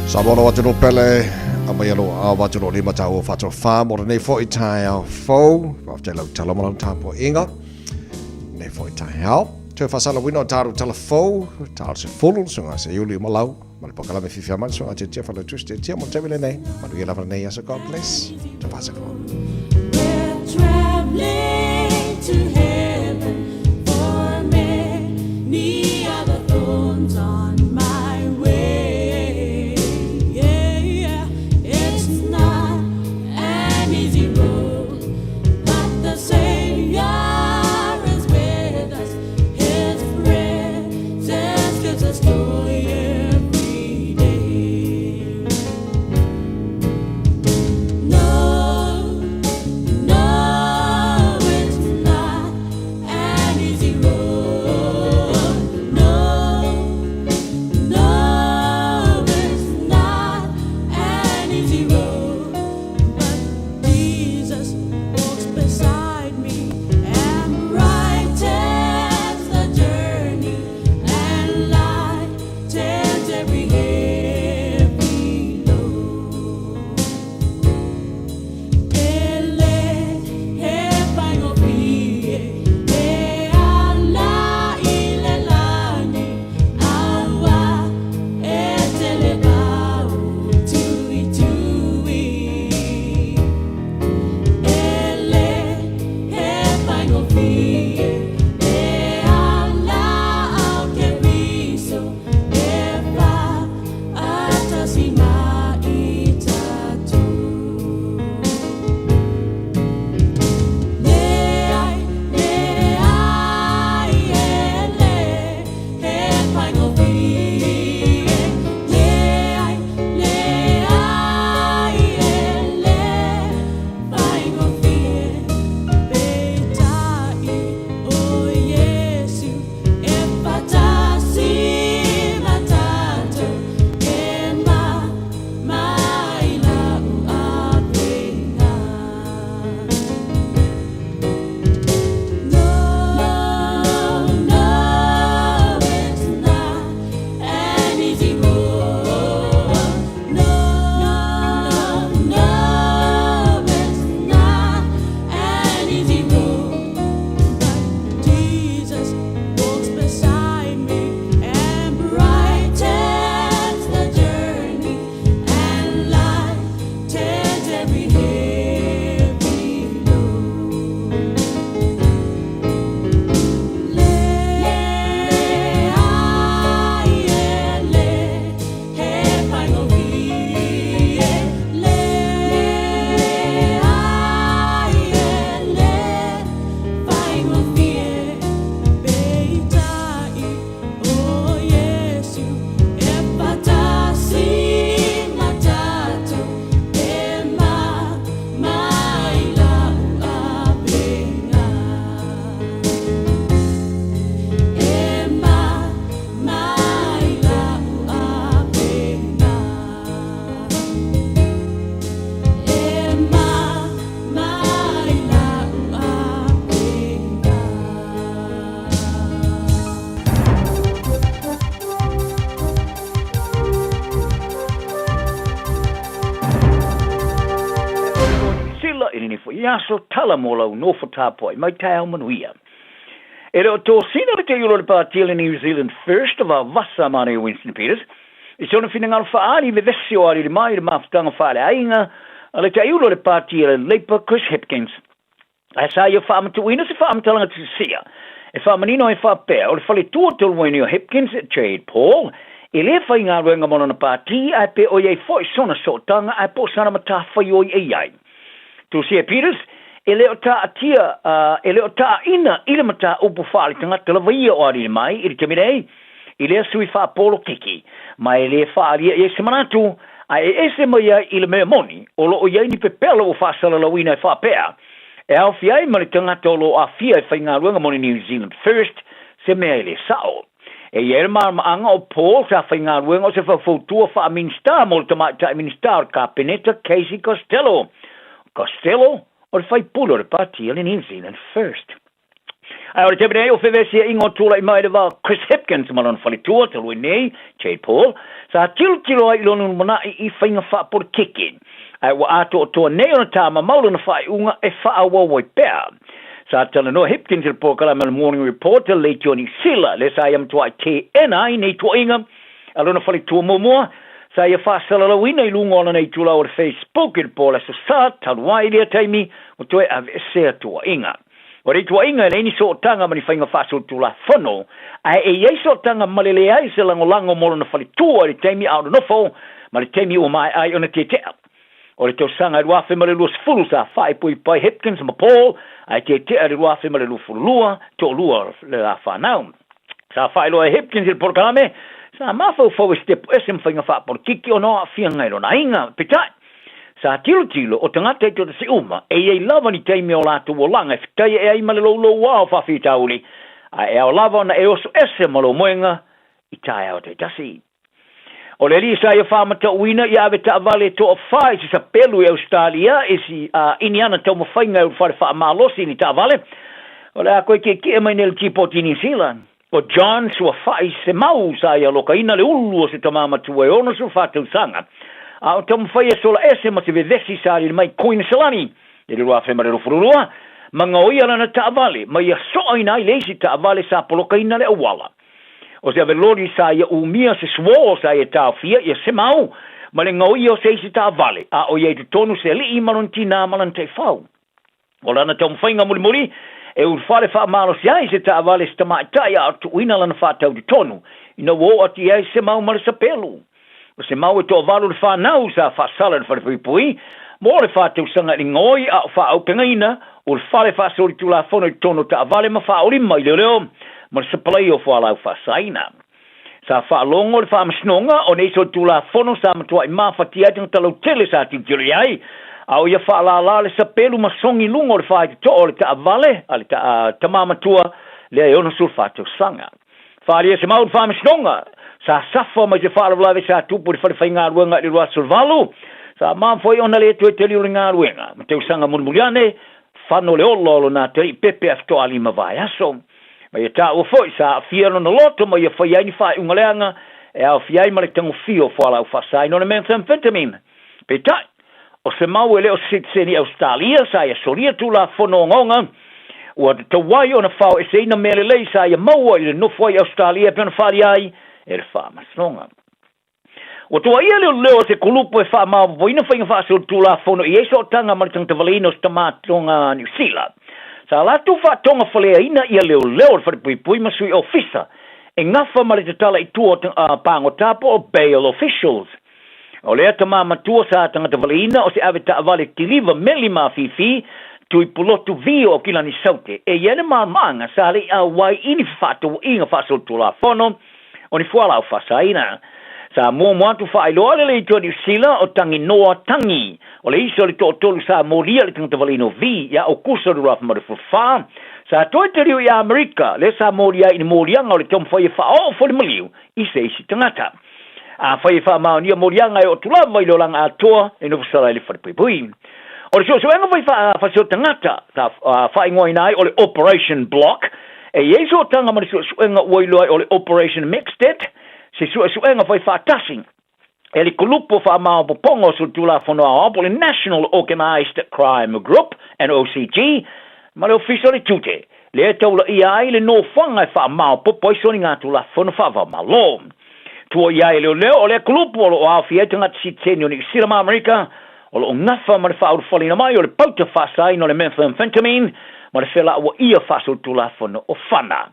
Samoa lou atunuu pele, aumaia lou aao avatu lou lima taua faatofa mo lenei foi taeao fou. Faafetai lau tala ma lau tapuaiga. Lenei foi taeao. Toe faasalauina o tatou tala fou, ta o le 10, le susuga Seiuli uma lau, ma le polokalame fiafia mai le susuga Tiatia Failautusi Tiatia mo le taimi lenei. Manuia lava lenei aso. God bless. Toe faasafua. We're traveling to heaven for many other thorns on my way. Yeah, it's not an easy road, but the Savior is with us. His presence gives us joy every day. No, no, it's not an easy road. No, no, it's not an easy road. But Jesus walks beside me and brightens the journey and lightens every heavy load. Ele he faigofie e ala i le lagi aua e te le pau tuitui. Ele he faigofie e ala au Keriso e faatasi mai tatou. Leai, leai, ele he faigofie. Leai, leai, ele faigofie. Peitai o Iesu e faatasi ma tatou e ma mai lau avega. No, no, it's not an easy road. No, no, it's not an easy road. But Jesus walks beside me and brightens the journey and lightens every heavy load. Leai, ele he faigofie. Leai, ele faigofie. Peitai o Iesu e faatasi ma tatou e ma mai lau avega. E ma mai lau avega. E ma mai lau avega. Sila i lenei foi aso, tala mo lau nofo tapuai mai taeao manuia. E le o tosina le teiulo o le Pāti a le New Zealand First o vavasa manaia Winston Peters i sona finagalo faaali i vevesi o alili mai i le mafutaga faaleaiga a le taiulo o le Pāti a le Labour Chris Hipkins. Ae sa ia faamatuuina se faamatalaga tusia e faamanino ai faapea o le faletua taluai o Hipkins, Jade Paul, e lē faigaluega mo lona pāti ae pe o i ai fo'i sona sootaga ae po o sana matafaioi e i ai. Tusia Peters, e le o taatia, e le o taaina i le mataupu faaletagata lava ia o alii mai i le taimi nei, i lea sui faapolokiki, ma e lē faaalia i ai se manatu, ae e ese mai ai i le mea moni o loo i ai ni pepela ua faasalalauina e faapea, e aofia ai ma le tagata o loo aafia e faigaluega mo le New Zealand First, se mea e lē sa'o. E i ai le malamaʻaga o Paul sa faigaluega o se faufautua faa-Minisita mo le Tamaitai Minisita o le Kapeneta Casey Costello. Costello o le faipule o le pāti a le New Zealand First. Ae o le taimi nei o fevesiaiga o tulai mai le va o Chris Hipkins ma lona faletua talu ai nei, Jade Paul, sa tilotilo ai i lona lumanai i faiga faapolitiki. Ae ua atoatoa nei ona tāmamau lona faaiuga e faaauau ai pea. Sa talanoa Hipkins i le polokalame o le Morning Report a le Leitio Niu Sila, lea sa ia matuai teena ai nei tuuaiga a lona faletua muamua, sa ia faasalalauina i luga o lana itulau o le Facebook i le po o le Aso Sa talu ai lea taimi ua toe aveesea tuuaiga. O le tuuaiga e leai ni sootaga ma ni faiga faasolitulafono, ae e i ai sootaga ma le leai se lagolago mo lona faletua i le taimi a o nonofo ma le taimi ua maea ai ona tetea. O le tausaga e 2020 sa faaipoipo ai Hipkins ma Paul, ae tetea i le 2022, toalua le la fanau. Sa faailoa e Hipkins i le polokalame, sa mafaufau e sitepu ese ma faiga faapolitiki ona o aafiaga i lona aiga. Peitai, sa tilotilo o tagata i totasi uma, e i ai lava ni taimi o latou olaga e fetai ae ai ma le loulouā o faafitauli, ae e ao lava ona e oso ese ma lou moega i taeao taitasi. O le alii sa ia faamatauina ia ave taavale e toafā i se sapelu i Ausetalia i si a ini ana taumafaiga e ulufale faamalosi i ni taavale. O le a koe kiekie mai nei le tipoti i Niu Sila. O John Suafa'i Semau sa ia lokaina le ulu o se tama matua e 64 tausaga a o taumafai e sola ese ma se vevesi sa alili mai Kuiniselani i le 2022 ma gaoia lana taavale ma ia soaina ai le isi taavale sa polokaina le auala. O se aveloli sa ia umia se suo sa ia taofia ia Semau ma le gaoia o se isi taavale, a o ia i totonu se alii ma lona tinā ma lana taifau. O lana taumafaiga mulimuli e ulufale faamalosi ai se taavale se tamaitai a o tuuina lana faatau i totonu ina ua oo atu i ai Semau ma le sapelu. O se mau e toavalu le fanau sa faasala i le falepuipui mo le faatausaga i le gaoi a o faaaupegaina o le fale faasolitulafono i totonu o taavale ma faaolima i leoleo ma le sapalaia o fualaau faasaina. Sa faalogo le Faamasinoga o nei solitulafono sa matuai mafatia ai tagata lautele sa tilotilo i ai a o ia faalala le sapelu ma sogi i luga o le faitotoa o le taavale a le tama matua lea e 64 tausaga. Faaalia se mau i le Faamasinoga, sa safa mai se faalavelave sa tupu i le fale faigaluega i le 2018, sa mama foi ona le toe tali o le galuega, ma tausaga mulimuli ane, fano le ola o lona atalii pepe afi-toalima vaiaso. Ma ia taua foi, sa aafia lona loto ma ia fai ai ni faaiuga leaga e aofia ai ma le tagofia o fualaau faasaina o le methamphetamine. Peitai, o se mau e le o se sitiseni Ausetalia sa ia solia tulafono ogaoga ua tatau ai ona faaoeseina mea lelei sa ia maua i le nofo ai i Ausetalia e pei ona faaalia ai e le Faamasinoga. Ua tuuaia leoleo o se kulupu e faamaopoopoina faiga faasolitulafono i ai sootaga ma le tagata valeina o se tama toga Niu Sila. Sa latou faatogafaleaina ia leoleo o le falepuipui ma sui ofisa e gafa ma le tatala i tua o pagota po o bail officials. O lea tama matua sa tagata valeina o se ave taavale kiliva meli mafifi tui pulotu vi o Kilani Saute e i ai le malamaanga sa le i auai i ni fefaatauaiga faasolitulafono o ni fualaau faasaina. Sa muamua atu faailoa le Leitio Niu Sila o Tanginoa Tangi, o le isi o le toatolu sa molia le tagata valeina o Vi ia Aukuso 2024, sa toe taliu i Amerika, lea sa molia ai i ni moliaga o le taumafai e faaoo foi le maliu i se isi tagata. Afai e faamaonia moliaga e oo atu lava i le olaga atoa e nofo sala ai le falepuipui. O le suesuega fai faafasi o tagata, sa faaigoaina ai o le Operation Block, e i ai sootaga ma le suesuega ua iloa ai o le Operation Mixed, se suesuega fai faatasi e le Kulupu Faamaopoopoga o Solitulafono Aoao po o le National Organised Crime Group, NOCG, ma le Ofisa o le Tiute, lea e taulaia ai le nofoaga e faamaopoopo ai soligatulafono faava-o-Malo. Tuuaia ai e leoleo o lea kulupu o lo o aofia ai tagata sitiseni o Niu Sila ma Amerika o lo o gafa ma le faaulufaleina mai o le pauta faasaina o le methamphetamine ma le felauaia faasolitulafono o fana.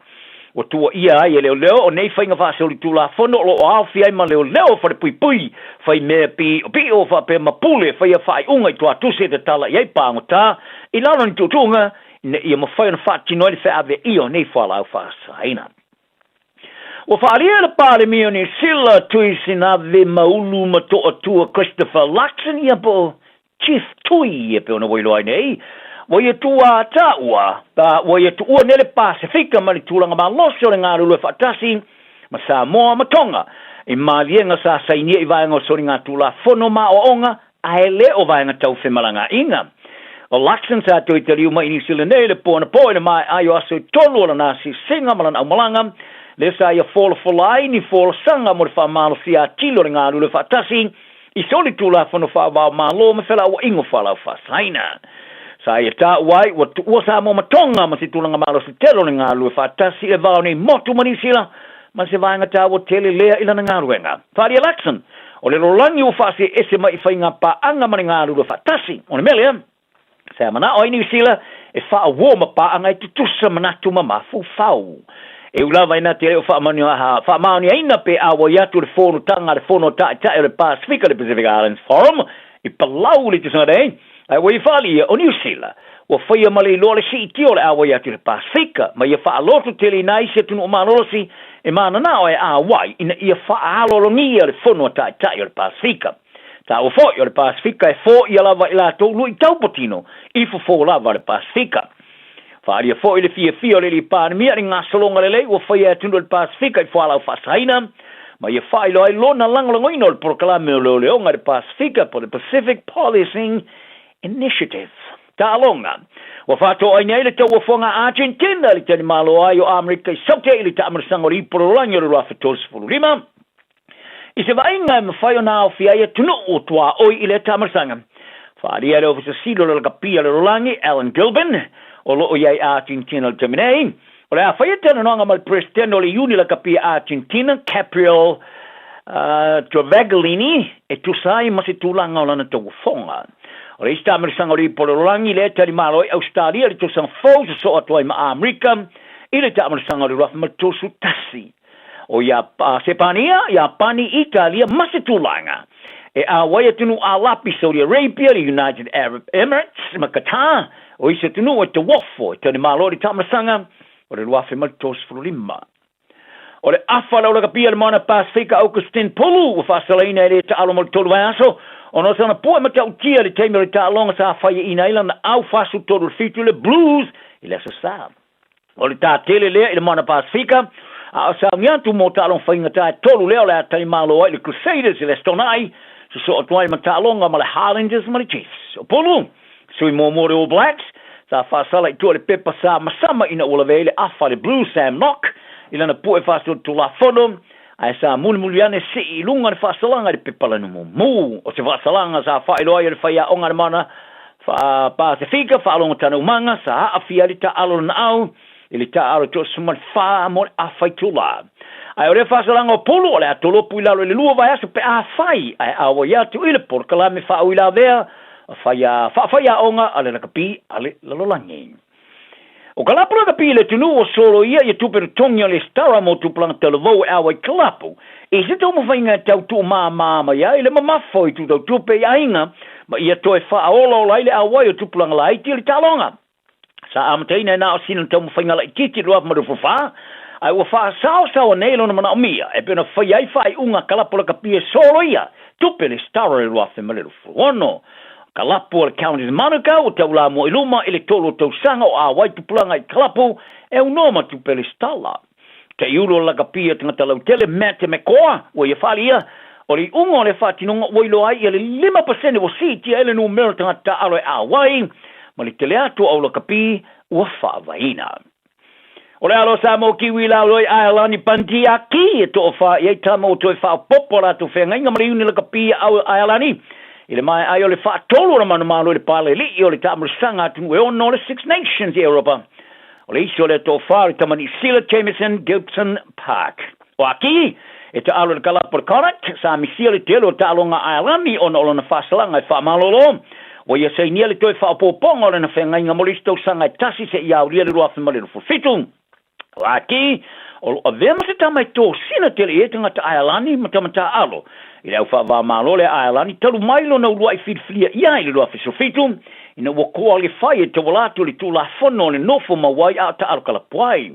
Ua tuuaia ai e leoleo o nei faiga faasolitulafono o lo o aofia ai ma leoleo o falepuipui fai mea piʻopiʻo faapea ma pule faia faaiuga i tuatusi e tatala i ai pagota i lalo o ni tuutuuga ina ia mafai ona faatino ai le feaveaia o nei fualaau faasaina. Ua faaalia e le Palemia o Niu Sila Tui Sinave Maulu ma Toatua Christopher Luxon ia po o Chief Tui e pei ona ua iloa ai nei, ua ia tūātaua, ua ia tuua nei le Pasefika ma le tulaga malosi o le galulue faatasi ma Samoa ma Tonga i maliega sa sainia i vaega o soligatulafono ma aoaoga ae le o vaega tau femalagaaiga. O Luxon sa toe taliu mai i Niu Sila nei i le po anapo i le maea ai o aso e tolu o lana asiasiga ma lana aumalaga, lea sa ia folafola ai ni folasaga mo le faamalosia atili o le galulue faatasi i solitulafono faava-o-Malo ma felauaiga o fualaau faasaina. Sa ia taua ai ua tuua Samoa ma Tonga ma se tulaga malosi tele o le galulue faatasi i le va o nei motu ma Niu Sila ma se vaega taua tele lea i lana galuega. Faaalia Luxon, o le lolagi ua faaseese mai i faiga paaga ma le galulue faatasi. O le mea lea, Sa manao ai Niu Sila e faauō ma paaga e tutusa manatu ma mafaufau. E ui lava ina te le o faamaoniaina pe auai atu le fonotaga a le Fono a Taitai o le Pasefika, le Pacific Islands Forum, i Palau i le tausaga nei, ae ua i faaalia o Niu Sila ua faia ma le iloa le siitia o le auai atu i le Pasefika ma ia faalototeleina ai se atunuu malolosi e mananao e auai ina ia faaaloalogia le Fono a Taitai o le Pasefika. Taua foi o le Pasefika e foia lava i latou luitau patino i fofo lava le Pasefika. Faaalia foi le fiafia o le Alii Palemia i le gasologa lelei ua faia e atunuu o le Pasefika i fualaau faasaina, ma ia faailoa ai lona lagolagoina o le polokalame o leoleoga i le Pasefika po o le Pacific Policing Initiative. Taaloga. Ua faatoaina ai le tauofoga a Argentina i le talimalo ai o Amerika i Saute i le taamanasaga o le Ipu Lalolagi o le 2035. I se vaaiga e mafai ona aofia ai atunuu o tuaoi i lea taamalasaga, faaalia e le Ofisa Sili o le Lakapi a le Lalolagi, Alan Gilbin, o lo o i ai Argentina i le taimi nei, o le a faia talanoaga ma le Peresetene o le Iuni Lakapi a Argentina, Capriel Travaglini, e tusa ai ma se tulaga o lana tauofoga. O le isi taamalasaga o le Ipu o le Lalolagi lea e talimalo ai Ausetalia i le tausaga fou sosoo atu ai ma Amerika i le taamalasaga o le 2031. O ia Sepania, Iapani, Italia ma se tulaga e ʻauai atunuu Ālapi, Saudi Arabia, le United Arab Emirates ma Qatar, o isi atunuu e tauofo e talimalo i le taamalasaga o le 2035. O le afa lau lakapi a le Moana Pasefika Augustine Pulu ua faasalaina e le taalo mo le tolu vaiaso ona o sana pua e matautia i le taimi o le taaloga sa faiaina ai lana au 43 i le 7 i le Blues i le Aso Sa. O le tā tele lea i le Moana Pasefika, a o sauni atu mō taaloga faigata e tolu lea o le a talimalo ai le Crusaders i le Aso Toonai, sosoo atu ai ma taaloga ma le Highlanders ma le Chiefs. O Pulu, sui muamua o le All Blacks, sa faasala i tua i le pepa sa masama ina ua lavea ai le afa a le Blues Sam Nock i lana pue faasolitulafono, ae sa mulimuli ane sii i luga le faasalaga i le pepa lanu mumu. O se faasalaga sa faailoa ai e le faiaoga a le Moana Pasefika, Faalogo Tanaumaga, sa aafia ai le taaalo o le naau i le taaalo 34 mo le afa itula. Ae o lea faasalaga o Pulu o le a tolopu i lalo i le lua vaiaso pe afai ae auai atu i le polokalame faauilavea faafaiaoga a le lakapi a le lalolagi. O ka lapu lakapi i le atunuu ua solo ia ia tupe totogi o le Stara mo tupulaga talavou e auai kalapu i se taumafaiga e tau tuumāmā mai ai le mamafa o itu tau tupe i aiga ma ia toe faaolaola ai le auai o tupulaga laiti o le taaloga. Sa amataina e na o sina taumafaiga laitiiti i le 2024, ae ua faasaosaoa nei lona manaomia e pei ona faia ai faaiuga a kalapu lakapi e solo ia tupe le Stara i le 2026. Kalapu o le Counties Manukau o taulamua i luma i le tolu o tausaga o auai tupulaga i Kalapu e aunoa ma tupe lesitala. Taiulu o le lakapi a tagata lautele Matt Mekoa ua ia faaalia, o le iuga o le faatinoga ua iloa ai ia le 5% ua siitia ai le numera o tagata taaalo e auai ma le tele atu o au lakapi ua faavaeina. O le alo o Samoa Kiwi Lauloi Aelani Bundy a ki e toʻawhā i ai tama ua toe faaopoopo a latou feagaiga ma le iuni lakapi a Aelani i le maea ai o le faatolu o le manumalo i le paleliʻi o le taamalasaga atunuu e ono o le Six Nations i Europa. O le isi o lea toʻawhā o le tama Niu Sila Jamison Gibson Park. O Aki e taalo i le kalapu o le Connacht, sa misia le tele o taaloga a Aelani ona o lona faasalaga e faamalolo. Ua ia sainia le toe faaopoopoga o lana feagaiga mo le isi tausaga e tasi seia aulia le 2027. O Aki, o lo o avea ma se tama e tosina tele i ai tagata Aelani ma tama taaalo i le au faava-o-Malo lea a Aelani talu mai lona uluai filifilia i ai i le 2017 ina ua koalefai e tauala atu i le Tulafono o le Nofo Mau ai a o Taalo Kalapu ai.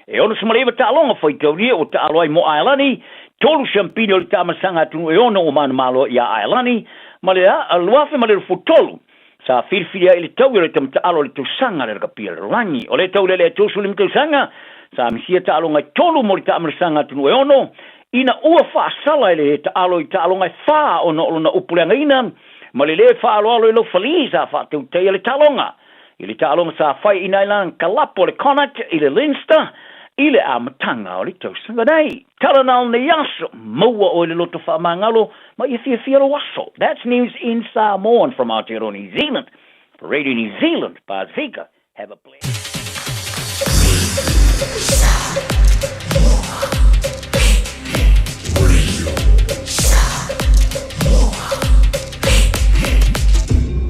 E 69 taaloga faitaulia ua taalo ai mo Aelani, tolu siampini o le taamalasaga atunuu e ono ua manumalo ai iā Aelani, ma le 2023 sa filifili ai i le taui o le tamataaalo o le tausaga le lakapi a le lalolagi. O lea taulele e 35 tausaga sa misia taaloga e tolu mo le taamalasaga atunuu e ono, ina ua faasala e le taalo i taaloga e fa ona o lona upu leagaina Ma le lē faaaloalo i lou falī sa faatautaia le taaloga i le taaloga sa fai i nai lana kalapo le Connacht i le Leinster i le amataga o le tausaga nei. Tala na o lenei aso, maua oe i le loto faamagalo ma ia fiafia lou aso. That's news in Samoan from Aotearoa New Zealand. For Radio New Zealand, Pasifika, have a blessed.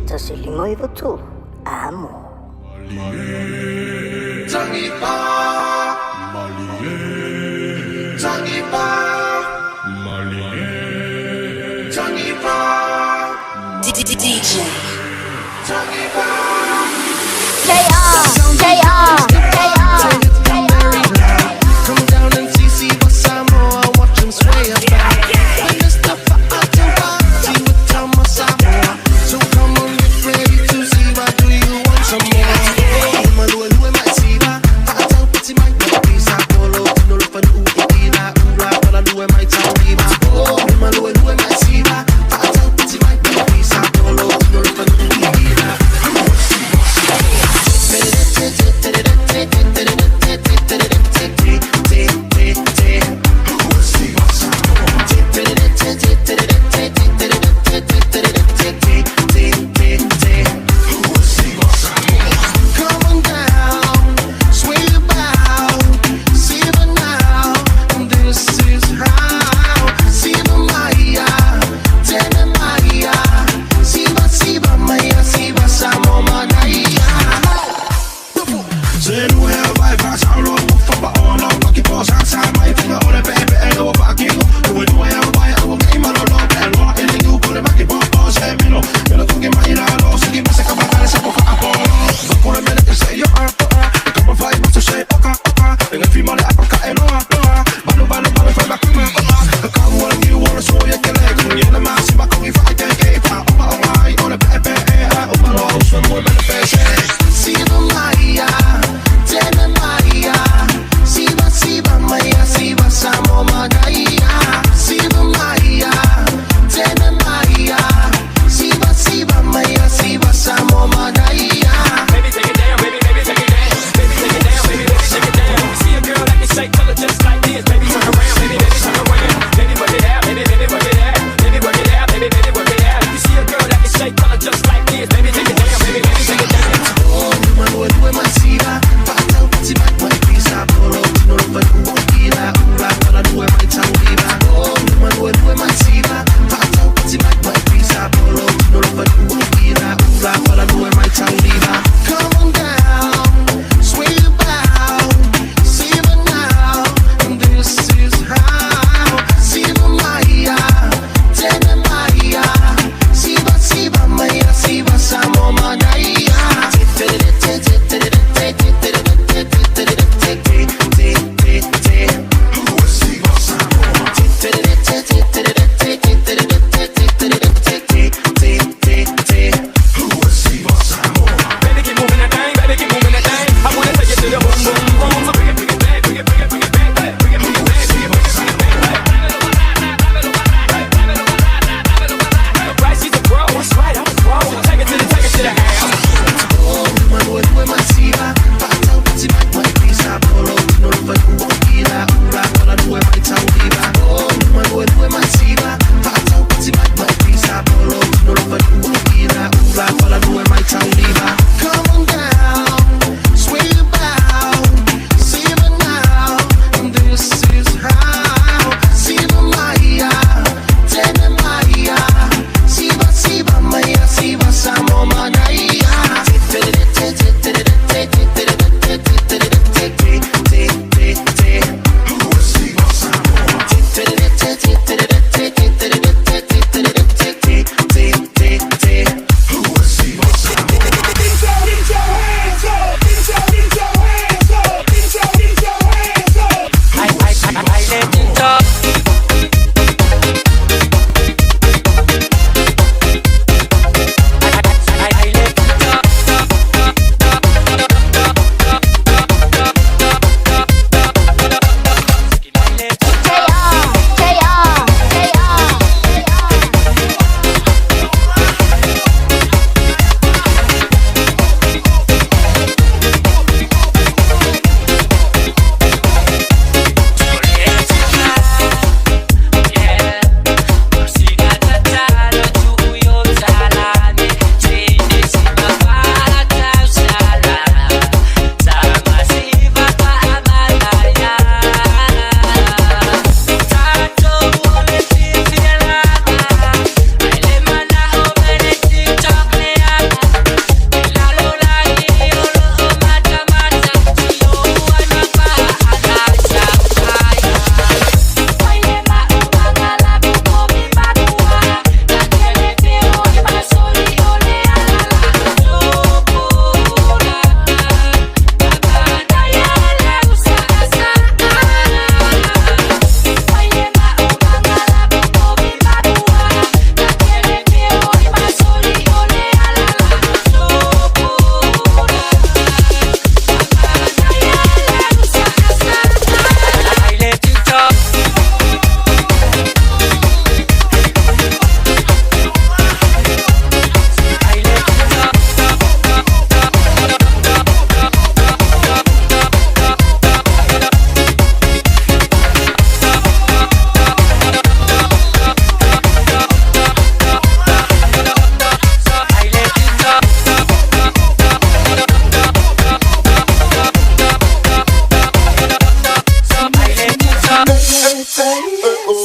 1593, amo. DJ KR KR KR Come down and see, see what Samoa, watch 'em sway about. When Mr. Fa'atauati would tell my Samoa. So come on, get ready to see why do you want some more? Oh, malue lue mai siva, fa'ataupati mai pisa polo, tino lo fanu i ila ula, pala lue mai tauiva. Oh, malue lue mai siva, fa'ataupati mai pisa polo, tino lo fanu i ila.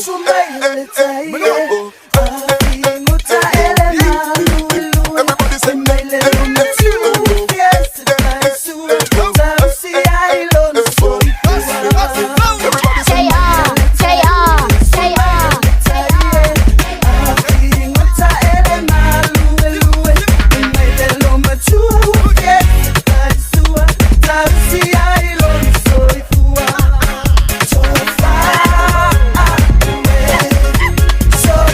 Everybody say, J-R, J-R, J-R, So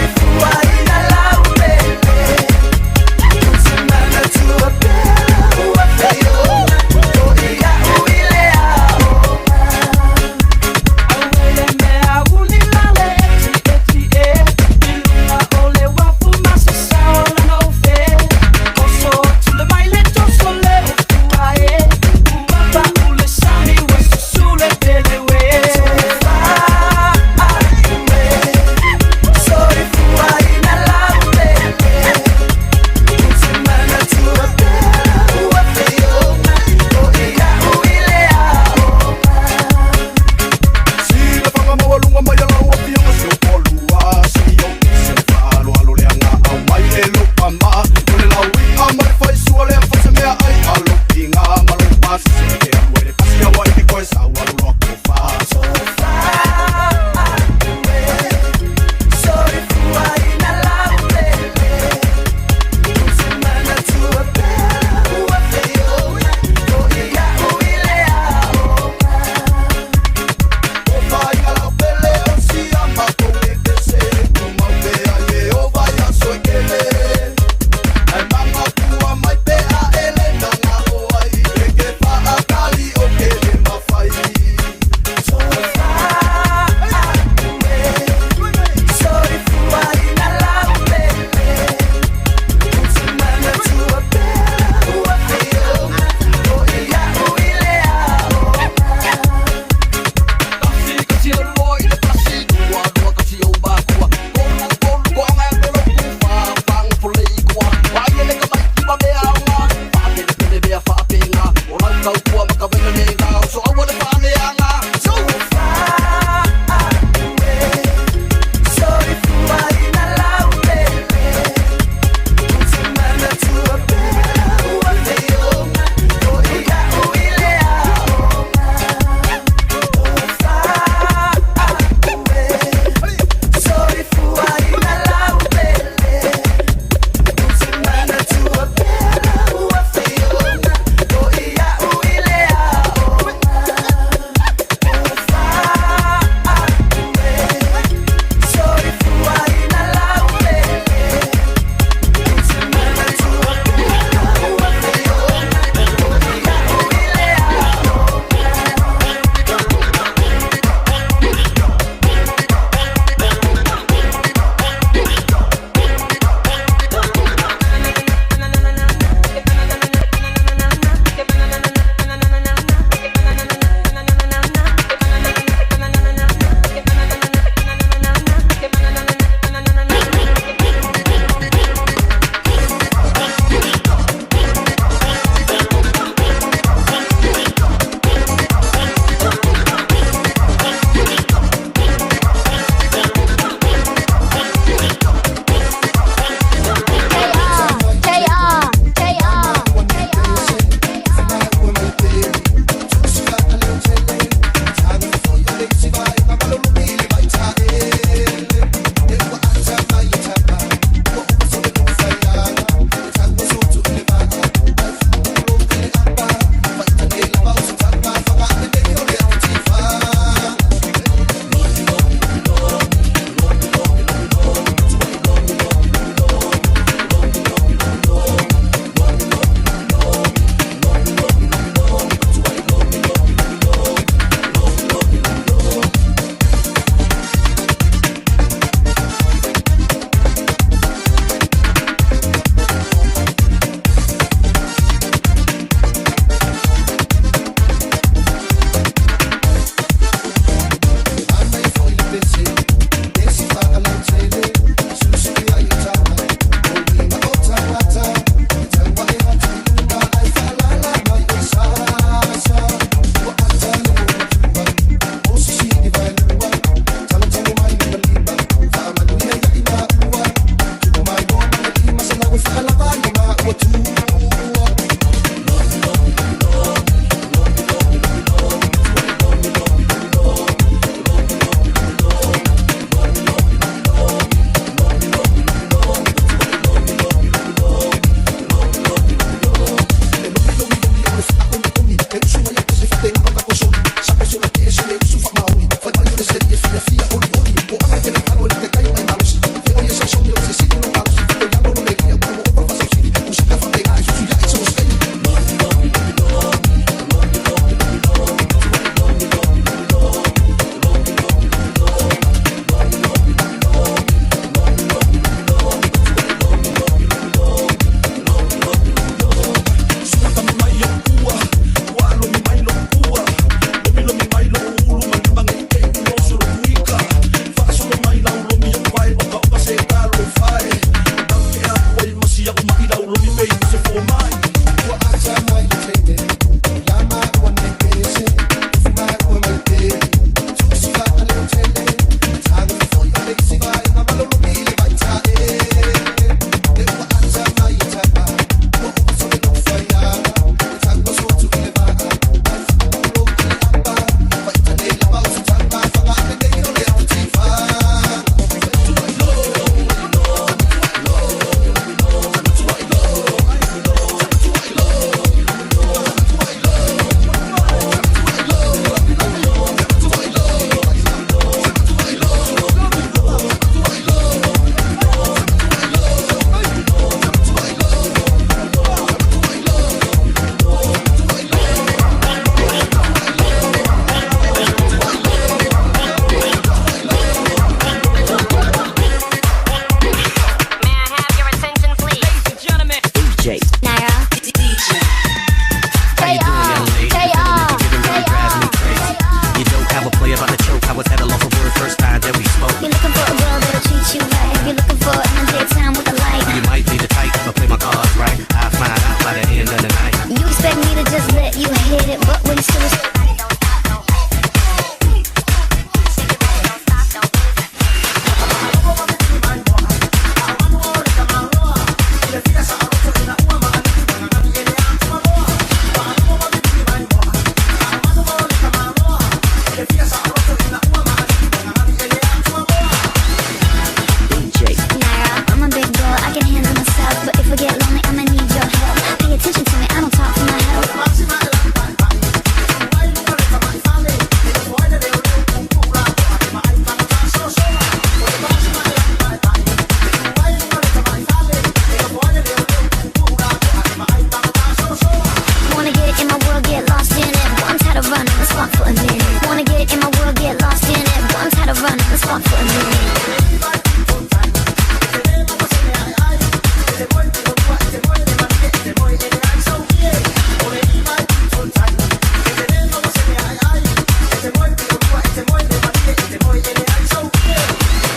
down for a minute.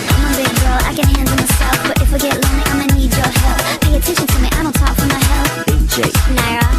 I'm a big girl, I can handle myself. But if I get lonely, I'ma need your help. Pay attention to me, I don't talk for my health. DJ. Naira.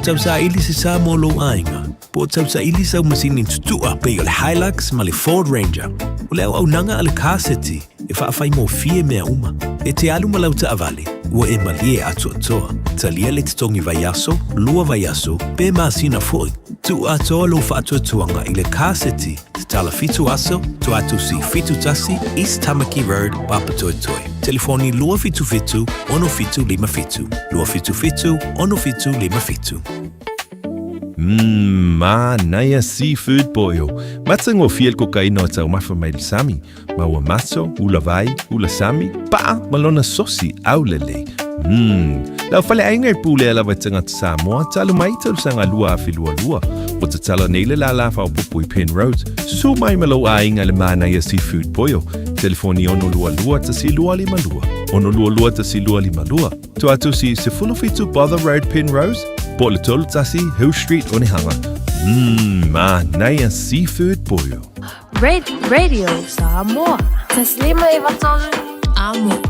O tausaili se sa mo lou aiga, po o tausaili sau masini tutua pei o le Hilux ma le Ford Ranger. O le auaunaga a le Car City e faafaigofie mea uma. E te alu ma lau taavale, ua e malie atoatoa. Talia le totogi vaiaso, lua vaiaso, pe masina foi. Tuu atoa lou faatuatuaga i le Car City, tatala 7 aso, Tuatusi 71, East Tamaki Road, Papatoetoe. Telefoni 277 6757. 277 6757. Mmm, manaia seafood boil. Matagofie le kokaina o taumafa mai le sami, ma ua maso, ula vai, ula sami, pa'a ma lona sosi aulelei. Umm. Lau faleaiga e pulea lava e tagata Samoa talu mai tausaga 2022. Ua tatala nei le lālā faaopoopo i Penrose. Susu mai ma lou aiga i le manaia seafood poio. Telefoni 622 1252. 622 1252. Tuatusi 17 Bother Road Penrose, po o le 31 Hill Street Onehunga. Umm, manaia seafood poio. Radio Samoa. Taslima Ivatolu Amo.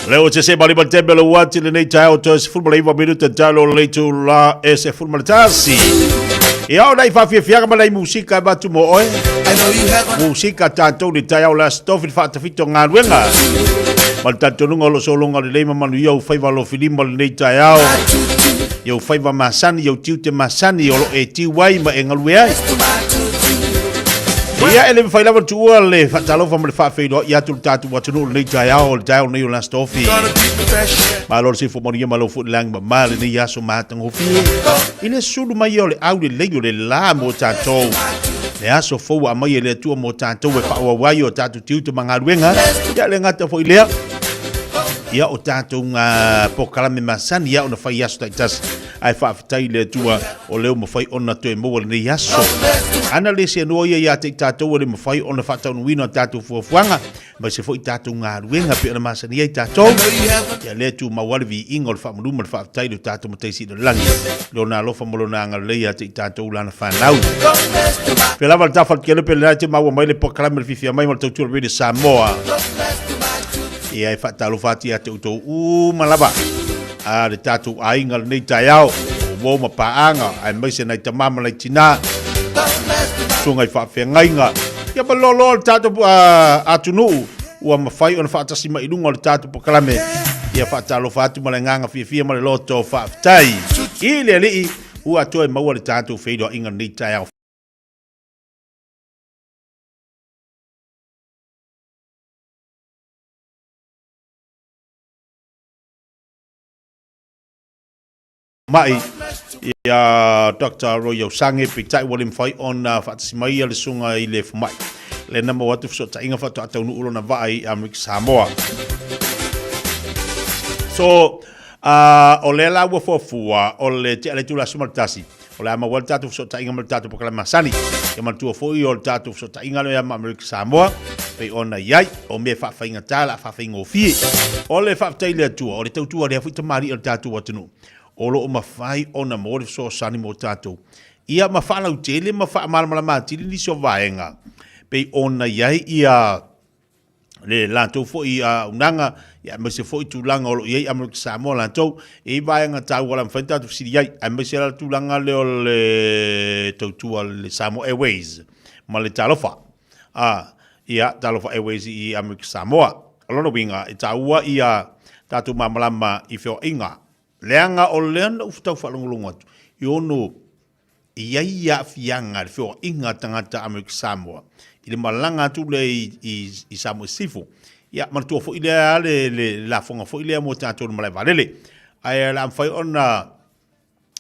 Leo te se mali matembe le wati le nei taeo to se fulma le iwa minuta talo le tu la e se fulma le tasi. Ia o nei whawhiawhianga ma nei musika e matu mo oe. Musika tātou le taeao la stofi le whaatawhito ngā ruenga. Ma le tātonunga o lo solonga le leima manu ia u whaiva lo filima le nei taeao. Ia u whaiva masani, ia u tiute masani o lo e tiu ai ma e ngalue ai. Ia e le mawhai lava tuua le whaatalofa ma le whaawheiloa i atu le tātou atunuu le nei taeao, le taeao nei o la stofi. Malo le sifo manuia malo foi le lagi mama lenei aso matagofie i le sulu mai o le au lelei o le la mo tatou. Le aso fou ua aumai e le Atua mo tatou e faaauau ai o tatou tiute ma galuega. Ia le gata foi lea, ia o tatou ngā polokalame masani ia ona fai aso taitasi. Ae faafetai i le Atua o lea ua mafai ona toe maua lenei aso. Ana le seanoa ia ia te i tatou e le mafai ona faataunuuina o tatou fuafuaga aemaise foi tatou galuega pei ona masani ai tatou. Ia lea tumau lava le viiga o le faamalu ma le faafetai i lo tatou Matai Sili o le Lagi, Lona alofa ma Lona agalelei ia te i tatou Lana fanau. Pea lava le tafa le kele pe lena e te maua mai le polokalame le fiafia mai ma le tautua o le Radio Samoa. Ia e faatalofa atu ia te outou uma lava a le tatou aiga lenei taeao, o uo ma paaga, aemaise nai tama ma nai tinā, susuga i faafeagaiga, ia ma loaloa le tatou atunuu ua mafai ona faatasi mai i luga o le tatou polokalame. Ia faatalofa atu ma le agaga fiafia ma le loto faafetai i le Alii ua toe maua le tatou feiloaiga lenei taeao. Mai ia Dr. Roy Osange, peitai ua le mafai ona faatasi mai ia le susuga i le fomai. Lena maua atu fesootaiga faatoa taunuu lona vaa i Amerika Samoa. So, o lea la ua fuafua o le tea le itula aso ma le tasi, o le a maua ai le tatou fesootaiga ma le tatou polokalame masani. Ia manatua foi o le tatou fesootaiga lea ma Amerika Samoa, pei ona i ai, o mea faafaigata la faafaigofie. O le faafetai i le Atua, o le tautua lea foi tamalii o le tatou atunuu, o lo o mafai ona maua le fesoasoani mo tatou. Ia ma faalautele ma faamalamalama atili nisi o vaega, pei ona i ai ia le latou foi auaunaga, ia aemaise foi tulaga o lo o i ai Amerika Samoa latou, e i ai vaega taua o le a mafai ona tatou fesili ai, aemaise la le tulaga lea o le tautua a le Samoa Airways ma le Talofa. A, ia, Talofa Airways i Amerika Samoa. O lona uiga, e taua ia tatou malamalama i feoaiga, leaga o lea na ou tau faalogologo atu i ono E i ai aafiaga i le feoaiga a tagata Amerika Samoa i le malaga atu lea i Samoa i Sisifo. Ia, manatua foi lea le, le lafoga foi lea mo tatou i le malae vaalele. Ae o le a mafai ona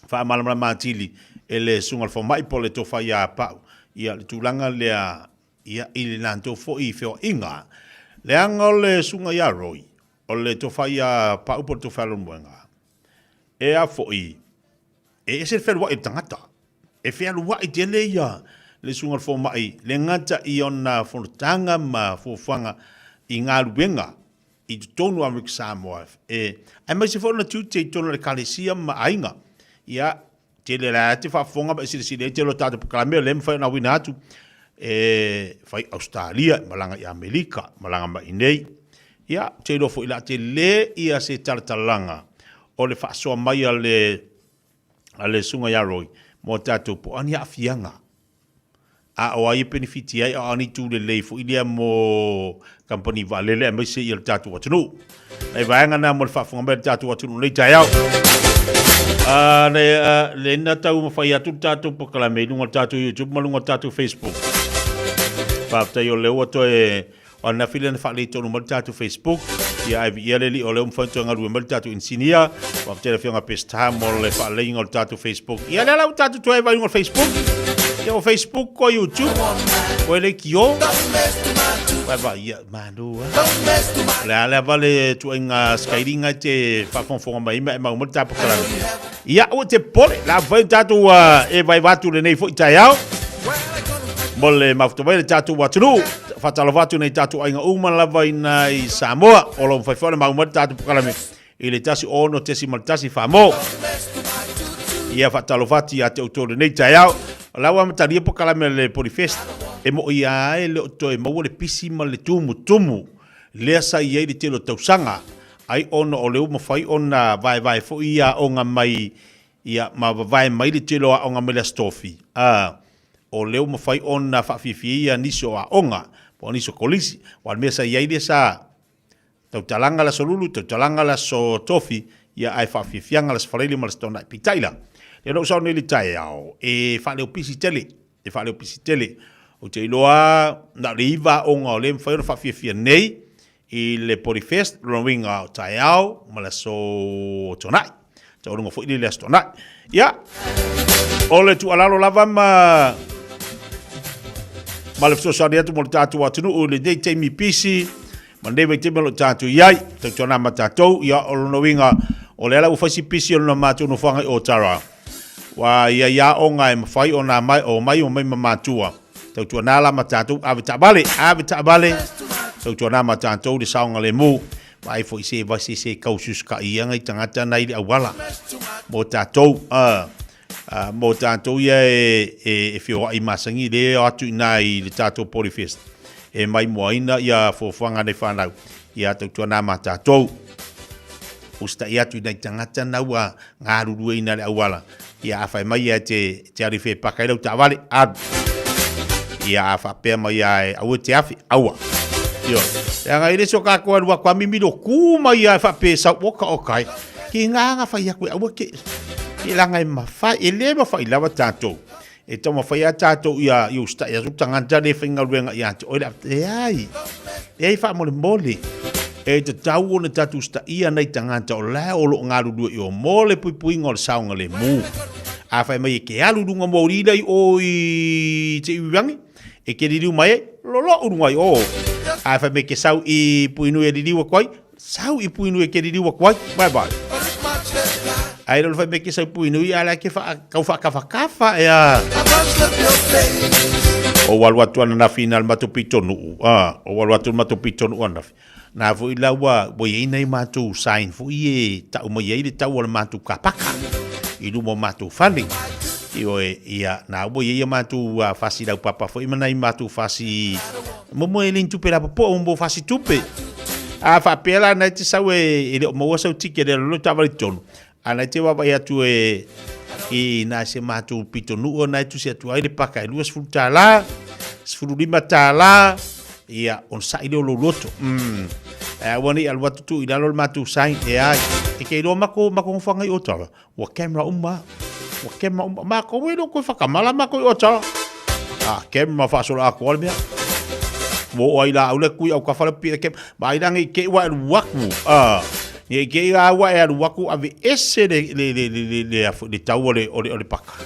faamalamalama atili e le Susuga i le Fomai po o le Tofa ia Pau ia le tulaga lea ia, i le latou foi feoaiga. Leaga o le Susuga ia Roy, o le Tofa ia Pau po o le Tofa ia Leulumoega, e a foi, E ese le fealuai o le tagata. E fealuai tele ia le susuga i le fomai, le gata i ona fonotaga ma fuafuaga i galuega i totonu o Amerika Samoa, e, aemaise foi ona tiute i totonu o le Ekalesia ma aiga. Ia, tele la te faafofoga ma e silasila i ai tele o tatou polokalame o lea e mafai ona auina atu, e fai i Ausetalia, malaga i Amerika, malaga mai i inei. Ia, ou te iloa foi o le a tele ia se talatalaga o le faasoa mai a le a le Susuga ia Roy mo tatou po o a ni aafiaga a o ai e penefiti ai, a o a ni itu lelei foi lea mo kamupani vaalele aemaise ia le tatou atunuu. Nai vaega na mo le faafofoga mai a le tatou atunuu nei taeao. Le, le na tau mafai atu le tatou polokalame i luga o le tatou YouTube ma luga o le tatou Facebook. Faafetai o lea ua toe o ananafi lea na faaletonu mai le tatou Facebook. Ia ae viia le Alii o lea ua mafai ona toe galue mai le tatou inisinia. Faafetai i le Afioga Peseta mo le faaleleiga o le tatou Facebook. Ia lea la ua tatou toe vaai i luga o le Facebook. Ia o Facebook o YouTube. O e leitio. Vai vai ia malo a. O le a lava le tuaiga skylinga e te faafogafoga mai ai ma e mau mai le tatou polokalame. Ia aua e te popole, o le a mafai ona tatou e vaevae atu lenei foi taeao mo le mafuta mai le tatou atunuu. Faatalofa atu nei tatou aiga uma lava ina i Samoa. O lo o mafai foi ona mau mai le tatou polokalame i le 16.1 Samoa. Ia faatalofa atu ia te outou lenei taeao. O la ua amatalia polokalame a le Polyfest. E moi lava e le o toe maua le pisi ma le tumutumu lea sa i ai le tele o tausaga. Ai ona o lea ua mafai ona vaevae foi ia aoga mai ia ma vavae mai le tele o aoga mai le Aso Tofi, a o lea ua mafai ona faafiafia ia nisi o aoga po o nisi o kolisi. Aua o le mea sa i ai lea sa tautalaga le Aso Lulu, tautalaga le Aso Tofi, ia ae faafiafiaga le Aso Faraile ma le Aso Toonai. Peitai la, lea na ou sao nei i le taeao, e faaleopisi tele, e faaleopisi tele. Ou te iloa na o le 9 aoga o lea e mafai ona faafiafia nei i le Polyfest, lona uiga o taeao ma le Aso Toonai. Taualuga foi le Aso Toonai. Ia, o le tuualalo lava ma ma le fesoasoani atu mo le tatou atunuu i lenei taimi pisi ma lenei vaitaimi o lo o tatou i ai, tautuana ma tatou, ia o lona uiga o lea la ua fai si pisi o lona matou nofoaga i Otara. Ua i ai aoga e mafai ona mai, o mai o mai ma matua. Tautuana la ma tatou ave taavale, ave taavale. Tautuana ma tatou le saogalemu. Vaai foi se vasi se kausiusikaia ngai tagata nai le auala. Mo tatou, mo tatou ia e, e, e feoai masani le o atu ina i le tatou Polyfest. E maimoaina ia fuafuaga nei whanau. Ia tautuana ma tatou. Usita'i atu i nai tagata na ua galulueina le auala. Ia a fai mai ia te, te alu i whepaka i lau taavale, alu. Ia a faapea mai ia e aua te afe, aua. Ioe. Leaga e le so kākou alu aku a mimilo kū mai ia e faapea sau oka oka ai. Ki ngā ngā whai aku e aua ke, ke langa e mawhai, e le mawhai lava tātou. E taumafai lava tatou ia i usitai atu tagata le faigaluega ia te oe le leai. Leai faamolemole. E tatau ona tatou usitaia nai tagata o la o lo o galulue i o mo le puipuiga o le saogalemu. A fai mai e ke alu i luga moli lea i o i te iwiwangi, e ke liliu mai ai, lolo'u luga i o. A fai mai ke sau i Puinui e liliu atu ai, Sau i Puinui e ke ririu aku ai. Bye bye. Ai lolo fai me ke sau Puinui a la ke wha, kau whaakawhakafa e a. O walu atu ana na whina le matou pitonu'u. Ah, o walu atu le matou pitonu'u ana. Nā foi la ua, ua iai nai matou sign foi e ta'u mai ai le tau o le matou kapaka i luma o matou fale. Ioe, ia, nā ua iai a matou fasi laupapa foi ma nai matou fasi Momo e le tupe la popo mo fasi tupe. A faapea la nai te sau e, e le o maua sau ticket e lolo taavale tonu. A nai te vaavaai atu e i nai se matou pitonuu nai tusi atu ai le paka e $20, $15, ia onosai lea o lou loto. Ae aua ne i alu atu tuu i lalo le matou sign e ai. E ke iloa mako mako nofoaga i Ottawa. Ua camera uma. Ua camera uma. Makou e le o toe whakamala makou i Ottawa. Ah, camera whaasola atoa le mea. Ua oo ai la au le kui au kafa le pia camera. Ma ai la nei ke ua e alu aku. Ah, nei ke ua ua e alu aku ave ese le le le le le le afu le tau o le o le o le paka.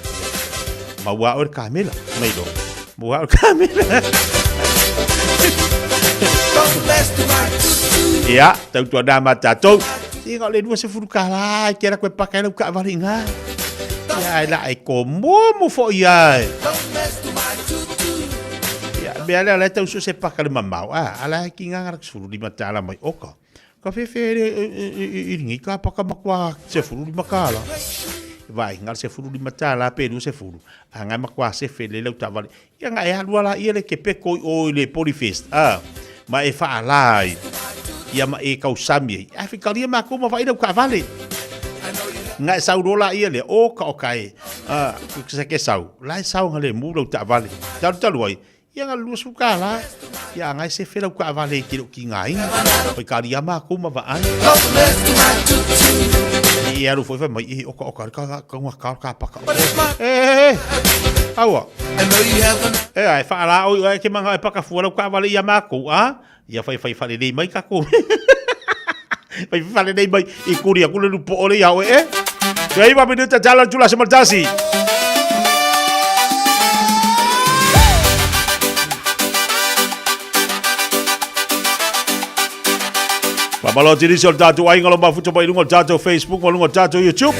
Ma ua o le kamela. Mai lo. Ma ua o le kamela. Ia, tautua nā ma tātou. Inga o le 20 kālā, e te ara koe paka e lau kaavale i ngā. Ia, e la e komomo foi ia e. Ia, mea lea la e tau so se paka le mamao. A, ala e ki ngā ngara 15 tāla mai oka. Ka whewhe e, e, e, e, i ringi ka paka makua se furu lima kāla. Vai, ngara se furu lima tāla pe rua se furu. A ngai makua se whele lau tāvale. Ia nga e alu ala ia le ke peko i o i le Polyfest, a, ma e whaala ai, ia ma e kausami ai. A whikaria mākou ma whaira u kaavale. Nga e sau rola ia le, o ka o ka e, a, se ke sau, la e sau nga le mu lau taavale. Talu talu ai, ia nga lua su ka la, ia nga e se whela u kaavale ki ro ki ngā inga. Whikaria mākou ma vaai. I alu foi whai mai, e oka oka, ka, ka, ka, ka, ka, paka. E, e, e, aua. E ai, whaala oi oe ke manga e pakafua lau kaawale ia mākou, a? Ia whai whai whale nei mai kako. Whai whale nei mai i kuri aku le lupo ole ia oe e. Te iwa minuta tala tula se maltasi. Mamalo tirisi o le tātou aiga lo mafuta mai lunga o le tātou Facebook ma lunga o le tātou YouTube.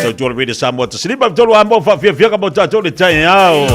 Tautua le Radio Samoa tasilipa tolu a mo whawhiawhiaka mo tātou le tai ao.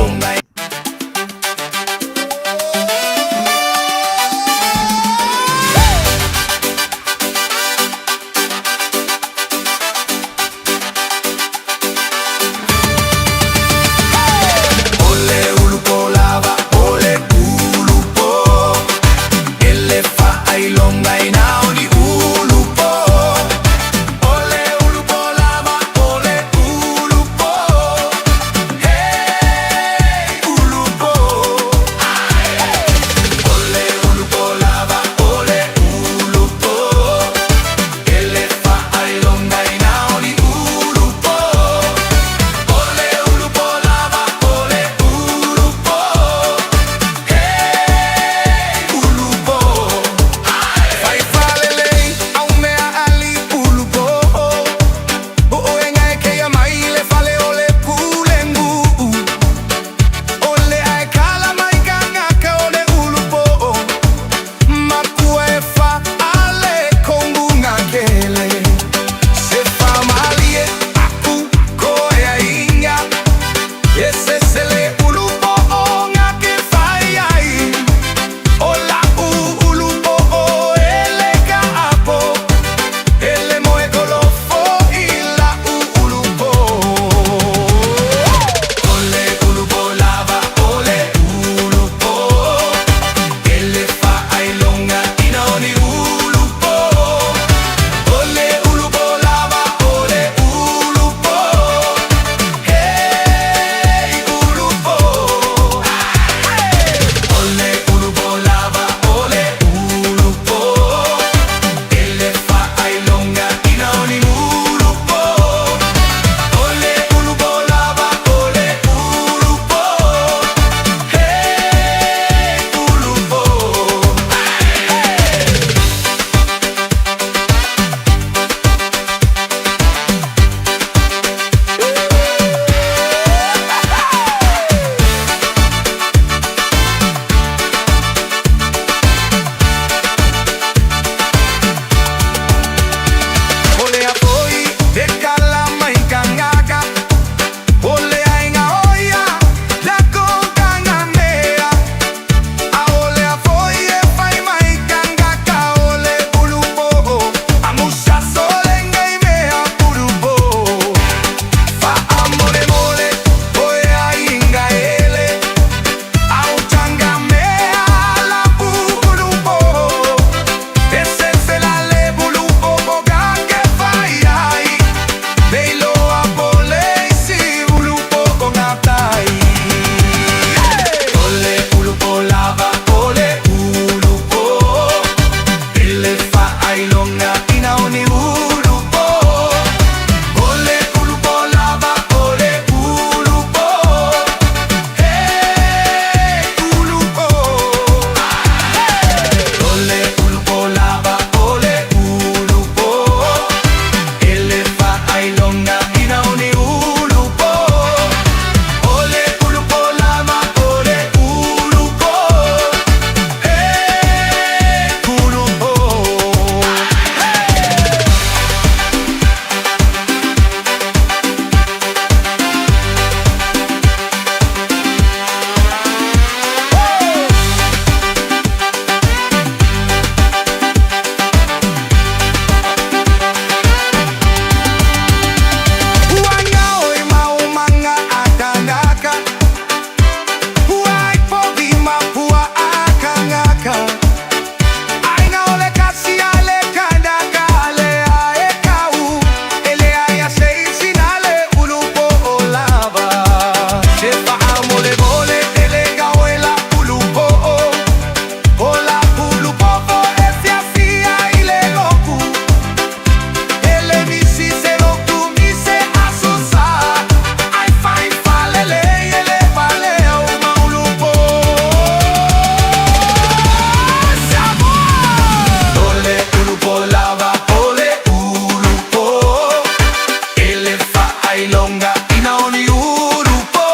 faailoga ina o ni ulu po.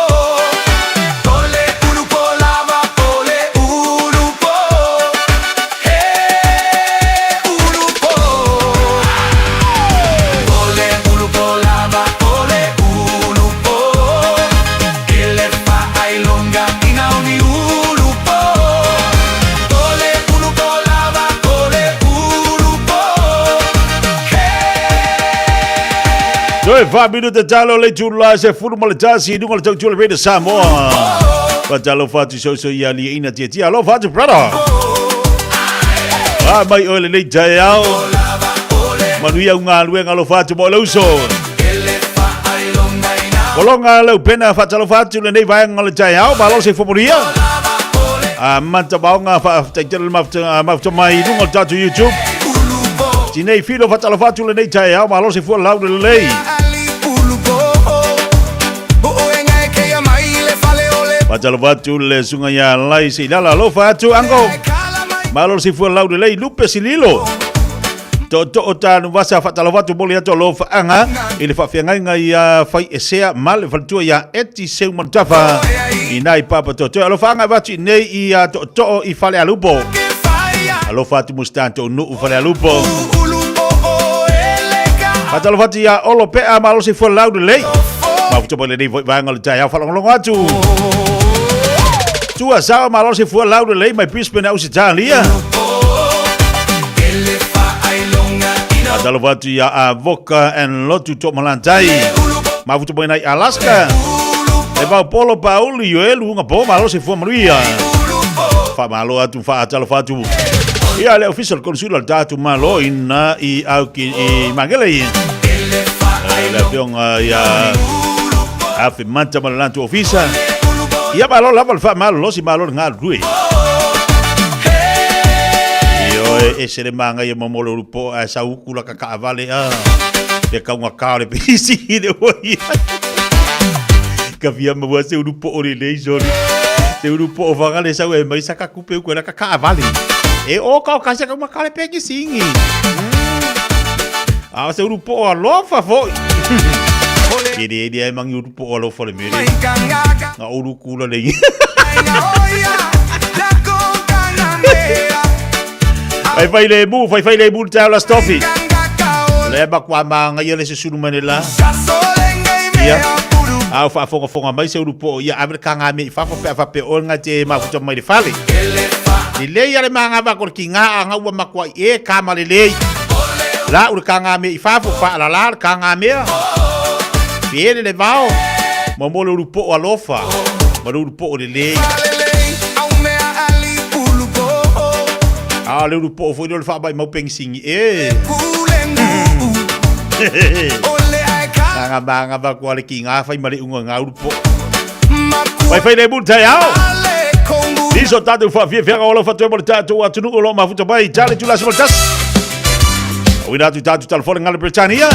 O le ulu po lava o le ulu po. He ulu po. O le ulu po lava o le ulu po. I le faailoga ina o ni ulu po. O le ulu po lava o le ulu po. Toe fa minuta talo le tula se fulu ma le tasi i lunga le tautua le Radio Samoa. Fa talo fa tu so so ia li ina tia tia. Alofa atu brother. Ah mai oe le nei tae ao. Manuia unga luenga alofa atu mo le uso. Kolonga le upena fa talo fa atu le nei vaenga le tae ao. Malo se fomoria. A manta baonga fa taitele mafuta mai i lunga le tatou YouTube. Tinei filo fa talo fa atu le nei tae ao. Malo se fua lau le lelei. Fatalofa atu le suga ia Lai Seilala. Alofa atu uncle. Malo se fua lau lelei Lupe Sililo. Tootoo Tanuvasa faatalofa atu moli atu alofaaga i le faafeagaiga ia Faiesea ma le faletua ia Eti Seumanutafa i nai papa totoe. Alofaaga avatu i nei i Tootoo i Falealupo. Alofa atu Mustan Toonuu Falealupo. Faatalofa atu ia Olo Pea malo se fua lau lelei. Mafuta mai lenei foi vaega o le taeao faalogologo atu. Tua sao malo se fua lau lelei mai Brisbane Ausetalia. Faatalofa atu ia Avoka and Lotu Tomalantai. Mafuta mai nai Alaska. Le vao polo pauli Ioelu unga po malo se fua manuia. Faamalo atu faatalofa atu. Ia le official consular le tatou Malo ina i au ki i Magele i. Le afioga ia Afe Manta ma le latou ofisa. Ia malo lava le faamalolosi malo le galulue. Ioe ese le magaia mo mo le ulupo ae sau uku la kakaavale a. Le kaugata o le pisi i le ua ia. Ka fia maua se ulupo o lelei soli. Se ulupo o whanga le sau e mai saka kupe uku e la kakaavale. E o ka o kasi ka umaka le peki singi. A se ulupo o alofa foi. Ke le ele ai mangi ulupo o alofa le mele. Nga ulu kula le Fai fai le mu, fai fai le mu le la stofi. Le ma kwa manga ia le susulu mane la. Ia. A o faafogafoga mai se ulupo ia ave le kaga me i fafo pe a faapea oe ga te mafuta mai le fale. Lelei a le magava ko le kiga a gaua makuai e ka ma lelei. La u le kaga me i fafo faalala le kaga mea. Pele le vao. Mo mo le ulupo alofa. Ma le ulupo lelei. A le ulupo foi le faamai mau pengisingi e. Nga manga va kua le ki ngā whai mare unga ngā urupo. Whai whai le muru tai ao. Niso tātou whaawhiawhianga o lau whatoe mo le tātou atunu o lo mafuta mai. Tale tula se tas. Awina atu tātou talafole ngā le Britannia.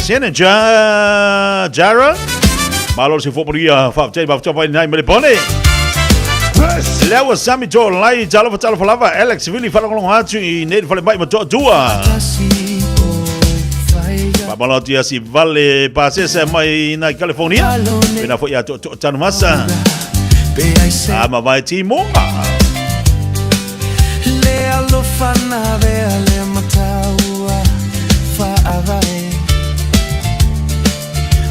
Sena ja, Jara. Malo se fōparia whaaftai mafuta mai nai mele pone. Lea ua sami tō lai talofa talofa lava Alex Vili whalongolongo atu i nei whale mai ma toatua. Faamalo atu ia si Vale Pasese mai nai California. Pena foi ia to to tanu masa. A ma vai timonga. Le alofa na vea le mataua faavae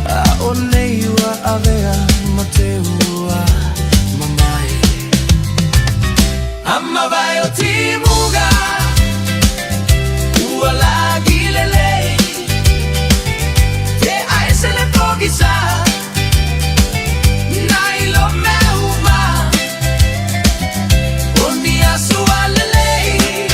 A o nei ua avea ma te ua mamae A mavae o timuga ua lagi lelei Te aese le pogisa na ilo mea uma O ni aso a lelei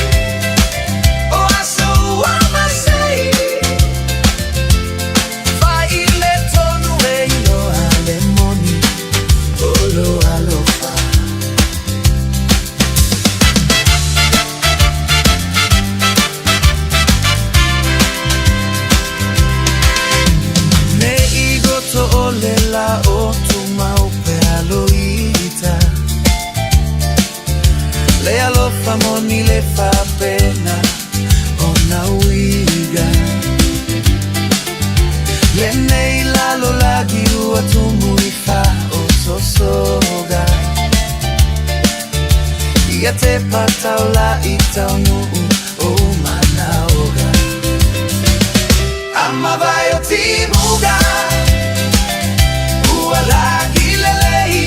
Ua tumu i faaosoosoga Ia te pataula i taunuu o manaoga Amavae o timuga Ua lagi lelei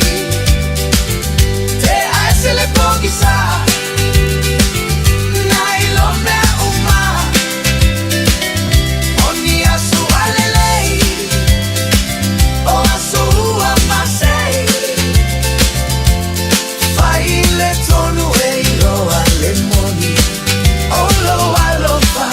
Te ae se le pogisa Na ilo mea uma O ni aso alelei O aso ua masei Fai le tonu e iloa le moni O lo alofa.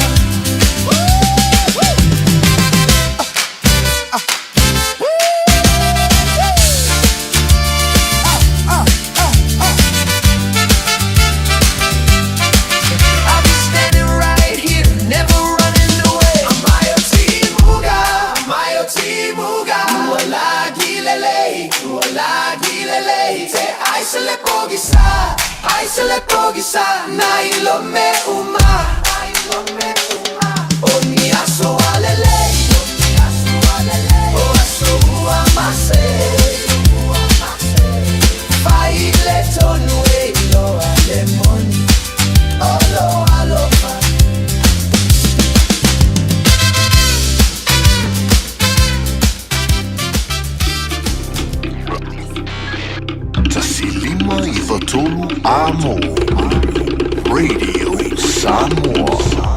I'll be standing right here, never running away. Amayo Timuga, Amayo Timuga. Ua lagi lelei, ua lagi lelei. Te ai se le pogisa, ai se le pogisa. Na ilo me uma, o ni aso alelei, o aso ua masei. Fai le tonu e iloa le moni O lo alofa. 153 Amo. Radio Samoa.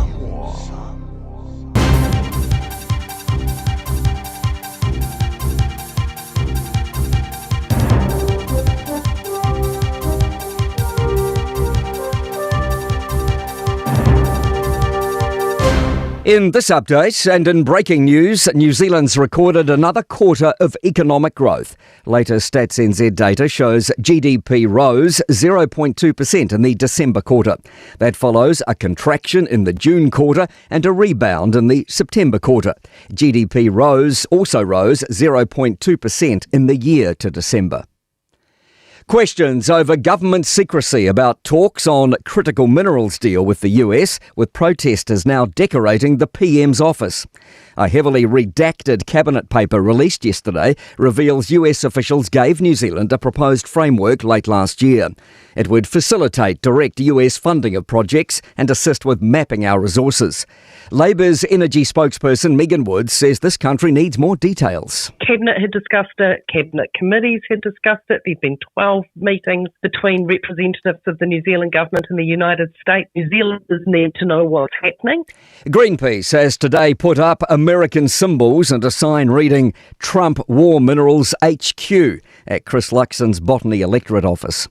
In this update and in breaking news, New Zealand's recorded another quarter of economic growth. Latest Stats NZ data shows GDP rose 0.2% in the December quarter. That follows a contraction in the June quarter and a rebound in the September quarter. GDP rose also rose 0.2% in the year to December. Questions over government secrecy about talks on critical minerals deal with the US, with protesters now decorating the PM's office. A heavily redacted cabinet paper released yesterday reveals US officials gave New Zealand a proposed framework late last year. It would facilitate direct US funding of projects and assist with mapping our resources. Labour's energy spokesperson Megan Woods says this country needs more details. Cabinet had discussed it, Cabinet committees had discussed it. There'd been 12 meetings between representatives of the New Zealand government and the United States. New Zealanders need to know what's happening. Greenpeace has today put up American symbols and a sign reading Trump War Minerals HQ at Chris Luxon's Botany Electorate Office.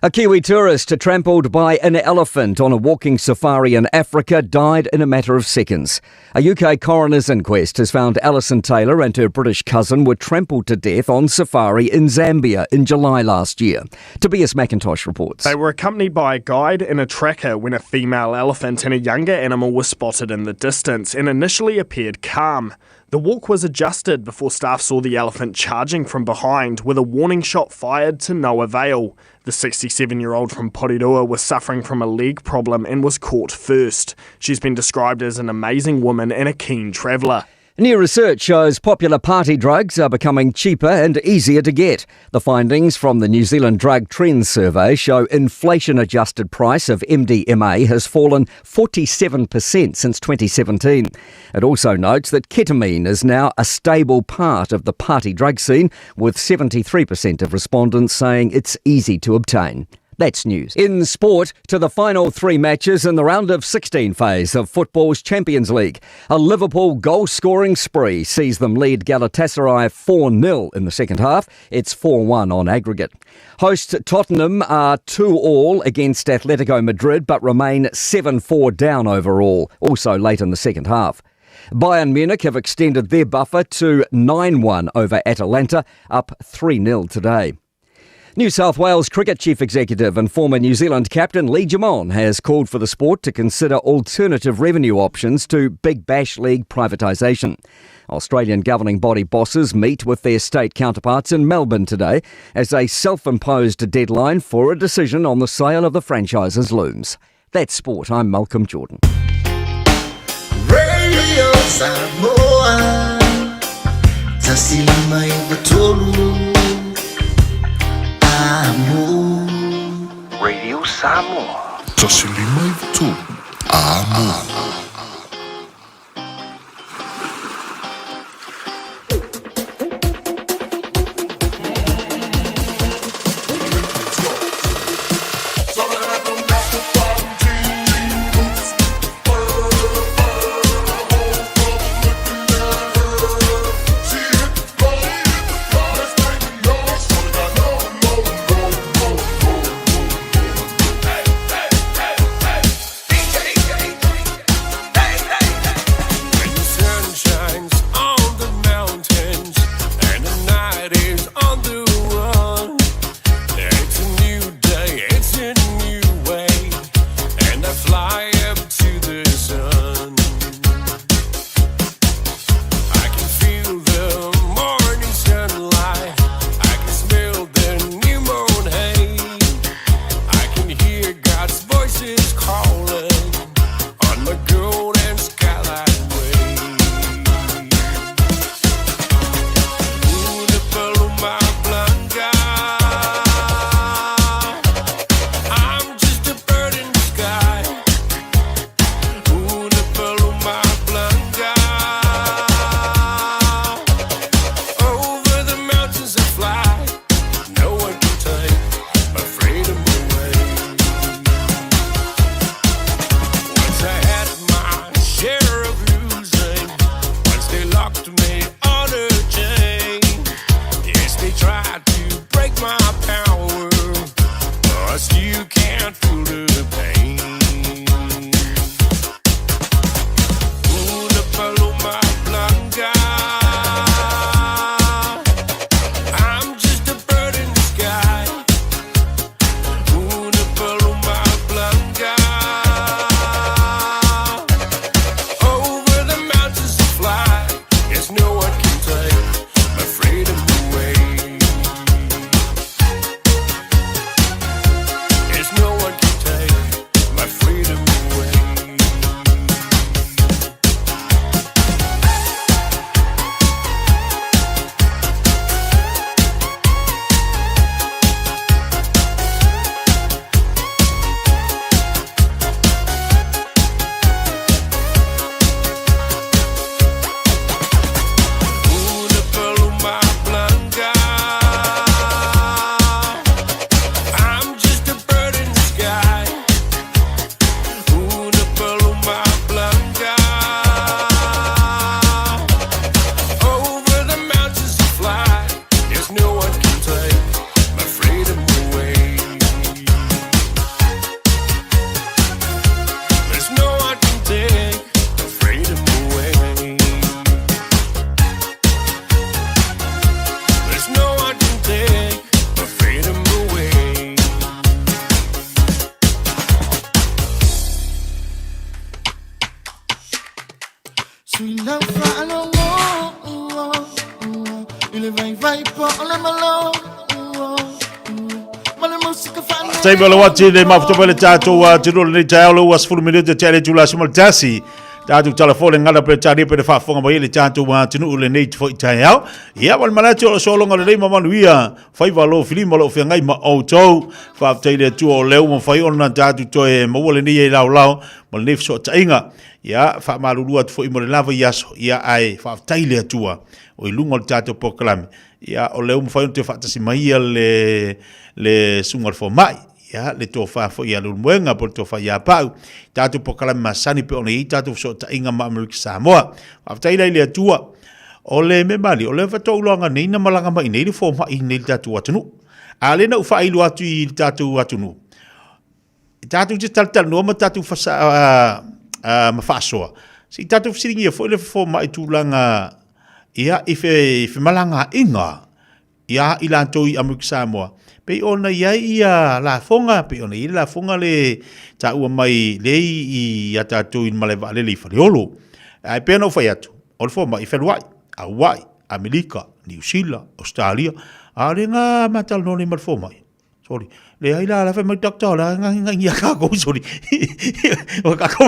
A Kiwi tourist trampled by an elephant on a walking safari in Africa died in a matter of seconds. A UK coroner's inquest has found Alison Taylor and her British cousin were trampled to death on safari in Zambia in July last year. Tobias McIntosh reports. They were accompanied by a guide and a tracker when a female elephant and a younger animal were spotted in the distance and initially appeared calm. The walk was adjusted before staff saw the elephant charging from behind with a warning shot fired to no avail. The 67 year old from Porirua was suffering from a leg problem and was caught first. She's been described as an amazing woman and a keen traveller. New research shows popular party drugs are becoming cheaper and easier to get. The findings from the New Zealand Drug Trends Survey show inflation adjusted price of MDMA has fallen 47% since 2017. It also notes that ketamine is now a stable part of the party drug scene, with 73% of respondents saying it's easy to obtain. That's news. In sport, to the final three matches in the round of 16 phase of football's Champions League. A Liverpool goal scoring spree sees them lead Galatasaray 4 0 in the second half. It's 4 1 on aggregate. Hosts Tottenham are 2 all against Atletico Madrid but remain 7 4 down overall, also late in the second half. Bayern Munich have extended their buffer to 9 1 over Atalanta, up 3 0 today. New South Wales Cricket Chief Executive and former New Zealand captain Lee Germon has called for the sport to consider alternative revenue options to Big Bash League privatisation. Australian governing body bosses meet with their state counterparts in Melbourne today as a self imposed deadline for a decision on the sale of the franchises looms. That's sport. I'm Malcolm Jordan. Radio Samoa. 1 5 9 3 Amo. Radio Samoa. 1 5 9 3 Amo. When the sun shines on the mountains and the night is on the run, it's a new day, it's a new way, and I fly up to the sun. I can feel the morning sunlight, I can smell the new moon hay, I can hear God's voices calling on my golden skylight way. Una paloma blanca. I'm just a bird in the sky. Una paloma blanca. Over the mountains I fly. No one can take my freedom away. Once I had my share of losing. Once they locked me on a chain. Yes, they tried to break my power, but I still can't feel the pain. Una paloma blanca. I'm just a bird in the sky. Una paloma blanca. Over the mountains to fly. Yes, no one can take my freedom away. Yes, no one can take my freedom away. Una paloma blanca. I'm just a bird in the sky. Una paloma blanca. Over the mountains to fly. Yes, no one can take my freedom away. There's no one can take my freedom away. There's no one can take my freedom away. Sui lau faalogo I le vaivai po o le malo Ma le musika faanei Taimi o le wati le mafuta le tātou a te rolo nei taeao le ua 10 minute te ale tula sima le tasi. Tātou tala fo le ngala pe tāria pe le whaafonga mai le tātou a te nuu le nei te fo i taeao. Ia wale manati o le solonga le nei mamanu ia whaiva lo filima lo whiangai ma outou. Whaaftai le atua o leo ma whai ona tātou toe maua le nei e lao lao ma le nei whisoa tainga. Ia whaamalulu atu fo i mo le lava i aso. Ia ai whaaftai le atua o i lunga o le tātou pōkalame. Ia o leo ma whai ona te whaatasi mai ia le le suga o le fomai, ia, le tofa foi ia Leulumoega po o le tofa ia Pau, tatou polokalame masani pei ona i ai tatou fesootaiga ma Amerika Samoa. Faafetai la i le Atua. O le mea malie, o lea faatoa uloaga nei na malaga mai nei le fomai nei le tatou atunuu. A lea na ou faailoa atu i le tatou atunuu, tatou te talatalanoa ma tatou fasa, ma faasoa, se i tatou fesiligia foi le fomai tulaga ia i fe, femalagaaiga Iā i latou i Amerika Samoa, pei ona i ai ia lafoga, pei ona i ai le lafoga le taua mai le i a tatou i le malae vaalele i Faleolo. Ae pei ona ou fai atu, o le fomai e feluai, Aua'i, Amerika, Niu Sila, Ausetalia, a o le ga matalanoa nei ma le fomai. Sorry. Leai la, la fai mai doctor, la ngangi ngangi ia kākou, sorry. O kākou.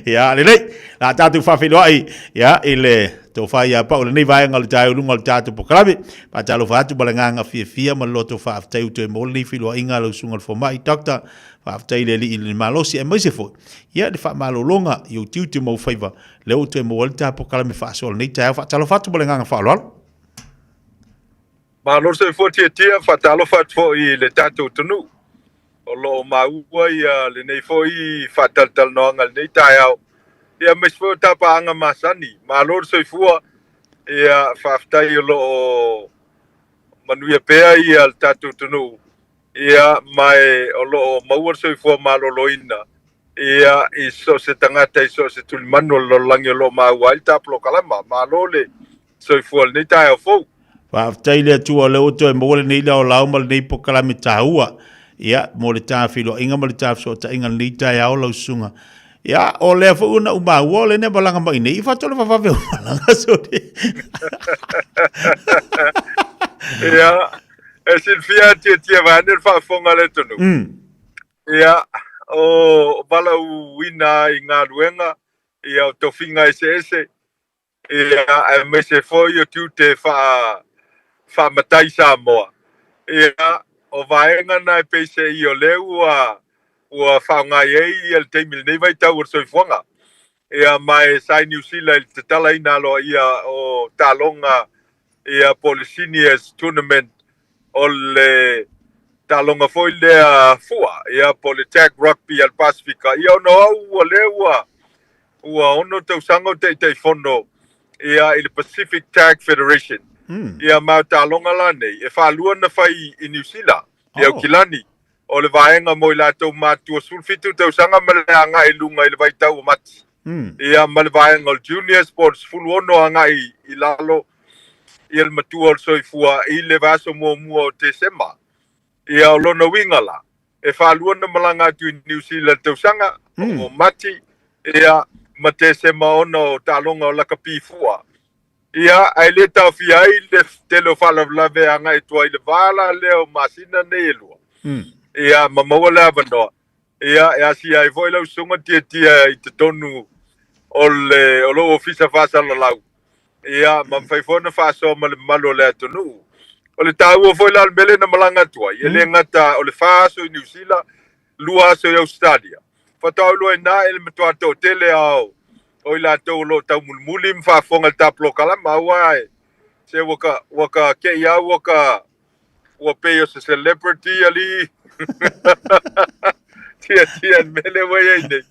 Ia, lelei. La tātou whawhiloai, ia, i le tofa ia Pau lenei vaega o le taeao i luga o le tatou polokalame. Faatalofa atu ma le agaga fiafia ma le loto faafetai ua toe maua lenei feiloaiga a lau Susuga i le Fomai, Doctor. Faafetai i le Alii i le malosi aemaise foi ia le faamalologa i ou tiute ma ou faiva lea ua toe maua ai le ta polokalame faasoa lenei taeao. Faatalofa atu ma le agaga faaaloalo. Malo le soifua tiatia, faatalofa atu foi i le tatou atunuu o lo o maua ia lenei foi faatalatalanoaga i lenei taeao, ia aemaise foi o ta paaga masani. Malo le soifua, ia faafetai o lo o manuia pea ia le tatou atunuu, ia ma o lo o maua le soifua maloloina ia i so o se tagata i so o se tulimanu o le lalolagi o lo o maua ai le ta polokalama. Malo le soifua i lenei taeao fou. Faafetai i le Atua o lea ua toe maua lenei laolao ma lenei polokalame taua, ia, mo le ta feiloaiga ma le ta fesootaiga i lenei taeao lau susuga. Ia, o lea foi ua na ou maua o lea na malaga mai nei, i fatu o le vavave o malaga sole. Ia, e silafia tiatia vaeane le faafofoga a le atunuu. Ia, o valaauina i galuega, ia o tofiga eseese, ia, aemaise foi o tiute faa, faamatai Samoa. Ia, o vaega na e peiseai o lea ua, ua faaaoga i ai ia le taimi i lenei vaitau o le soifuaga. Ia, ma e sa i Niu Sila i le tatalaina aloaia o taaloga ia po o le Seniors Tournament o le taaloga foi lea fua, ia po o le Tag Rugby a le Pasefika. Ia ona o au ua lea ua ua ono tausaga o Taitaifono ia i le Pacific Tag Federation. Ia ma o taaloga la nei e faalua na fai i Niu Sila, i Aukilani, o le vaega mo i latou matutua 17 tausaga ma le agai i luga i le vaitau o Mati. Ia ma le vaega o le Juniors po o le 16 agai i lalo ia le matua o le soifua i le vaiaso muamua o Tesema. Ia o lona uiga la, e faalua na malaga atu i Niu Sila i le tausaga o Mati ia ma Tesema ona o taaloga o lakapi fua. Ia, ae le taofia ai le tele o faalavelave agai atu ai i le va la lea o masina nei e lua. Ia, ma maua le avanoa. Ia, e asia ai foi lau susuga tiatia i totonu o le o lou ofisa faasalalau. Ia, ma mafai foi ona faasoa ma le mamalu o le atunuu. O le taua foi la o le mea lea na malaga atu ai, e le gata o le fa aso i Niu Sila, lua aso i Ausetalia. Faatoa ou iloa i ina e le matua toatele lava o i latou o lo o taumulimuli ma faafofoga i le ta polokalama, aua e se ua ka, ua ka kei lava ua ka, ua pei o se celebrity alii tiatia i le mea lea ua i ai nei.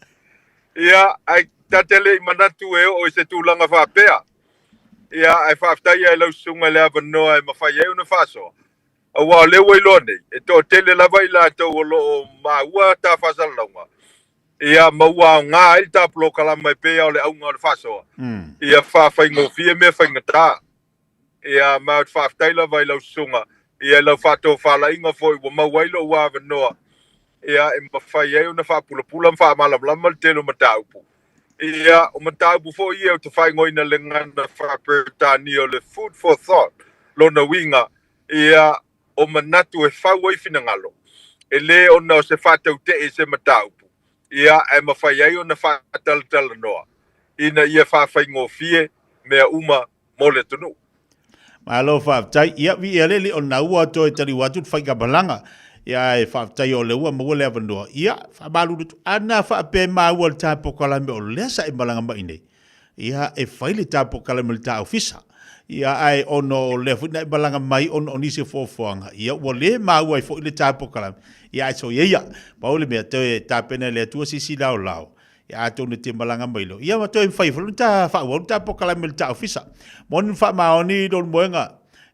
Ia, ae ta te le i manatu e oo i se tulaga faapea. Ia, ae faafetai lava i lau susuga i le avanoa e mafai ai ona faasoa. Aua o lea ua iloa nei, e toatele lava i latou o lo o maua ta faasalalauga, ia, ma ua aoga ai le ta polokalama e pei lava o le auga o le faasoa, ia faafaigofie mea faigata. Ia, ma ou te faafetai lava i lau susuga, ia, i lau faatofalaiga foi ua maua ai lou avanoa, ia, e mafai ai ona faapulapula ma faamalamalama le tele o mataupu. Ia, o mataupu foi ia ou te faaigoaina i le gagana faa-Peretania o le food for thought, lona uiga, ia, o manatu e fau ai finagalo, e le ona o se faatautee i se mataupu, ia, ae mafai ai ona faatalatalanoa ina ia faafaigofie mea uma mo le atunuu. Malo faafetai. Ia, viia le Alii ona ua toe taliu atu le faigamalaga. Ia, ae faafetai o lea ua maua le avanoa. Ia, faamalulu atu, ana faapea e maua i le ta polokalame o lea sa e malaga mai nei, ia, e fai le ta polokalame i le ta ofisa. Ia, ae ona o lea foi na e malaga mai ona o nisi o fuafuaga, ia, ua le maua ai foi le ta polokalame. Ia, ae soia ia, pau le mea, toe tapena e le Atua se isi laolao, Ia atonu e te malaga mai loa. Ia ma toe mafai foi ona ta faaauau le ta polokalame i le ta ofisa. Moni ma faamaoni lou moega,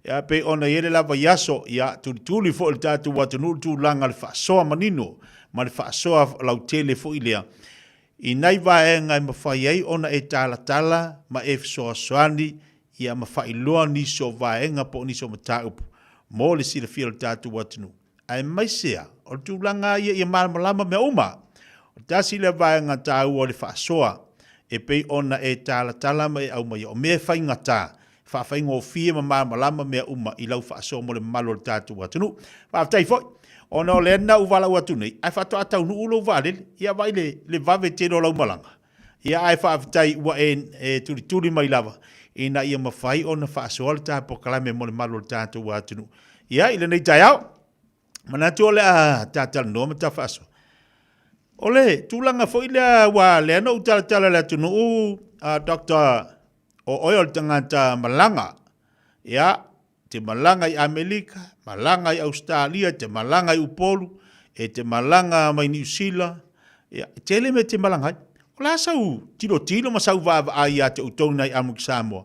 ia pei ona i ai le lava i aso, ia tulituli foi le tatou atunuu le tulaga o le faasoa manino ma le faasoa lautele foi lea i nai vaega e mafai ai ona e talatala ma e fesoasoani ia ma faailoa nisi o vaega po o nisi o mataupu mo le silafia o le tatou atunuu. Aemaise a, o le tulaga ia ia malamalama mea uma. O le tasi lea vaega taua o le faasoa e pei ona e talatala ma e aumaia, o mea e faigata, e faafaigofie ma malamalama mea uma i lau faasoa mo le mamalu o le tatou atunuu. Faafetai foi, ona o lea na ou valaau atu nei, ae faatoa taunuu lou vaalele, ia vaai le vave tele o lau malaga. Ia ae faafetai ua e tulituli mai lava. ina ia mafai ona faasoa le ta polokalame mo le malu o le tatou atunuu. Ia, i lenei taeao, manatu o le a tatalanoa ma ta faasoa. O le tulaga foi lea ua lea na ou talatala i le atunuu, Doctor, o oe o le tagata malaga. Ia, te malaga i Amerika, malaga i Ausetalia, te malaga i Upolu, e te malaga mai Niu Sila, ia, e tele mea e te malaga ai. O le a sau tilotilo ma sau vaavaai ia te outou nai Amerika Samoa?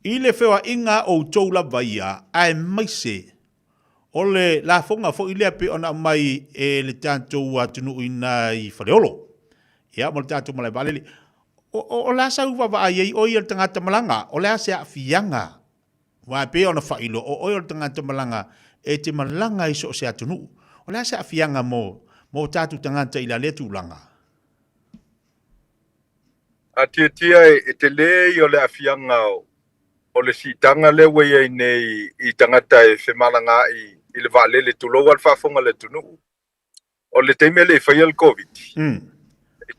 I le feoaiga a outou lava ia, aemaise o le lafoga foi lea pei ona aumai e le tatou atunuu i nai Faleolo, ia, ma le tatou malae vaalele. O le a sau vaavaai ai oe ia le tagata malaga? O le a se aafiaga? Aua e pei ona faailoa, o oe o le tagata malaga e te malaga i so o se atunuu. O le a se aafiaga mo o tatou tagata i la lea tulaga? A tiatia e tele ia o le aafiaga o le siitaga lea ua i ai nei i tagata e femalagaai i le vaalele, tulou lava le faafofoga a le atunuu. O le taimi e le i faia le Koviti,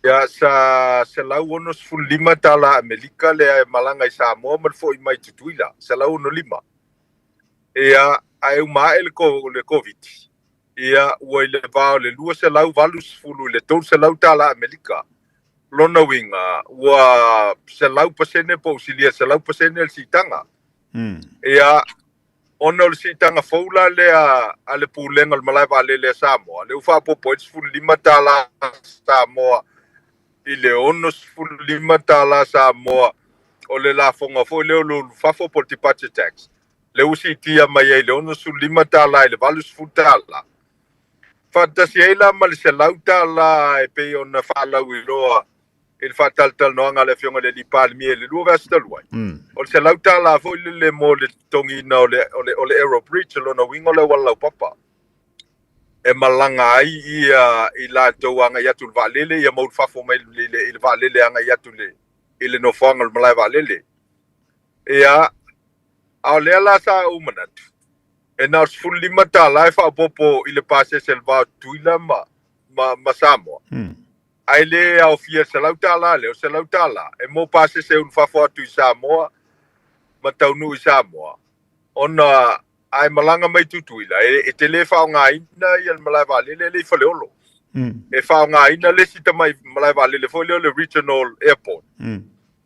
ia sa $165 tala Amerika le malaga i Samoa ma le foi mai Tutuila, 165. Ia, ae uma ae le Koviti, ia ua i le va o le 280 i le 300 tala Amerika. Lona uiga, ua 100% po o silia 100% le siitaga. Ia, Ona o le siitaga fou la lea a le Pulega o le Malae Vaalele a Samoa, lea ua faaopoopo ai le $15 Samoa i le $65 Samoa o le lafoga foi lea o le ulufafo po o le departure tax, lea ua siitia mai ai i le $65 i le $80. Faatasi ai la ma le $100 e pei ona faalauiloa i le faatalatalanoaga a le Afioga i le Alii Palemia i le 2 vaiaso talu ai, o le $100 foi lele mo le totogiina o le, o le, o le aero bridge, o lona uiga o le auala laupapa e malaga ai ia i latou agai atu i le vaalele, ia ma ulufafo mai i le, i le vaalele agai atu i le, i le nofoaga o le malae vaalele. Ia, a o lea la sa ou manatu, e na o le $15 e faaopoopo i le pasese o le va o Tutuila ma, ma, ma Samoa. Ae le aofia i le $100 lea, o le $100 e mo pasese e ulufafo atu i Samoa ma taunuu i Samoa, ona a e malaga mai Tutuila, e te le faaaogaina ia le malae vaalele lea i Faleolo. E faaaogaina le isi tamai malae vaalele foi lea o le Regional Airport.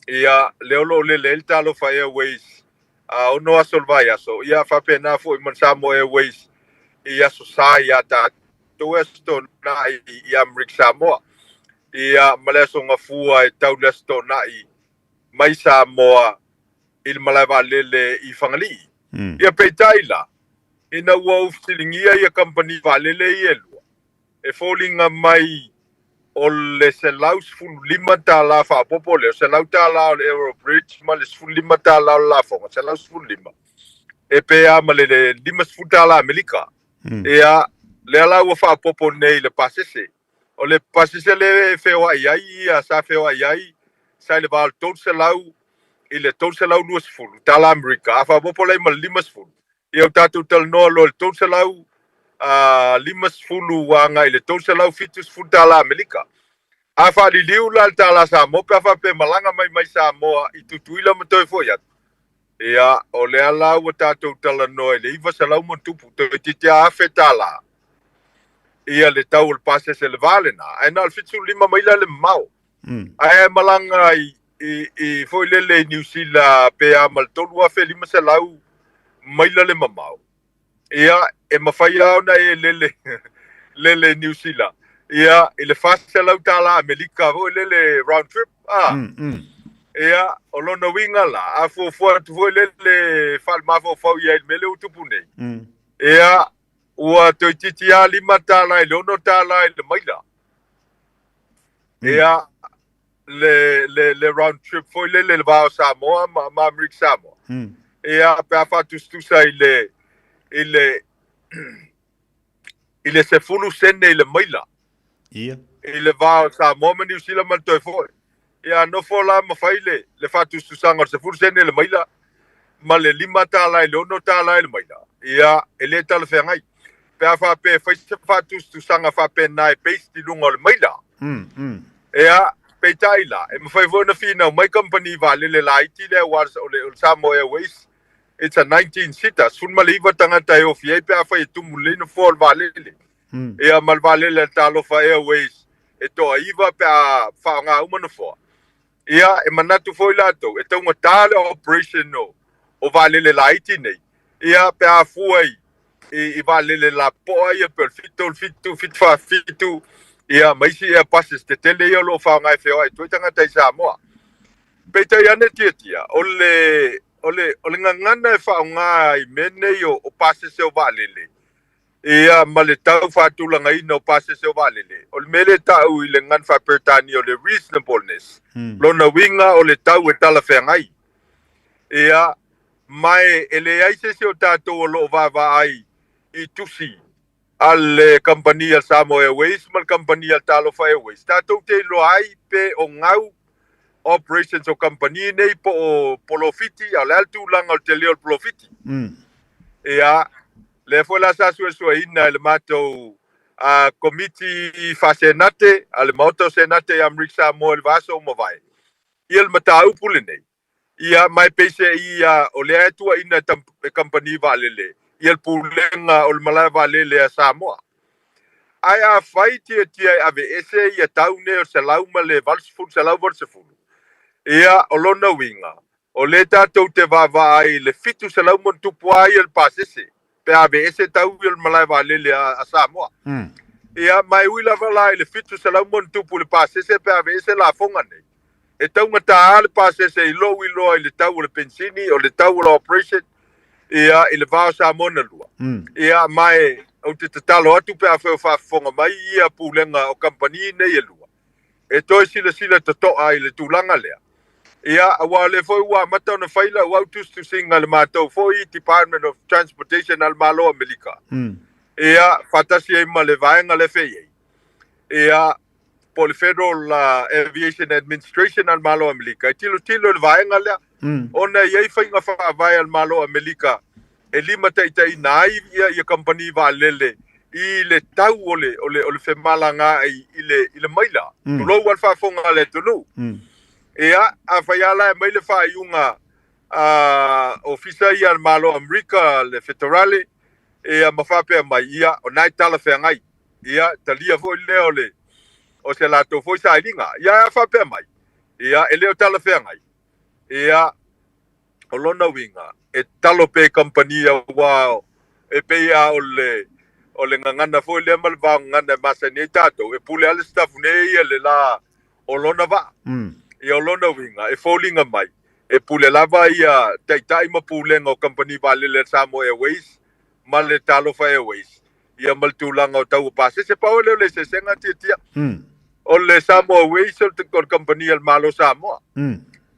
Ia, lea o lo o lele ai le Talofa Airways a 6 aso o le vaiaso, ia faapena foi ma le Samoa Airways i Aso Sa ia tatou e Aso Toonai i Amerika Samoa, ia ma le Aso Gafua e tau le Aso Toonai mai Samoa i le malae vaalele i Fagalii. Ia peitai la, ina ua ou fesiligia ia kamupani vaalele ia e lua, E foliga mai o le $115 faaopoopo lea, o le $100 o le Aero Bridge ma le $15 o le lafoga, $115, e pe a ma le $50 Amerika. Ia, lea la ua faaopoopo nei i le pasese. O le pasese lea e feoai ai ia, sa feoai ai, sa i le va o le $300 i le $320 tala Amerika, a faaopoopo la i ai ma le $50, Ia ua tatou talanoa loa i le 350 agai i le 370 tala Amerika. A faaliliu la le tala Samoa pe a faapea e malaga mai mai Samoa i Tutuila ma toe foi atu, ia o lea la ua tatou talanoa i le 900 ma tupu, toeitiiti lava $1,000 ia le tau o le pasese i le va lena, ae na o le 75 maila le mamao. Ae a malaga i i foi lele i Niu Sila pe a ma le 3,500 maila le mamao, ia, e mafai lava ona e lele, lele i Niu Sila, ia, i le $400 tala Amerika foi lele round trip, a. Ia, o lona uiga la, a fuafua atu foi lele faalemafaufau i ai i le mea lea ua tupu nei, ia, ua toeitiiti lava $5 i le $6 i le maila. Ia, le, le, le round trip foi lele le va o Samoa ma, ma Amerika Samoa. Ia, pe a faatusatusa i le, i le, i le 10 sene i le maila. Ia. I le va o Samoa ma Niu Sila ma le toe foi. Ia, nofo la ma fai le, le faatusatusaga o le 10 sene i le maila ma le $5 i le $6 i le maila. Ia, e le talafeagai. Pe a faapea e fai se faatusatusaga faapena e based i luga o le maila. Ia, Peitai la, e mafai foi ona finau mai kamupani vaalele laiti lea aua o le Samoa Airways, it's a 19 seater, 19 tagata e ofi ai pe afai e tumu lelei nofoa o le vaalele. Ia ma le vaalele a le Talofa Airways e toaiva pe a faaaoga uma nofoa. Ia, e manatu foi latou, e taugata le operation o vaalele laiti nei, ia pe a fua i i vaalele lapopoa ia pei o le 737, 747, ia ma isi Airbuses tetele ia o lo o faaaoga e feoai atu ai tagata i Samoa. Peitai ane Tiatia, o le, o le, o le gagana e faaaoga i mea nei o pasese o vaalele, ia ma le tau faatulagaina o pasese o vaalele, o le mea lea e tau i le gagana faa-Peretania o le reasonableness, lona uiga o le tau e talafeagai. Ia, ma e leai se isi o tatou o lo o vaavaai i tusi a le kamupani a le Samoa Airways ma le kamupani a le Talofa Airways, tatou te iloa ai pe o gau operations o kamupani nei po o polofiti, a o le a le tulaga o le tele o le polofiti. Ia, lea foi la sa suesueina e le matou Komiti Faa-Senate a le Maota o Senate i Amerika Samoa i le vaiaso ua mavae, ia le mataupu lenei. Ia, ma e peiseai ia o lea e tuuaina e kamupani vaalele ia le pulega o le malae vaalele a Samoa. Ae afai tiatia e aveese ia tau nei o le 180, 180, ia, o lona uiga, o lea tatou te vaavaai i le 700 ma ona tupu lava ia le pasese pe a aveese tau ia o le malae vaalele a Samoa. Ia, ma e ui lava la i le 700 ma ona tupu le pasese pe a aveese lafoga nei, E taugata lava le pasese i lou iloa i le tau o le penisini, o le tau o le operation, ia, i le va o Samoa na lua. Ia, ma e, ou te tatalo atu pe afai o faafofoga mai ia pulega o kamupani nei e lua, e toe silasila totoa i le tulaga lea. Ia, aua o lea foi ua amata ona fai lau au tusitusiga i le matou foi Department of Transportation a le Malo o Amerika, ia, faatasi ai ma le vaega le FAA. Ia, po o le Federal Aviation Administration a le Malo o Amerika e tilotilo i le vaega lea, ona e i ai faiga faavae a le Malo o Amerika e limataitaiina ai ia kamupani vaalele i le tau o le, o le, o le femalagaai i le, i le maila, tulou lava le faafofoga a le atunuu. Ia, afai lava la e aumai le faaiuga a ofisa ia a le Malo o Amerika, le feterale, ia ma faapea mai, ia, o lena e talafeagai. Ia, talia foi lea o le, o se latou foi sailiga. Ia, a faapea mai, ia, e le o talafeagai. Ia, o lona uiga, e talo pea i kamupani aua e pei lava o le, o le gagana foi lea ma le vaogagana e masani ai tatou, e pule lava le sitafune ia le la o lona vaa. Ia, o lona uiga, e foliga mai, e pule lava ia taitai ma pulega o kamupani vaalele a le Samoa Airways ma le Talofa Airways, ia ma le tulaga o tau o pasese. Pau lea o le eseesega Tiatia. O le Samoa Airways o le kamupani a le Malo o Samoa.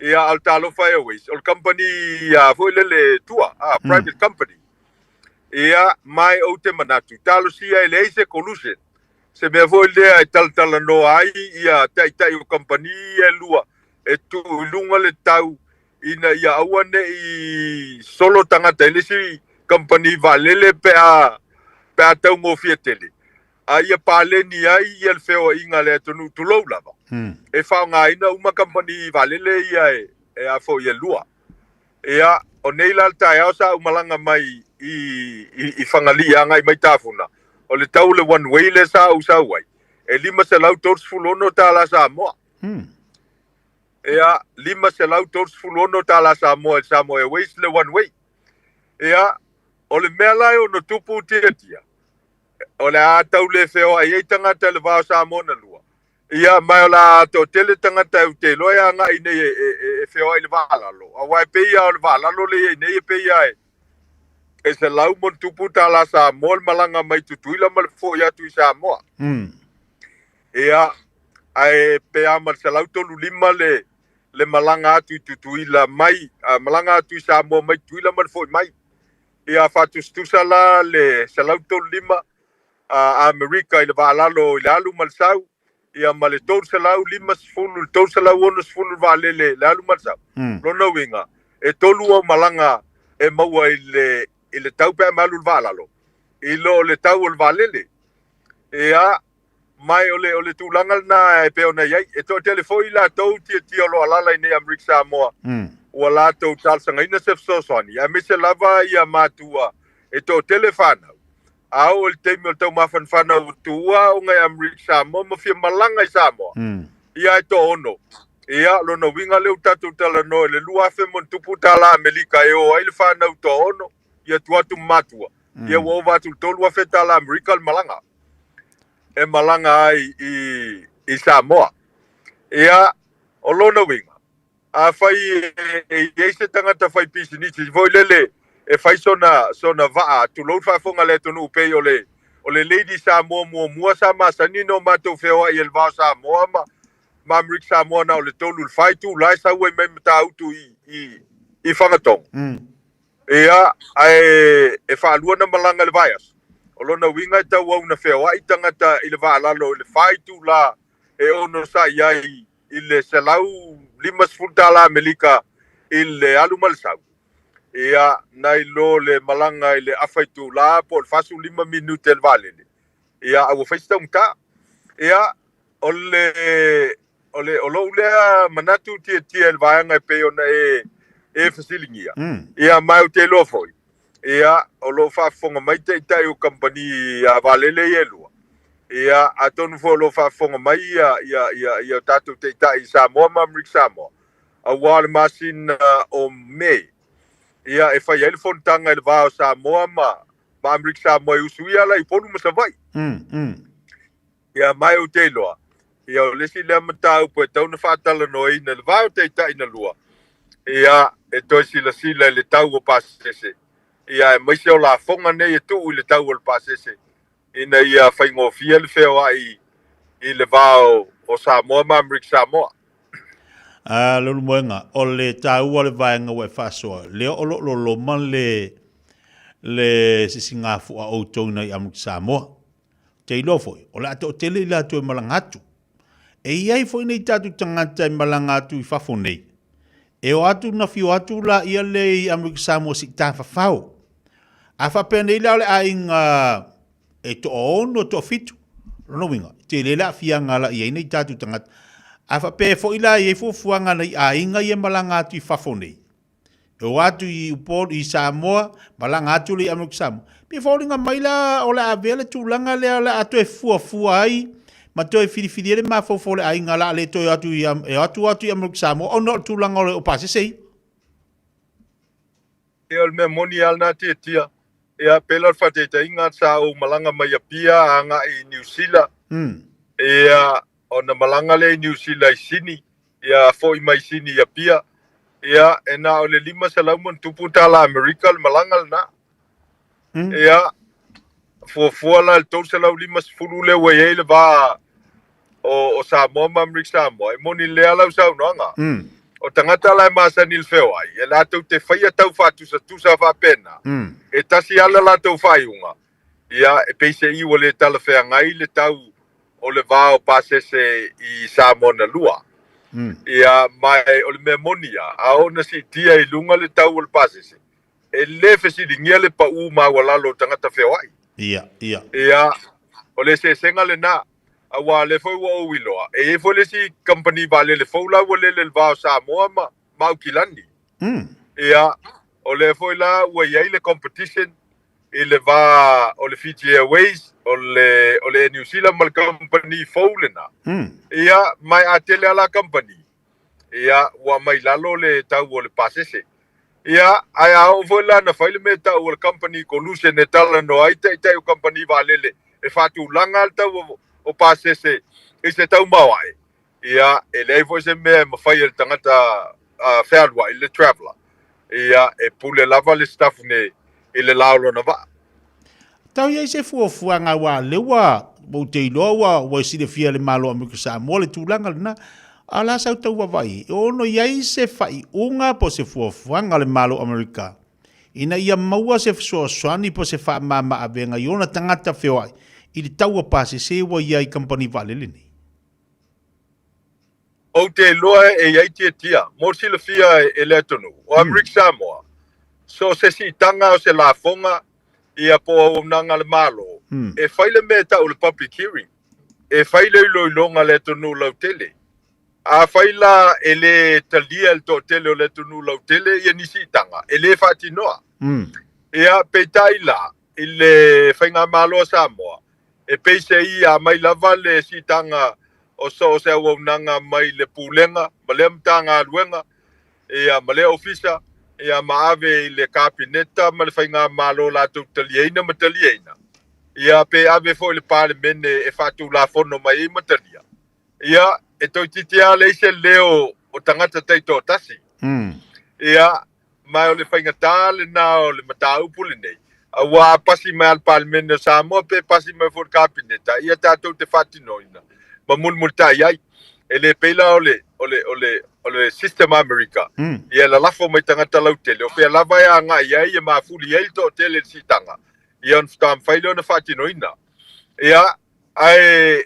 Ia, a o le Talofa Airways, o le kamupani a foi lele tua, a, private company. Ia, ma e ou te manatu, talosia e leai se collusion, se mea foi lea e talatalanoa ai ia taitai o kamupani ia e lua, e tuu i luga le tau ina ia aua ne i solo tagata i le isi kamupani vaalele pe a pe a taugofie tele, a ia paleni ai ia le feoaiga a le atunuu, tulou lava, e faaaogaina uma kamupani vaalele ia e e a foi e lua. Ia, o nei la le taeao sa ou malaga mai i i i Fagalii agai mai Tafuna, o le tau o le one way lea sa ou sau ai, e $536 Samoa. Ia, $536 Samoa i le Samoa Airways le one way. Ia, o le mea la e ono tupu Tiatia, o le a tau le feoai ai tagata i le va o Samoa na lua. Ia, ma o le a toatele tagata e te iloa e agai nei e, e, e, e feoai i le vaa lalo. Aua e pei lava o le vaa lalo lea e i ai nei e pei lava e, e $100+ Samoa le malaga mai Tutuila ma le foi atu i Samoa. Ia, ae pe a ma le 135 le, le malaga atu i Tutuila mai, a, malaga atu i Samoa mai Tutuila ma le foi mai. Ia, faatusatusa la le 135 a Amerika i le vaa lalo i le alu ma le sau, ia ma le 350, le 360 le vaalele i le alu ma le sau. Lona uiga, e tolu au malaga e maua i le, i le tau pe a e alu i le vaa lalo, i lo le tau o le vaalele. Ia, Mai o le, o le tulaga lena e pei ona i ai. E toatele foi i latou tiatia o lo o alaala i inei i Amerika Samoa, ua latou talosagaina se fesoasoani, aemaise lava ia matua e toatele fanau. A oo i le taimi o le taumafanafana ua tuua aoga i Amerika Samoa ma fia malaga i Samoa, ia e toaono. Ia, lona uiga lea ua tatou talanoa i le 2000 ma ona tupu tala Amerika e o ai le fanau toaono, ia tua atu ma matua, ia ua ova atu i le 3000 tala Amerika le malaga. E malaga ai i, i Samoa. Ia, o lona uiga, afai e i ai se tagata fai pisinisi foi lele e fai sona, sona vaa, tulou le faafofoga a le atunuu pei o le, o le Lady Samoa muamua sa masani ona o matou feoai i le va o Samoa ma, ma Amerika Samoa na o le 3 i le 4 itula e sau ai mai Matautu i, i, i Fagatogo. Ia, ae e faalua ona malaga i le vaiaso. O lona uiga e tauau ina feoai tagata i le vaa lalo i le fa itula e onosai ai i le $150 tala Amerika i le alu ma le sau. Ia, nai lo le malaga i le afa itula po o le 45 minute i le vaalele. Ia, a ua fai se taugata. Ia, o le, o le, o lou lea manatu tiatia i le vaega e pei ona e, e fesiligia. Ia, ma ou te iloa foi, ia, o lo o faafofoga mai taitai o kamupani a vaalele ia e lua. Ia, atonu foi o lo o faafofoga mai ia, ia, ia, ia o tatou taitai i Samoa ma Amerika Samoa, auā o le masina o Me, ia, e fai ai le fonotaga i le va o Samoa ma, ma Amerika Samoa e usuia ala i Upolu ma Savaii. Ia, mai ou te iloa, ia, o le isi lea mataupu e tatau ona faatalanoaina i le va o taitai na lua, ia, e toe silasila i le tau o pasese, ia, aemaise o lafoga nei e tuu i le tau o le pasese, ina ia faigofie le feoai i le va o Samoa ma Amerika Samoa. A Leulumoega, o le taua o le vaega ua e faasoa, lea o lo o loloma le, le sisigafua a outou ina i Amerika Samoa. Te iloa foi, o le a toatele i latou e malaga atu. E i ai foi nei tatou tagata e malaga atu i fafo nei. E o atu na fio atu la ia le i Amerika Samoa si tafafao. A faapea nei la o le aiga e toaono, toafitu, lona uiga, tele le aafiaga la i ai nei tatou tagata. A faapea foi la e i ai fuafuaga a nai aiga ia e malaga atu i fafo nei, E o atu i Upolu, i Samoa, malaga atu le i Amerika Samoa. Pe foliga mai la o le a avea le tulaga lea o le a toe fuafua ai ma toe filifili ai le mafaufau o le aiga la le toe atu i, e atu atu i Amerika Samoa ona o le tulaga o le o pasese ia. Ia o le mea moni lava lena Tiatia. Ia pei la o le faataitaiga sa ou malaga mai Apia agai i Niu Sila. Ia ona malaga lea i Niu Sila i Sini, ia foi mai Sini i Apia, ia e na o le 500 ma ona tupu tala Amerika le malaga lena. Ia fuafua la i le 350 lea ua i ai le va o, o Samoa ma Amerika Samoa, e moni lelei lava lau saunoaga. O tagata la e masani i le feoai, e latou te faia tau faatusatusa faapena, e tasi lava le latou faaiuga, Ia, e peiseai ua le talafeagai le tau o le va o pasese i Samoa na lua. Ia, ma o le mea moni ia, a oo ina siitia i luga le tau o le pasese, e le fesiligia le pau maualalo o tagata feoai. Ia, ia. Ia, o le eseesega lena, aua o lea foi ua ou iloa, e i ai foi le isi kamupani vaalele fou la ua lele i le va o Samoa ma, ma Aukilani. Ia, o lea foi la ua i ai le competition i le va o le Fiji Airways, o le, o le Air New Zealand ma le kamupani fou lena. Ia, ma a tele lava la kamupani, ia, ua aumai i lalo le tau o le pasese. Ia, ae a oo foi la na fai le mea e tau o le company collusion e talanoa ai taitai o kamupani vaalele e faatulaga le tau o, o pasese i se tau maoae, Ia, e leai foi se mea e mafai e le tagata fealuai, le traveller, ia, e pule lava le stuff nei i le la o lona vaa. Tau i ai se fuafuaga aua o lea ua ou te iloa ua ua silafia e le Malo o Amerika Samoa le tulaga lena. A o le a sau tau vaavaai, e ono i ai se faaiuga po o se fuafuaga a le Malo o Amerika ina ia maua se fesoasoani po o se faamama-avega i ona tagata feoai i le tau o pasese ua i ai i kamupani vaalele nei. Ou te iloa e i ai tiatia mo le silafia e le atunuu o Amerika Samoa, so o se siitaga o se lafoga ia po o auaunaga a le Malo, e fai le mea e tau o le public hearing. e fai le iloiloga a le atunuu lautele. Afai la e le talia e le toatele o le atunuu lautele ia ni siitaga, e le faatinoa. Ia, peitai la, i le Faigamalo a Samoa, e peiseai a aumai lava le siitaga o so o se auaunaga mai le Pulega ma lea Matagaluega, ia, ma lea Ofisa, ia, ma ave i le Kapeneta ma le Faigamalo latou taliaina ma taliaina, ia, pe ave foi i le Palemene e faatulafono mai ai ma talia. Ia, e toeitiiti lava leai se leo o tagata taitoatasi. Ia, ma o le faigata lena o le mataupu lenei, aua a pasi mai lava le Palemene o Samoa pe pasi mai foi le Kapeneta, ia tatou te faatinoina ma mulimulitai ai. E le pei la o le, o le, o le, o le system a Amerika, ia e lalafo mai tagata lautele, o fea lava e agai ai e mafuli ai le toatele i le siitaga, ia ona faatoa mafai lea ona faatinoina. Ia, Ae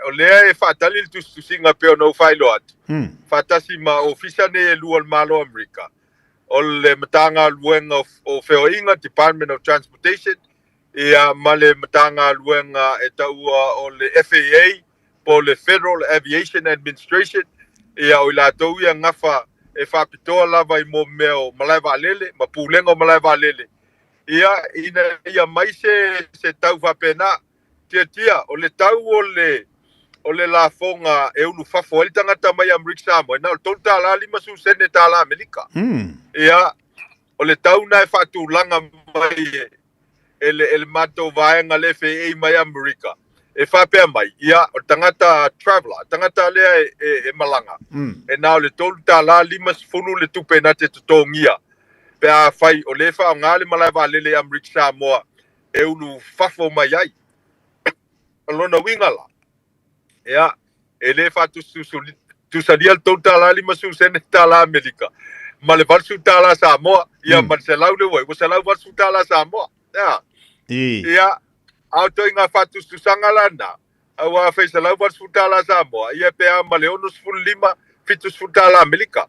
o lea e faatali le tusitusiga pei ona ou faailoa atu, faatasi ma ofisa nei e lua o le Malo o Amerika, o le Matagaluega o Feoaiga, Department of Transportation, ia ma le Matagaluega e taua o le FAA po o le Federal Aviation Administration, ia o i latou ia gafa e faapitoa lava i mo mea o malae vaalele ma pulega o malae vaalele, ia ina ia mai se se tau faapena. Tiatia, o le tau o le o le lafoga e ulu fafo ai le tagata mai Amerika Samoa, e na o le $3 50 sene tala Amerika. Ia, o le tau na e faatulaga mai e, e le, e le matou vaega le FAA mai Amerika, e faapea mai, ia, o le tagata traveler, tagata lea e, e, e malaga, e na o le $3 50 le tupe na te totogia, pe afai o lea e faaaoga le malae vaalele i Amerika Samoa e ulu fafo mai ai. O lona uiga la, ia, e le faatusatusalia le $3.50 sene tala Amerika ma le $80 Samoa, ia ma le 100 lea ua i ai, ua $180 Samoa. Ia, ia, a o ituaiga faatusatusaga la na, aua a fai $180 Samoa, ia pe a ma le 65, $70 Amerika.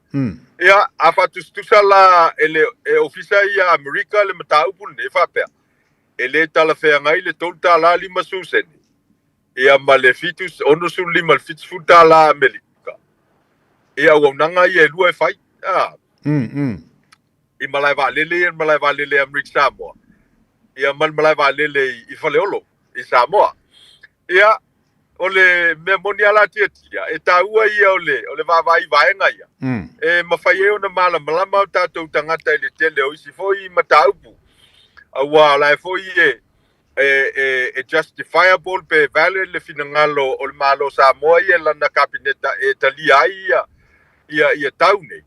Ia, a faatusatusa la e le e ofisa ia Amerika le mataupu lenei, e faapea, e le talafeagai le $3.50 sene, ia ma le 7, 65 le $70 Amerika. Ia, auaunaga ia e lua e fai. A. I malae vaalele ia, malae vaalele Amerika Samoa, ia ma le malae vaalele i Faleolo i Samoa. Ia, o le mea moni a la Tiatia, e taua ia o le, o le vaavaai i vaega ia. E mafai ai ona malamalama o tatou tagata i le tele o isi foi mataupu. Aua o la e foi e, e, e, e justifiable pe valid le finagalo o le Malo o Samoa ia lana Kapeneta e talia ai ia, ia, ia tau nei.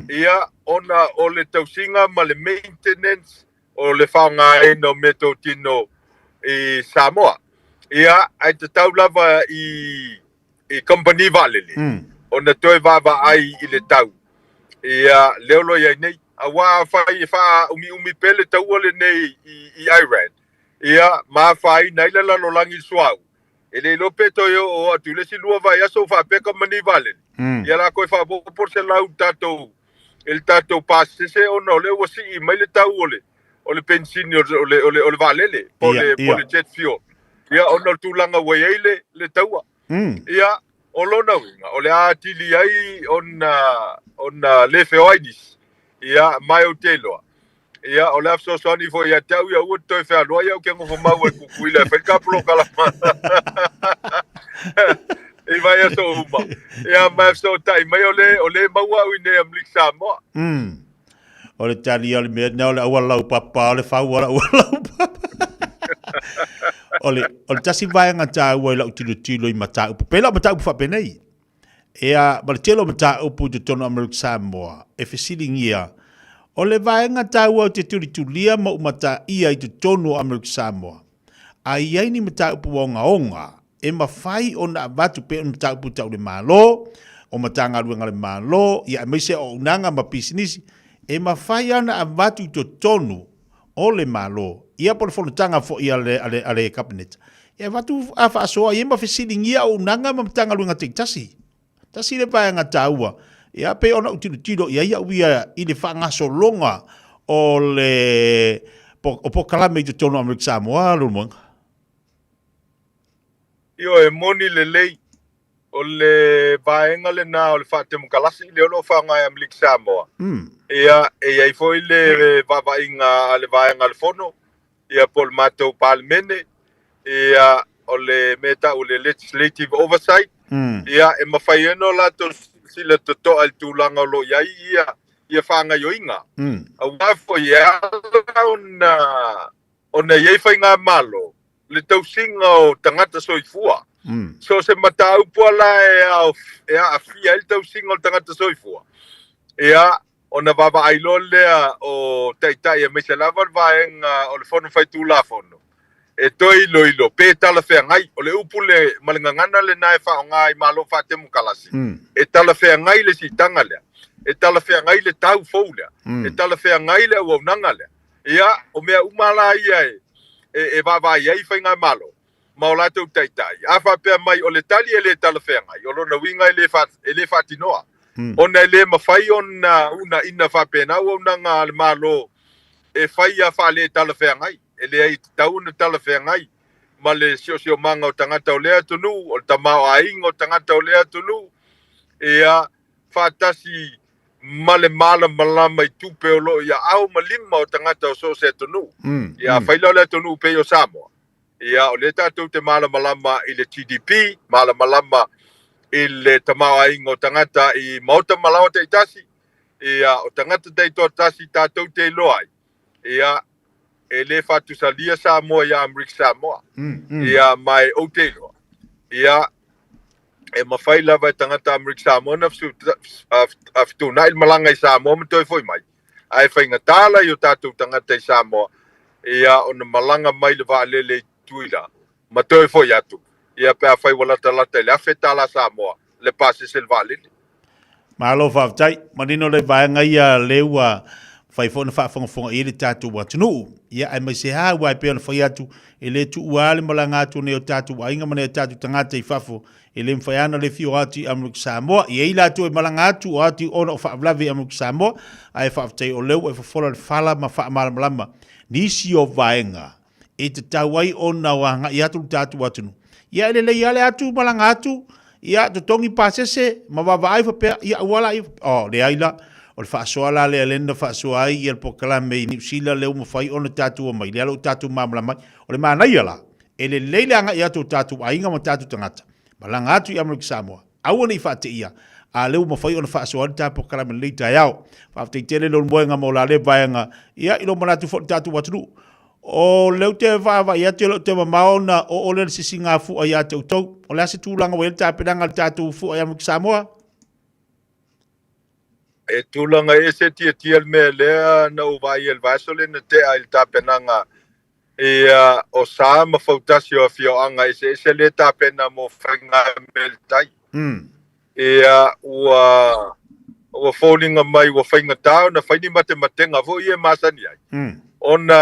Ia, ona o le tausiga ma le maintenance o le faaaogaina o meatotino i Samoa. Ia, ae tatau lava i, i kamupani vaalele ona toe vaavaai i le tau. Ia, lea o lo o i ai nei. Aua afai e faaumiumi pea le taua lenei i, i Iran, ia, ma afaina ai le lalolagi i le suauu, e le iloa pe toe oo atu i le isi lua vaiaso o faapea kamupani vaalele. Ia la toe faaopoopo le 100 tatou i le tatou pasese ona o lea ua sii mai le tau o le o le penisini o le o le o le vaalele po o le po o le jet fuel. Ia ona o le tulaga ua i ai le le taua. Ia o lona uiga o le a atili ai ona ona le feoai nisi. Ia ma ou te iloa Ia, o le a fesoasoani foi ia te au, ia aua te toe fealuai au ke nofo mau ai Kukuila e fai le ta polokalama. I vaiaso uma. Ia, ma e fesootai mai o le, o le maua au i nei Amerika Samoa. O le tali o le mea na o le auala laupapa, o le fau o le auala laupapa. O le, o le tasi vaega tāua i lau tilotilo i mataupu. Pei lau mataupu faapenei. Ea, ma le tele o mataupu i totonu o Amerika Samoa, e fesiligia, o le vaega taua o te tulitulia ma umataia i totonu o Amerika Samoa, a i ai ni mataupu ogaoga e mafai ona avatu pei o ni mataupu tau le Malo, o Matagaluega a le Malo, ia aemaise o auaunaga ma pisinisi, e mafai ona avatu i totonu o le Malo, ia po o le fonotaga foi a le, a le, a le Kapeneta, e avatu a faasoa i ai ma fesiligia auaunaga ma Matagaluega taitasi. Tasi le vaega taua, ia pei ona ou tilotilo i ai au ia i le faagasologa o le o polokalame i totonu o Amerika Samoa, Leulumoega. Ioe, e moni lelei, o le vaega lena o le faatemokalasi lea o lo o faaaoga e Amerika Samoa. Ia, e i ai foi le vaavaaiga a le vaega a le Fono, ia po o le matou Palemene, ia, o le mea e tau o le Legislative Oversight, ia, e mafai ai ona latou silasila totoa i le tulaga o lo o i ai ia, ia faagaoioiga. Aua foi e ala ona, ona i ai faigamalo, le tausiga o tagata soifua. So o se mataupu lava la e, ao, e aafia ai le tausiga o le tagata soifua, ia, ona vaavaai loa lea o taitai aemaise lava le vaega o le Fono Faitulafono e toe iloilo pe talafeagai. O le upu le, ma le gagana lena e faaaoga i Malo faatemokalasi, e talafeagai le siitaga lea, e talafeagai le tau fou lea, e talafeagai le auaunaga lea. Ia, o mea uma la ia e, e, e vaavaai ai faigamalo ma o latou taitai. A faapea mai o le tali e le talafeagai, o lona uiga e le, fa, e le faatinoa. Ona e le mafai ona uunaina faapena auaunaga a le Malo e faia faale-talafeagai. E leai, e tatau ona talafeagai ma le siosiomaga o tagata o lea atunuu, o le tamaoaiga o tagata o lea atunuu, ia, faatasi ma le malamalama i tupe o lo o i aao ma lima o tagata o so o se atunuu. Ia, afai la o le atunuu pei o Samoa, ia, o lea tatou te malamalama i le GDP, malamalama i le tamaoaiga o tagata i maota ma laoa taitasi, ia, o tagata taitoatasi tatou te iloa ai, ia, e le faatusalia Samoa ia Amerika Samoa. Ia, ma e ou te iloa, ia, e mafai lava e tagata Amerika Samoa ona fetuunai le malaga i Samoa ma toe foi mai. Ae faigata la i o tatou tagata i Samoa, ia, ona malaga mai le vaalele i Tutuila ma toe foi atu, ia, pe afai ua latalata i le $1,000 Samoa le pasese le vaalele. Malo faafetai. Manino le vaega ia lea ua mafai foi ona faafogafoga i ai le tatou atunuu. Ia, aemaise lava aua e pei ona fai atu, e le tuua lava le malaga atu o nai o tatou aiga ma nai o tatou tagata i fafo, e le mafai lava ona le fia o atu i Amerika Samoa. E i ai latou e malaga atu, o atu ona o faalavelave i Amerika Samoa, ae faafetai o lea ua e fofola le fala ma faamalamalama nisi o vaega e tatau ai ona agai atu le tatou atunuu. Ia e lelei lava le atu malaga atu, ia totogi pasese ma vaavaai faapea, ia aua la, oh, leai la, o le faasoa la lea lea na faasoa ai ia le polokalame i Niu Sila lea ua mafai ona tatou omai, lea la ua tatou malamalama ai. O le manaia la, e lelei le agai atu o tatou aiga ma tatou tagata, malaga atu i Amerika Samoa, Aua ne i faateia, a lea ua mafai ona faasoa ai le ta polokalame i lenei taeao. Faafetai tele lou moega mo la lea vaega, ia, i lou manatu foi i le tatou atunuu. O lea ou te vaavaai atu e le o toe mamao ona oo lea le sisigafua ia te outou. O le a se tulaga ua i ai le tapenaga a le tatou fua ia Amerika Samoa? E tulaga ese tiatia le mea lea na ou vaai ai i le vaiaso lea na tea i le tapenaga Ia, o sa ma fautasi o afioaga eseese lea tapena mo faigamea-le-tai. Ia, ua, ua foliga mai ua faigata ona fai ni matematega foi ia e masani ai, ona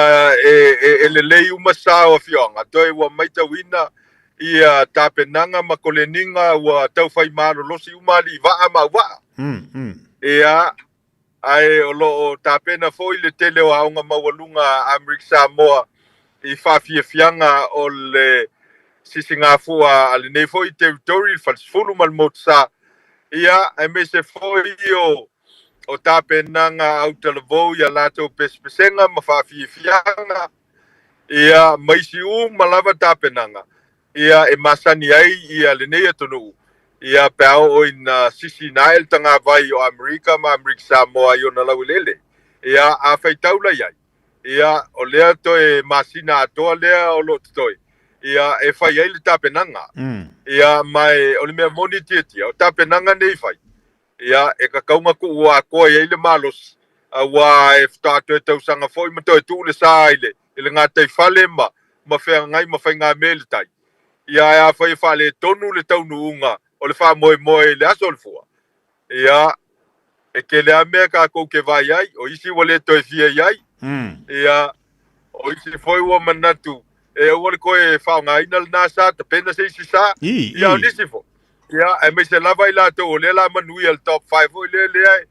e, e, e lelei uma sa o afioaga, toe ua maitauina ia tapenaga ma koleniga ua tau fai malolosi uma alii vaa ma auvaa. Ia, ae o lo o tapena foi le tele o aoga maualuga a Amerika Samoa i faafiafiaga o le sisigafua a lenei foi territory, le Falesefulu ma le Motusa, ia, aemaise foi o o tapenaga autalavou i a latou pesepesega ma faafiafiaga, ia, ma isi uma lava tapenaga ia e masani ai ia lenei atunuu, ia pe a oo ina sisina ae le tagavai o Amerika ma Amerika Samoa i ona laueleele. Ia a faitau la i ai, ia o lea toe masina atoa lea o lo o totoe, ia e fai ai le tapenaga. Ia ma e o le mea moni tiatia, o tapenaga nei fai, ia e tatau ona tuu atoa i ai le malosi, aua e faatoa toe tausaga foi ma toe tuu le sa i le i le gataifale ma ma feagai ma faigamea i le tai. Ia ae afai e faaletonu le taunuuga o le faamoemoe i le aso o le fua, ia e tele lava mea tatou te vaai ai, o isi ua le toe fia i ai, ia o isi foi ua manatu e aua le toe faaaogaina lena sa, tapena se isi sa, ia o nisi foi, ia aemaise lava i latou o lea o le a manuia i le top five foi lea lea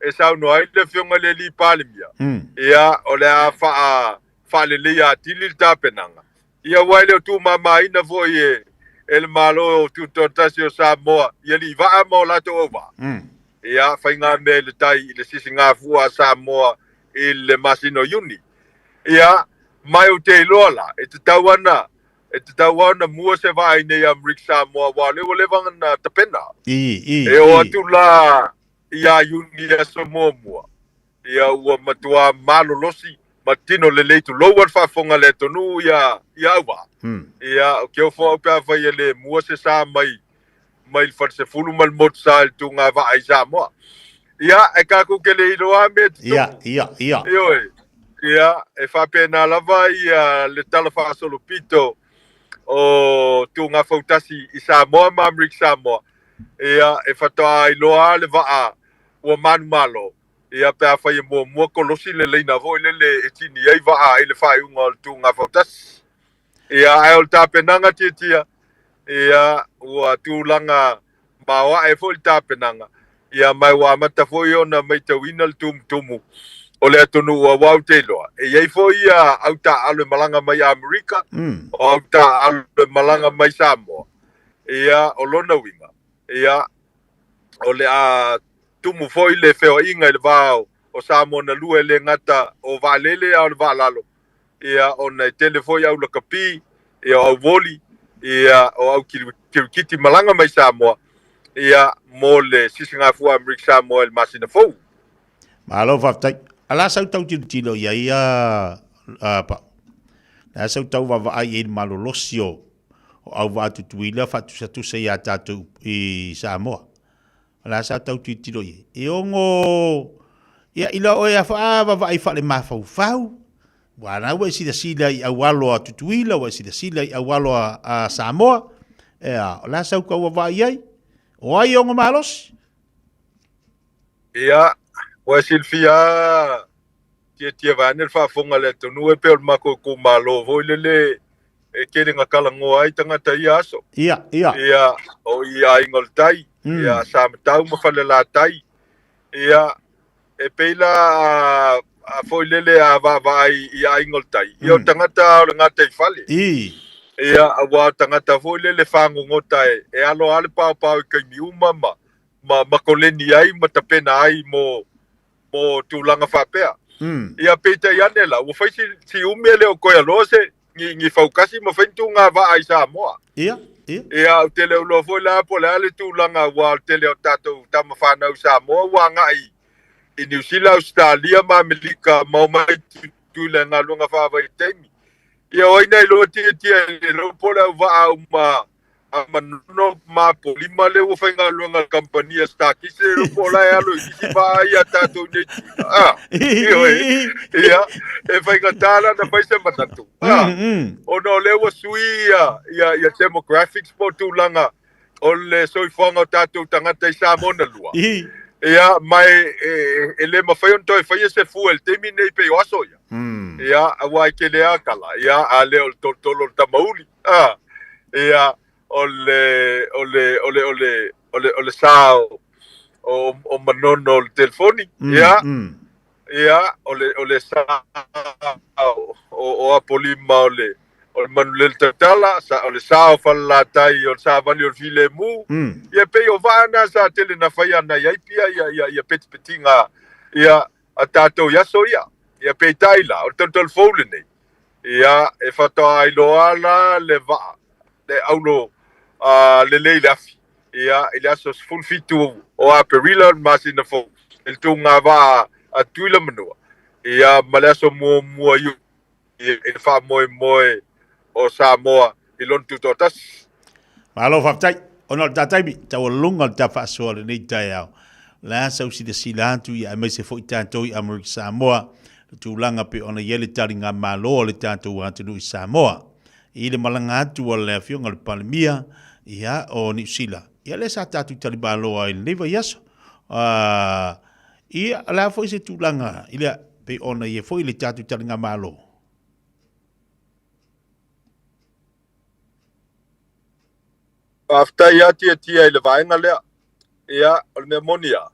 e saunoa ai le Afioga i le Alii Palemia, ia, o le a faa, faaleleia atili le tapenaga, ia, aua e le o tuumamaina foi e, e le Malo Tutoatasi o Samoa i alii vaa ma o latou auvaa. Ia, faigamea i le tai i le sisigafua a Samoa i le masina o Iuni. Ia, ma ou te iloa la, e tatau ana, e tatau lava ona mua se vaa i nei Amerika Samoa, aua o lea ua leva ona tapena. E oo atu la ia Iuni i aso muamua, ia ua matuā malolosi ma tino lelei tulou a le faafofoga a le atunuu ia ia auvaa. Ia, ou te ofo au pe afai e le mua se sa mai mai le falesefulu ma le motusa i le tūnga vaa i Samoa. Ia, e kākou ke le iloa mea e tutupu. Ia, ia, ia. Ioe. Ia, e faapena lava ia le tala faasolopito o tūnga fautasi i Samoa ma Amerika Samoa. Ia, e faatoa iloa le vaa ua manumalo. Ia, pe afai e muamua kolosi le leina foi lele e tini ai vaa i le faaiuga o le tūnga fautasi. Ia, ae o le tapenaga tiatia, ia, ua tulaga maoae foi le tapenaga, ia, ma ua amata foi ona matauina le tumutumu o le atunuu aua ou te iloa, e i ai foi ia au taaalo e malaga mai Amerika, o au taaalo e malaga mai Samoa, ia, o lona uiga, ia, o le a tumu foi le feoaiga i le va o Samoa na lua e le gata o vaalele a o le vaalalo, ia ona e tele foi au lakapi, ia o au voli, ia o au kirikiti malaga mai Samoa, ia mo le sisigafua Amerika Samoa i le masina fou. Malo faafetai. A la sau tau tilotilo i ai a Pau? Le a sau tau vaavaai i ai i le malolosi o auvaa Tutuila faatusatusa iā tatou i Samoa? O le a sa tau tilotilo i ai? E ono, ia, i la oe a vaavaai faale-mafaufau, aua la ua e silasila i aualo a Tutuila, ua e silasila i aualo a Samoa, ea, o le a sau tau vaavaai i ai? O ai e ono malosi? Ia, ua e silafia lava, tiatia vaeane le faafofoga a le atunuu e pei o le matou itumalo foi lele e tele na talanoa ai tagata i ia aso. Ia, ia. Ia, o i Aiga o le Tai, ia Samatau ma Falelatai. Ia, e pei la a foi lele a vaavaai i Aiga o le Tai, ia o tagata o le gataifale. Ia, aua o tagata foi lele fagogota e alo lava le paopao i taimi uma ma ma koleni ai ma tapena ai mo mo tulaga faapea. Ia peitai ane la, ua fai si, si umi e le o toe aloa se ni, ni faukasi ma fai ni tūnga vaa i Samoa. Ia, ia. Ia, ou te le o iloa foi la po o le a le tulaga aua o le tele o tatou tama fanau i Samoa ua agai i Niu Sila, Ausetalia ma Amerika ma omai Tutuila i galuega faavaitaimi. Ia, o ai na iloa tiatia e le iloa po o le auvaa uma a Manono ma Apolima lea ua faigaluega i le kamupani a Starkist, e le iloa po o la e alo i nisi vaa ia a tatou i nei Tutuila. Ah, ioe, ia, e faigata la ona fai se manatu. Ah, ona o lea ua sui ia, ia, ia demographics po o tulaga o le soifuaga o tatou tagata i Samoa na lua. Ia, ma e, e, e le mafai ona toe faia se fua i le taimi lenei pei o aso ia. Ia, aua e tele lava tala, ia, a le o le tolotolo o le tamauli. Ah, ia, o le, o le, o le, o le, o le, o le sa o, o, o Manono o le telefoni, ia, ia, o le, o le sa o, o, o Apolima o le, o le manulele tautala, sa, o le sa o Falelatai o le savali o le filemu, ia, pei o vaa na sa tele na faia nai ai pia ia, ia, ia petipetiga, ia, a tatou i aso ia. Ia peitai la, o le tolotolo fou lenei, ia, e faatoa iloa la le vaa, le aulo lelei i le afi, ia, i le aso 17 o Aperila o le masina fou, i le tūnga vaa a Tutuila Manua, ia, ma le aso muamua Iuni, i le faamoemoe o Samoa i lona tutoatasi. Malo faafetai. Ona o le ta taimi, taualuga o le ta faasoa o lenei taeao. O le a sau silasila atu ia aemaise foi tatou i Amerika Samoa, le tulaga pei ona i ai le taligamalo a le tatou atunuu i Samoa. I le malaga atu a le Afioga i le Palemia ia o Niu Sila, ia lea sa tatou talimalo ai i lenei vaiaso. Ia, o le a foi se tulaga i lea, pei ona i ai foi le tatou taligamalo? Faafetai lava Tiatia i le vaega lea. Ia, o le mea moni lava,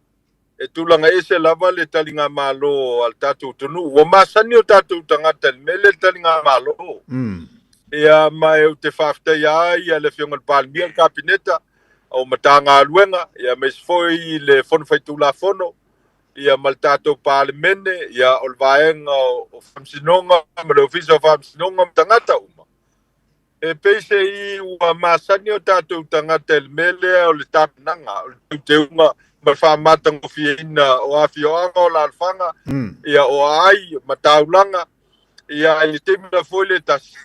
e tulaga ese lava le taligamalo a le tatou atunuu. Ua masani o tatou tagata i le mea lea le taligamalo. Ia, ma e ou te faafetaia ai le Afioga i le Palemia, le Kapeneta, o Matagaluega, ia, aemaise foi le Fono Faitulafono, ia, ma le tatou Palemene, ia, o le Vaega o Faamasinoga ma le Ofisa o Faamasinoga ma tagata uma. E pei se i ua masani o tatou tagata i le mea lea o le tapenaga, o le teuteuga ma le faamatagofieina o afioaga, o alaalafaga, ia, o aai ma taulaga, Ia, i le taimi la foi le tasi,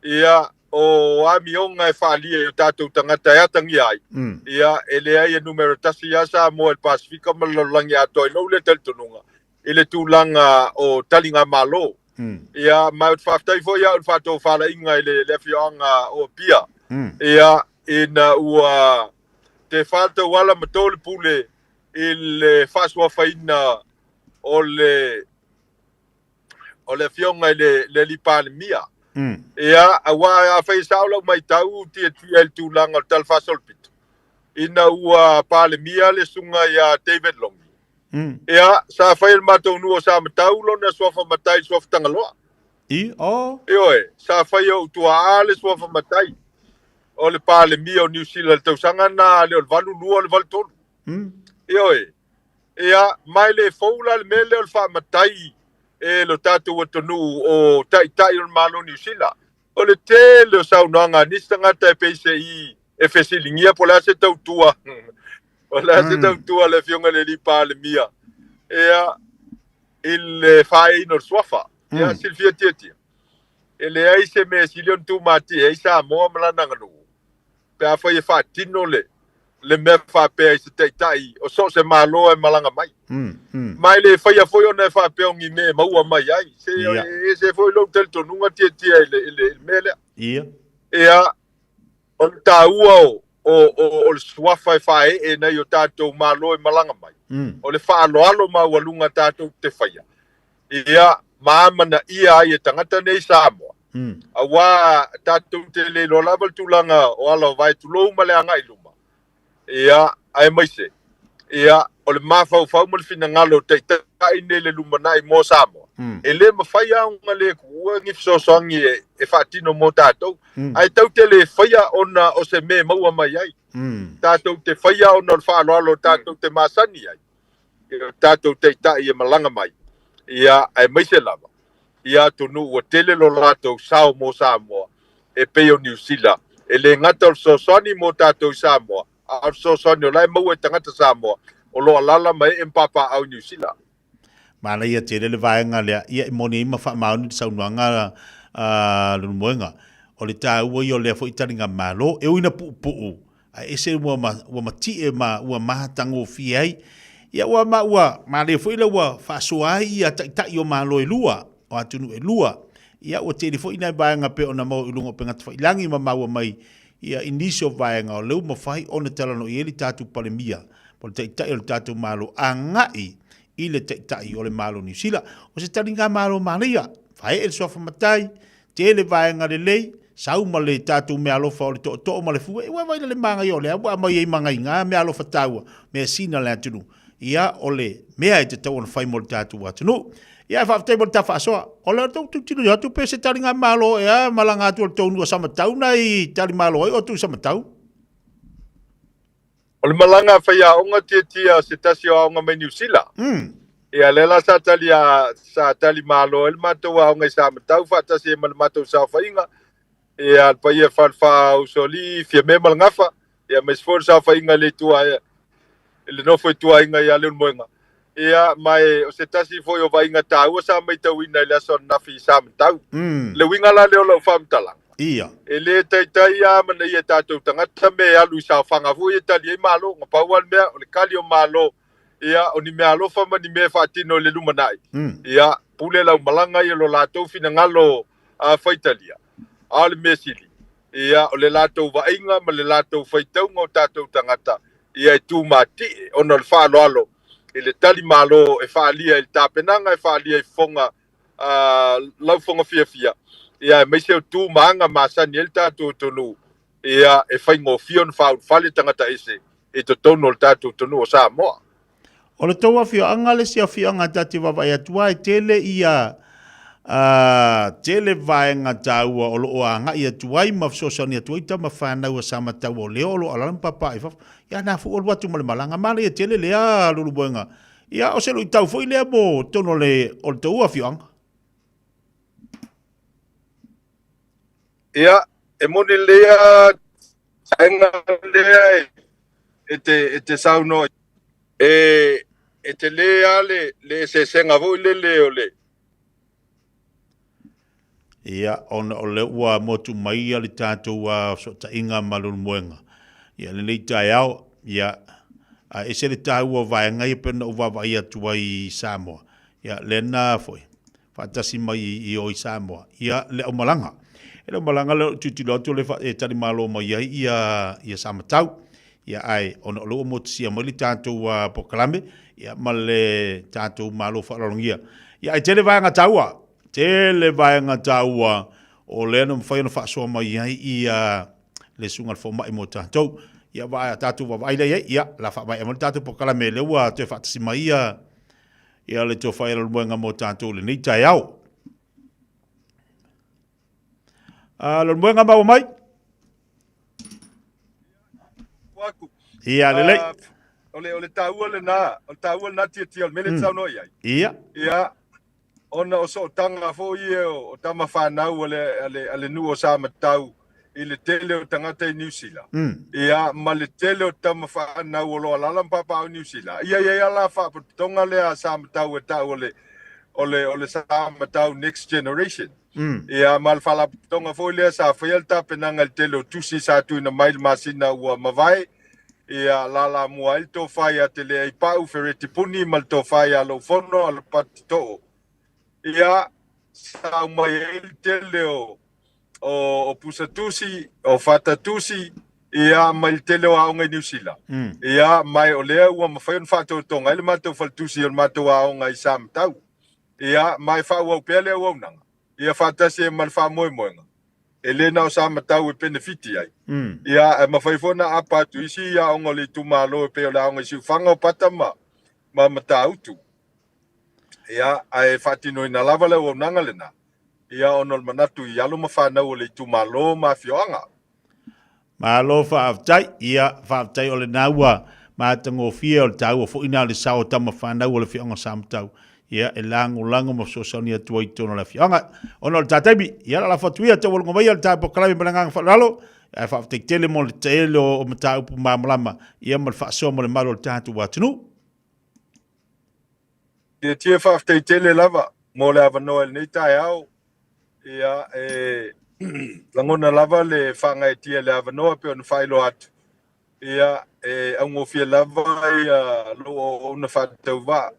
ia, o amioga e faaalia i o tatou tagata e atagia ai, ia, e leai e numera tasi lava Samoa i le Pasefika ma le lalolagi atoa i lou lea talitonuga i le tulaga o taligamalo. Ia, ma ou te faafetai foi au i le faatofalaiga i le afioaga o Apia, ia, ina ua tefa le tauala ma to le pule i le faasuafaina o le o le afioga i le, le alii Palemia. Ia, aua afai e sao lau maitau tiatia i le tulaga o le Tala Faasolopito, ina ua Palemia le susuga ia David Longi. Ia, sa fai e le matou nuu o Samatau lona suafa matai i le suafa Tagaloa. I, oh. Ioe, sa fai e ou tuaa le suafa matai o le Palemia o Niu Sila i le tausaga lena, le o le 82 o le 83. Ioe. Ia, ma e le fou la le mea lea o le faamatai e lo tatou atunuu o taitai o le Malo o Niu Sila. O le tele o saunoaga a nisi tagata e pei se i e fesiligia po o le a se tautua, o le a se tautua a le Afioga i le Alii Palemia, ia, i le faaeeina o le suafa. Ia, silafia tiatia, e leai se mea e sili ona tumatie ai Samoa ma lana aganuu. pe afai e faatino le le mea faapea i se taitai o so o se Malo e malaga mai. Ma e le faia foi ona e faapea o ni mea e maua mai ai. Se e ese foi lou talitonuga tiatia i le, i le, i le mea lea. Ia, o le taua o, o, o, o le suafa e faaee nai o tatou Malo e malaga mai, o le faaaloalo maualuga tatou te faia. Ia, ma amanaia ai e tagata nei Samoa, auā tatou te le iloa lava le tulaga o ala o vae tulou ma le agai i luma, ia, aemaise, ia, o le mafaufau ma le finagalo o Taitai nei le lumanai mo Samoa, e le mafai lava ona le tuua ni fesoasoani e faatino mo tatou, ae tatou te le faia ona o se mea e maua mai ai. Tatou te faia ona o le faaaloalo tatou te masani ai. i o tatou taitai e malaga mai, ia, aemaise lava i atunuu ua tele lo latou sao mo Samoa, e pei o Niu Sila. E le gata o le fesoasoani mo tatou i Samoa, a o le fesoasoani o la e maua e tagata Samoa o lo o alaala ma ee ma papaaao i Niu Sila. Manaia tele le vaega lea, ia e moni ai ma faamaoni le saunoaga a Leulumoega. O le taua ia o lea foi taliga malo, e ui ina puupuu, Ae ese ua, ma, ua matie ma ua matagofie ai. Ia ua ma ua male foi le ua faasoa ai ia taitai o Malo e lua, o atunuu e lua. Ia ua tele foi nai vaega pei ona maua i luga o upegatafailagi ma maua mai ia i nisi o vaega o lea ua mafai ona talanoa i ai le tatou Palemia po o le Taitai o le tatou Malo agai i le Taitai o le Malo o Niu Sila. O se taliga Malo manaia, faee le suafa matai, Tele vaega lelei, sau ma le tatou meaalofa o le tootoo ma le fue, ua vaai le manaia o lea ua aumai ai magaiga meaalofa taua, measina a le atunuu. Ia, o le mea e tatau ona fai mo le tatou atunuu. Ia, e faafetai mo le ta faasoa. O le tou tilotilo atu pe se taligamalo ea malaga atu a le tou nuu a Samatau na i talimalo ai outou i Samatau. O le malaga a faiaoga tiatia o se tasi o aoga mai Niu Sila. Ia, lea la sa tali a, sa tali malo ai le matou aoga i Samatau faatasi ai ma le matou saofaiga. Ia, le paia e Falefa Usoalii, Fiame ma le Gafa, ia aemaise foi le saofaiga i le itua i le nofo ituaiga ia Leulumoega. Ia, ma e, o se tasi foi o vaaiga taua sa maitauina i le aso ananafi i Samatau. Le uiga la lea o lau faamatalaga, e le taitai lava amanaia e tatou tagata mea e alu i saofaga foi e tali ai Malo. Na pau lava le mea, o le kali o Malo, ia, o ni meaalofa ma ni mea e faatino i le lumanai. Ia, pule lau malaga ia lo latou finagalo faitalia. A o le mea sili, ia, o le latou vaaiga ma le latou faitauga o tatou tagata, ia e tumatie ona o le faaaloalo i le tali malo e faaalia i le tapenaga, e faaalia i fofoga, lau fofoga fiafia, ia aemaise o tu ma aga masani ai le tatou atunuu, ia e faigofie ona faaulufale tagata ese i totonu o le tatou atunuu o Samoa. O le tou afioaga le isi afioaga ta te vaavaai atu ai, tele ia Tele vaega taua o lo o agai atu ai ma fesoasoani atu ai tama fanau a Samataua o lea o lo o alaala ma papaa i fafo. Ia na foi ua alu atu ma le malaga. Manaia tele lea Leulumoega. Ia o se luitau foi lea mo totonu o le o le tou afioaga. Ia, e moni lea vaega lea e te, e te saunoa e, e tele lava le, le eseesega foi lele o le. Ia, ona o lea ua motu mai le tatou fesootaiga ma Leulumoega ia lenei taeao, ia, a ese le taua o vaega ia pei ona ou vaavaai atu ai i Samoa, ia, lena foi, faatasi mai i o i Samoa, ia, le aumalaga. E le aumalaga lea o tilotilo atu o lea e talimalo mai ai ia, ia Samatau. Ia, ae ona o lea ua motusia mai le tatou polokalame, ia, ma le tatou Malo faaaloalogia. Ia, ae tele vaega taua, tele vaega taua o lea na mafai ona faasoa mai ai ia le susuga i le fomai mo tatou. Ia, va, tatou vaavaai lea i ai, ia, la faamaea mai le tatou polokalame lea ua toe faatasi mai ia, ia le tofa i Leulumoega mo tatou i lenei taeao. Leulumoega maua mai? Ia, lelei. O le, o le taua lena, o le taua lena tiatia o le mea lea e saunoa i ai. Ia. Ia, ona o sootaga foi ia o tama fanau a le, a le, a le nuu o Samatau i le tele o tagata i Niu Sila. Ia, ma le tele o tama fanau o lo o alaala ma papaaao i Niu Sila. Ia, ia, ia la faapotopotoga lea a Samatau e tau o le, o le, o le Samatau Next Generation. Ia, ma le faalapotopotoga foi lea sa faia le tapenaga i le tele o tusi sa tuuina mai i le masina ua mavae, ia, lalamua ai le tofa ia Teleaipau Fereti Puni ma le tofa ia Loufono Alapati Too. Ia, sa aumai ai le tele o, o, o pusa tusi, o fata tusi, ia, mai le tele o aoga i Niu Sila. Ia, ma o lea ua mafai ona faatotoga ai le matou faletusi o le matou aoga i Samatau. Ia, ma e faaauau pea le auaunaga, ia faatasi ai ma le faamoemoega, e le na o Samatau e penefiti ai. Ia, ae mafai foi ona aapa atu isi aoga o le itumalo e pei o le aoga i Siufaga, o Pata ma, ma Matautu. Ia, ae faatinoina lava le auaunaga lena, ia, ona o le manatu i alo ma fanau o le itumalo ma afioaga. Malo faafetai. Ia, faafetai o lena ua matagofie o le taua foi na o le sao o tama fanau o le afioaga o Samatau. Ia, e lagolago ma fesoasoani atu ai i totonu o le afioaga. Ona o le ta taimi, ia lalafo atu ia, taualuga maia le ta polokalame ma le agaga faaaloalo. Ae faafetai tele mo le tele o mataupu malamalama, ia ma le faasoa mo le malu o le tatou atunuu. Tietie faafetai tele lava mo le avanoa i lenei taeao. Ia, e lagona lava le faagaeetia i le avanoa pei ona faailoa atu. Ia, e augofie lava ia lou auauna faatauvaa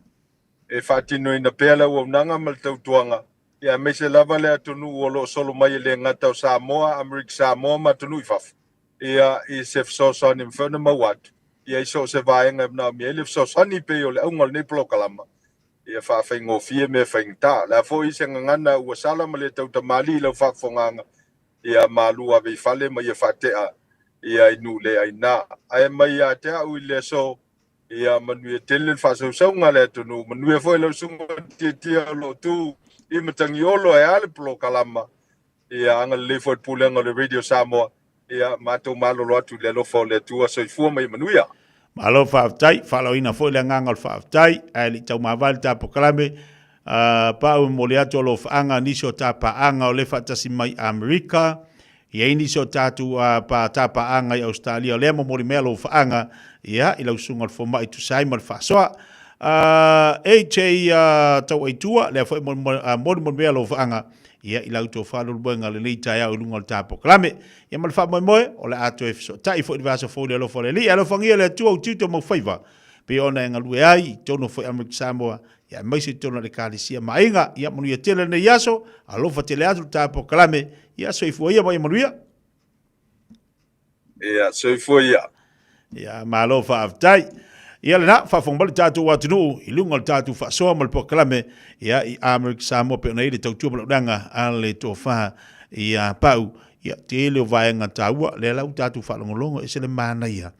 e faatinoina pea le auaunaga ma le tautuaga, ia aemaise lava le atunuu o lo o solo mai e le gata o Samoa, Amerika Samoa ma atunuu i fafo. Ia, i se fesoasoani e mafai ona maua atu, ia i so o se vaega e manaomia ai le fesoasoani pei o le auga o lenei polokalama, ia faafaigofie mea faigata. O le a foi se gagana ua sala ma le tautamalii i lau faafofogaaga, ia malu ave i fale ma ia faatea ia i nuu le aina. Ae mai ia te au i le aso, ia manuia tele le faasausauga a le atunuu, manuia foi lau susuga Tiatia o lo o tu i Matagiolo ae a le polokalama, ia agalelei foi le pulega o le Radio Samoa, ia matou malolo atu i le alofa o le Atua. Soifua ma ia manuia. Malo faafetai, faalaoina foi le agaga o le faafetai, ae le i taumavae le ta polokalame, pau e momoli atu alofaaga nisi o ta paaga o lea faatasi mai Amerika, i ai nisi o tatou ta paaga i Ausetalia o lea momoli mai alofaaga, ia, i lau susuga o le fomai tusa ai ma le faasoa. AJ Tauaitua, lea foi e molimoli mai alofaaga, ia, i la outou faaluluega lenei taeao i luga o le ta polokalame. Ia ma le faamoemoe, o le a toe fesootai foi i le vaiaso fou i le alofa o le Alii. Alofagia le Atua ou tiute ma ou faiva, pei ona e galue ai i totonu o foi Amerika Samoa, ia aemaise i totonu o le Ekalesia ma aiga. Ia manuia tele lenei aso, alofa tele atu le ta polokalame. Ia soifua ia ma ia manuia. Ia, soifua ia. Ia, malo faafetai. Ia lena, faafofoga mai le tatou atunuu i luga o le tatou faasoa ma le polokalame, ia, i Amerika Samoa pei ona i ai le tautua ma le auaunaga a le tofa ia Pau. Ia, tele o vaega taua, lea la ua tatou faalogologo, e ese le manaia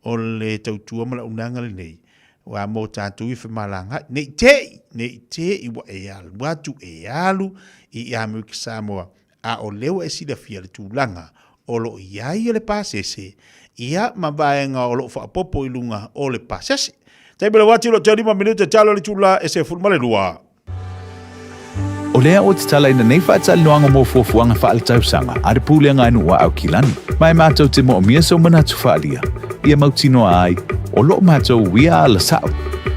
o le tautua ma le auaunaga lenei. Ua mo tatou i femalagaai, ne i te i, ne i te i ua e alu atu, e alu i Amerika Samoa, a o lea ua e silafia le tulaga o lo o i ai le pasese, ia ma vaega o lo o faaopoopo i luga o le pasese. Taimi o le uati o lo o toe 5 minute talo i le itula e 12. O lea ua tatalaina nei faatalanoaga mo fuafuaga faaletausaga a le Pulega a Nuu a Aukilani, ma e matou te moomia sou manatu faaalia, ia mautinoa ai, o loo matou uia ala sao.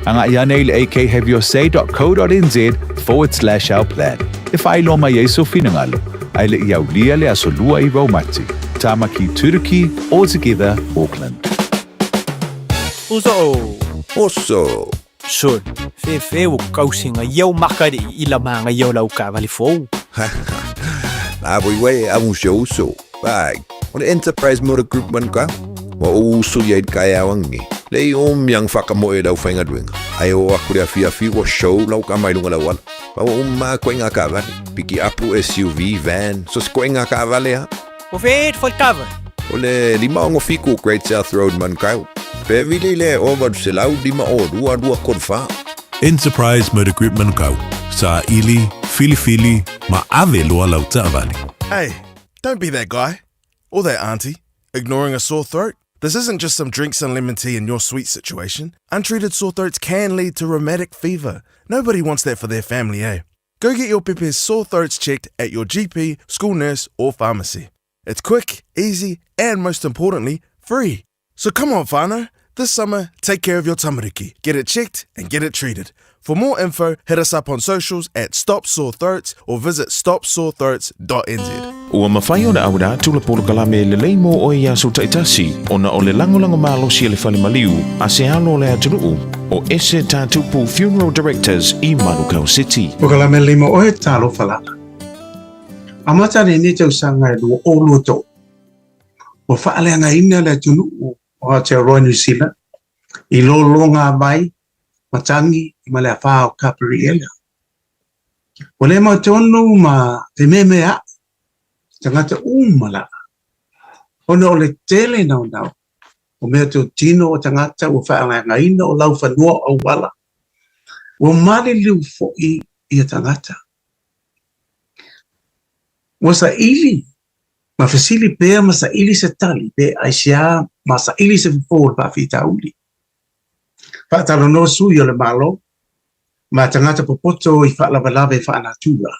Agai ane i le akhaveyourSay.co.nz/our plan e faailoa mai ai sou finagalo, ae le i aulia le Aso Lua i Raumati, Tamaki Turuki, All Together, Auckland. Uso! Oso! Sol, fefe ua kausiga ia o makaliʻi i la magaia o lau kaavale fou. La voi wai e amu se uso. Vai, o le Enterprise Motor Group man ka. Ua ou uso ia i le kaeao angi. Le i o miang whakamoe e lau whaingaluenga. Ai o aku le afiafi ua show lau ka mai lunga lau ala. Pa ua uma koe ngā kaavale. Piki apu SUV, van, so se koe ngā kaavale ha. O fe e kava. O le 567 Great South Road Manukau. Pe vili le 800 502 234. Enterprise Motor Group Manukau, saili, filifili, ma ave loa lau taavale. Hey, don't be that guy. Or that auntie, ignoring a sore throat. This isn't just some drinks and lemon tea in your sweet situation. Untreated sore throats can lead to rheumatic fever. Nobody wants that for their family, eh? Go get your pepe's sore throats checked at your GP, school nurse, or pharmacy. It's quick, easy, and most importantly, free. So come on, whānau. This summer, take care of your tamariki. Get it checked and get it treated. For more info, hit us up on socials at Stop Sore Throats or visit stopsorethroats.nz. Ua mafai ona auina atu le polokalame lelei mo oe i aso taitasi ona o le lagolago malosi a le fale maliu a se alo o le atunuu o Ese Tatupu Funeral Directors i Manukau City. Polokalame lelei mo oe, talofa lava. Amata lenei tausaga e 2023, ua faaleagaina le atunuu o Aotearoa New Zealand i lologa vai matagi ma le afā o Kaperiela. Ua le mautonu ma fememeaʻi tagata uma lava, ona o le tele naunau o mea totino o tagata ua faaleagaina o laufanua o auala, ua maliliu foʻi ia tagata. Ua saili ma fesili pea ma saili se tali pe aisea ma saili se fofo o le faafitauli. Faatalanoa sui o le Malo ma tagata popoto i faalavelave faanatura.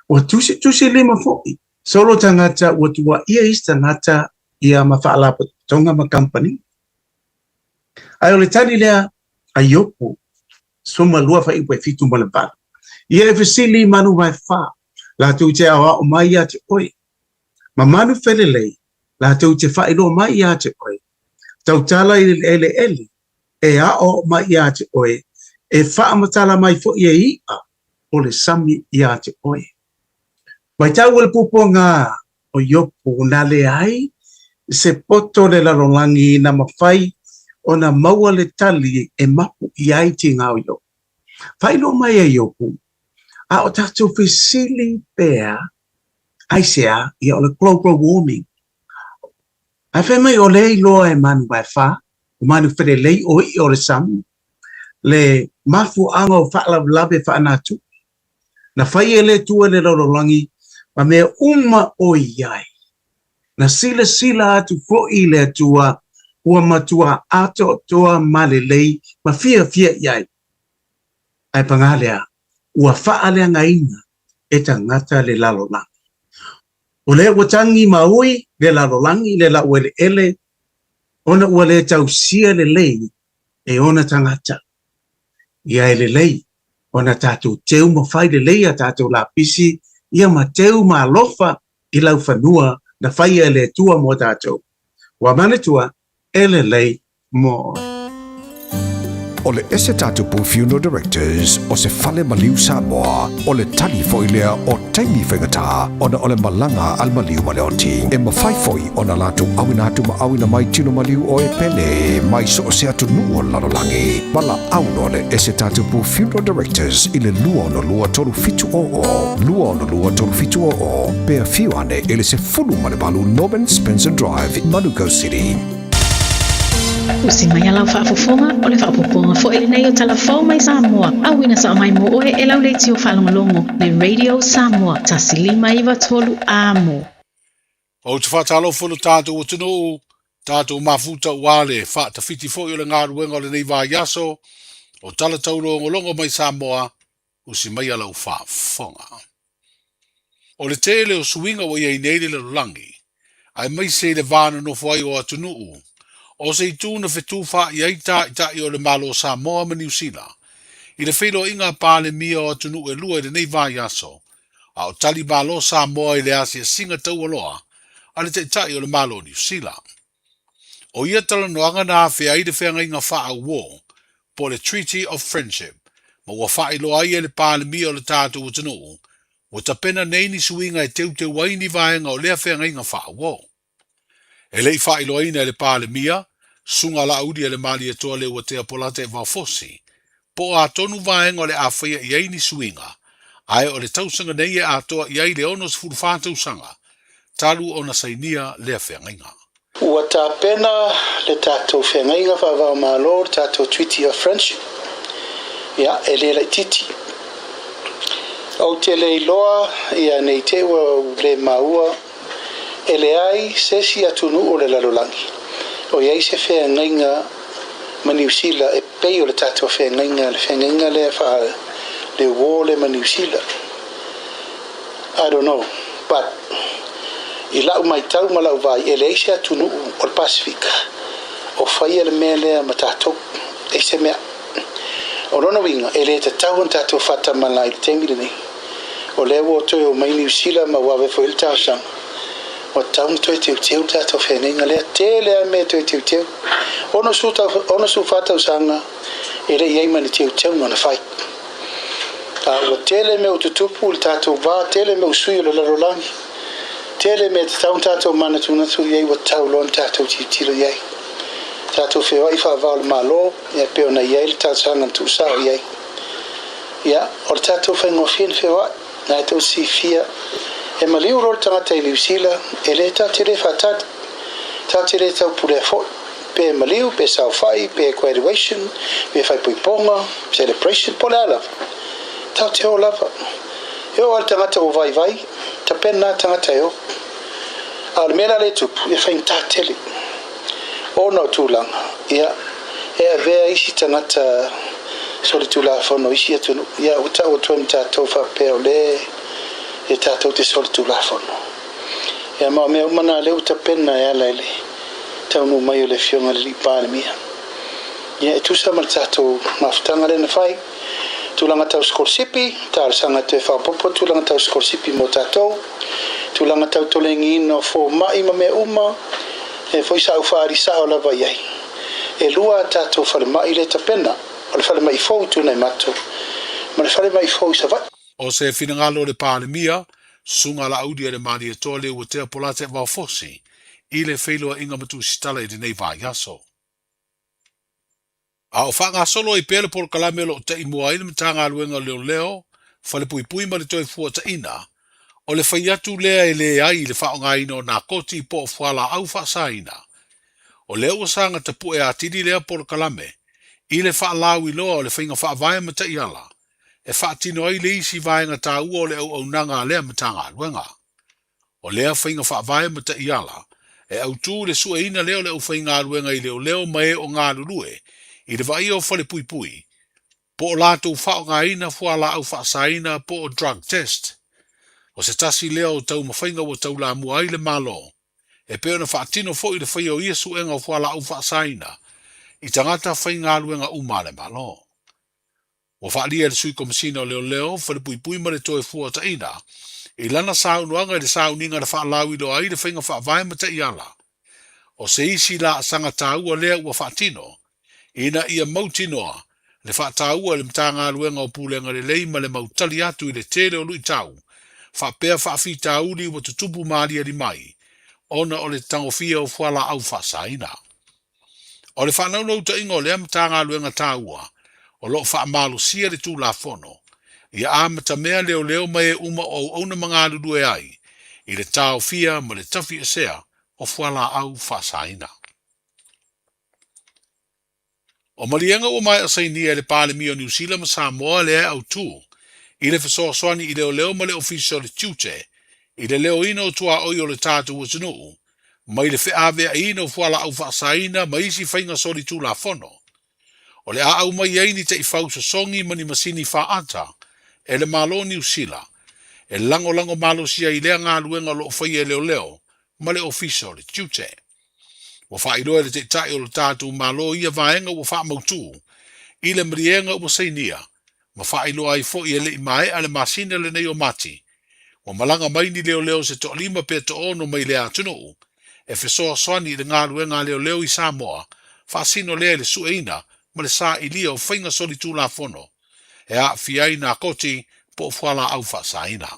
Ua tusitusilima foʻi solo tagata ua tuuaia isi tagata ia ma faalapotopotoga ma kamupani. Ae o le tali lea a Iopu 12:78. Ia e fesili i manu vaefa, latou te aoao mai ia te oe, ma manu felelei, latou te faailoa mai ia te oe, tautala i le eleele, e aoao mai ia te oe, e faamatala mai foi e iʻa o le sami ia te oe. Matau e le puapuaga o Iopu na leai se poto le lalolagi na mafai ona maua le tali e mapu i ai tiga o Iopu. Faailoa mai e Iopu, a o tatou fesili pea aisea ia o le global warming. Ae fai mai o lea iloa e manu vaefa, o manu felelei o iʻa o le sami, le mafuaaga o faalavelave faanatura. Na fai e le Atua le lalolagi ma mea uma o i ai. Na silasila atu foʻi le Atua ua matua atoatoa ma lelei ma fiafia i ai. Ae pagā lea, ua faaleagaina e tagata le lalolagi. O lea ua tagi ma ui le lalolagi le laueleele ona ua le tausia lelei e ona tagata. Ia e lelei ona tatou teu ma fai lelei a tatou lapisi ia ma teu ma alofa i laufanua na faia e le Atua mo tatou. Ua manatua e lelei mo oe. O le Ese Tatupu Funeral Directors o se fale maliu Samoa, o le tali foi lea o taimi faigata ona o le malaga a le maliu ma le oti. E mafai foi ona latou auina atu ma auina mai tino maliu o e pele mai so o se atunuu o le lalolagi. Valaau loa le Ese Tatupu Funeral Directors i le 262 3700, 262 3700, pe afio ane i le 18 Norman Spencer Drive, Manukau City. Usi mai a lau faafofoga, o le faaopoopoga foi lenei o Tala Fou mai Samoa, auina sao mai mo oe e lau leitio faalogologo, le Radio Samoa 1593 Amo. Ou te faatalofa i lo tatou atunuu, tatou mafuta ua le faatafiti foi o le galuega o lenei vaiaso, o tala taulogologo mai Samoa, usi maia lau faafofoga. O le tele o suiga ua i ai nei le lalolagi, aemaise i le va nonofo ai o atunuu, o se itu na fetufaai ai taitai o le Malo o Samoa ma Niu Sila i le feiloaiga a Palemia o atunuu e lua i lenei vaiaso, a o tali malo Samoa i le asiasiga taualoa a le Taitai o le Malo o Niu Sila. O ia talanoaga na afea ai le feagaiga faa-uo, po o le Treaty of Friendship, ma ua faailoa ai e le Palemia o le tatou atunuu, ua tapena nei ni suiga e teuteu ai ni vaega o lea feagaiga faa-uo. E le i faailoaina e le Palemia, Susuga Laauli a le Malietoa Leuatea Polata Vaofosi, po o a tonu vaega o le a faia i ai ni suiga, ae o le tausaga nei e atoa i ai le 64 tausaga talu ona sainia lea feagaiga. Ua tapena le tatou feagaiga faava-o-Malo, le tatou Treaty of Friendship, ia, e le laitiiti. Ou te le iloa, ia, ne i te i ua ou le maua, e leai se isi atunuu o le lalolagi o i ai se feagaiga ma Niu Sila e pei o le tatou feagaiga, le feagaiga lea faale-uo lea ma Niu Sila. I don't know, but i lau matau ma lau vaai, e leai se atunuu o le Pasefika o faia le mea lea ma tatou. E se mea. O lona uiga, e le tatau ona tatou faatamala i le taimi lenei. O lea ua toe omai Niu Sila ma ua ave foi le talosaga, ua tatau ona toe teuteu le tatou feagaiga lea. Tele lava mea e toe teuteu. 64 tausaga e le i ai ma ni teuteuga na fai. A ua tele mea ua tutupu i le tatou va, tele mea ua sui o le lalolagi, tele mea e tatau ona tatou manatunatu i ai ua tatau loa ona tatou tilotilo i ai. Tatou feoai faava o le Malo, ia e pei ona i ai le talosaga na tuusao i ai. Ia, o le tatou faigofie na feoai, na e tou silafia, e maliu loa le tagata i Niu Sila, e le tatou te le faatali, tatou te le taupulea foi, pe maliu, pe saofai, pe graduation, pe faaipoipoga, celebration, po o le a lava, tatou te o lava. E oo lava i le tagata ua vaivai, tapena lava le tagata e o. A o le mea la lea e tupu, e faigata tele ona o tulaga, ia, e avea isi tagata solitulafono i isi atunuu, ia, ua tau atu ai ma tatou faapea o lea e tatou te solitulafono. Ia, ma o mea uma na lea ua tapena e ala i le taunuu mai o le Afioga i le Alii Palemia. Ia, e tusa ma le tatou mafutaga lea na fai, tulaga tau sikolasipi, talosaga toe faaopoopo tulaga tau sikolasipi mo tatou, tulaga tau tolegiina o fomai ma mea uma, e foi sa ou faaali sao lava i ai. E lua a tatou falemai lea tapena, o le falemai fou i Tuanaimato ma le falemai fou i Savaii. O se finagalo o le Palemia, Susuga Laauli a le Malietoa Leuatea Polate Vaofosi i le feiloaiga ma Tusitala i lenei vaiaso. A o faagasolo ai pea le polokalame o lo o taimua ai le Matagaluega o Leoleo, Falepuipui ma le Toefuataiga, o le fai atu lea e leai i le faaaogaina o nakoti po o fualaau faasaina. O lea ua saga tapue atili lea polokalame i le faalauiloa o le faiga faavae ma taiala e faatino ai le isi vaega taua o le auaunaga a lea Matagaluega. O lea faiga faavae ma taiala e autu i le sueina lea o le aufaigaluega i leoleo ma e o galulue i le vaaia o falepuipui, po o latou faaaogaina fualaau faasaina po o drug test. O se tasi lea o taumafaiga ua taulamua ai le Malo e pei ona faatino foi le faia o ia suega o fualaau faasaina i tagata faigaluega uma a le Malo. Ua faaalia e le Sui Komesina o Leoleo, Falepuipui ma le Toefuataiga i lana saunoaga i le sauniga na faalauiloa ai le faiga faavae ma taiala. O se isi laasaga taua lea ua faatino ina ia mautinoa le faataua e le Matagaluega o Pulega Lelei ma le mau tali atu i le tele o luitau faapea faafitauli ua tutupu ma aliali mai ona o le tagofia o fualaau faasaina. O le faanaunautaiga o lea Matagaluega taua o lo o faamalosia le Tulafono ia amatamea leoleo ma e uma o auauna ma galulue ai i le taofia ma le tafiesea o fualaau faasaina. O maliega ua maea sainia e le Palemia o Niu Sila ma Samoa lea e autu i le fesoasoani i leoleo ma le Ofisa o le Tiute i le leoina o tuaoi o le tatou atunuu mai le feaveaiina o fualaau faasaina ma isi faiga solitulafono. O le a aumai ai ni taifau sosogi ma ni masini faata e le Malo o Niu Sila e lagolago malosi ai i lea galuega o lo o faia e leoleo ma le Ofisa o le Tiute. Ua faailoa e le Taitai o lo tatou Malo ia vaega ua faamautu i le maliega ua sainia ma faailoa ai foi e le i maea le masina lenei o Mati, ua malaga mai ni leoleo se toalima pe toono mai lea atunuu e fesoasoani i le galuega a leoleo i Samoa, faasino lea i le sueina ma le sailia o faiga solitulafono e aafia ai nakoti po o fualaau faasaina.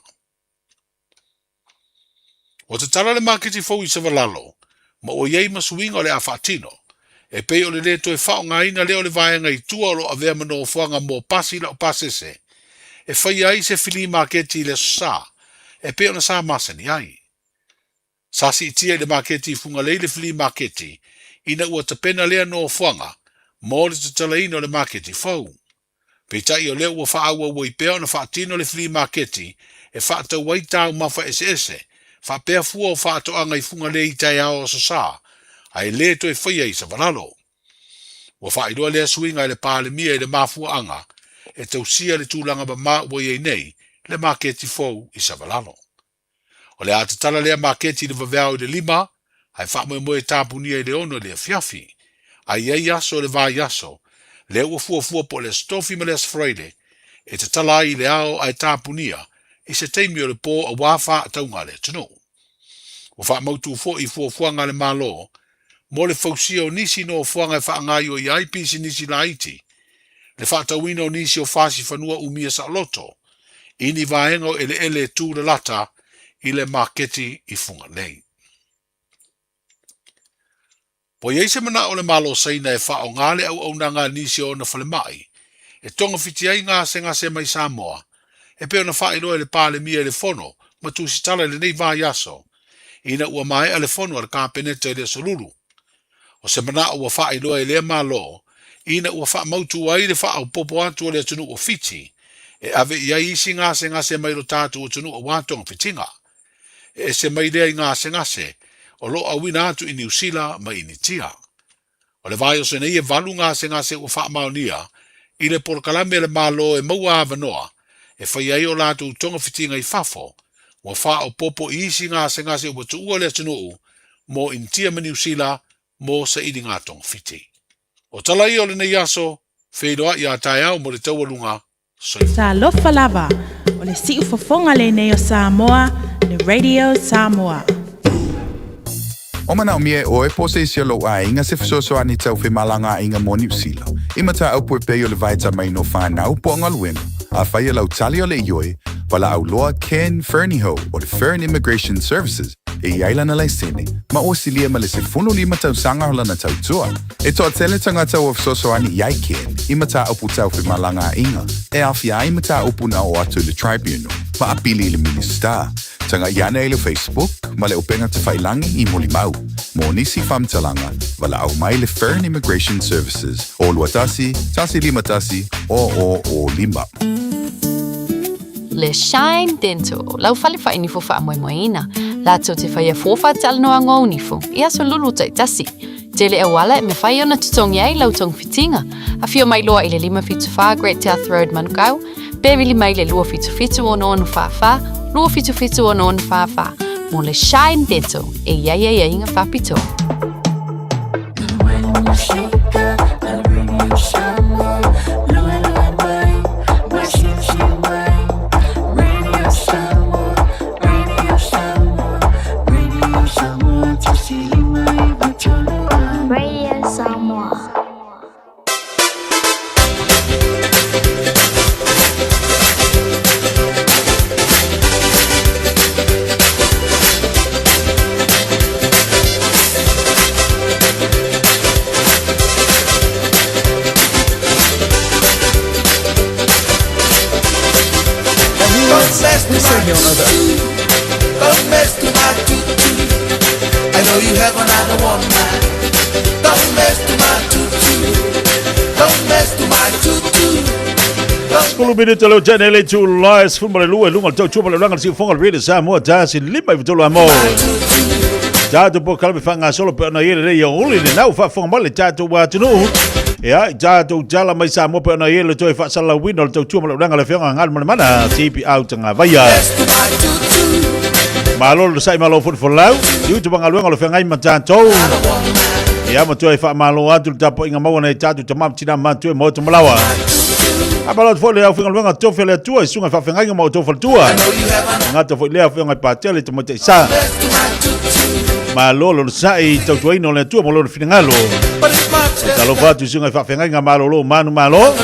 Ua tatala le maketi fou i Savalalo ma ua i ai ma suiga o le a faatino, e pei o le lē toe faaaogaina lea o le vaega i tua o lo o avea ma nofoaga mo pasi laupasese e faia ai se filī maketi i le Aso Sa e pei ona sa masani ai. Sa siitia i le maketi i Fugalei le filī maketi ina ua tapena lea nofoaga mo le tatalaina o le maketi fou. Peitai o lea ua faaauau ai pea ona faatino le flea maketi e faatau ai taumafa eseese faapea fua o faatoaga i Fugalei i taeao Aso Sa, ae le toe faia i Savalalo. Ua faailoa lea suiga e le Palemia i le mafuaaga e tausia le tulaga mama ua i ai nei le maketi fou i Savalalo. O le a tatala lea maketi i le vaveao i le 5, ae faamoemoe e tapunia i le 6 i le afiafi. A i ai aso o le vaiaso, lea ua fuafua po o le Aso Tofi ma le Aso Faraile, e tatala ai i le ao ae tapunia i se taimi o le pō auā faatauga a le atunuu. Ua faamautu foi i fuafuaga a le Malo mo le fausia o nisi nofoaga e faagaoioia ai pisinisi laiti, le faatauina o nisi o fasi fanua umia saoloto i ni vaega o eleele e tu lalata i le maketi i Fugalei. Ua i ai se manao o le Malo o Saina e faaaoga le auaunaga a nisi o ona falemai e togafiti ai gasegase mai Samoa, e pei ona faailoa e le Palemia i le Fono ma tusitala i lenei vaiaso, ina ua maea le fono a le Kapeneta i le Aso Lulu. O se manao ua faailoa e lea Malo ina ua faamautu ai le faaopoopo atu o le atunuu o Fiti e ave i ai isi gasegase mai lo tatou atunuu auā togafitiga. E ese mai lea i gasegase o lo o auina atu i Niu Sila ma Initia. O le vaiaso nei e 8 gasegase ua faamaonia i le polokalame a le Malo e maua avanoa e faia ai o latou togafitiga i fafo, ua faaopoopo i isi gasegase ua tuua le atunuu mo Initia ma Niu Sila mo sailiga togafiti. O tala ia o lenei aso, feiloai a taeao mo le taualuga. Soifua. Talofa lava, o le siufofoga lenei o Samoa, le Radio Samoa. O manaomia e ʻoe po o se isi o lou aiga se fesoasoani tau femalagaaiga mo Niu Sila, i mataupu e pei o le vaetamaina o whānau po o galuega, afai e lau tali o le ioe, walaau loa Ken Fernihough o le Fern Immigration Services e i ai lana laisene, ma ua silia ma le 15 tausaga o lana tautua. E toatele tagata ua fesoasoani i ai Ken i mataupu tau femalagaaiga e aafia ai mataupu na oo atu i le Tribunal ma apili i le Minisita. Taga'i ane i le Facebook ma le upega tafailagi i Molimau. Mo nisi faamatalaga, valaau mai le Fern Immigration Services o 21 151 0005. Le Shine Dental, lau fale fainifo faamoemoeina, latou te faia fua faatalanoaga o nifo i aso lulu taitasi. Tele auala e mafai ona totogi ai lau togafitiga. Afio mai loa i le 574 Great South Road Manukau, pe vili mai le 277 6644, 277 6644 mo le Shine Dental e i ai aiaiga faapitoa. Radio Samoa. Don't mess to my tutu. I know you have another one, man. Don't mess to my tutu. 10 minute leo tene le tu la e 12 i luga o le tautua ma le ulaga le siufoga o le Radio Samoa 153 amo. Tatou polokalame faagasolo pe ona i ai lenei aoauli lena ua faafofoga mai le tatou atunuu. Ia, i tatou tala mai Samoa pe ona i ai le toe faasalalauina o le tautua ma le ulaga le Afioga Galumalemana TPA Tagavaia. Malo le sai malo foi folau. I utu galuega o le feagai ma tatou. Ia ma toe faamalo atu le tapuaiga maua nai tatou tama ma tina matutua ma oto malawa. Faamalo atu foi le aufaigaluega tofi a le Atua i susuga i faafeagaiga ma outou faletua. Gata foi lea afioga i Patele Tamaitai Sa. Malo le onosai i tautuaina o le Atua mo lona finagalo. Talofa atu i susuga i faafeagaiga malolo manu malo.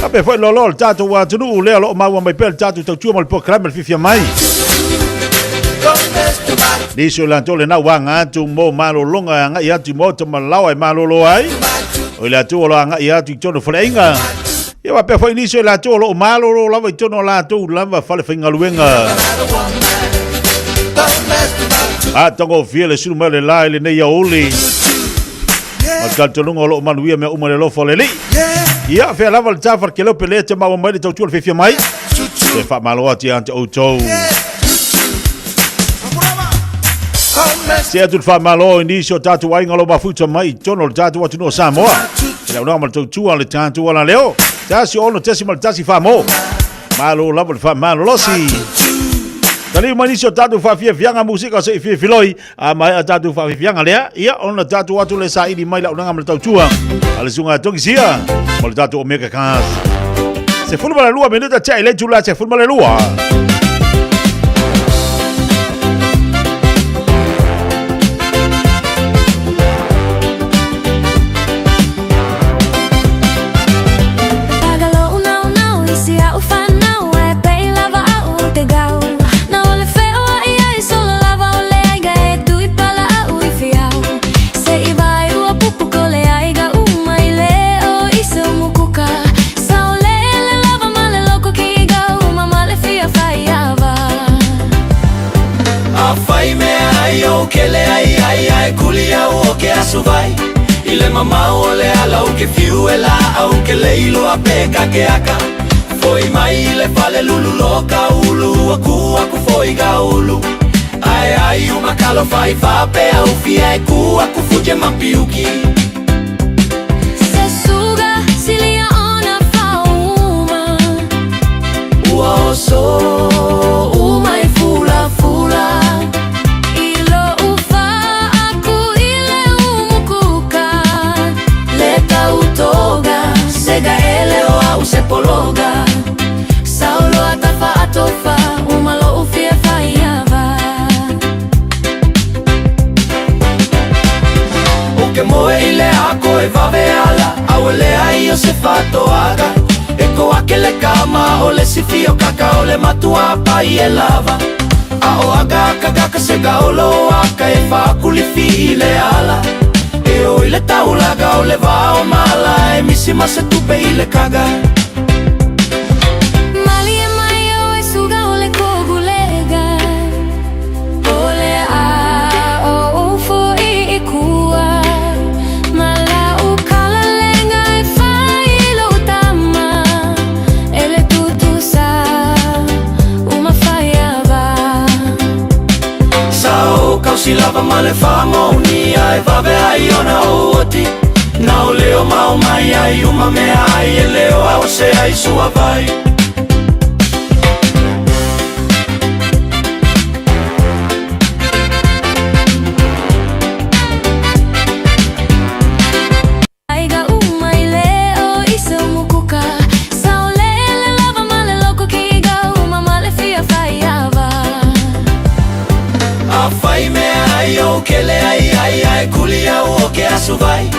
Faapea foi loaloa le tatou atunuu lea o lo o maua mai pea le tatou tautua ma le polokalame le fiafia mai. Nisi o latou lena ua aga atu mo malologa e agai atu i maota ma laoa e malolo ai. O i latou o lo o agai atu i totonu o faleaiga. Ia faapea foi nisi o i latou o lo o malolo lava i totonu o latou lava fale faigaluega. Matagofie le sulu mai o le la i lenei aoauli. Ma le talitonuga o lo o manuia mea uma i le alofa o le Alii. Ia, fea lava le tafa le keleo pe le te maua mai le tautua le fiafia mai. Toe faamalo atu ia te outou. Se atu le faamalo i nisi o tatou aiga o lo o mafuta mai i totonu o le tatou atunuu o Samoa. I le aunaga ma le tautua a le tatou alaleo. 16.1 famo. Malo lava le faamalolosi. Taliu mai nisi o tatou faafiafiaga musika se i filifiloi. A maea tatou faafiafiaga lea, ia ona tatou atu le saili mai le aunaga ma le tautua a le susuga Togisia ma le tatou Omega Cars. 12 minuta tea i le itula 12. Afai mea ai ou kele ai ai ai kuli au o ke asu vai I le mamao o le ala u ke fiu e la au ke leilo a pe ka ke aka Foi mai i le fale lulu lo ka ulu aku aku foi ga ulu Ae ai u makalo fai fa pe au fia e ku aku fuje mapiuki Se suga silia ona fauma Ua oso uma i fula fula I lou faaku i le umukuka Le tautoga sega ele o au se pologa Saulo atafa atofa uma lou fia faiava O ke moe i le ako e vave ala Au e lea i o se fatoaga E ko ake le kama o le sifi o kaka o le matua pai e lava A o aga aka gaka se gaolo aka e whaakulifi i le ala E o i le taulaga o le vao mala E misi ma se tupe i le kaga Malie mai o e suga o le kogulega O le a o ufo i i kua Ma la u kalalenga e fai i lou tama E le tutusa uma faiava Sa o kausi lava ma le whamonia E vave ai ona o oti Na o leo mao mai ai uma mea ai E leo au se ai sua vai Aiga uma i le o i se umukuka Saolele lava ma le loko ki iga uma ma le fia faiava Afai mea ai ou kele ai ai ai kuli au o ke asu vai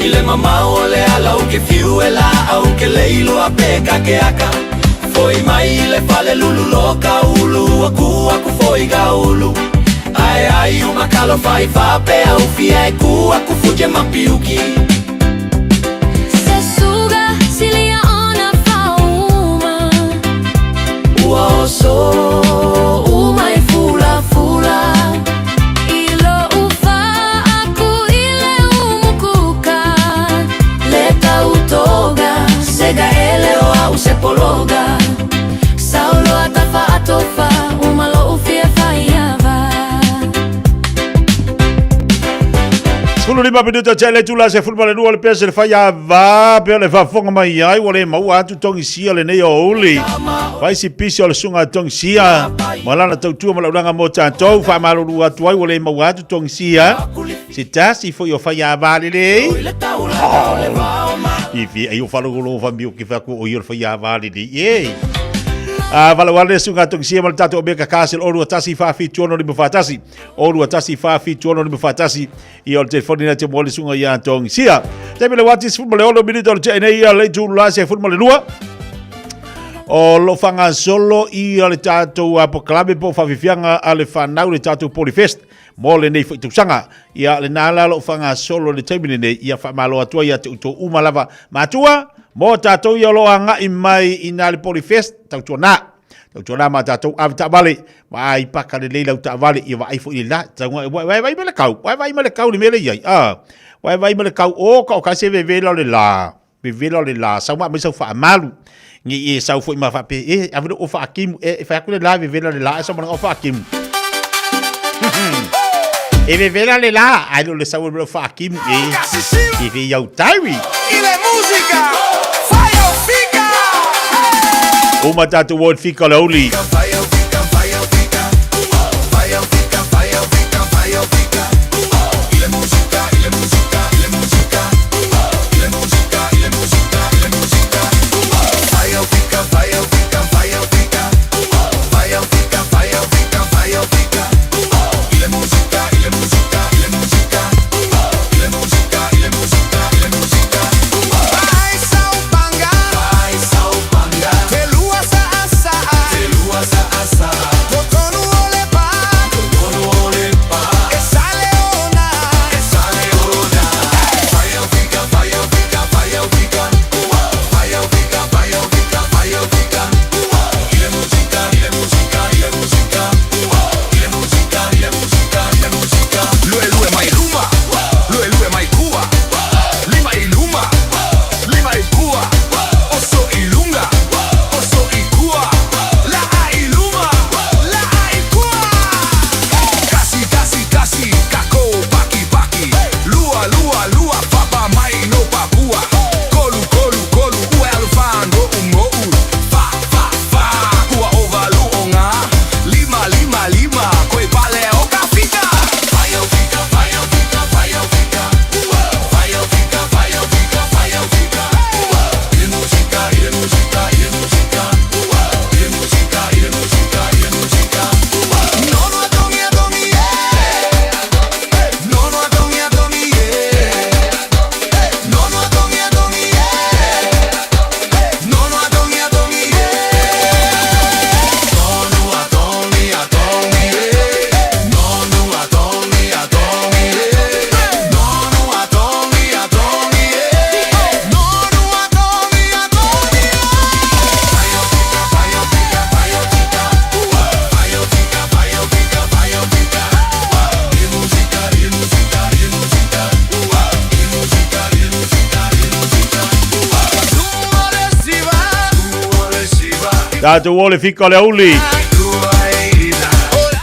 I le mamao o le ala u ke fiu e la au ke leilo a pe ka ke aka Foi mai i le fale lulu lo ka ulu aku aku foi ga ulu Ae ai uma kalo fai fa pe au fia e ku aku fuje mapiuki Se suga silia ona fauma Ua oso uma i fula fula I lou faaku i le umukuka Le tautoga sega ele o au se pologa 15 minuta te le tula se fulma le lua le pese le fai a va pe le faafofoga mai ai ua le maua atu togisia lenei o uli. Fai si pisi o le suga togisia ma lana tautua ma laulaga mo tatou faamalulu atu ai ua le maua atu togisia. Se tasi foi o fai a va lelei. I fi ai o faalogologo faamio ke fai atu o ia o le fai a va lelei. Ei. A valaau ale le suga togisia ma le tatou Omega Castle 2 1 4 7 6 5 4 1. O 2 1 4 7 6 5 4 1 ia o le telefoni na te mo le suga ia togisia. Taimi le wati 16 minuta o le tea nei ia le itu la se 12. O lo whangasolo i le tātou apokalame po whawhiwhianga a le whanau le tātou Polyfest mo lenei foi tausaga. Ia lena la lo whangasolo le taimi lenei ia whamalo atua ia te uto uma lava matua mo tātou ia lo anga i mai i nā le Polyfest tautua nā. Tautua nā mā tātou ave taavale ma ai paka lelei lau taavale ia vaai foi le la taunga e wai vai ma le kau wai vai ma le kau le mele iai a wai vai ma le kau o ka o ka se vevela o le la vevela o le la sau ma mai sau faamalu nge e sau foi ma faapea e ave le o faakimu e fai atu le la vevela le la e sau ma o faakimu e vevela le la ai lo le sau e faakimu e e ve iau taui Ile música, fai o fika. Uma tātou o fika o le auli. Tatou o le fika o le auli.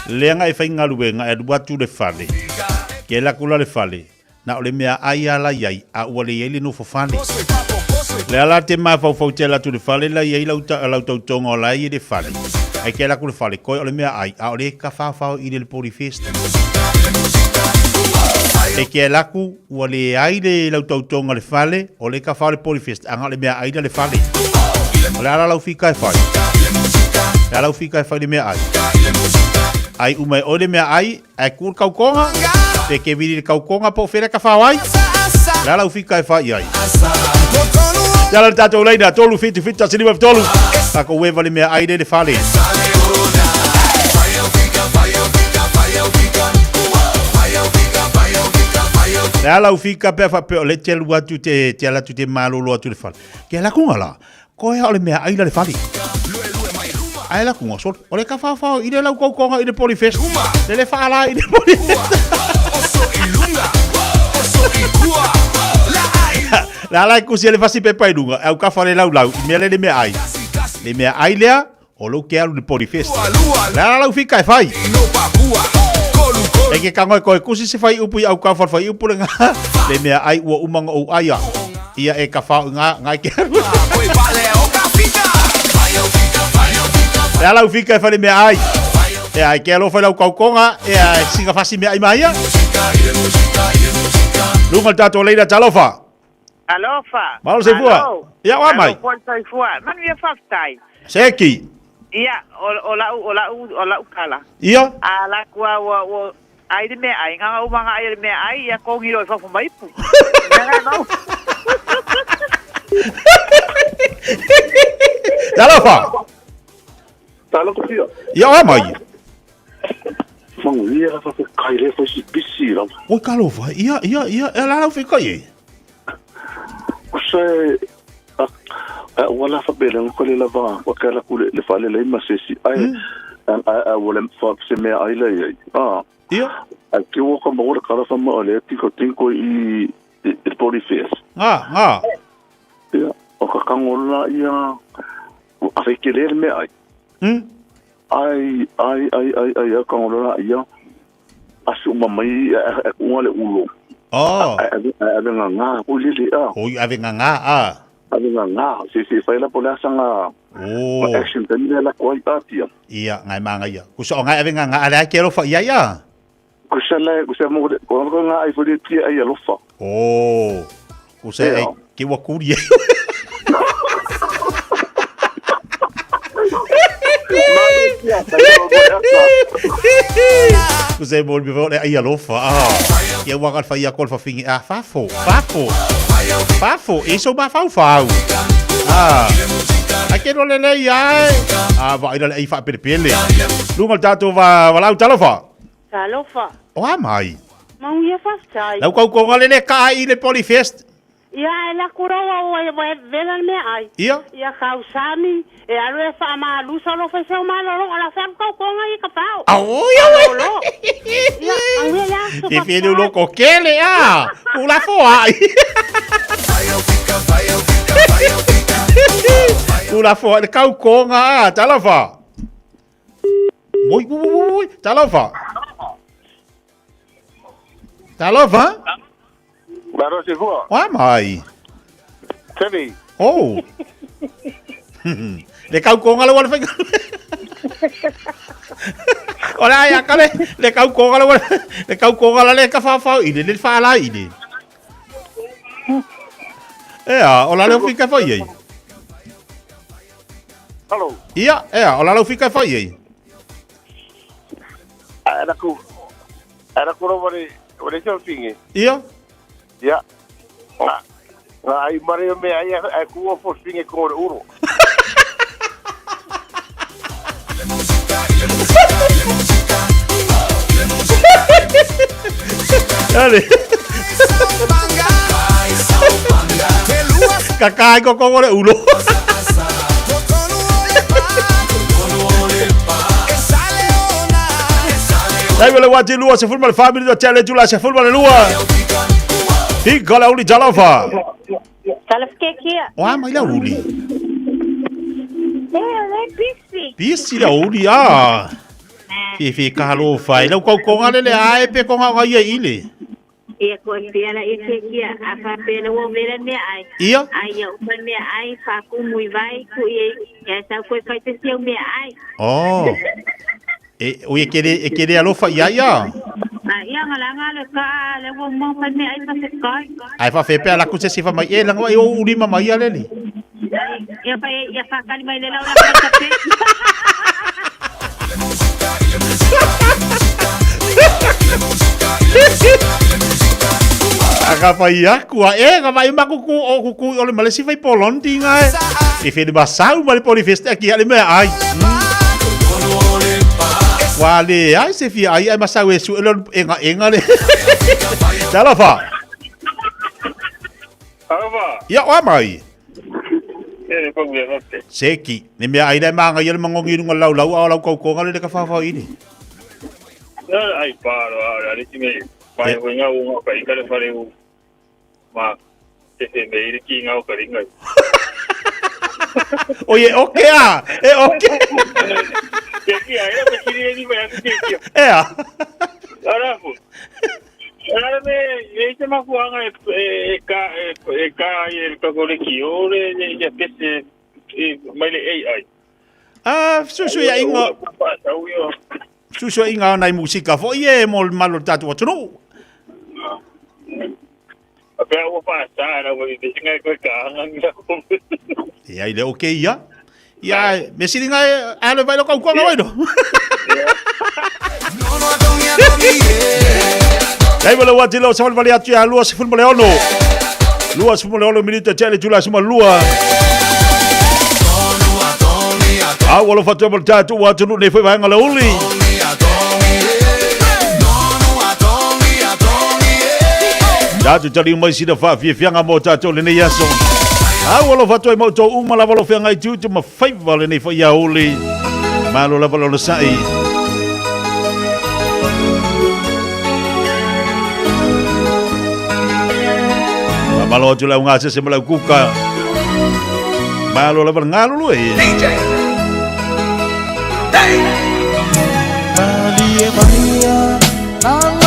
Leaga e faigaluega e alu atu le fale. Ke la kula le fale. Na o le mea ai ala iai a ua le iai le nofo fale. Le ala te mafaufau te ala atu le fale la iai lau ta, lau tautoga o la i le fale. Ai ke ala ku le fale koe o le mea ai a o le ka whawhao i le pori fest. E ke ala ku ua le ai le lau tautoga le fale o le ka whao le pori fest anga o le mea ai la le fale. O le ala lau fika e whai. Le ala lau fika e whai le mea ai. Ai uma e oi le mea ai Ae ku le kaukonga, pe ke vili le kaukonga po o fea ka whao ai. Le ala ufika e whai ai. Te ala le tātou leina, 3 7 7 1 5 3. Tako ueva le mea ai le le fale. Le ala ufika pea whapea o le te alu atu te, te ala atu te malolo atu le fale. Ke ala kunga la, Koe o le mea ai la le fale. Ai la kunga sol. O le ka whawhao i le lau koukonga i le Polyfest. Le le whaala i le Polyfest. Le ala e kusi le fasi pepa i lunga. Au ka whare lau lau. I mea le le mea ai. Le mea ai lea. O lou ke alu le Polyfest. Le ala lau fika e whai. E ke kango e koe kusi se fai upu i au kau fai upu le ngā. Le mea ai ua uma ngo ou ai a. Ia e ka whao ngā, ngā ke aru. E ala ufika e whare mea ai. E ai ke alofa i lau kaukonga, e ai singa fasi mea ai maia. Lunga le tātou leira talofa. Alofa. Malo soifua. Ia, oa mai. Alofa soifua. Manuia faafetai. Seki. Ia, o, o lau, o lau, o lau kala. Ia. A la kua ua, ua, ai le mea ai, nganga uma nga ai le mea ai, ia kongi lo i fafo maipu. Mea ngai mau. Talofa. Talofa fia. Ia, oa mai. Manuia la fa kai le fai si bisi la. Oi kalofa, ia, ia, ia, e la lau whikai e. O se a wala fa pele ko le lava ko kala ku le fa le ma se si ai a a wala fa se me ai le ai. Ah. Ia. A ke o ka mo kala fa mo le ti ko tinko i i poli fes. Ngā, ngā. Ia, o ka kangola ia a fe ke le me ai. Ai ai ai ai ai a kangola ia asu mamai a kunga le ulo. Oh. A a nga nga ko lili a. Oi ave nga nga a. Ave nga nga se se fai la pola sanga. Oh. Action tani la ko ai atia. Ia ngai manga ia. Kusa o ngai ave nga nga ala ke alofa ia ia. Kusa le kusa mo ko ko nga ai fo tia ai alofa. Oh. Kusa e ke wa kuri. Kusa e mo mi le ai alofa. Ah. Ia wa ka fa ia ko fa fingi ah fafo. Fafo. Fafo. Iso ma fau fau. Ah. A ke no le le ia. Ah va ila le ai fa pele pele. Lunga le tatou va va lau talofa. Talofa. O a mai. Manuia faafetai. Lau kaukonga le le ka i le Polyfest. Ia e la kuraua ua e wa vela le mea ai. Ia. Ia kau sami e alu e wha ma lusa lo whai seu malo lo ala wha kau konga i ka pao. Au ia we. Ia, au ia ia so Te whienu loko kele a. Kula foa ai. Kula foa le kaukonga a. Talofa. Moi, moi, moi, moi. Talofa. Talofa. Maro se fua. Oa mai. Temi. Oh. Le kaukonga le wala whainga. Ola ia kale le kaukonga le wala le kaukonga la le ka whawhau i le le whala i le. Ea, ola le fika whai ei. Hello. Ia, ea, ola le fika whai ei. Ara ku ara ku ro wale wale se finge. Ia. Ia. Nga nga ai mare me ai ai ku o fo finge ko ro uro. Ale. Ka kai ko ko le ulo. Dai wale wati lua se fulma le family do tele tula se fulma le lua. Fika le uli talofa. Talofa ke kia. Oa mai le uli. E, le bisi. Bisi le uli a. Fi fi ka alofa. I lau kaukonga le le ae pe konga o ia ile. Ia ko pia la ia ke kia a fa pe la wo vela mea ai. Ia. Ai ia uma mea ai fa ku mui vai ku ia ia sa ko fai te siau mea ai. Oh. E o e kere e kere alofa ia ia. A ia nga la nga le ka le wo mo fa mea ai fa se kai. Ai fa fe pe ala ku se sifa mai e langa e o uli ma mai ale li. Ia fa ia fa kali mai le lau la ka pe. Aka fai aku a e ka vai makuku o kuku o le male si fai polondi nga e. E fe de basau male poli festa ki ale me ai. Wale ai se fi ai ai masau e su e lo enga enga le. Talofa. Talofa. Ia o mai. E pa ngue fa. Seki, ne mea ai le manga ia le mangongi runga lau lau a lau kaukonga le ka whawhau ini. Ai pa ro a le ki me pai ho nga u nga kai ka le whare u ma te te me iri ki ngau ka ringa. Oye, oke a, e oke. Tia e me kiri ni mai atu tia. Ea. Ara fu. Ara me e te mafuanga e e ka e ka e ka ko le ki o le le pese e mai le AI. Ah, susu ia inga. Susu ia inga nai musika fo ie mo le malo tatu atunuu. A pea ua whaasa na ua i singa koe ka anga ngi ko. Ia i le oke ia. Ia, me siringa e ale vai lo kau konga vai no. Dai wala wati lo sawal vale atu ia 26. 26 minute tele tula suma lua. A wala fatu mo tatu wa tunu nei foi vaenga le uli. Tatu tali mai sina whaafiafianga mō tātou lenei aso. A ua alofa atu ai ma outou uma lava lo feagai tiute ma faiva lenei foi aouli. Malo lava lona sa'i. Malo atu lau ngā sese ma lau kuka. Malo lava le ngalulu e. DJ. Malie maia na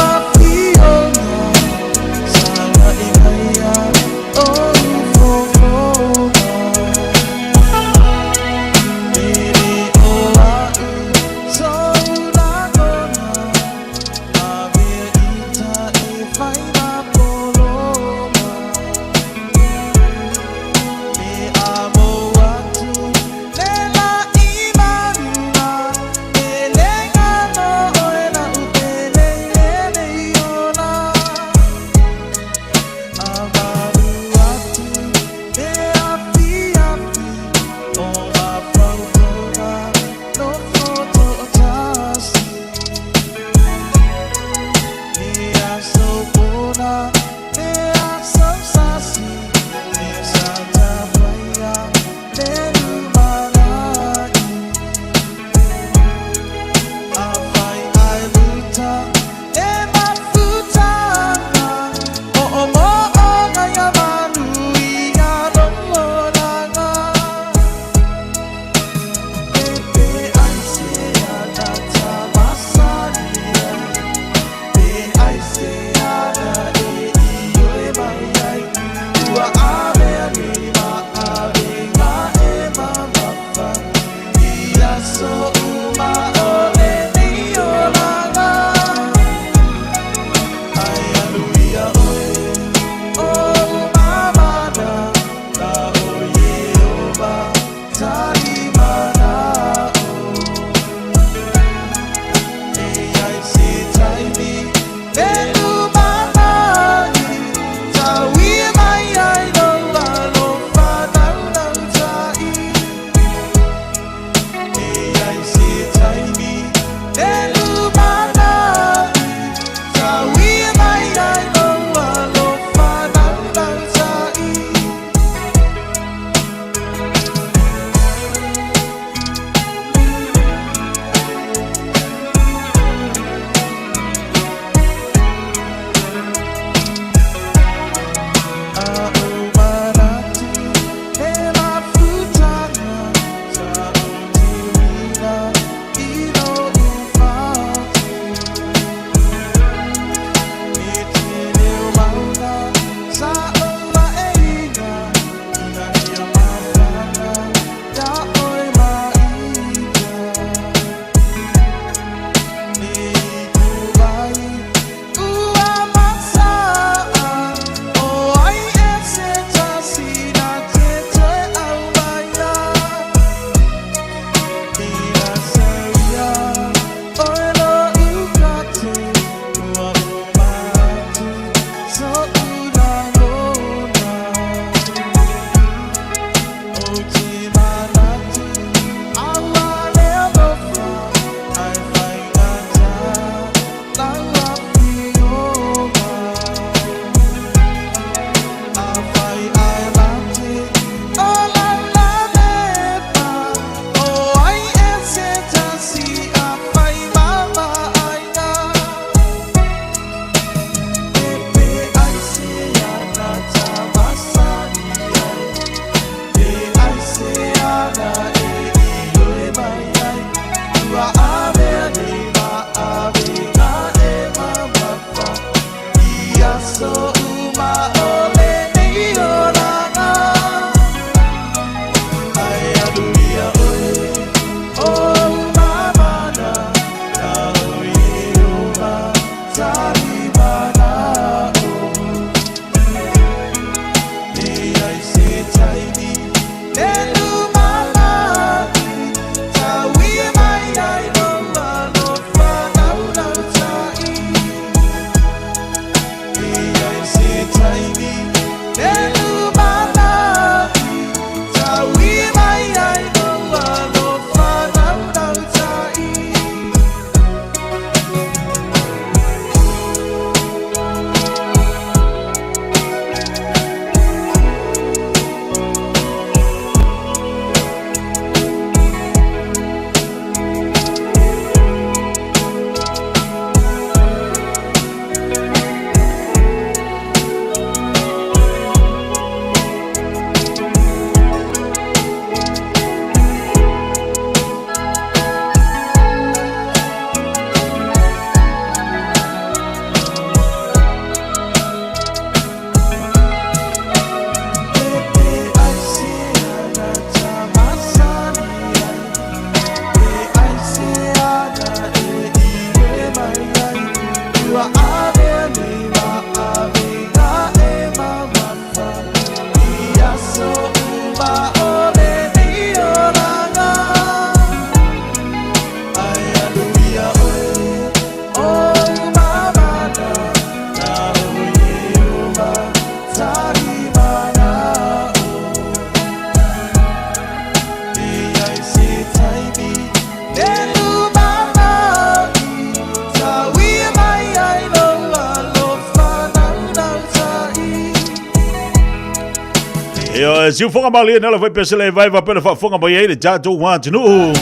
Ia, siufoga malie nala foi pesele vai va pele faafofoga mai ai le tatou atunuu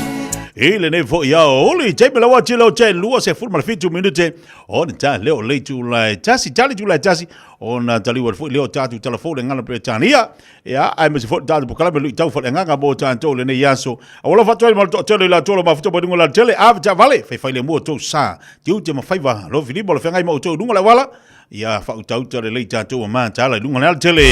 i lenei foi aoauli. Taimi lau atu lau te 27 minute ona ta leo le itula e tasi, tali itula e tasi ona taliu atu foi lea o tatou talafou le gagana Peretania. Ia, aemaise foi le tatou polokalame luitau faaleagaga mo tatou lenei aso. Ua alofa atu ai ma le toatele i latou o lo o mafuta mai luga o le alatele, ave taavale, faifai lemu outou sa, tiute ma faiva, lofilima o le feagai ma outou i luga o le auala, ia faautauta lelei tatou a mataala i luga o le alatele.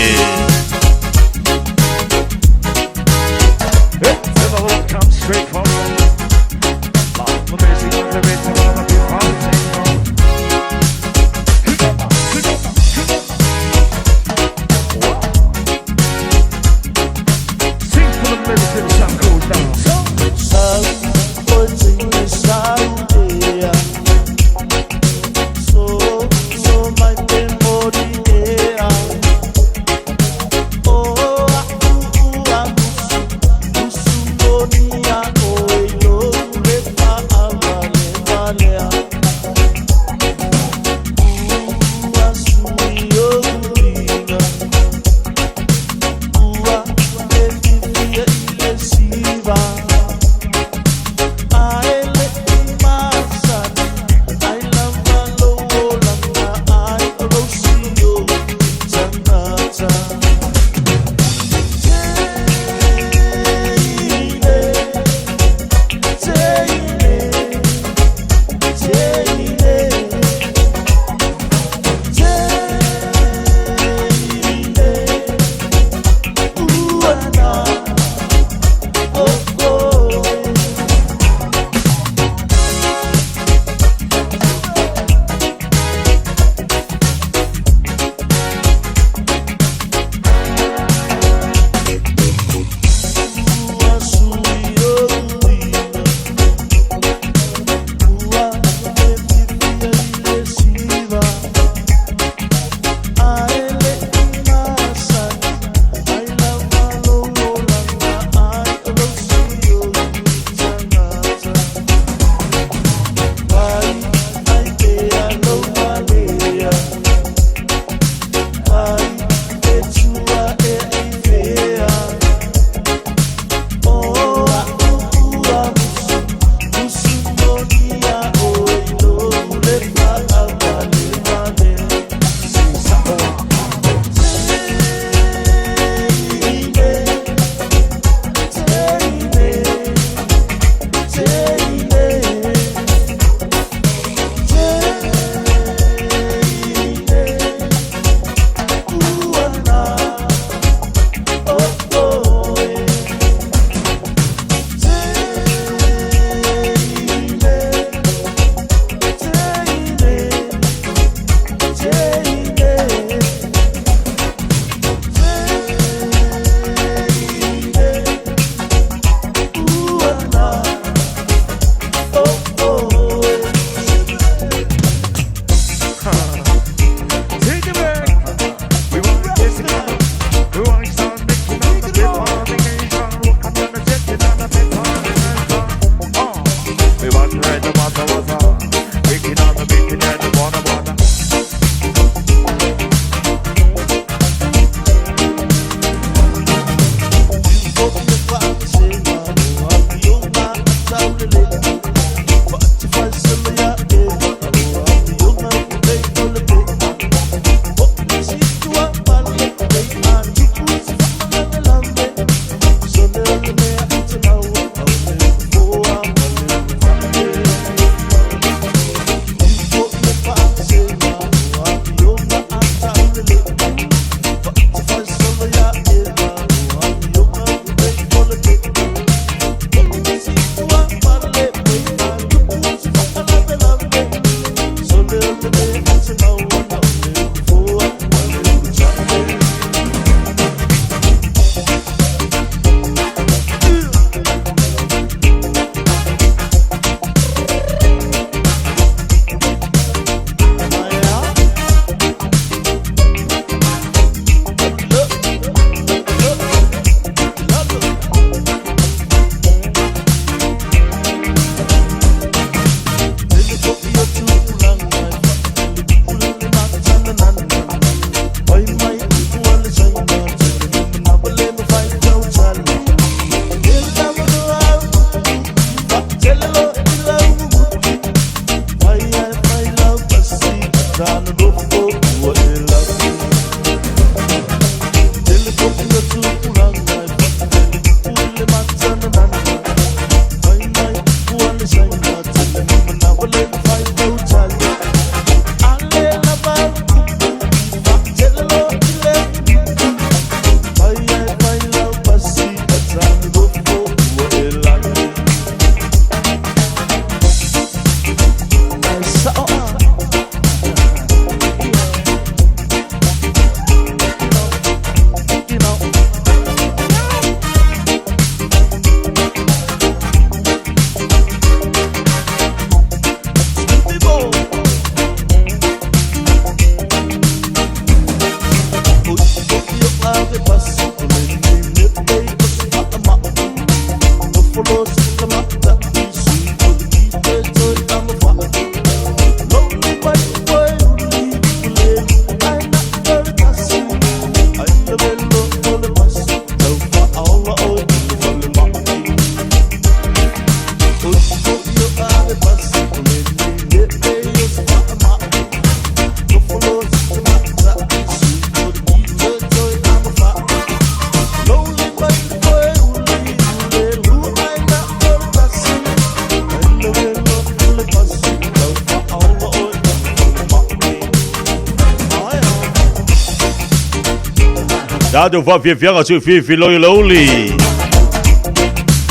Tatou faafiafiaga seu fiafia i lauli.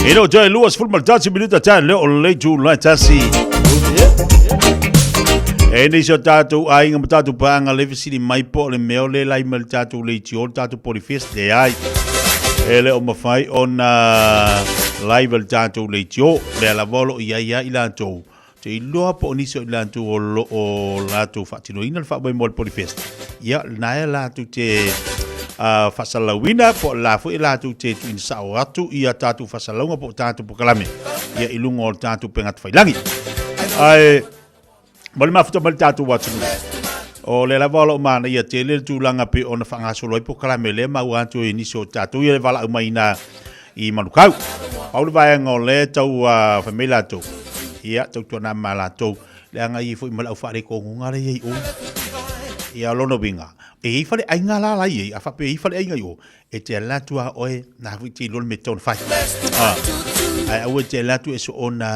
E leo toe 21 minuta ta leo o le itula e tasi. E nisi o tatou aiga ma tatou paaga le fesili mai po o le mea o le lai ma le tatou leitio le tatou Polyfest. Leai. E le o mafai ona live le tatou leitio. Lea lava o lo o i ai ia i latou. Te iloa po o nisi o i latou o lo o latou faatinoina le faamoemoe o le Polyfest. Ia, na e latou te faasalalauina po o la foi e latou te tuuina sao atu ia tatou faasalalauga po o tatou polokalame ia i luga o le tatou upegatafailagi. Ae ma le mafuta mai le tatou atunuu. O lea lava o lo o manaia tele le tulaga pei ona faagasolo ai polokalame lea maua atu i nisi o tatou ia le valaau mai ina i Manukau. Pau le vaega o lea tau fai mai latou, ia tautuana ma latou, leaga e i ai foi ma le au faalekogoga la e i ai i o. Ia o lona uiga, e i ai faleaiga la la i ai, a faapea e i ai faleaiga i o, e te alu atu lava oe, na foi te iloa le mea e tatau ona fai. Ae aua e te alu atu e soona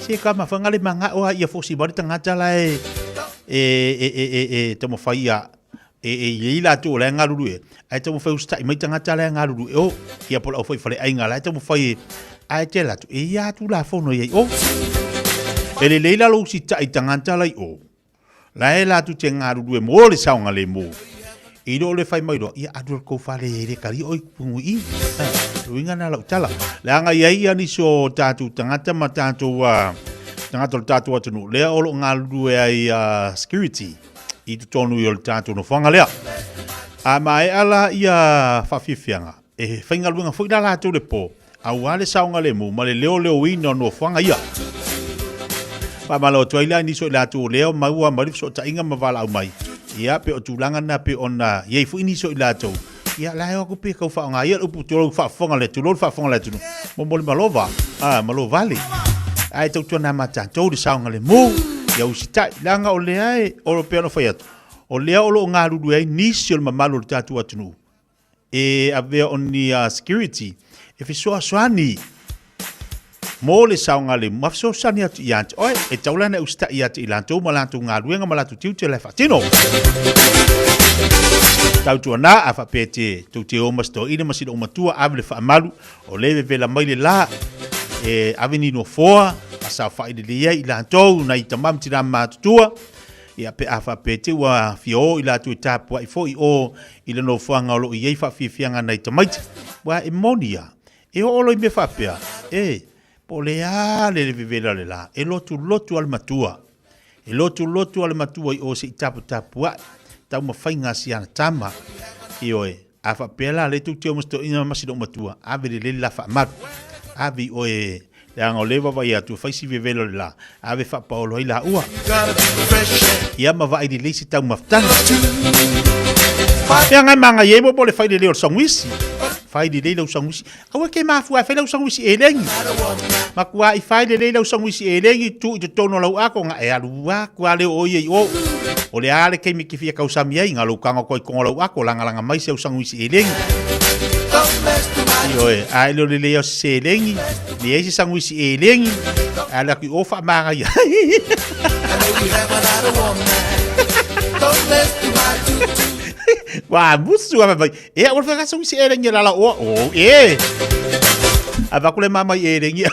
se ka mafai le manao lava ia fosi mai le tagata la e e e e e e taumafai ia e e i ai latou o la e galulue, ae taumafai e usitai mai tagata la e galulue o, ia po o le aufai faleaiga la e taumafai e, ae te alu atu, e i ai lava Tulafono e i ai o. E lelei la lou usitai i tagata la i o, la e latou te galulue mo le saogalemu, i lo le fai mai loa, ia alu i le tou fale e le talia oe i totonu i i. Le uiga lena o lau tala. Leaga e i ai ia nisi o tatou tagata ma tatou tagata o le tatou atunuu, lea o lo o galulue ai security, i totonu i o le tatou nofoaga lea. A maea la ia faafiafiaga, e faigaluega foi la latou le po, aua le saogalemu ma le leoleoina o nofoaga ia. Faamalo atu ai la i nisi o i latou o lea maua mai le fesootaiga ma valaau mai, ia pe o tulaga na pe ona i ai foi nisi o i latou, ia la e o atu pe tau faaaoga ia le upu tulou faafofoga le tulou le faafofoga le atunuu, momoli malova, a malovale. Ae tautuana ma tatou le saogalemu, ia usitai, leaga o lea e, o pei ona fai atu, o lea o lo o galulue ai nisi o le mamalu o le tatou atunuu, e avea o ni security e fesoasoani mo le saogalemu ma fesoasoani atu ia te oe, e tatau la ona e usitai ia te i latou ma latou galuega ma latou tiute la e faatino. Tautuana, a faapea te tou te o ma si toeaina ma si loomatua, ave le faamalu, o lea e vevela mai le la, e ave ni nofoa, fasaofai lelei ai i latou, nai tama ma tina matutua. Ia, pe a faapea te ua fia o i latou e tapuai foi i o i le nofoaga o lo o i ai faafiafiaga a nai tamaiti. Aua e moni lava, e oo loa i mea faapea, e, po o le a le vevela o le la, e lotulotu lava le matua. E lotulotu lava le matua i o se i taputapuai taumafaiga a si ana tama. Ioe, a faapea la lea tou te o ma si toeaina ma si loomatua, ave lelei le la faamalu. Ave i oe, leaga o lea e vaavaai atu e fai si vevela o le la, ave faapaolo ai laua. Ia ma vaai lelei se taumafataga. Mea ngai magaia ai mo le fai lelei o le saguisi. Fai lelei lau saguisi. Aua ke mafua e fai lau saguisi elegi. Makua i fai lelei lau saguisi elegi tu i totonu o lau ako nga e alu aku a leo o ia i o. O le a le keimi ki fia kausami ai nga lou kago koe kongo lau ako langalanga mai se au saguisi elegi. Ioe, a ele o lelei o se elengi, leai se saguisi elegi, a le aku i o whaamāngai ai. Wa musu a mai. E ua whaka saguisi elengi la la o. O e. A va kule mama i elengi.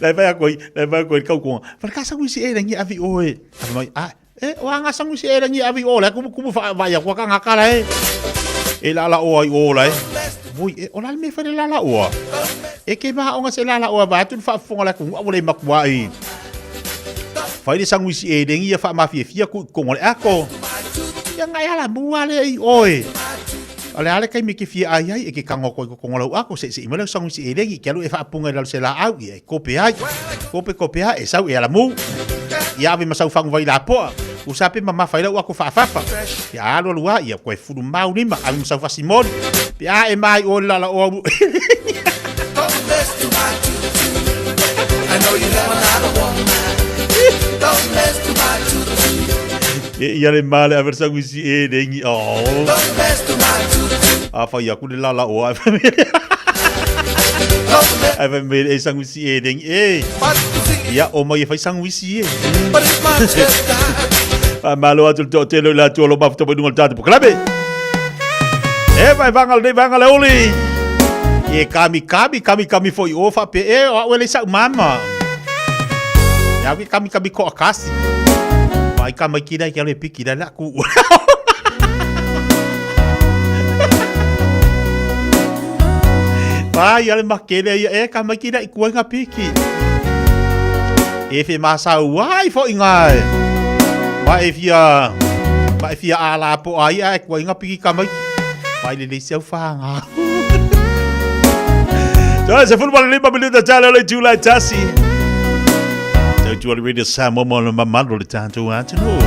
Lai vai a koi, lai vai a koi kau konga. Whaka saguisi elengi avi oe. A mai a e o anga saguisi elengi avi o la kumu kumu wha vai a kua ka ngakala e. E la la oa i o la e. Moi e o la me whare la la oa. E ke maha onga se la la oa va atu whaafonga la kungu awale makua i. Fai le sanguisi e lengi ia whaamafiafia ku kongo le ako. Ia ngai ala mua le i oe. O le ale kai me ke fia ai ai e ke kango koe ko kongo lau ako se se i mele sanguisi e lengi ke alu e whaapunga i lalo se la au ia e kope ai. Kope kope ai e sau e ala mu. Ia ave masau fangu vai la poa. Usa pe mama fai lau ako whaafafa. Ia alu alu a ia koe fulu mau nima ave masau fasimoli. Pe a e mai o la la o au. E ia le male a versa kuisi e lengi oh. A fa ia ku le la la o a A fa me e sanguisi e lengi e. Ia o mai e fai sanguisi e. A malo atu le toatele o le atu o lo mafuta mai lunga o le tatou polokalame. E vai vanga le vanga le oli. E kami kami kami kami foi o fa pe e o ele sa mama. Ya ki kami kami ko akasi. Vai kami kira ki ale piki la ku. Vai ale makele ia e kami kira i kuenga piki. E fe masau ai fo inga. Ma e fia ma e fia ala po ai ai kua inga piki ka mai. Mai le le seu whanga. So, se fulu wale lima minuta tala le July tasi. Tau tuali radio Samoa mo le mamalo le tātou atunuu.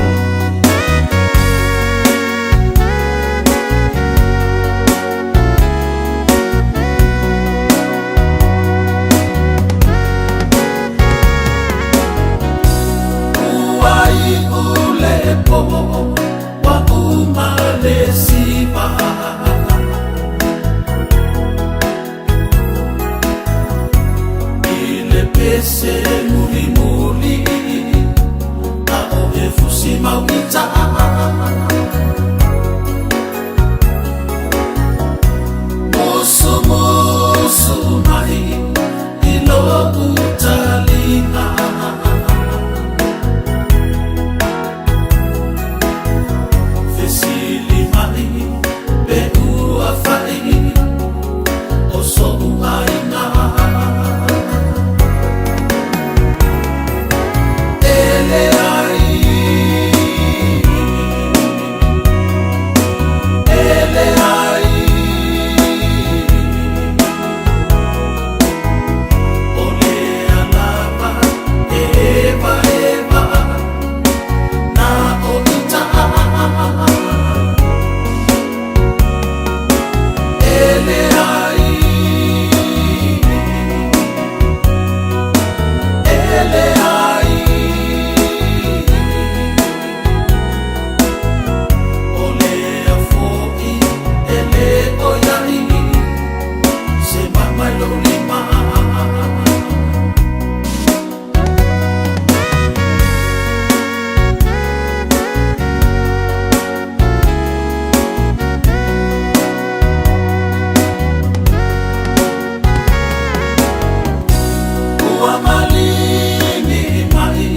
Ua maligi mai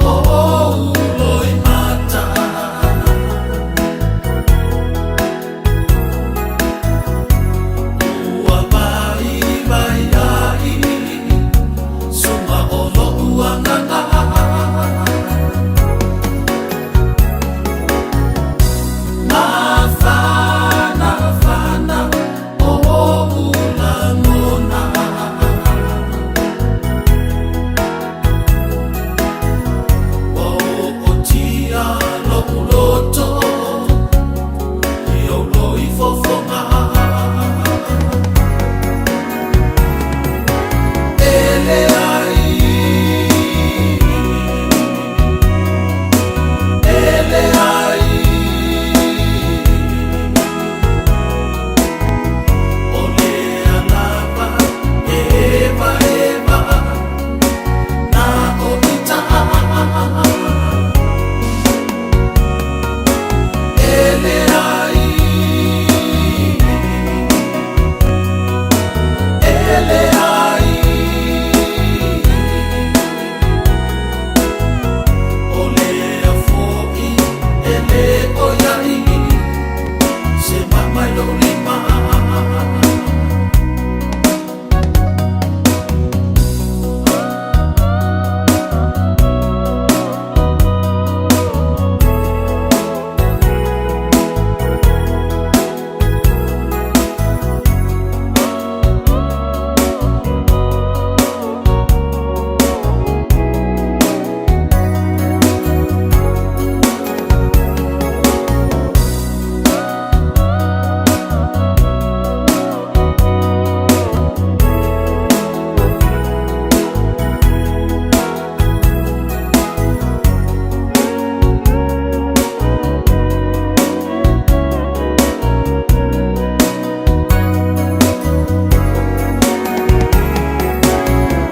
o ou loimata. Ua vaivai ai suga o lo'u agaga. Mafanafana o o'u lagona. Ua o'otia lo'u loto i ou loifofoga. E leai, e leai, o lea lava e evaeva na o ita. E leai, e leai, o lea fo'i e lē oia'i se mamai lou lima.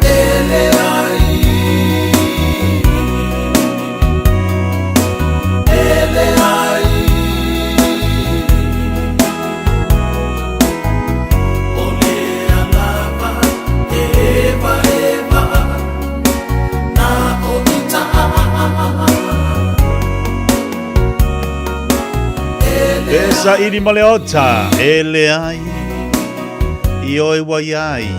E leai, e leai, o lea lava e evaeva na o ita. E saili ma le ota, e leai, i oe ua iai.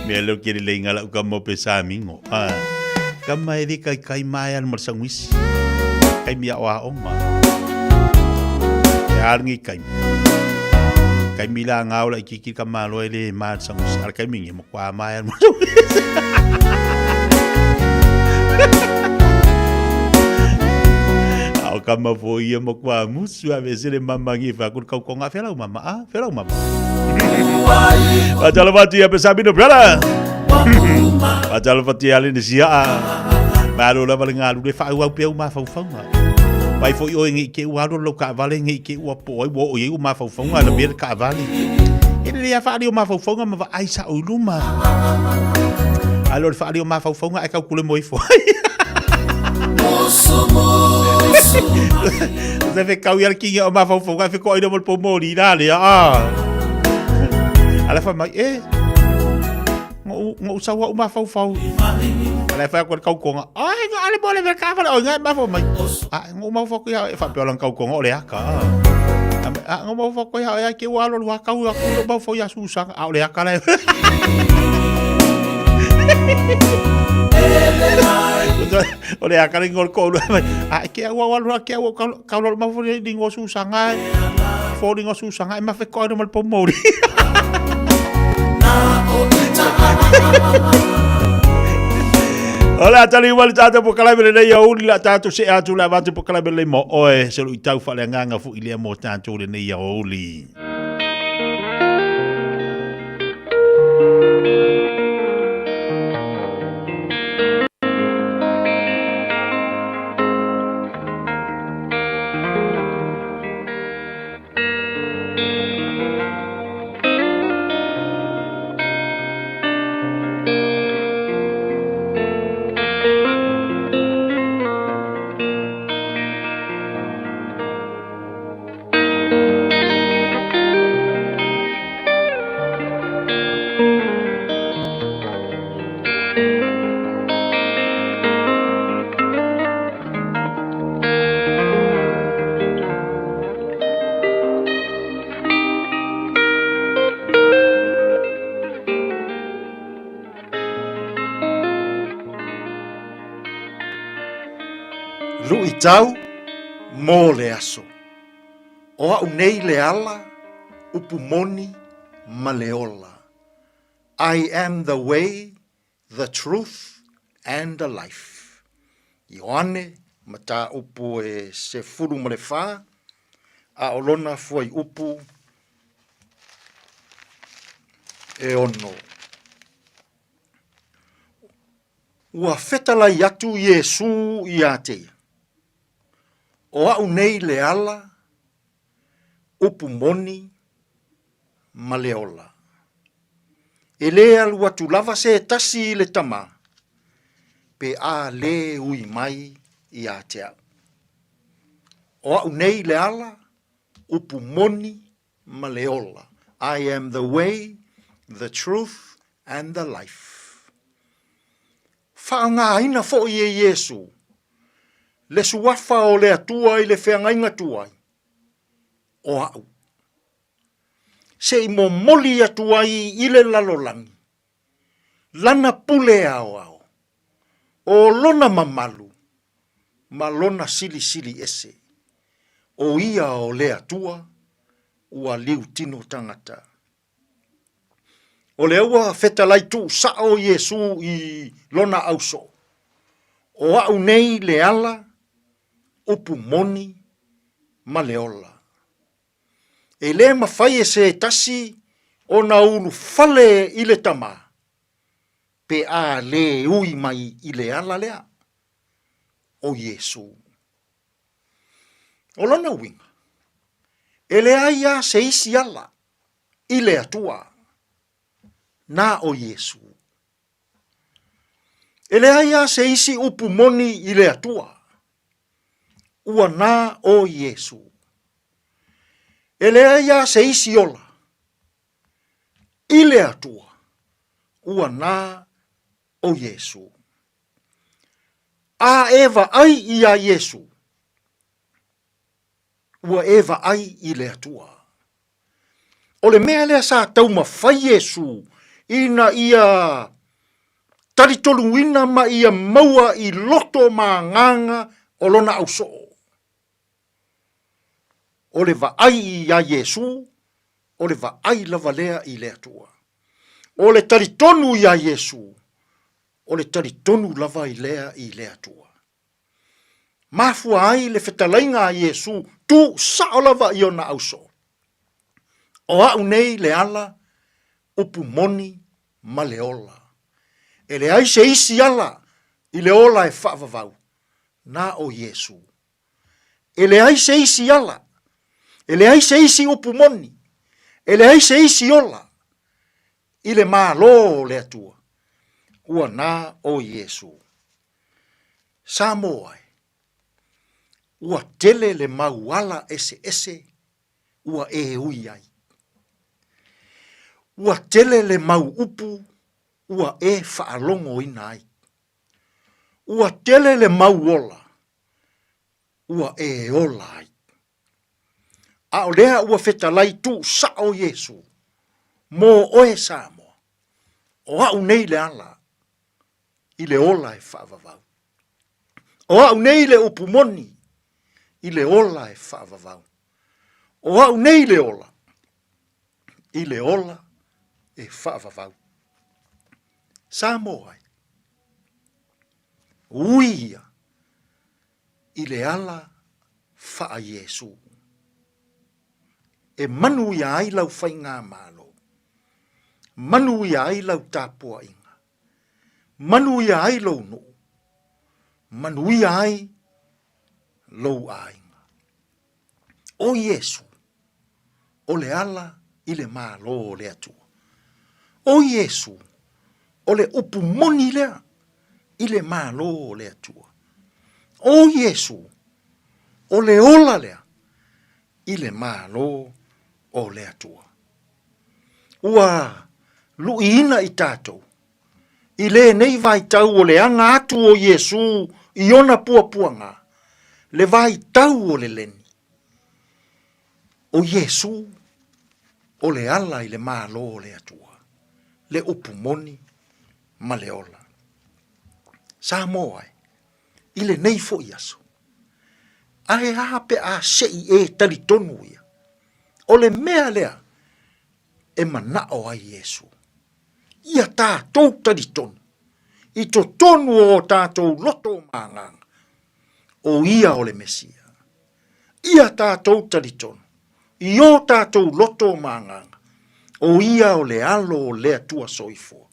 Mea leo kere le inga lau ka mo pe sa mingo. Ah, ka mai li kai kai mai al mar sanguisi. Kai mia o a onga. E arngi kai. Kai mila ngau la ikiki ka malo e le ma sanguisi. Al kai mingi mo kwa mai al mar sanguisi. Ao ka mafo ia mo kwa musu a vese le mamangi fa ku kau konga fela mama a fela mama. Patalo pati ia pesabino brother. Patalo pati ale ni sia a. Malo la vale ngalu le fa au pe u ma fau faunga. Pai fo i ngi ke u alo lo ka vale ngi ke u po ai wo i u ma fau faunga la me ka vale. E le ia fa ali o ma fau faunga ma va ai sa o luma. Alo le fa ali o ma fau faunga ai kau kule mo ifo. Se fe kau ia ki o ma fau faunga fe ko ai mo po mo li la le a. Ala fa mai e ngo sa wa ma fau fau. Ala fa ko kau konga. Ai ngo ale mo le ver ka fa o ngai ma fau mai. A ngo ma fau ko ia fa pe olang kau konga o le aka. A ngo ma fau ko ia ia ke wa lo wa kau aku lo ma fau ia susa a o le aka le. O le aka le ngol ko lu mai. A ke au wa lo ke au kau lo ma fau ni ngo susa ngai. Fo ni ngo susa ngai ma fe ko no mal po mo. Ola tali wali tata po kalai le nei au la tatu se atu la vatu po kalai le mo oe se lu tau fa le nganga fu ile mo tatu le nei au li. Luʻitau mo le aso. O a'u nei le ala, upu moni ma le ola. I am the way, the truth and the life. Ioane, mataupu e 14, a o lona fuaiupu e 6. Ua fetalai atu Iesū iā te ia, O a'u nei le ala, upu moni, ma le ola. E lē alu atu lava se tasi i le Tamā, pe a lē ui mai iā te a'u. O a'u nei le ala, upu moni, ma le ola. I am the way, the truth and the life. Faaaogaina foi e Iesu le suafa o le Atua i le feagaiga tuai, o a'u. Se i momoli atu ai i le lalolagi Lana pule aoao, o Lona mamalu ma Lona silisili ese, o Ia o le Atua ua liutino tagata. O lea ua fetalai tuusao Iesu i Lona ausoo, O a'u nei le ala, upu moni ma le ola. E lē mafai e se tasi ona ulufale i le Tamā, pe a lē ui mai i le ala lea, o Iesū. O lona uiga, e leai a se isi ala i le Atua, na o Iesū. E leai a se isi upu moni i le Atua, ua na o Iesū. E leai a se isi ola i le Atua, ua na o Iesū. A e vaai iā Iesū, ua e vaai i le Atua. O le mea lea sa taumafai Iesū ina ia talitoluina ma ia maua i loto ma agaga o lona ausoo. O le vaai iā Iesū, o le vaai lava lea i le Atua. O le talitonu iā Iesū, o le talitonu lava i lea i le Atua. Mafua ai le fetalaiga a Iesū tū sao lava i ona ausoo. O a'u nei le ala, upu moni ma le ola. E leai se isi ala i le ola e faavavau, na o Iesū. E leai se isi ala, e leai se isi upu moni, e leai se isi ola i le Malo o le Atua, ua na o Iesū. Samoa e, ua tele le mau ala eseese ua e ui ai. Ua tele le mau upu ua e faalogoina ai. Ua tele le mau ola ua e ola ai. A o lea ua fetalai tuusao Iesu mo oe Samoa, o a'u nei le ala i le ola e faavavau. O a'u nei le upu moni i le ola e faavavau. O a'u nei le ola i le ola e faavavau. Samoa e, ui ia i le ala faa-Iesū. E manuia ai lau faigamalo, manuia ai lau tapuaiga, manuia ai lou nuu, manuia ai lou aiga. O Iesū, o le ala i le Malo o le Atua. O Iesū, o le upu moni lea i le Malo o le Atua. O Iesū, o le ola lea i le Malo o le Atua. Ua luʻiina i tatou. I lenei vaitau o le aga atu o Iesū i ona puapuaga, le vaitau o le leni. O Iesū o le ala i le Malo o le Atua, le upu moni ma le ola. Samoa e, i lenei foi aso, ae a pe a se i e talitonu ia, o le mea lea e manao ai Iesū. Ia tatou talitonu i totonu o o tatou loto ma agaga, o Ia o le Mesia. Ia tatou talitonu i o tatou loto ma agaga, o Ia o le Alo o le Atua Soifua.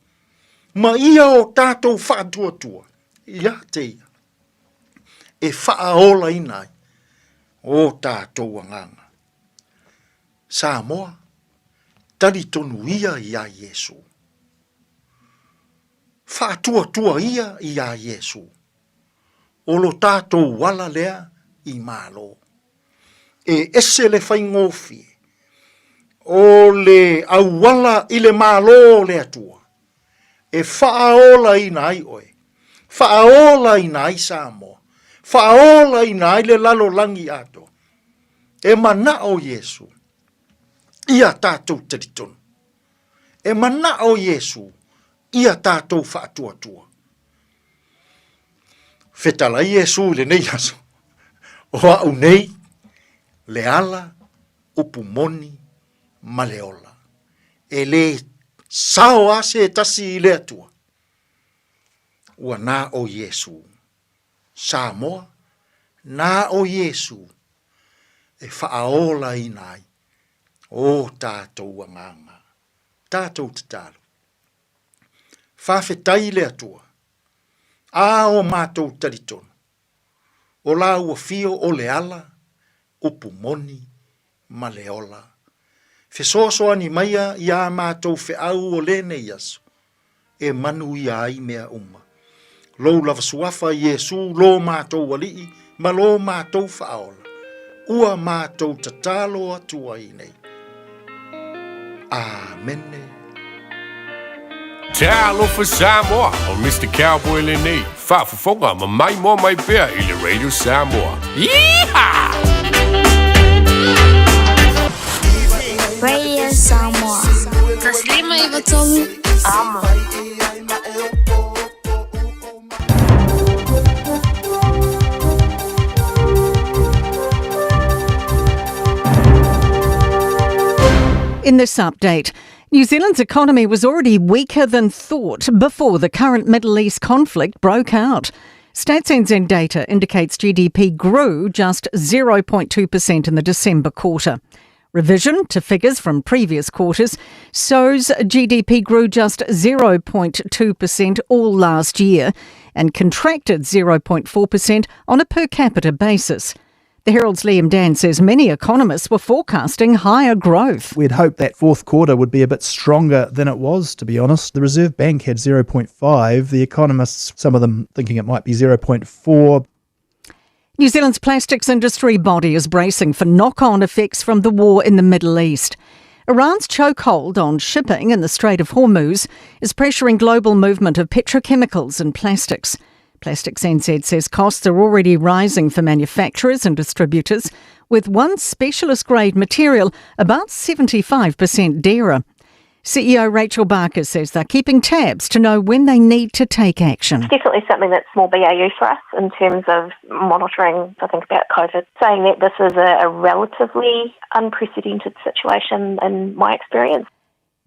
Ma ia o tatou faatuatua ia te Ia e faaolaina ai o tatou agaga. Samoa, talitonu ia iā Iesu. Faatuatua ia iā Iesu. O lo tatou ala lea i Malo. E ese le faigofie o le auala i le Malo o le Atua e faaolaina ai oe, faaolaina ai Samoa, faaolaina ai le lalolagi atoa. E manao Iesu ia tatou talitonu. E manao Iesu ia tatou faatuatua. Fetalai Iesu i lenei aso, o a'u nei le ala, upu moni ma le ola. E lē sao a se tasi i le Atua, ua na o Iesu. Samoa, na o Iesu e faaolaina ai o tatou agaga, tatou tatalo. Faafetai i le Atua, a o matou talitonu, o la ua fio o le ala, upu moni ma le ola. Fesoasoani maia iā matou feau o lenei aso, e manuia ai mea uma. Lou lava suafa Iesu lo matou Alii ma lo matou Faaola, ua matou tatalo atu ai nei. Amene. Talofa Samoa, o Mr. Cowboy lenei, faafofoga ma maimoa mai pea i le Radio Samoa. Yeehaw! Radio Samoa. 153 Amo. In this update, New Zealand's economy was already weaker than thought before the current Middle East conflict broke out. Stats NZ data indicates GDP grew just 0.2% in the December quarter. Revision to figures from previous quarters shows GDP grew just 0.2% all last year and contracted 0.4% on a per capita basis. The Herald's Liam Dann says many economists were forecasting higher growth. We'd hoped that fourth quarter would be a bit stronger than it was, to be honest. The Reserve Bank had 0.5, the economists, some of them thinking it might be 0.4. New Zealand's plastics industry body is bracing for knock on effects from the war in the Middle East. Iran's chokehold on shipping in the Strait of Hormuz is pressuring global movement of petrochemicals and plastics. Plastics NZ says costs are already rising for manufacturers and distributors, with one specialist grade material about 75% dearer. CEO Rachel Barker says they're keeping tabs to know when they need to take action. It's definitely something that's more BAU for us in terms of monitoring, I think, about COVID. Saying that this is a, a relatively unprecedented situation in my experience.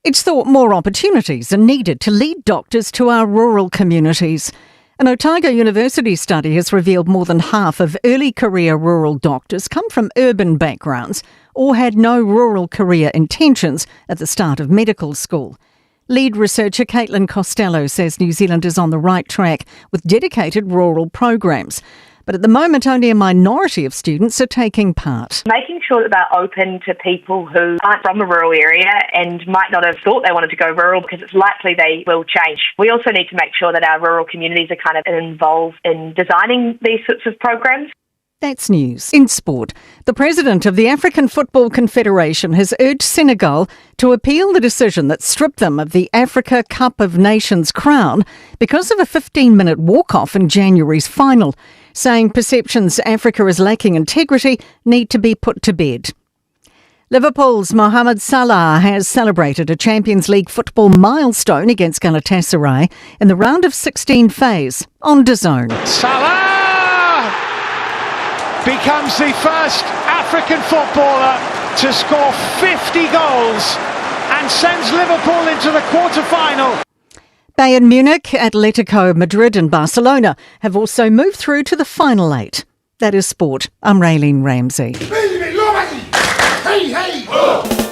It's thought more opportunities are needed to lead doctors to our rural communities. An Otago University study has revealed more than half of early career rural doctors come from urban backgrounds or had no rural career intentions at the start of medical school. Lead researcher Caitlin Costello says New Zealand is on the right track with dedicated rural programs. But at the moment, only a minority of students are taking part. Making sure that they're open to people who aren't from a rural area and might not have thought they wanted to go rural because it's likely they will change. We also need to make sure that our rural communities are kind of involved in designing these sorts of programs. That's news. In sport, the president of the African Football Confederation has urged Senegal to appeal the decision that stripped them of the Africa Cup of Nations crown because of a 15 minute walk off in January's final, saying perceptions Africa is lacking integrity need to be put to bed. Liverpool's Mohamed Salah has celebrated a Champions League football milestone against Galatasaray in the round of 16 phase on DAZN. Salah becomes the first African footballer to score 50 goals and sends Liverpool into the quarter-final. Bayern Munich, Atletico Madrid and Barcelona have also moved through to the final eight. That is sport. I'm Raylene Ramsey. Hey, hey! Oh!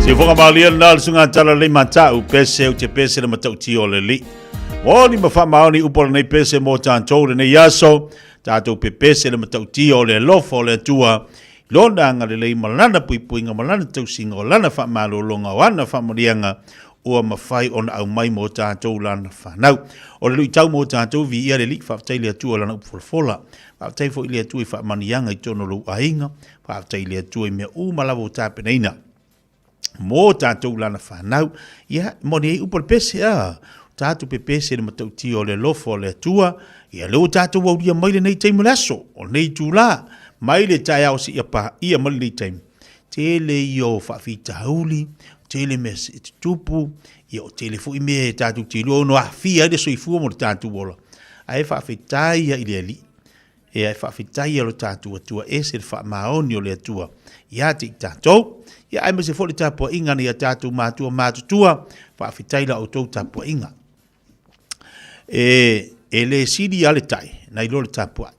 Sifoga malia lena o le suga tala lei matau pese o te pese le matau tio le li. Moni ma wha upo lenei pese mo tātou lenei aso, tātou pe pese le matau tio le alofa o le Atua, lona agalelei ma lana puipuiga ma lana tausiga o lana faamalologa o ana faamanuiaga ua mafai ona aumai mo tatou lana fanau. O le luitau mo tatou, viia le Alii, faafetai i le Atua i lana upu folafola. Faafetai foi i le Atua i faamanuiaga i totonu o lou aiga, faafetai i le Atua i mea uma lava ua tapenaina mo tatou lana fanau. Ia, moni ai upu a le pese, a, o tatou pepese i le matautia o le alofa o le Atua, ia lea ua tatou aulia mai lenei taimi o le aso, o lenei itula, mai le taeao seia paia mai lenei taimi. Tele ia o faafitauli, tele mea e tutupu, ia o tele foi mea e tatou te iloa ono aafia ai le soifua ma le tatou ola. Ae faafetai ia i le Alii. Ea e faafetai ia lo tatou Atua ese le faamaoni o le Atua ia te i tatou. Ia aemaise foi le tapuaiga a nai a tatou matua matutua, faafetai la outou tapuaiga. E, e le sili a le tai, nai lo le tapuai.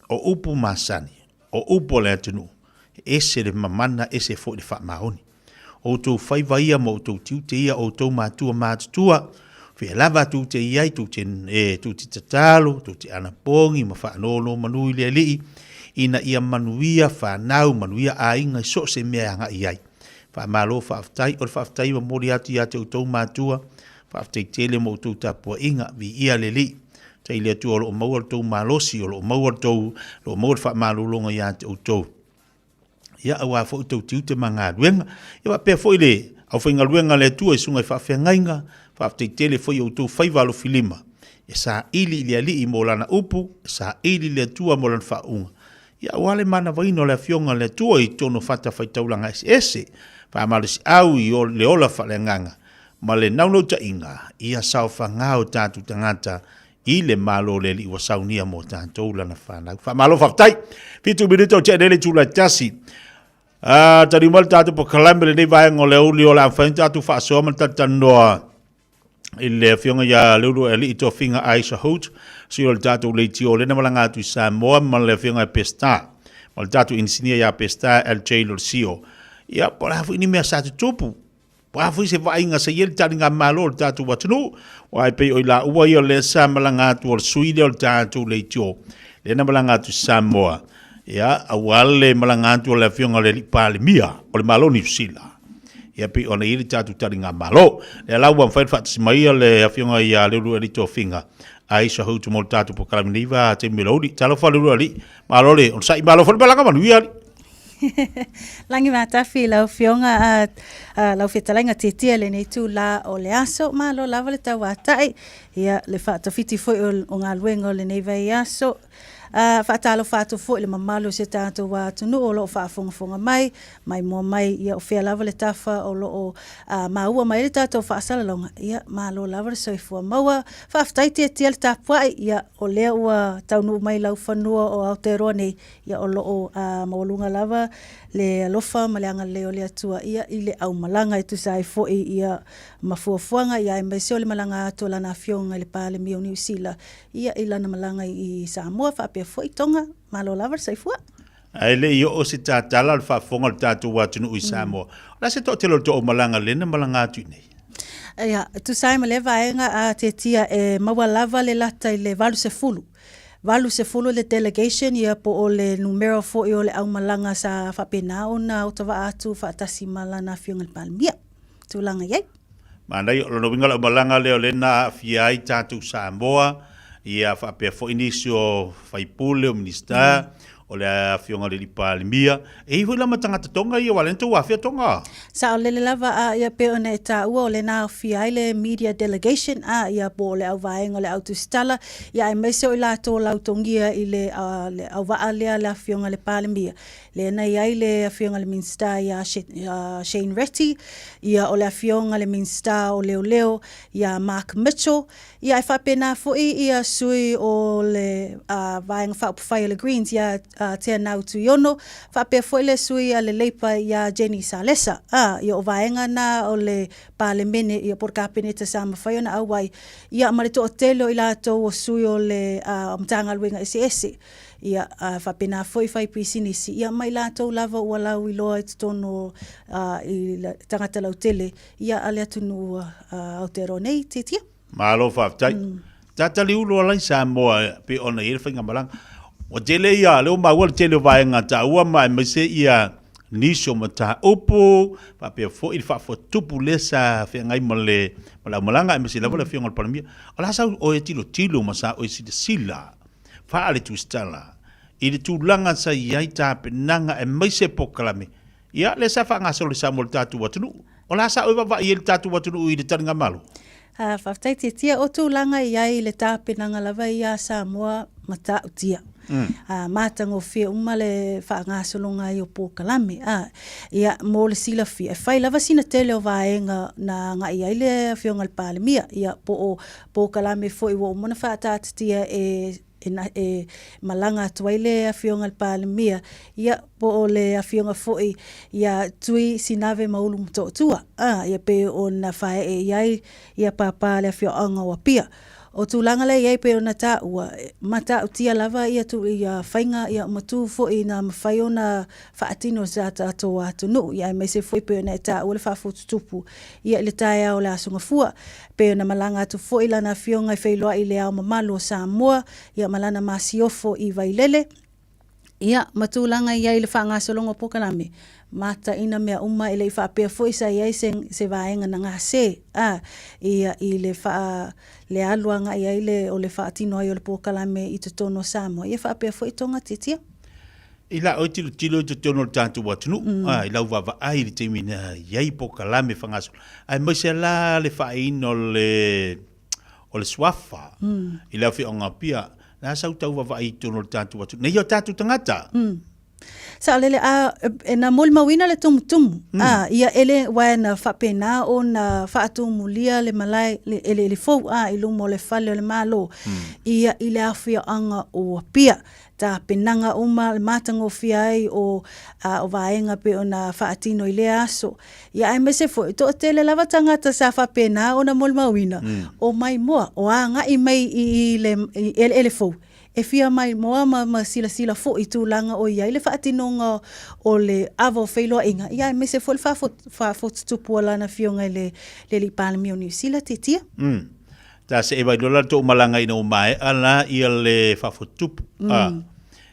O upu masani, o upu a le atunuu, ese le mamana, ese foi le faamaoni. O outou faiva ia ma outou tiute ia, o outou matua matutua, fea lava tou te i ai, tou te, e, tou te tatalo, tou te anapogi ma faanonomanu i le Alii, ina ia manuia fanau, manuia aiga i so o se mea e agai i ai. Faamalo faafetai, o le faafetai e momoli atu ia te outou matua, Faafetai tele mo outou tapuaiga, viia le Alii. Tai le Atua o lo o maua le tou malosi, o lo o maua le tou, o lo o maua le faamalologa ia te outou. Ia, aua foi tou tiute ma galuega. Ia faapea foi le aufaigaluega a le Atua i susuga i faafeagaiga, faafetai tele foi i outou faiva alofilima, e saili i le Alii mo lana upu, e saili i le Atua mo lana faauuga. Ia, aua le manavaina o le Afioga a le Atua i totonu o fatafaitaulaga eseese, faamalosiau i le ola faaleagaga, ma le naunautaiga ia saofaga o tatou tagata i le Malo o le Alii ua saunia mo tatou lana fanau. Faamalo faafetai. 7 minute o tea nei le itula e tasi. Ah, taliu mai le tatou polokalame lenei vaega o le aoauli o le a mafai ona tatou faasoa ma le talatalanoa i le afioga ia Leuluaealii Tofiga Aisha Hoot, sui o le tatou leitio lena malaga atu i Samoa ma le afioga ia Peseta, ma le tatou inisinia ia Peseta LJ Lolesio. Ia, po o le a foi ni mea sa tutupu Po o a foi se vaaiga sa i ai le taligamalo o le tatou atunuu, aua e pei o i laua ia o lea sa malaga atu o le sui lea o le tatou leitio, lea na malaga atu i Samoa, ia, aua le malaga atu o le Afioga i le Alii Palemia o le Malo o Niu Sila. Ia, pei ona i ai le tatou taligamalo. Lea la ua mafai ona faatasi mai le Afioga ia Leuluailii Tofiga, Aisha Hotu mo le tatou polokalame nei va taimi o le aoauli. Talofa Leuluailii, malo le onosai, malo foi le malaga manuia alii. Lagi matafi lau afioga a, a lau fetalaiga Tietia lenei itula o le aso. Malo lava le tauatai, ia le faatafiti foi o, o galuega o lenei vaiaso. A, faatalofa atu foi i le mamalu o si o tatou atunuu o lo o faafogafoga mai, maimoa mai, ia o fea lava le tafa o lo o a, maua mai ai le tatou faasalalauga, ia malo lava le soifua maua. Faafetai Tietia le tapuai, ia o lea ua taunuu mai lau fanua o Aotearoa nei, Ia o lo o maualuga lava le alofa ma le agalelei o le Atua ia i le aumalaga e tusa ai foi ia ma fuafuaga ia aemaise o le malaga atu o lana afioga i le Palemia o Niu Sila ia i lana malaga i Samoa faapea foi Tonga. Malo lava le soifua. Ae le i oo se tatala o le faafofoga o le tatou atunuu i Samoa, o le a se toatele o le toaumalaga lea na malaga atu i inei? Ia, e tusa ai ma lea vaega a Tietia e maua lava le lata i le 80. 80 le delegation ia po o le numera foi o le aumalaga sa faapena ona otavaa atu faatasi ma lana Afioga i le Palemia. Tulaga i ai. Manaia, o lona uiga o le aumalaga lea o lea na aafia ai tatou Samoa, ia faapea foi nisi o faipule, o Minisita, o le Afioga i le Alii Palemia. E i ai foi la ma tagata Tonga ia, aua o lea na tou afea Tonga. Saolele lava a ia pei ona e taua o lea na aofia ai le media delegation a ia po o le auvaega o le autusitala ia aemaise o i latou o lautogia i le le auvaa lea a le Afioga i le Palemia lea na i ai le Afioga i le Minisita ia Shane Reti ia o le Afioga i le Minisita o Leoleo ia Mark Mitchell Ia e faapena foi ia sui o le Vaega Faaupufai o le Greens ia Teanau Tuiono, faapea foi le sui a le Labour ia Jenny Salesa. Ia o vaega na o le Palemene ia po o le Kapeneta sa mafai ona auai, ia ma le toatele o i latou o sui o le Matagaluega eseese. Ia faapena foi faipisinisi, ia ma i latou lava ua lauiloa i totonu o i tagata lautele ia a le atunuu Aotearoa nei, Tiatia. Malo faafetai. Tatali ulu ala i Samoa e pei ona i ai le faigamalaga. Ua tele ia, lea ua maua le tele o vaega taua ma aemaise ia nisi o mataupu, faapea foi le faafuatupu lea sa feagai ma le ma le aumalaga aemaise lava le afioga i le Palemia. O le a sau oe tilotilo ma sa oe silasila faale-tusitala i le tulaga sa i ai tapenaga aemaise polokalame Ia, lea sa faagasolo i Samoa i le tatou atunuu. O le a sa oe vaavaai ai le tatou atunuu i le taligamalo? A, faafetai Tiatia, o tulaga i ai le tapenaga lava ia a Samoa matautia. A, matagofie uma le faagasologa ai o polokalame. A, ia, mo le silafia, e fai lava sina tele o vaega na agai ai le Afioga i le Palemia, ia, po o polokalame foi ua uma ona faataatitia e e malaga atu ai le Afioga i le Palemia, ia, po o le Afioga foi ia Tui Sinave Maulu Motootua, a, ia pei ona faee i ai ia pāpā le afioaga o Apia. O tulaga la e i ai pei ona taua, e matautia lava ia tu, ia faiga ia ma tu foi na mafai ona faatino e sa tatou atunuu, ia aemaise foi pei ona e taua le faafututupu ia i le taeao o le Aso Gafua. Pei ona malaga atu foi lana afioga e feiloai i Le Ao Mamalu o Samoa ia ma lana masiofo i Vailele. Ia, ma tulaga i ai le faagasologa o polokalame, mataina mea uma e le i faapea foi sa i ai se, se vaega na gase, a, ia, i le faa, le alu agai ai le, o le faatino ai o le polokalame i totonu o Samoa, ia faapea foi Tonga Tiatia. I la oe tilotilo i totonu o le tatou atunuu, a, i lau vaavaai i le taimi na i ai polokalame faagasolo, aemaise la le faaina o le, o le suafa i le afioaga Apia, le a sau tau vaavaai i totonu o le tatou atunuu, nei o tatou tagata. Saolele, a, e na molimauina le tumutumu, a, ia e le, uae na faapena ona faatumulia le malae, le eleele fou, a, i luma o le fale o le Malo, ia i le afioaga o Apia. Tapenaga uma le matagofie ai o, a, o vaega pei ona faatino i lea aso. Ia aemaise foi, toatele lava tagata sa faapena ona molimauina, o maimoa, o agai mai i, i le i eleele fou, e fia maimoa ma, ma silasila foi i tulaga o i ai le faatinoga o le ava o feiloaiga, ia aemaise foi le faafotutupu a Lana Afioga i le, le Alii Palemia o Niu Sila, Titia. Ta see mai loa la tou malaga ina ua maea la ia le faafotutupu.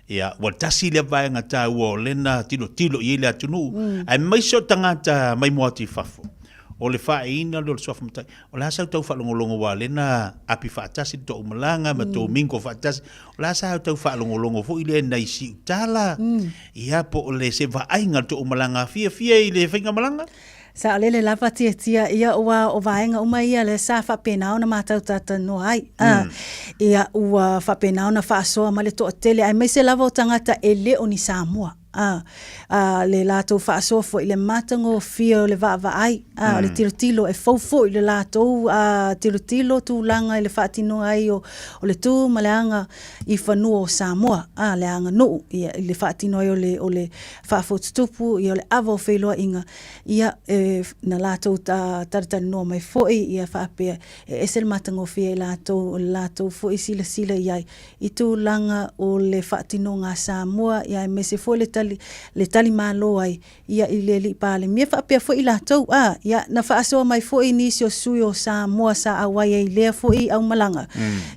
Ia, ua tasi lea vaega taua o lena tilotilo i ai le atunuu, aemaise o tagata maimoa atu i fafo. O le faaeina lea o le suafa matai. O le a sau tau faalogologo aua o lena api faatasi le tou malaga ma tou mingle faatasi. O le a sa tau faalogologo foi lea i nai siutala, ia po o le se vaaiga o le tou malaga fiafia i le faigamalaga? Saolele lava tiatia ia ua o vaega uma ia lea sa faapena ona matau talanoa ai. Ia ua faapena ona faasoa ma le toatele aemaise lava o tagata e le o ni Samoa. Le latou faasoa foi i le matagofie o le vaavaai, o le tilotilo e fou foi le latou tilotilo tulaga i le faatinoga ai o le tu ma le aga i fanua o Samoa, le aganuu ia i le faatino ai o le faafotutupu, ia o le ava o feiloaiga. Ia, e, na latou talatalanoa mai foi, ia faapea, e ese le matagofie i latou, o le latou foi silasila i ai i tulaga o le faatinoga a Samoa, ia aemaise foi le tali, le tali malo ai, ia i le Alii Palemia faapea foi i latou, a, ia, na faasoa mai foi nisi o sui o Samoa sa auai ai i lea foi aumalaga,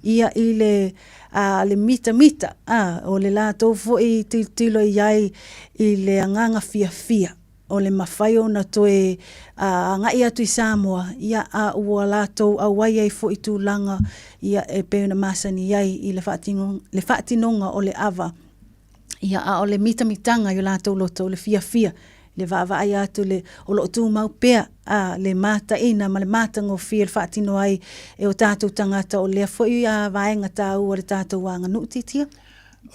ia, i le, a, le mitamita, a, o le latou foi tilotilo i ai i le agaga fiafia. O le mafai ona toe agai atu i Samoa, ia, a ua latou auai ai foi tulaga ia e pei ona masani ai i le le faatinoga o le ava, ia, a o le mitamitaga i o latou loto, o le fiafia, le vaavaai atu le, o lo o tumau pea a, le mataina ma le matagofie le faatino ai e o tatou tagata o lea foi vaega taua o le tatou aganuu titia.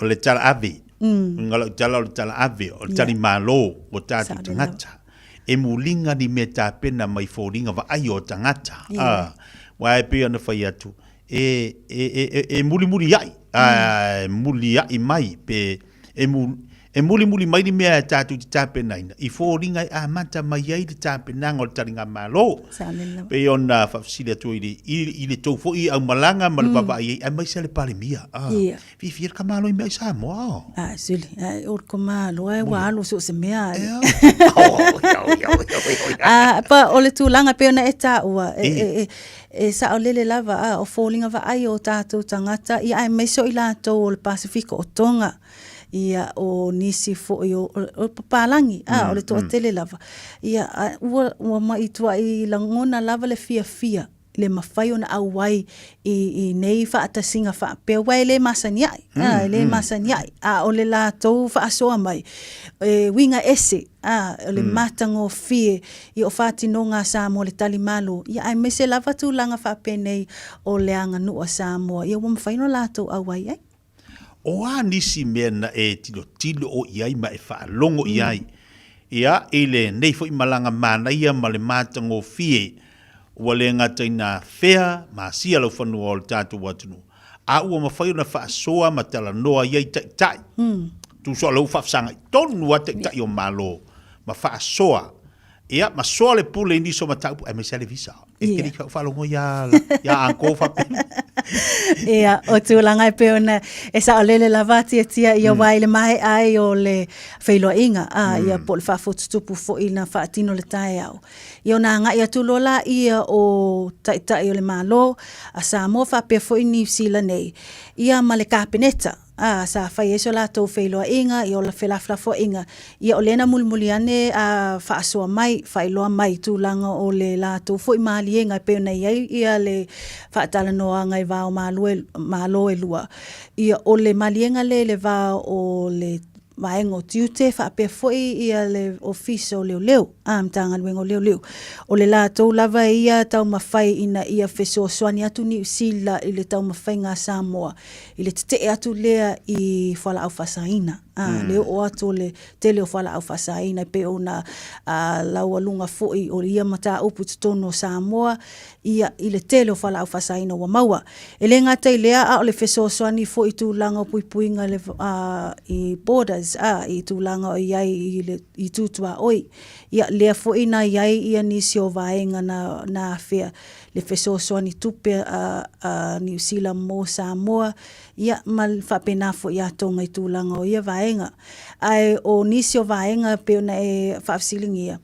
O le tala ave. Uiga o lau tala o le tala ave, o le tali malo o tatou tagata. E muliga ni mea tapena mai foliga vaai o tagata. Aua e pei ona fai atu, e, e, e, e mulimuliai, e muliai mai pe e, mu, e mulimuli mai ni mea e tatou te tapenaina i foliga e amata mai ai le tapenaga o le taligamalo. Pei ona faafesili atu i le, i, i le tou foi aumalaga ma le vaavaai ai, aemaise le Palemia. Ah, Ia. Fiafia le tamālo i mea i Samoa. Ah, sili, ai, o le tamālo ai, ua alu so o se mea. Ah, pa o le tulaga pei ona e taua, e, e, e, e saolele lava, ah, o foliga vaai o tatou tagata, ia aemaise o i latou o le Pasefika o Tonga, ia o nisi foi o, o, o papalagi, ah, o le toatele lava. Ia, a, ua, ua maituai lagona lava le fiafia le mafai ona auai i, i nei faatasiga faapea, aua e le masani ai, mm, e le masani ai, a o le latou faasoa mai, e uiga ese, a, o le matagofie i o faatinoga a Samoa le tali malo, ia aemaise lava tulaga faapenei o le aganuu a Samoa, ia ua mafai ona latou auai ai. O a nisi mea na e tilotilo o i ai ma e faalogo i ai, ia, i lenei foi malaga manaia ma le matagofie, ua le gata ina afea ma asia laufanua o le tatou atunuu, a ua mafai ona faasoa ma talanoa i ai taitai. Tusa o lea ua faafesagai tonu lava taitai o Malo ma faasoa Ia, ma soa le pule i nisi o mataupu, aemaise lava le visa. E te le i faalogo ia, ia Uncle faapea. Ia, o tulaga e pei ona e saolele lava tiatia ia mm. wai le maea ai o le feiloaiga, a mm. ia po o le faafotutupu foi na faatino le taeao. Ia ona agai atu loa la ia o taitai o le Malo a Samoa faapea foi Niu Sila nei, ia ma le Kapeneta. ā, sa fai ai so latou feiloaiga, ia o le felafolafoaiga, ia o lea na mulimuli ane a faasoa mai, faailoa mai tulaga o le latou foi maliega e pei ona i ai ia le faatalanoaga i va o Malo e lua. Ia o le maliega lea i le va o le Vaega o Tiute faapea foi ia le Ofisa o Leoleo, a, Matagaluega o Leoleo. O le latou lava ia taumafai ina ia fesoasoani atu Niu Sila i le taumafaiga a Samoa i le tetee atu lea i fualaau faasaina, a, le oo atu o le tele o fualaau faasaina e pei ona laualuga foi o ia mataupu i totonu o Samoa, ia, i le tele o fualaau faasaina ua maua. E le gata i lea, a o le fesoasoani foi i tulaga o puipuiga i le, i borders, a, i tulaga o i ai i le i itu tuaoi. Ia, lea foi na i ai ia nisi o vaega na, na afea le fesoasoani tupe a, a Niu Sila mo Samoa, ia, ma le faapena foi ia Tonga i tulaga o ia vaega. Ae o nisi o vaega e pei ona e faafesiligia,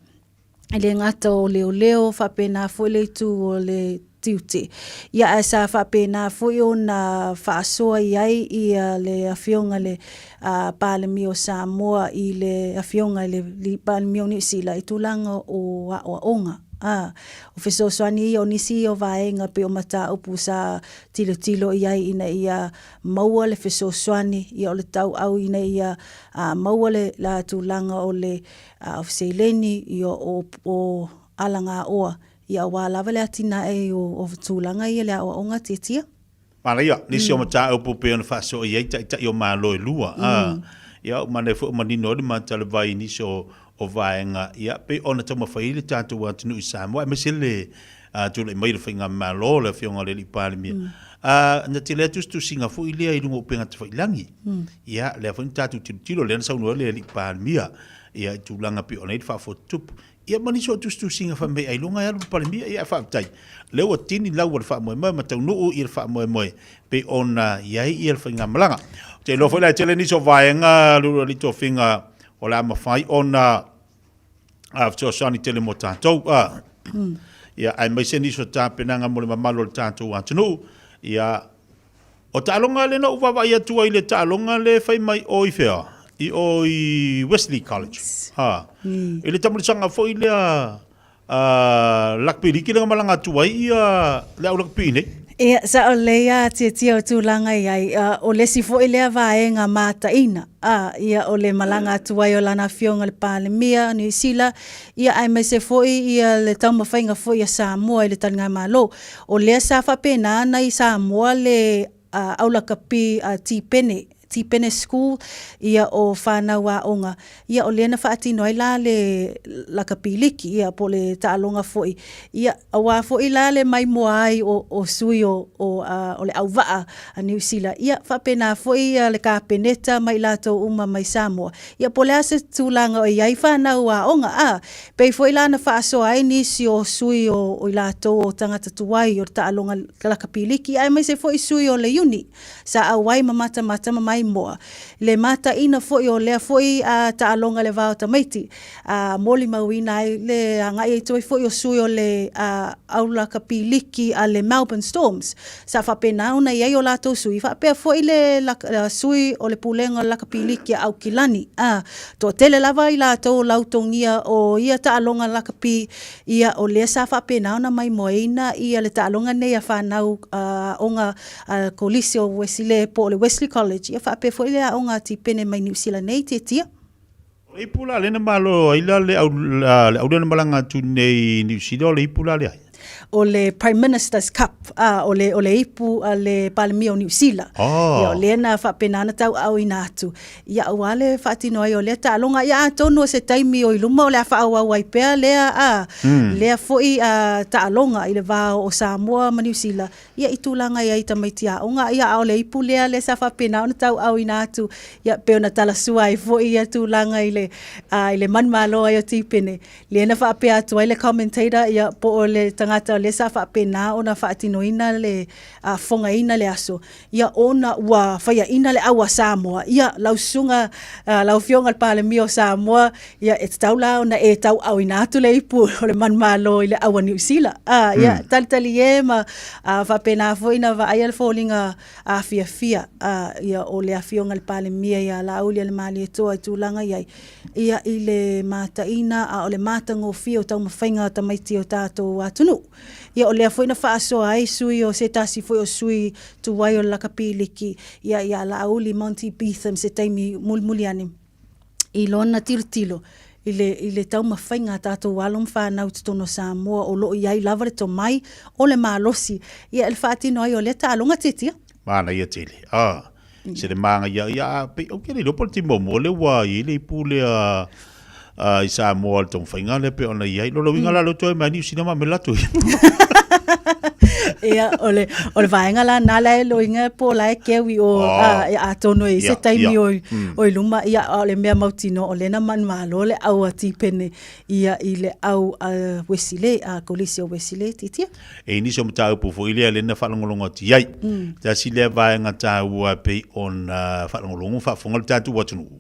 e le gata o leoleo, faapena foi le itu o le tiute. Ia ae sa faapena foi ona faasoa i ai ia le Afioga i le Palemia o Samoa i le Afioga i le Palemia o Niu Sila i tulaga o aoaoga. A, o fesoasoani ia o nisi ia o vaega pei o mataupu sa tilotilo i ai ina ia maua le fesoasoani, ia o le tauau ina ia maua le tulaga o le A o seleni, ia o, o alagaoa, ia aua lava le atinae o, o tulaga ia le aoaoga tiatia. Manaia, nisi o mataupu pei ona faasoa i ai taitai o Malo e lua, a, ia, manaia foi o manino ai le matalevai i nisi o, o vaega, ia, pei ona taumafai ai le tatou atunuu i Samoa, aemaise le tulai mai o le Faigamalo, le Afioga i le Alii Palemia. Na tele atu se tusiga foi lea i luga o upega tafailagi. Ia, lea foi na tatou tilotilo, lea na saunoa ai le Alii Palemia, ia, i tulaga pei ona i ai le faafotutupu. Ia, ma nisi o tusitusiga fai mai ailoga e alu le Palemia, ia, ae faafetai, lea ua tini lau o le faamoemoe ma taunuu ia le faamoemoe pei ona i ai ia le faigamalaga. Ou te iloa foi la e tele nisi o vaega lulu alii tofiga o le a mafai ona fesoasoani tele mo tatou. Ia, aemaise nisi o tapenaga mo le mamalu o le tatou atunuu. Ia, o taaloga lea na ou vaavaai atu ai i le taaloga lea e fai mai o i fea? I o i Wesley College. Ha. I le taamilisaga foi lea lakapi liki lea na malaga atu ai ia le au lakapi nei. Ia, sao lelei a tiatia o tulaga i ai. O le isi foi lea vaega mataina, a, ia o le malaga atu ai o lana Afioga i le Palemia o Niu Sila, ia aemaise foi ia le taumafaiga foi a Samoa i le taligamalo. O lea sa faapena ona i Samoa le aulakapi a Tipene, Tipene School, ia o whanau aoga, ia o lea na faatino ai la le lakapi liki, ia po o le taaloga foi, ia aua foi la le maimoa ai o, o sui o, o, o le auvaa a Niu Sila, ia faapena foi ia le Kapeneta ma i latou uma mai Samoa, ia po o le a se tulaga o i ai whanau aoga, a, pei foi la na faasoa ai nisi o sui o, o i latou o tagata tuai o le taaloga lakapi liki, aemaise foi sui o le uni. Sa auai ma matamata ma maimoa. Le mataina foi o lea foi taaloga i le va o tamaiti, a molimauina ai le agai atu ai foi o sui o le au lakapi liki a le Melbourne Storms. Sa faapena ona i ai o latou sui, faapea foi le sui o le Pulega o le Lakapi Liki a Aukilani. A toatele lava i latou o lautogia o ia taaloga lakapi, ia o lea sa faapena ona maimoaina ia le taaloga nei a fanau aoga a Kolisi o Uesile po o le Wesley College, ia faapea foi le aoga a Tipene mai Niu Sila nei, Tietia. O le ipu la lea na malo ai la le au, le au lea na malaga atu nei i Niu Sila, o le ipu la lea ai? O le Prime Minister's Cup, a, o le, o le ipu a le Palemia o Niu Sila. Oh. Ia, o lea na faapena ona tauaaoina atu. Ia, aua le faatino ai o lea taaloga. Ia, atonu o se taimi o i luma o le a faaauau ai pea lea, a, lea foi a, taaloga i le va o Samoa ma Niu Sila. Ia i tulaga i ai tamaiti aoga, ia a o le ipu lea lea sa faapena ona tauaaoina atu, ia pei ona talasua ai foi ia tulaga i le, i le manumalo ai o Tipene, lea na faapea atu ai le commentator, ia po o le tagata o le. lea sa faapena ona faatinoina le fogaina le aso, ia ona ua faiaina le au a Samoa, ia lau susuga lau Afioga i le Palemia o Samoa, ia e tatau la ona e tauaaoina atu le ipu o le manumalo i le au a Niu Sila. Ia talitali e ma faapena foi ona vaaia le foliga afiafia ia o le Afioga i le Palemia ia Laaulialemalietoa i tulaga i ai, ia i le mataina a o le matagofie o taumafaiga a tamaiti o tatou atunuu. Ia o lea foi na faasoa ai sui o se tasi foi o sui tuai o le lakapiliki ia ia Laauli Monty Betham se taimi mulimuli ane i lona tilotilo i le, i le taumafaiga a tatou alo ma fanau i totonu o Samoa o lo o i ai lava le tomai o le malosi ia e le faatino ai o lea taaloga tiatia. Manaia tele. Ah, se le manaia ia a pei ou te le iloa po o le taimi muamua lea ua i ai le ipu lea i Samoa i le taumafaiga lea pei ona i ai. Lona uiga la lea ua toe mai Niu Sila ma me latou ia. Ia, o le, o le vaega la na la e loiga po o la e keu i o, a, e atonu e i se taimi o, o i luma, ia, a o le mea mautinoa o lea na manumalo le au a Tipene ia i le au a Wesley, a Kolisi o Wesley, titia. E i nisi o mataupu foi lea lea na faalogologo atu i ai. Tasi lea vaega taua e pei ona faalogologo ma faafofoga le tatou atunuu,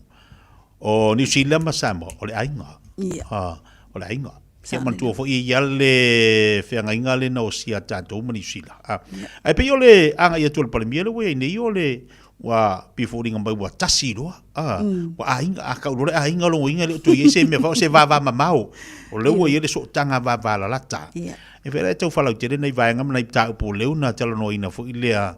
o Niu Sila ma Samoa, o le aiga. Ia. Ha, o le aiga. Ia manatua foi e i ai le feagaiga lea na osia a tatou ma Niu Sila. Ha. Ae pei o le agai atu o le Palemia lea ua i ai nei o le ua pei foliga mai ua tasi loa. A, ua aiga, a kau loa le aiga lona uiga e le o toe i ai se mea foi o se vavamamao. O lea ua i ai le sootaga vavalalata. E pei la e tau falautele nai vaega ma nai mataupu o lea na talanoaina foi lea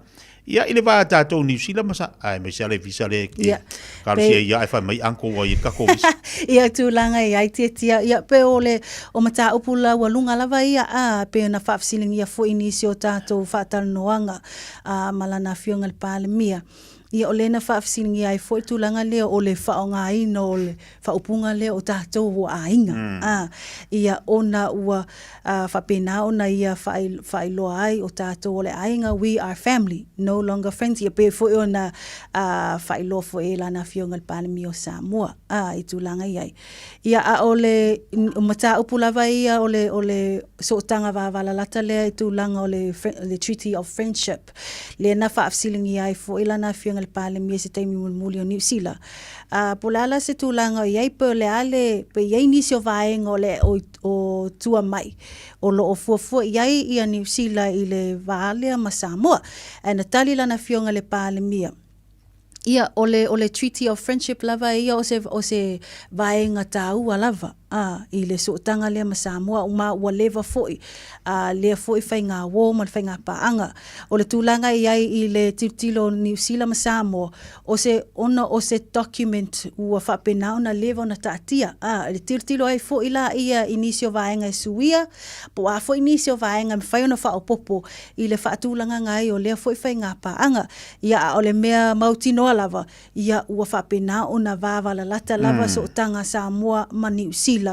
ia i le va a tatou Niu Sila ma sa, aemaise lava le visa lea e talosia ia ae fai mai uncle ua i ai le tatou visa. Ia tulaga i ai tiatia, ia pe o le o mataupu laualuga lava ia, a, pei ona faafesiligia foi i nisi o tatou faatalanoaga a, ma lana Afioga i le Palemia. Ia o lea na faafesiligia ai foi le tulaga lea o le faaaogaina o le faaupuga lea o tatou ua aiga. Mm. A, ia ona ua a, faapena ona ia faailoa ai o tatou o le aiga, we are family, no longer friends. Ia pei foi ona a, faailoa foi e lana Afioga i le Palemia o Samoa a, i tulaga i ai. Ia a o le mataupu lava ia o le, o le sootaga vavalalata lea i tulaga o le, le Treaty of Friendship, lea na faafesiligia ai foi lana Afioga i le Palemia i se taimi mulimuli o Niu Sila. A, po o le a la se tulaga o i ai, pe o le a le, pe i ai nisi o vaega o le, o, o tua mai o lo o fuafua i ai ia Niu Sila i le va lea ma Samoa. Ae na tali lana Afioga i le Palemia, Ia, o le, o le Treaty of Friendship lava ia o se, o se vaega tāua lava, ā, i le sootaga lea ma Samoa, ma ua leva foi, ā, lea foi faigā uō ma le faigā paaga. O le tulaga i ai i le tilotilo o Niu Sila ma Samoa, o se, ona o se document ua faapena ona leva ona taatia, ā, e tilotilo ai foi la ia i nisi o vaega e suia, po o a foi nisi o vaega e mafai ona faaopoopo i le faatulagaga ai o lea foi faigā paaga. Ia, a o le mea mautinoa lava, ia, ua faapena ona vavalalata lava sootaga a Samoa ma Niu Sila.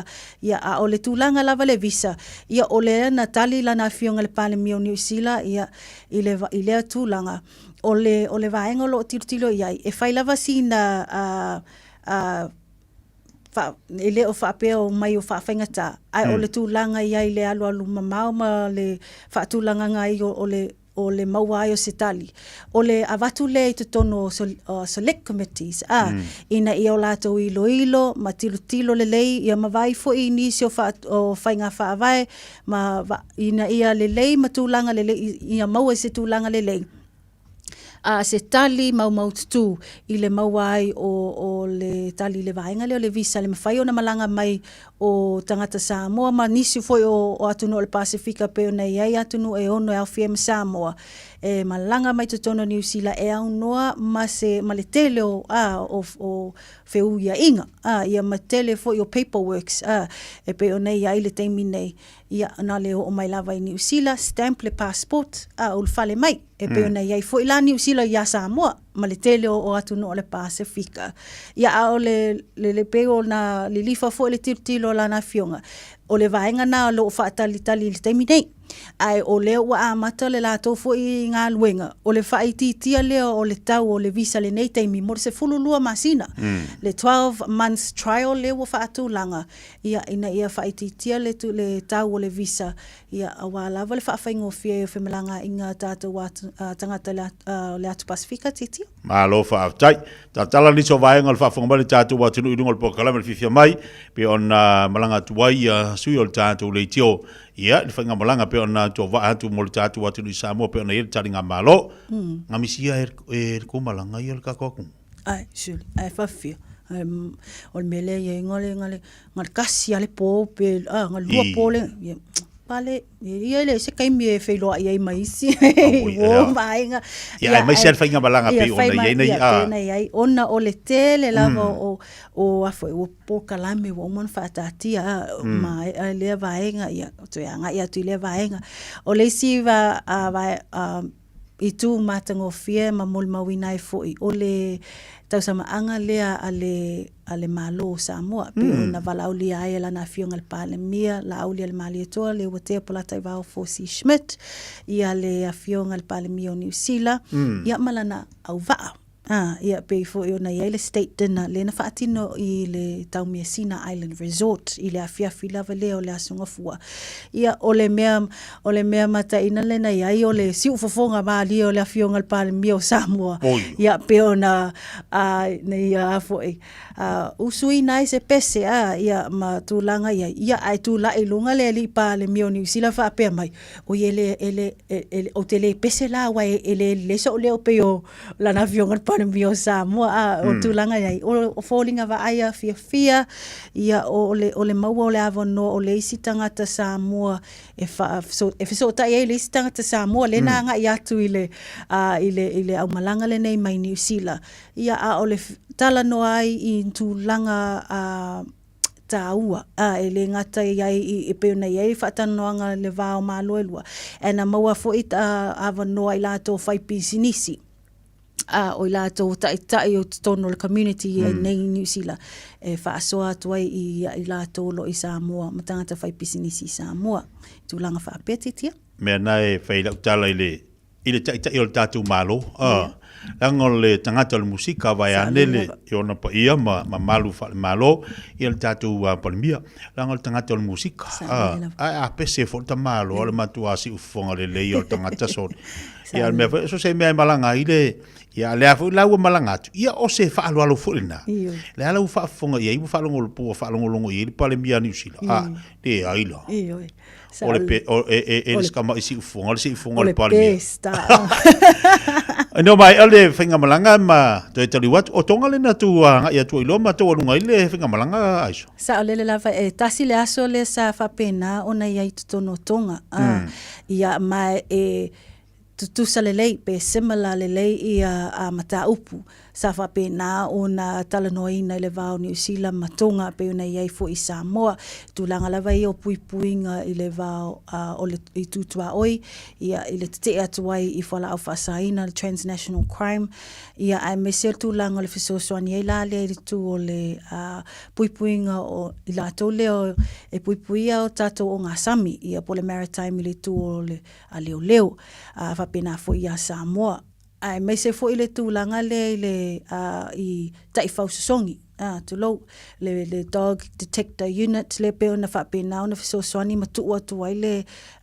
Ia, a o le tulaga lava le visa, ia, o lea na tali lana Afioga i le Palemia o Niu Sila, ia, i le, i lea tulaga, o le, o le vaega o lo o tilotilo i ai, e fai lava sina, a, a, fa, e le o faapea o mai o faafaigata, ae o le tulaga i ai le alualu mamao ma le faatulagaga ai o, o le, o le maua ai o se tali. O le avatu lea i totonu o select committees, a, ina ia o latou iloilo ma tilotilo lelei, ia ma vaai foi i nisi o, fa, o faiga faavae, ma va, ina ia lelei ma tulaga lelei, ia maua i se tulaga lelei. A, se tali maumaututu i le maua ai o, o le tali i le vaega lea o le visa, le mafai ona malaga mai o tagata Samoa ma nisi foi o, o atunuu o le Pasefika pei ona i ai atunuu e ono e aofia ai ma Samoa e malaga mai totonu o Niu Sila e aunoa ma se ma le tele o a o, o feuiaiga a ia ma tele foi o paperworks a e pei ona i ai le taimi nei ia na le oo mai lava i Niu Sila stamp le passport a ulufale mai e pei ona i ai foi la Niu Sila iā Samoa ma le tele o, o atunuu o le Pasefika. Ia, a o le, le, le pei ona lilifa foi le tilotilo a lana afioga, o le vaega na o lo o faatalitali i le taimi nei. Ae o lea ua amata le latou foi galuega, o le faaitiitia lea o le tau o le visa i lenei taimi mo le 12 masina, le 12 months trial lea ua faatulaga, ia, ina ia faaitiitia le le tau o le visa, ia, aua lava le faafaigofie ai o femalagaaiga a tatou tagata o le Atu Pasefika, Titia. Malo faafetai. Tatala nisi o vaega o le faafofoga mai le tatou atunuu i luga o le polokalame le fiafia mai, pei ona malaga atu ai ia sui o le tatou leitio ia le faigamalaga pei ona tovaa atu mo le tatou atunuu i Samoa pei ona i ai le taligamalo. Nga misia e le kou malaga ia le tatou atunuu. Ai, sure. Ai faafia. Ai, o le mea lea i ai nga le, nga le, nga le kasi a le pō pe, a, nga le lua pō le, ia, pale, ia le se kaimi e feiloai ai ma isi, uō ma aiga. Ia, aemaise lava le faigamalaga pei ona i ai nei, a. Ia, pei ona i ai, ona o le tele lava o, o, a foi, o polokalame ua uma ona faataatia, a, maea lea vaega, ia, toe agai atu i lea vaega. O le isi va, a, va, a, itu matagofie ma molimauina ai foi o le tausamaaga lea a le a le Malo o Samoa pei ona valaaulia ai e lana Afioga i le Palemia Laaulialemalietoa Leuatea Polataivao Fosi Schmidt ia le Afioga i le Palemia o Niu Sila ia ma lana auvaa. Ā, ia, pei foi ona i ai le state dinner lea na faatino i le Taumeasina Island Resort i le afiafi lava lea o le Aso Gafua. Ia, o le mea, o le mea mataina lea na i ai o le siufofoga malie o le Afioga i le Palemia o Samoa. Oi. Ia, pei ona, ā, na ia a foi, ā, usuina ai se pese, ā, ia, ma tulaga i ai. Ia, ae tulai i luga le Alii Palemia o Niu Sila faapea mai, Oi, e le, e le, e, e, ou te le pese la, aua e, e le lelei so'u leo pei o lana Afioga i le Palemia o Samoa, a o tulaga i ai, o foliga vaaia fiafia, ia, o le, o le maua o le avanoa o le isi tagata Samoa e faa, e fesootai ai le isi tagata Samoa, lea na agai atu i le, a, i le, i le aumalaga lenei mai Niu Sila. Ia, a o le talanoa ai i tulaga, a, tāua, ā, e le gata i ai i, e pei ona i ai faatalanoaga i le va o Malo e lua, ae na maua foi ta avanoa i latou fai pisinisi, ā, o i latou taitai o totonu o le community i nei i Niu Sila, e faasoa atu ai i, i latou o lo o i Samoa ma tagata fai pisinisi i Samoa. I tulaga faapea, Titia? Mea na e fai lau tala i le i le taitai o le tatou Malo, a, leaga o le tagata o le musika vaeane le i ona paia ma mamalu faale-Malo, ia le tatou Palemia, leaga o le tagata o le musika, a, ae a pese foi le tamaloa o le matua siufofoga lelei o le tagata sole. Ia o le mea foi, so se mea e malaga ai le, ia lea foi la ua malaga atu, ia o se faaaloalo foi lena. Lea la ua faafofoga i ai, ua faalogologo, ua faalogologo i ai le Palemia a Niu Sila, a, leai la. O le pe, o, e, e, e le sikamai siufofoga, le siufofoga o le Palemia. No mai, o le faigamalaga ma toe taliu atu, o Tonga lena tu agai atu ai loa ma taualuga ai le faigamalaga Aiso. Saolele lava, e tasi le aso lea sa faapena ona i ai i totonu o Tonga. Mm. Ia, ma e tutusa lelei pe similar lelei ia a mataupu sa faapena ona talanoaina i le va o Niu Sila ma Tonga pei ona i ai foi i Samoa. Tulaga lava ia o puipuiga i le va o le itu tuaoi ia i le tetee atu ai i fualaau faasaina, le transnational crime, ia aemaise o le tulaga o le fesoasoani ai la lea i le itu o le puipuiga o i latou lea e puipuia o tatou ogasami ia po o le maritime i le itu o le a leoleo, a faapena foi ia Samoa. Aemaise foi le tulaga lea i le a, i taifau sosogi, a, tulou, le, le dog detector unit lea pei ona faapena ona fesoasoani ma tuu atu ai le,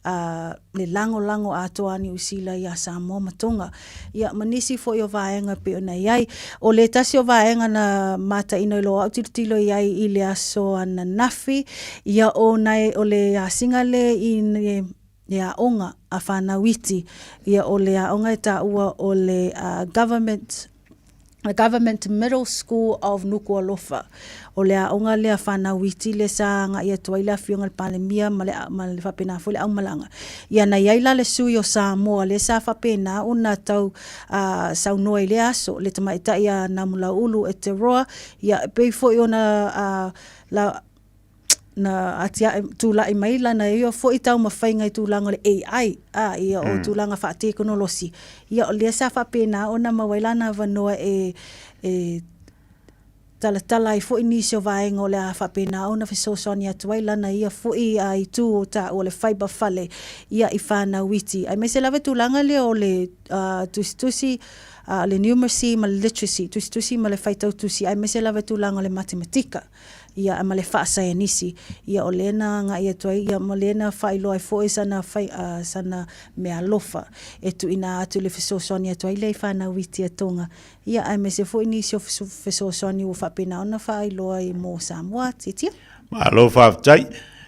a, le lagolago atoa a Niu Sila ia Samoa ma Tonga. Ia, ma nisi foi o vaega pei ona i ai. O le tasi o vaega na mataina i lo au tilotilo i ai i le aso ananafi, ia o, nae, o le asiga lea i le aoga a whanau iti, ia o le aoga e tāua o le uh, government the Government Middle School of Nuku'alofa. O le aoga lea whanau iti le sa agai atu ai le afioga i le Palemia ma le, ma le faapena foi le aumalaga. Ia na i ai la le sui o Samoa le sa faapena ona tau uh, saunoa i lea aso, le tamaitai a Namulau'ulu Eteroa, ia e pei foi ona uh, la, na atiae tulai mai lana ia foi taumafaiga i tulaga o le AI, a, ia o tulaga faatekonolosi. Ia o lea sa faapena ona maua ai lana avanoa e, e talatala ai foi nisi o vaega o le a faapena ona fesoasoani atu ai lana ia foi itu o taua o le faiba fale ia i fanau iti. Aemaise lava tulaga lea o le tusitusi, le numeracy ma le literacy, tusitusi ma le faitau tusi, aemaise lava tulaga o le matematika ia ma le faasaienisi. Ia o lea na agai atu ai ia ma lea na faailoa ai foi sana fai, sana meaalofa e tuuina atu le fesoasoani atu ai lea i fanau iti a Tonga. Ia aemaise foi nisi o fesoasoani ua faapena ona faailoa i mo Samoa. Tiatia. Malo faafetai.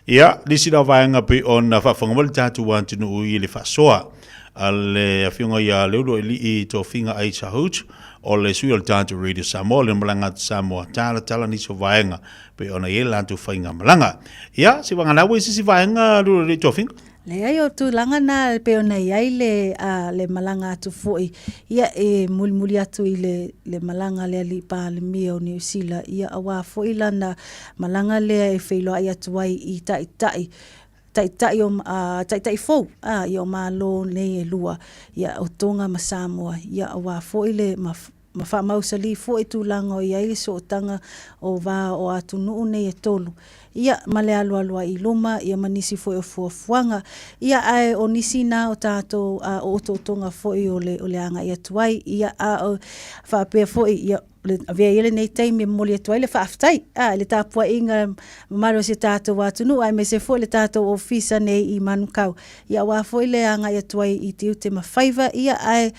Ia, nisi la vaega pei ona faafofoga mai le tatou atunuu i le faasoa a le afioga ia Leuluailii Tofiga Aisha Hoot, o le sui o le tatou Radio Samoa, le malaga atu Samoa, talatala nisi o vaega pei ona i ai le latou faigamalaga. Ia, se vagana ua i se isi vaega Leuluailii Tofiga? Leai, o tulaga na e pei ona i ai le, a, le malaga atu foi, ia, e mulimuli atu i le, le malaga a le Alii Palemia o Niu Sila, ia, auā foi lana malaga lea e feiloai atu ai i taitai, taitai o, a, taitai fou, a, ia o Malo nei e lua, ia, o Tonga ma Samoa, ia, auā foi le ma, ma faamausali foi tulaga o i ai le sootaga o va o atunuu nei e tolu, ia, ma le alualu ai i luma, ia ma nisi foi o fuafuaga. Ia, ae o nisi na o tatou a, o otootoga foi o le, o le agai atu ai, ia, a o faapea foi, ia, le avea ia lenei taimi e momoli atu ai le faafetai, a, i le tapuaiga mamalu o si o tatou atunuu, aemaise foi le tatou ofisa nei i Manukau. Ia aua foi le agai atu ai i tiute ma faiva, ia, ae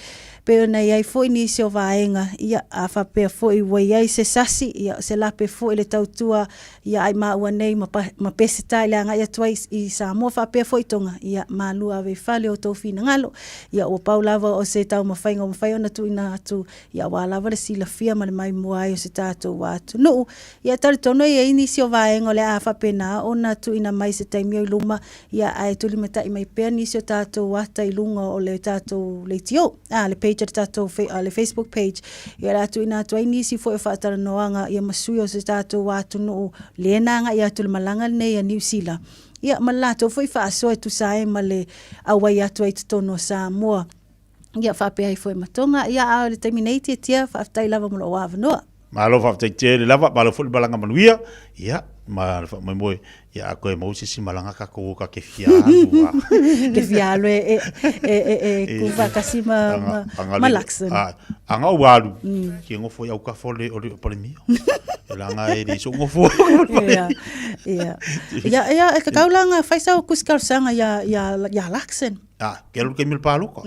pei ona i ai foi nisi o vaega, ia, a faapea foi ua i ai se sasi, ia, o se lape foi le tautua ia ai maua nei ma, ma Peseta i le agai atu ai i Samoa faapea foi Tonga, ia, malu ave i fale o tou finagalo. Ia, ua pau lava o se taumafaiga ua mafai ona tuuina atu, ia, aua lava le silafia ma le maimoa ai o se tatou atunuu. Ia, talitonu e i ai nisi o vaega o le a faapena ona tuuina mai i se taimi o i luma, Ia, ae tulimatai mai pea nisi o tatou ata i luga o le tatou leitio, a, le page a le tatou, a, le Facebook page, ia o le a tuuina atu ai nisi foi o faatalanoaga, ia ma sui o se tatou atunuu lea na agai atu i le malaga lenei a Niu Sila, ia, ma le latou foi faasoa e tusa ai ma le auai atu ai i totonu o Samoa. Ia, faapea ai foi ma Tonga. Ia, a o le taimi nei, Tiatia, faafetai lava mo lou avanoa. Malo faafetai tele lava, malo foi le malaga manuia. Ia, ma le faamoemoe, ia a koe maua se isi malaga tatou o ta ke fia alu a. Ke fia alu e, e, e, e, e ku faatasi ma, ma, ma Luxon. A, anga o alu, ke ngofo i au kafo le o le palemia. E langa e le so ngofo. Ia, ia. Ia, ia, e kakau langa fai sau kusi talosaga ia, ia, ia Luxon. Ah, ke alu ke mil pāloka.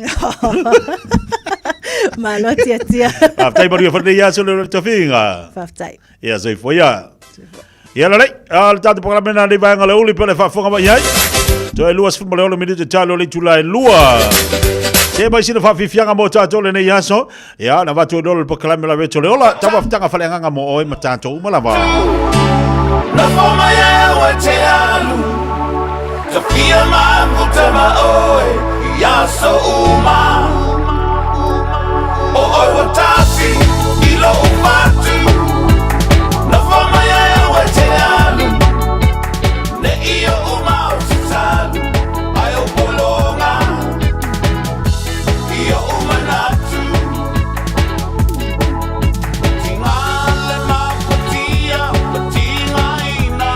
Malo tiatia. Faafetai manuia foi lenei aso le tofiga. Faafetai. Ia soifua ia. Ia lalei, a le tatou polokalame na nei vaega o le uli pe le faafofoga mai ai. Toe 26 minute talo le itula e lua. Se mai sina faafiafiaga mo tatou lenei aso. Ia, na vatu e le polokalame la Rachel Leola. Tau afitaga faleagaga mo oe ma tatou uma lava. Nofo mai au e te alu Tawhia mafuta ma oe I aso uma O oe ua tasi I lou fatu Nofo mai au e te alu Ne i o uma o se talu Ai o polonga I oʻu manatu Tinga le mafatia ma tigaina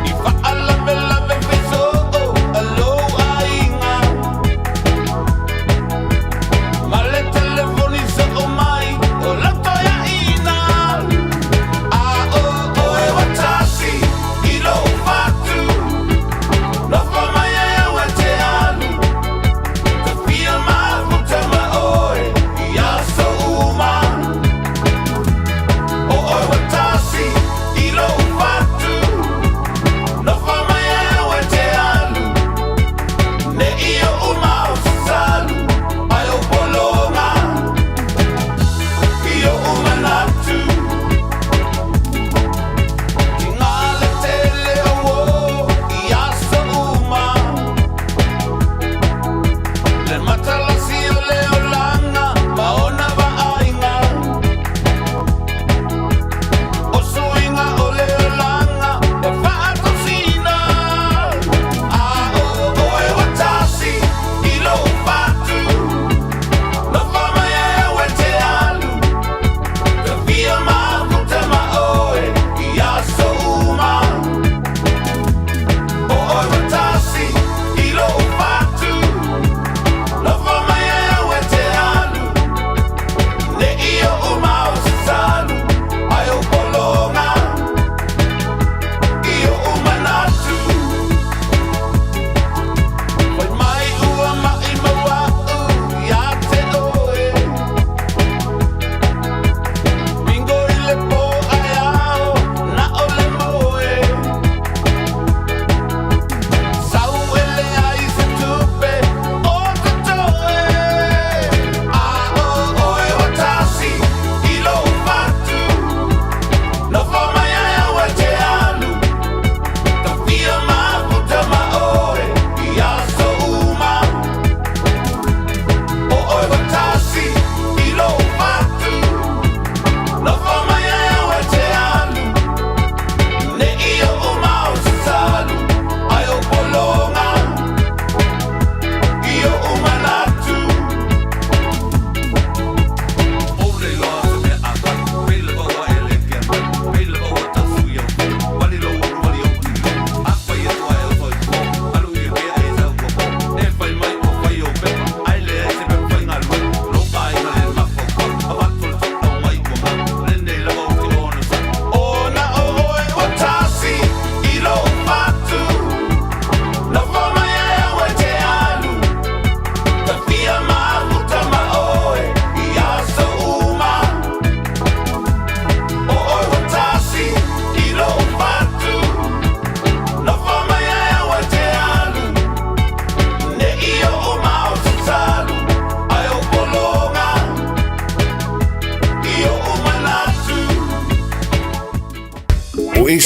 I faalavelave fesoo a lou aiga.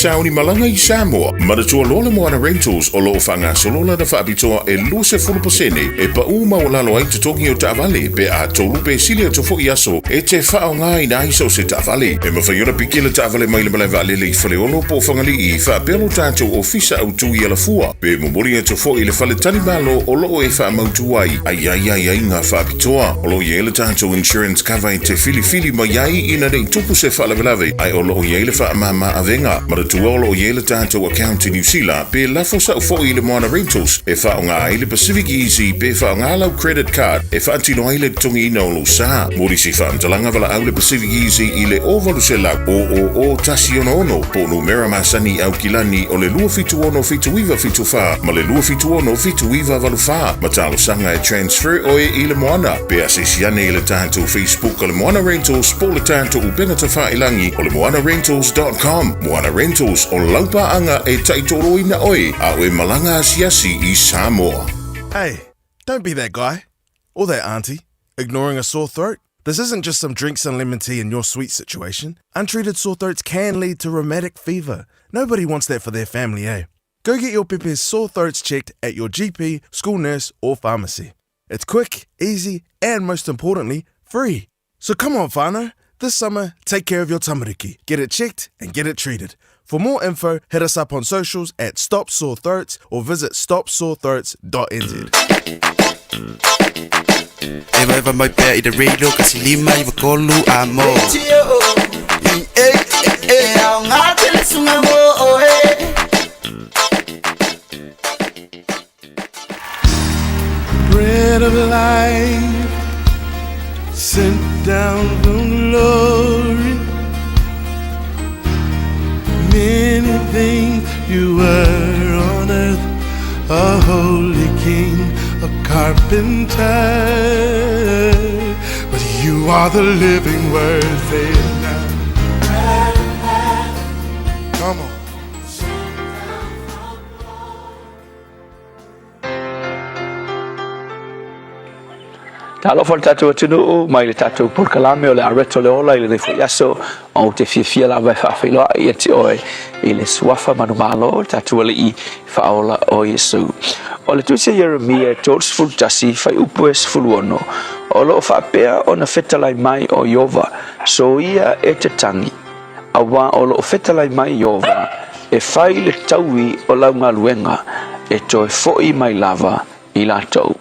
sauni malaga i Samoa, manatua loa le Moana Rentals o lo o faagasolo lana faapitoa e 20% e pau maualalo ai totogi o taavale pe a tolu pe sili atu foi aso e te faaaogaina ai so o se taavale. E mafai ona piki le taavale mai le malae vaalele i Faleolo po o Fagalii faapea lo tatou ofisa autu i Alafua pe momoli atu foi i le faletalimalo o lo o e faamautu ai aiaiaiaiga faapitoa. O lo o i ai le tatou insurance cover e te filifili mai ai ina ne i tupu se faalavelave ae o lo o i ai le faamama avega. Manatua o lo o i ai le tatou account i Niu Sila pe lafo sao foi i le Moana Rentals e faaaoga ai le Pacific Easy pe faaaoga lau credit card e faatino ai le totogiina o lou sa. Mo nisi faamatalaga valaau le Pacific Easy i le 0800 000 166 po o numera masani i Aukilani o le 276 7974 ma le 276 7984 ma talosaga e transfer oe i le Moana. Pe asiasi ane i le tatou Facebook o le Moana Rentals po o le tatou upega tafailangi o le moanarentals.com. Moana Rentals, o lau paaga e taitoloina oe a o e malaga asiasi i Samoa. Hey, don't be that guy. Or that auntie. Ignoring a sore throat? This isn't just some drinks and lemon tea in your sweet situation. Untreated sore throats can lead to rheumatic fever. Nobody wants that for their family, eh? Go get your pepe's sore throats checked at your GP, school nurse, or pharmacy. It's quick, easy, and most importantly, free. So come on, whānau. This summer, take care of your tamariki. Get it checked and get it treated. For more info, hit us up on socials at Stop Sore Throats or visit stopsorethroats.nz. Evaeva mai pea i le radio kasi lima iwa tolu a mo. E aoga tele suga mo oe. Bread of life sent down from glory. Many things you were on earth, a holy king, a carpenter. But you are the living word, say it now. Come on. Talofa le tatou atunuu mai le tatou polokalame o le Areto le Ola i lenei foi aso ou te fiafia lava e faafeiloai ia te oe i le suafa manumalo o le tatou Alii faaola o Iesu. O le tusi a Ieremia e 31 fuaiupu e 16 o lo o faapea ona fetalai mai o Ieova soia e te tagi Auā o lo o fetalai mai Ieova e fai le taui o lau galuega e toe foʻi mai lava i latou.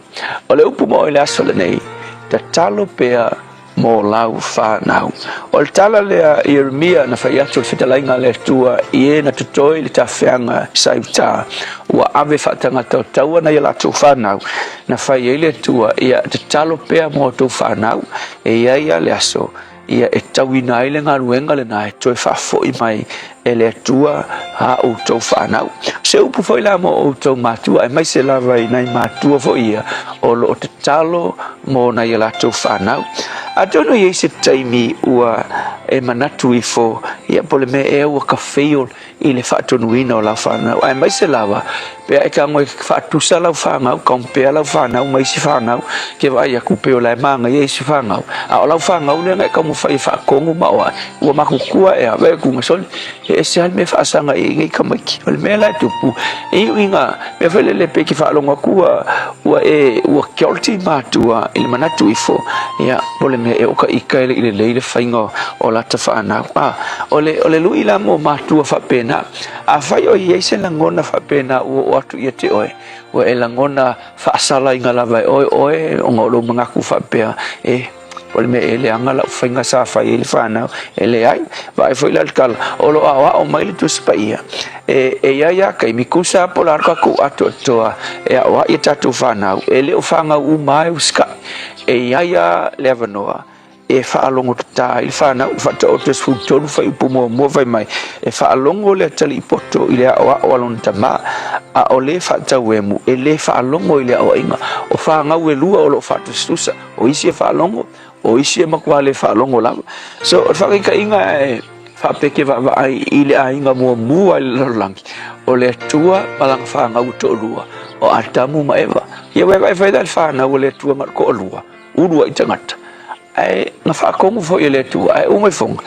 O le upu mo i le aso lenei, tatalo pea mo lau fanau. O le tala lea a Ieremia na fai atu o le fetalaiga a le Atua i e na totoe i le tafeaga sa i uta, ua ave faatagata o taua nai a latou fanau, na fai ai le Atua, ia tatalo pea mo a outou fanau, e i ai a le aso ia e tauina ai le galuega lena e toe faafoi mai e le Atua a outou fanau. Se upu foi la mo outou matua, aemaise lava i nai matua foi ia o lo o tatalo mo nai a latou fanau. Atonu e i ai se taimi ua e manatu ifo, ia po o le mea ea ua ka fail i le faatonuina o lau fanau, aemaise lava pe a e tago e faatusa lau fanau, compare lau fanau ma isi fanau, ke vaai aku pei o la e mānaia isi fanau, a o lau fanau lea na e taumafai e faatonu ma oe, ua matutua ea, vaai atu ma soli, e ese lava le mea e faasaga i ai nei tamaiti. O le mea la e tupu, e iu ina mea foi lele pei e te faalogo atu ua, ua e, ua guilty matua i le manatu ifo, ia, po o le mea ea o ta ita e le i lelei le faiga o lata fanau. A, o le, o le lui la mo matua faapena, afai o i ai se lagona faapena ua oo atu ia te oe, ua e lagona faasalaina lava e oe oe ona o lou manatu faapea, e, o le mea e leaga lau faiga sa fai ai le fanau, e leai. Vaai foi la le tala, o lo o aoao mai le Tusi Paia, e, e i ai lava taimi, tusa lava po o le a le tatou atoatoa e aoai a tatou fanau, e le o fanau uma lava e usitai. E i ai lava le avanoa e faalogo tata ai le fanau, faataoto e 13 fuaiupu muamua fai mai, e faalogo le atalii poto i le aoao a lona tama, a o le faatauemu e le faalogo i le aoaiga. O fanau e lua o lo o faatusatusa, o isi e faalogo, o isi e matua le faalogo lava. So, o le faataitaiga e faapeke vaavaai i le aiga muamua i le lalolagi, o le Atua ma lana fanau e toalua, o Atamu ma Eva. Ia ua e vaai foi la i le fanau a le Atua na o le toalua, uluai tagata. Ae na faatonu foi e le Atua, ae uma ifoga,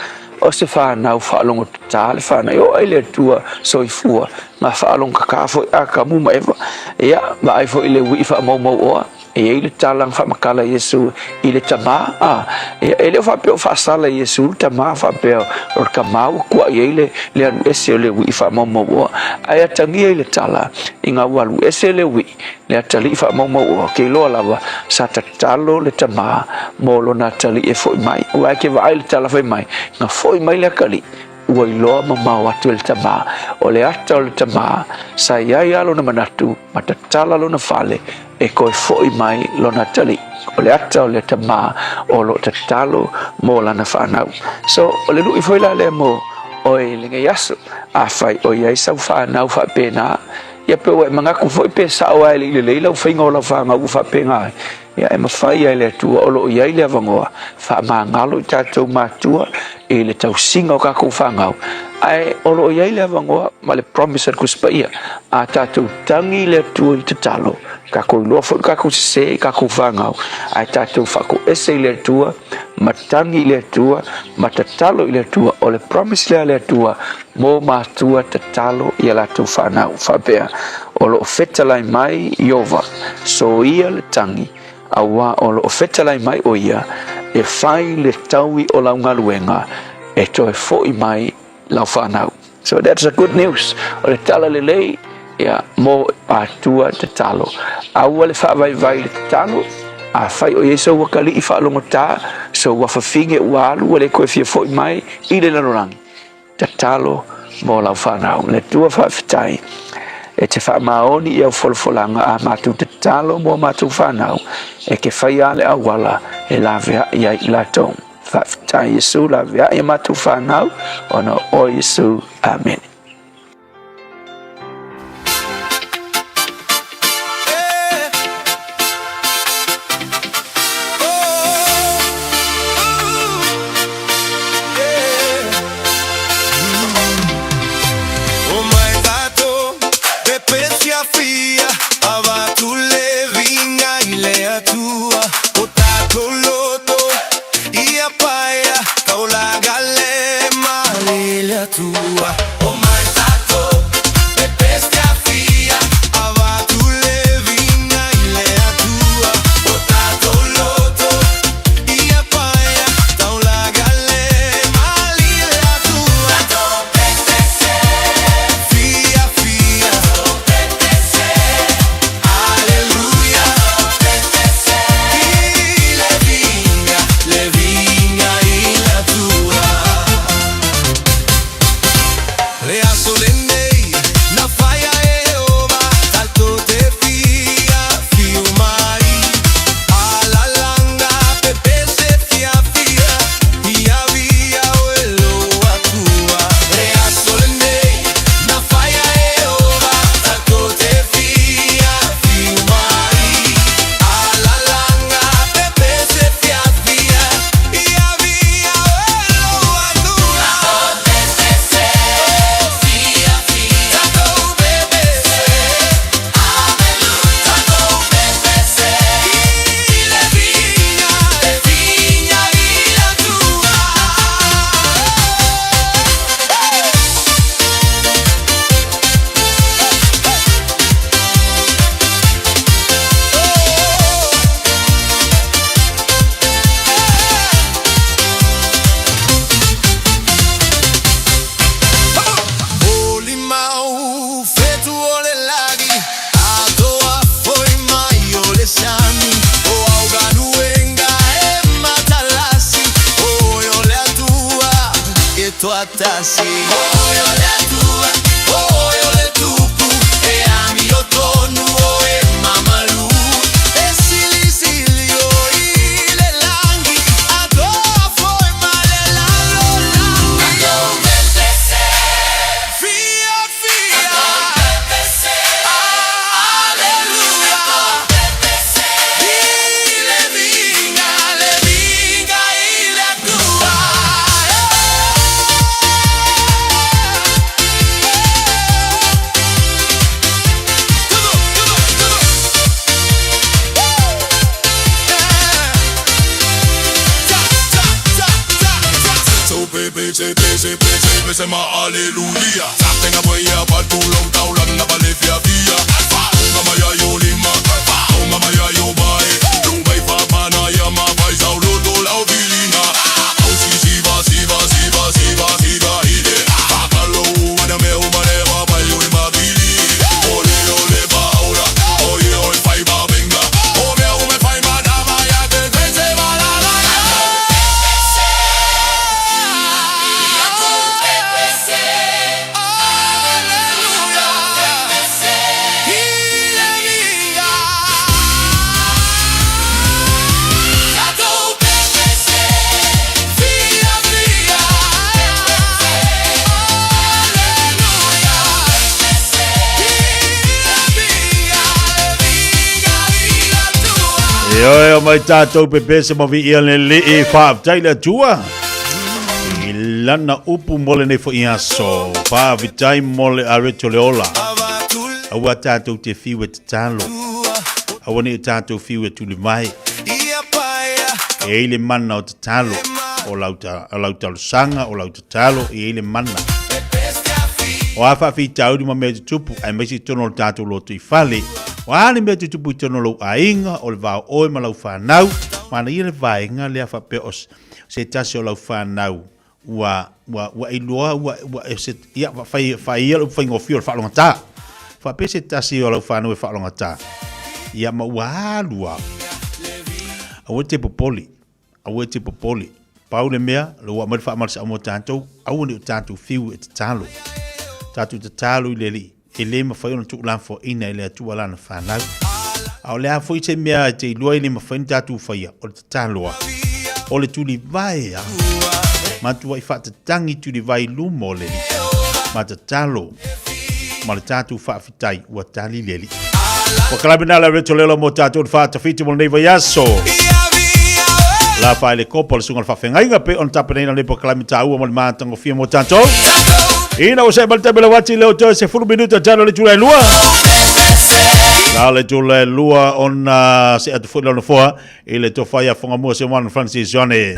O se fanau faalogotata le fanau. E oo ai le Atua soifua, na faalogokaka foi Atamu ma Eva. Ia, vaai foi i le ui'i faamaumauoa. E i ai le tala na faamatala e Iesu i le tama, a, ia, e le o faapea o faasala e Iesu le tama, faapea o le tama ua kuaʻi ai le, le alu ese o le ui'i faamaumauoa. Ae atagia i le tala, ina ua alu ese le ui'i, le atalii faamaumauoa, ke iloa lava, sa tatalo le tama mo lona atalii e foʻi mai. Aua e te vaai i le tala fai mai, na foʻi mai le atalii, ua iloa mamao atu e le tama. O le ata o le tama, sa i ai lava lona manatu ma tatala lona fale e toe foʻi mai lona atalii. O le ata o le tama o lo o tatalo mo lana fanau. So, o le luʻi foi la lea mo oe i lenei aso. Afai o i ai sau fanau faapena, ia pe ua e manatu foi pe sao lava e le i lelei lau faiga o lau fanau ua faapena ai, Ia e mafai ai le Atua o lo o i ai le avanoa faamagalo i tatou matua i le tausiga o tatou fanau, ae o lo o i ai le avanoa ma le promise a le Tusi Paia, a tatou tagi i le Atua i le tatalo, tatou iloa foi le tatou sese i tatou fanau, ae tatou faatoese i le Atua ma tagi i le Atua ma tatalo i le Atua, o le promise lea a le Atua mo matua tatalo i a latou fanau, faapea, O lo o fetalai mai Ieova, soia le tagi, auā o lo o fetalai mai ʻo ia, e fai le taui o lau galuega, e toe foʻi mai lau fanau. So that's a good news. O le tala lelei, ia, mo matua tatalo. Aua le faavaivai i le tatalo, afai o i ai sou atalii faalogotā, sou afafine ua alu ua le toe fia foʻi mai i le lalolagi, Tatalo mo lau fanau. Le Atua faafetai e te faamaoni i au folafolaga a matou tatalo mo a matou fanau e te faia a le auala e laveai ai i latou. Faafetai Iesu laveai a matou fanau ona o oe Iesu. Amene. pese pese pese pese ma aleluia. Tenga moia pa tu lo taulanga pa le fia fia. Unga maya yo lima, unga maya yo bai. Lumbai fa pana ya ma bai sau lo do lau vilina. Au si si va si va si va si va si va ide. Pakalo wana me umane wa bai yo ma vili. Ole ole ba ora, oye oi fai ba venga. O me o me fai ma dama ya te pese ma la la ya. E oe o mai tātou pepese ma vi ia le le e whaaftai le atua. I lana upu mo le nei fo i aso. Whaaftai mo le areto le ola. Aua tātou te fiu e tatalo. Aua nei o tātou fiu e tuli mai. E i le mana o tatalo. O lau, ta, o lau talosanga, o lau tatalo, e i le mana. O a faafitauli ma mea tutupu, aemaise i totonu o le tatou lotoifale. O a le mea tutupu i totonu o lou aiga, o le va o oe ma lau fanau, manaia le vaega lea faapea o se tasi o lau fanau ua ua ua iloa ua ua e se ia fai fai ia le upu faigofie o le faalogata. Faapea se tasi o lau fanau e faalogata. Ia ma ua alu lava. Aua e te popole. Aua e te popole. Pau le mea, le ua aumai le faamalosiau mo tatou, aua ne i o tatou fiu e tatalo. Tatou tatalo i le Alii, e le mafai ona tuulafoaiina e le Atua lana fanau. A o le a foi se mea e te iloa e le mafai ona tatou faia, o le tatalo lava. O le tulivae lava. Matuai faatatagi tulivae i luma o le Alii. Ma tatalo ma le tatou faafetai ua tali le Alii. Ua kalamina le Rachel Lelo mo tatou le faatafiti mo lenei vaiaso. La fa le kopa le sunga le faafegaiga pe ona tapenaina lenei polokalame taua mo le matagofie mo tatou. Ina ua seʻe mai le taimi o le uati leo toe 10 minuta talo le itula e lua. La le itula e lua ona seʻe atu foi le nofoa i le tofa ia Whangamua se One Francis Johnny.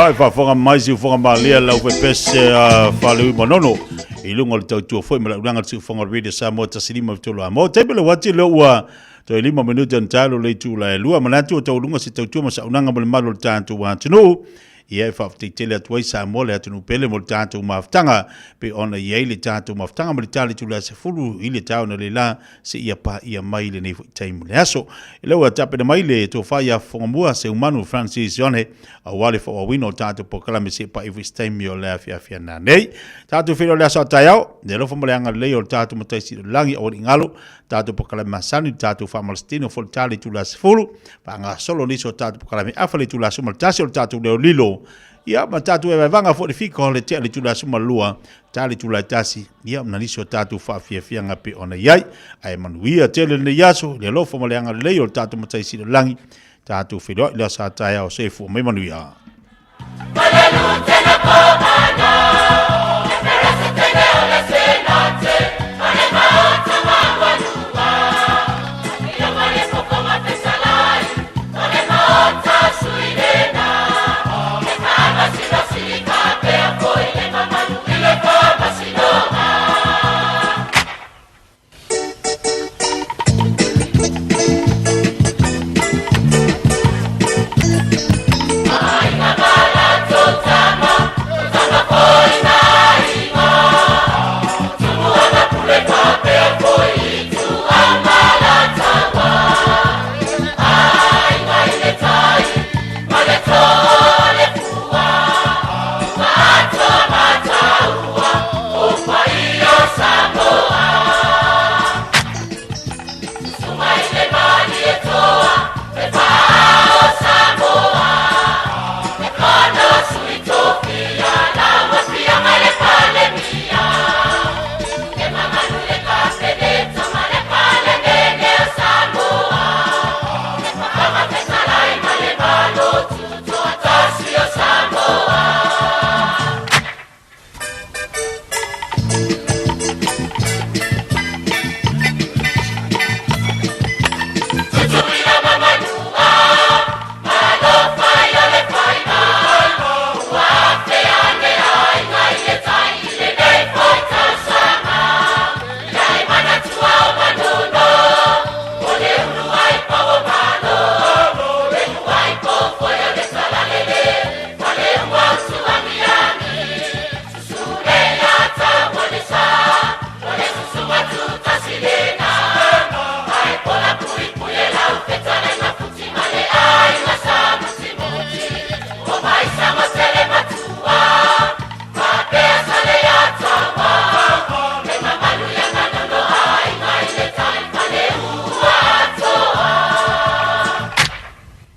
Ia, e faafofoga mai siufoga malie lau fepese a Faleui Manono i luga o le tautua foi ma le aulaga le siufoga o le Radio Samoa 153 a. Mo taimi le uati lea ua toe 5 minute ona taalo le itula e 2. Manatu o taualuga se tautua ma saunaga mo le malu o le tatou atunuu. Ia e faafetai tele atu ai Samoa le atunuu pele mo le tatou mafutaga pei ona i ai le tatou mafutaga ma le tali tula 10 i le taona le la seia paia mai lenei foi taimi o le aso. E lea ua tapena mai le tofa ia Fofogamua Seumanu Francis Yone aua le faaauauina o tatou polokalame seia paia foi se taimi o le afiafi a nanei. Tatou feiloai le aso a taeao, le alofa ma le agalelei o le tatou Matai Sili o le Lagi aua ne i galo tatou polokalame masani, le tatou faamalositino foi le tali itula 10, faagasolo nisi o tatou polokalame afa le itula 11 o le tatou leo lilo. Ia, ma tatou vaevaevaga foi le fika o le tea le itula 12, tali itula e 1, ia, ma nisi o tatou faafiafiaga pei ona i ai. Ae manuia tele lenei aso, i le alofa ma le agalelei o le tatou Matai Sili o le Lagi, tatou feiloai le aso a taeao, soifua mai manuia.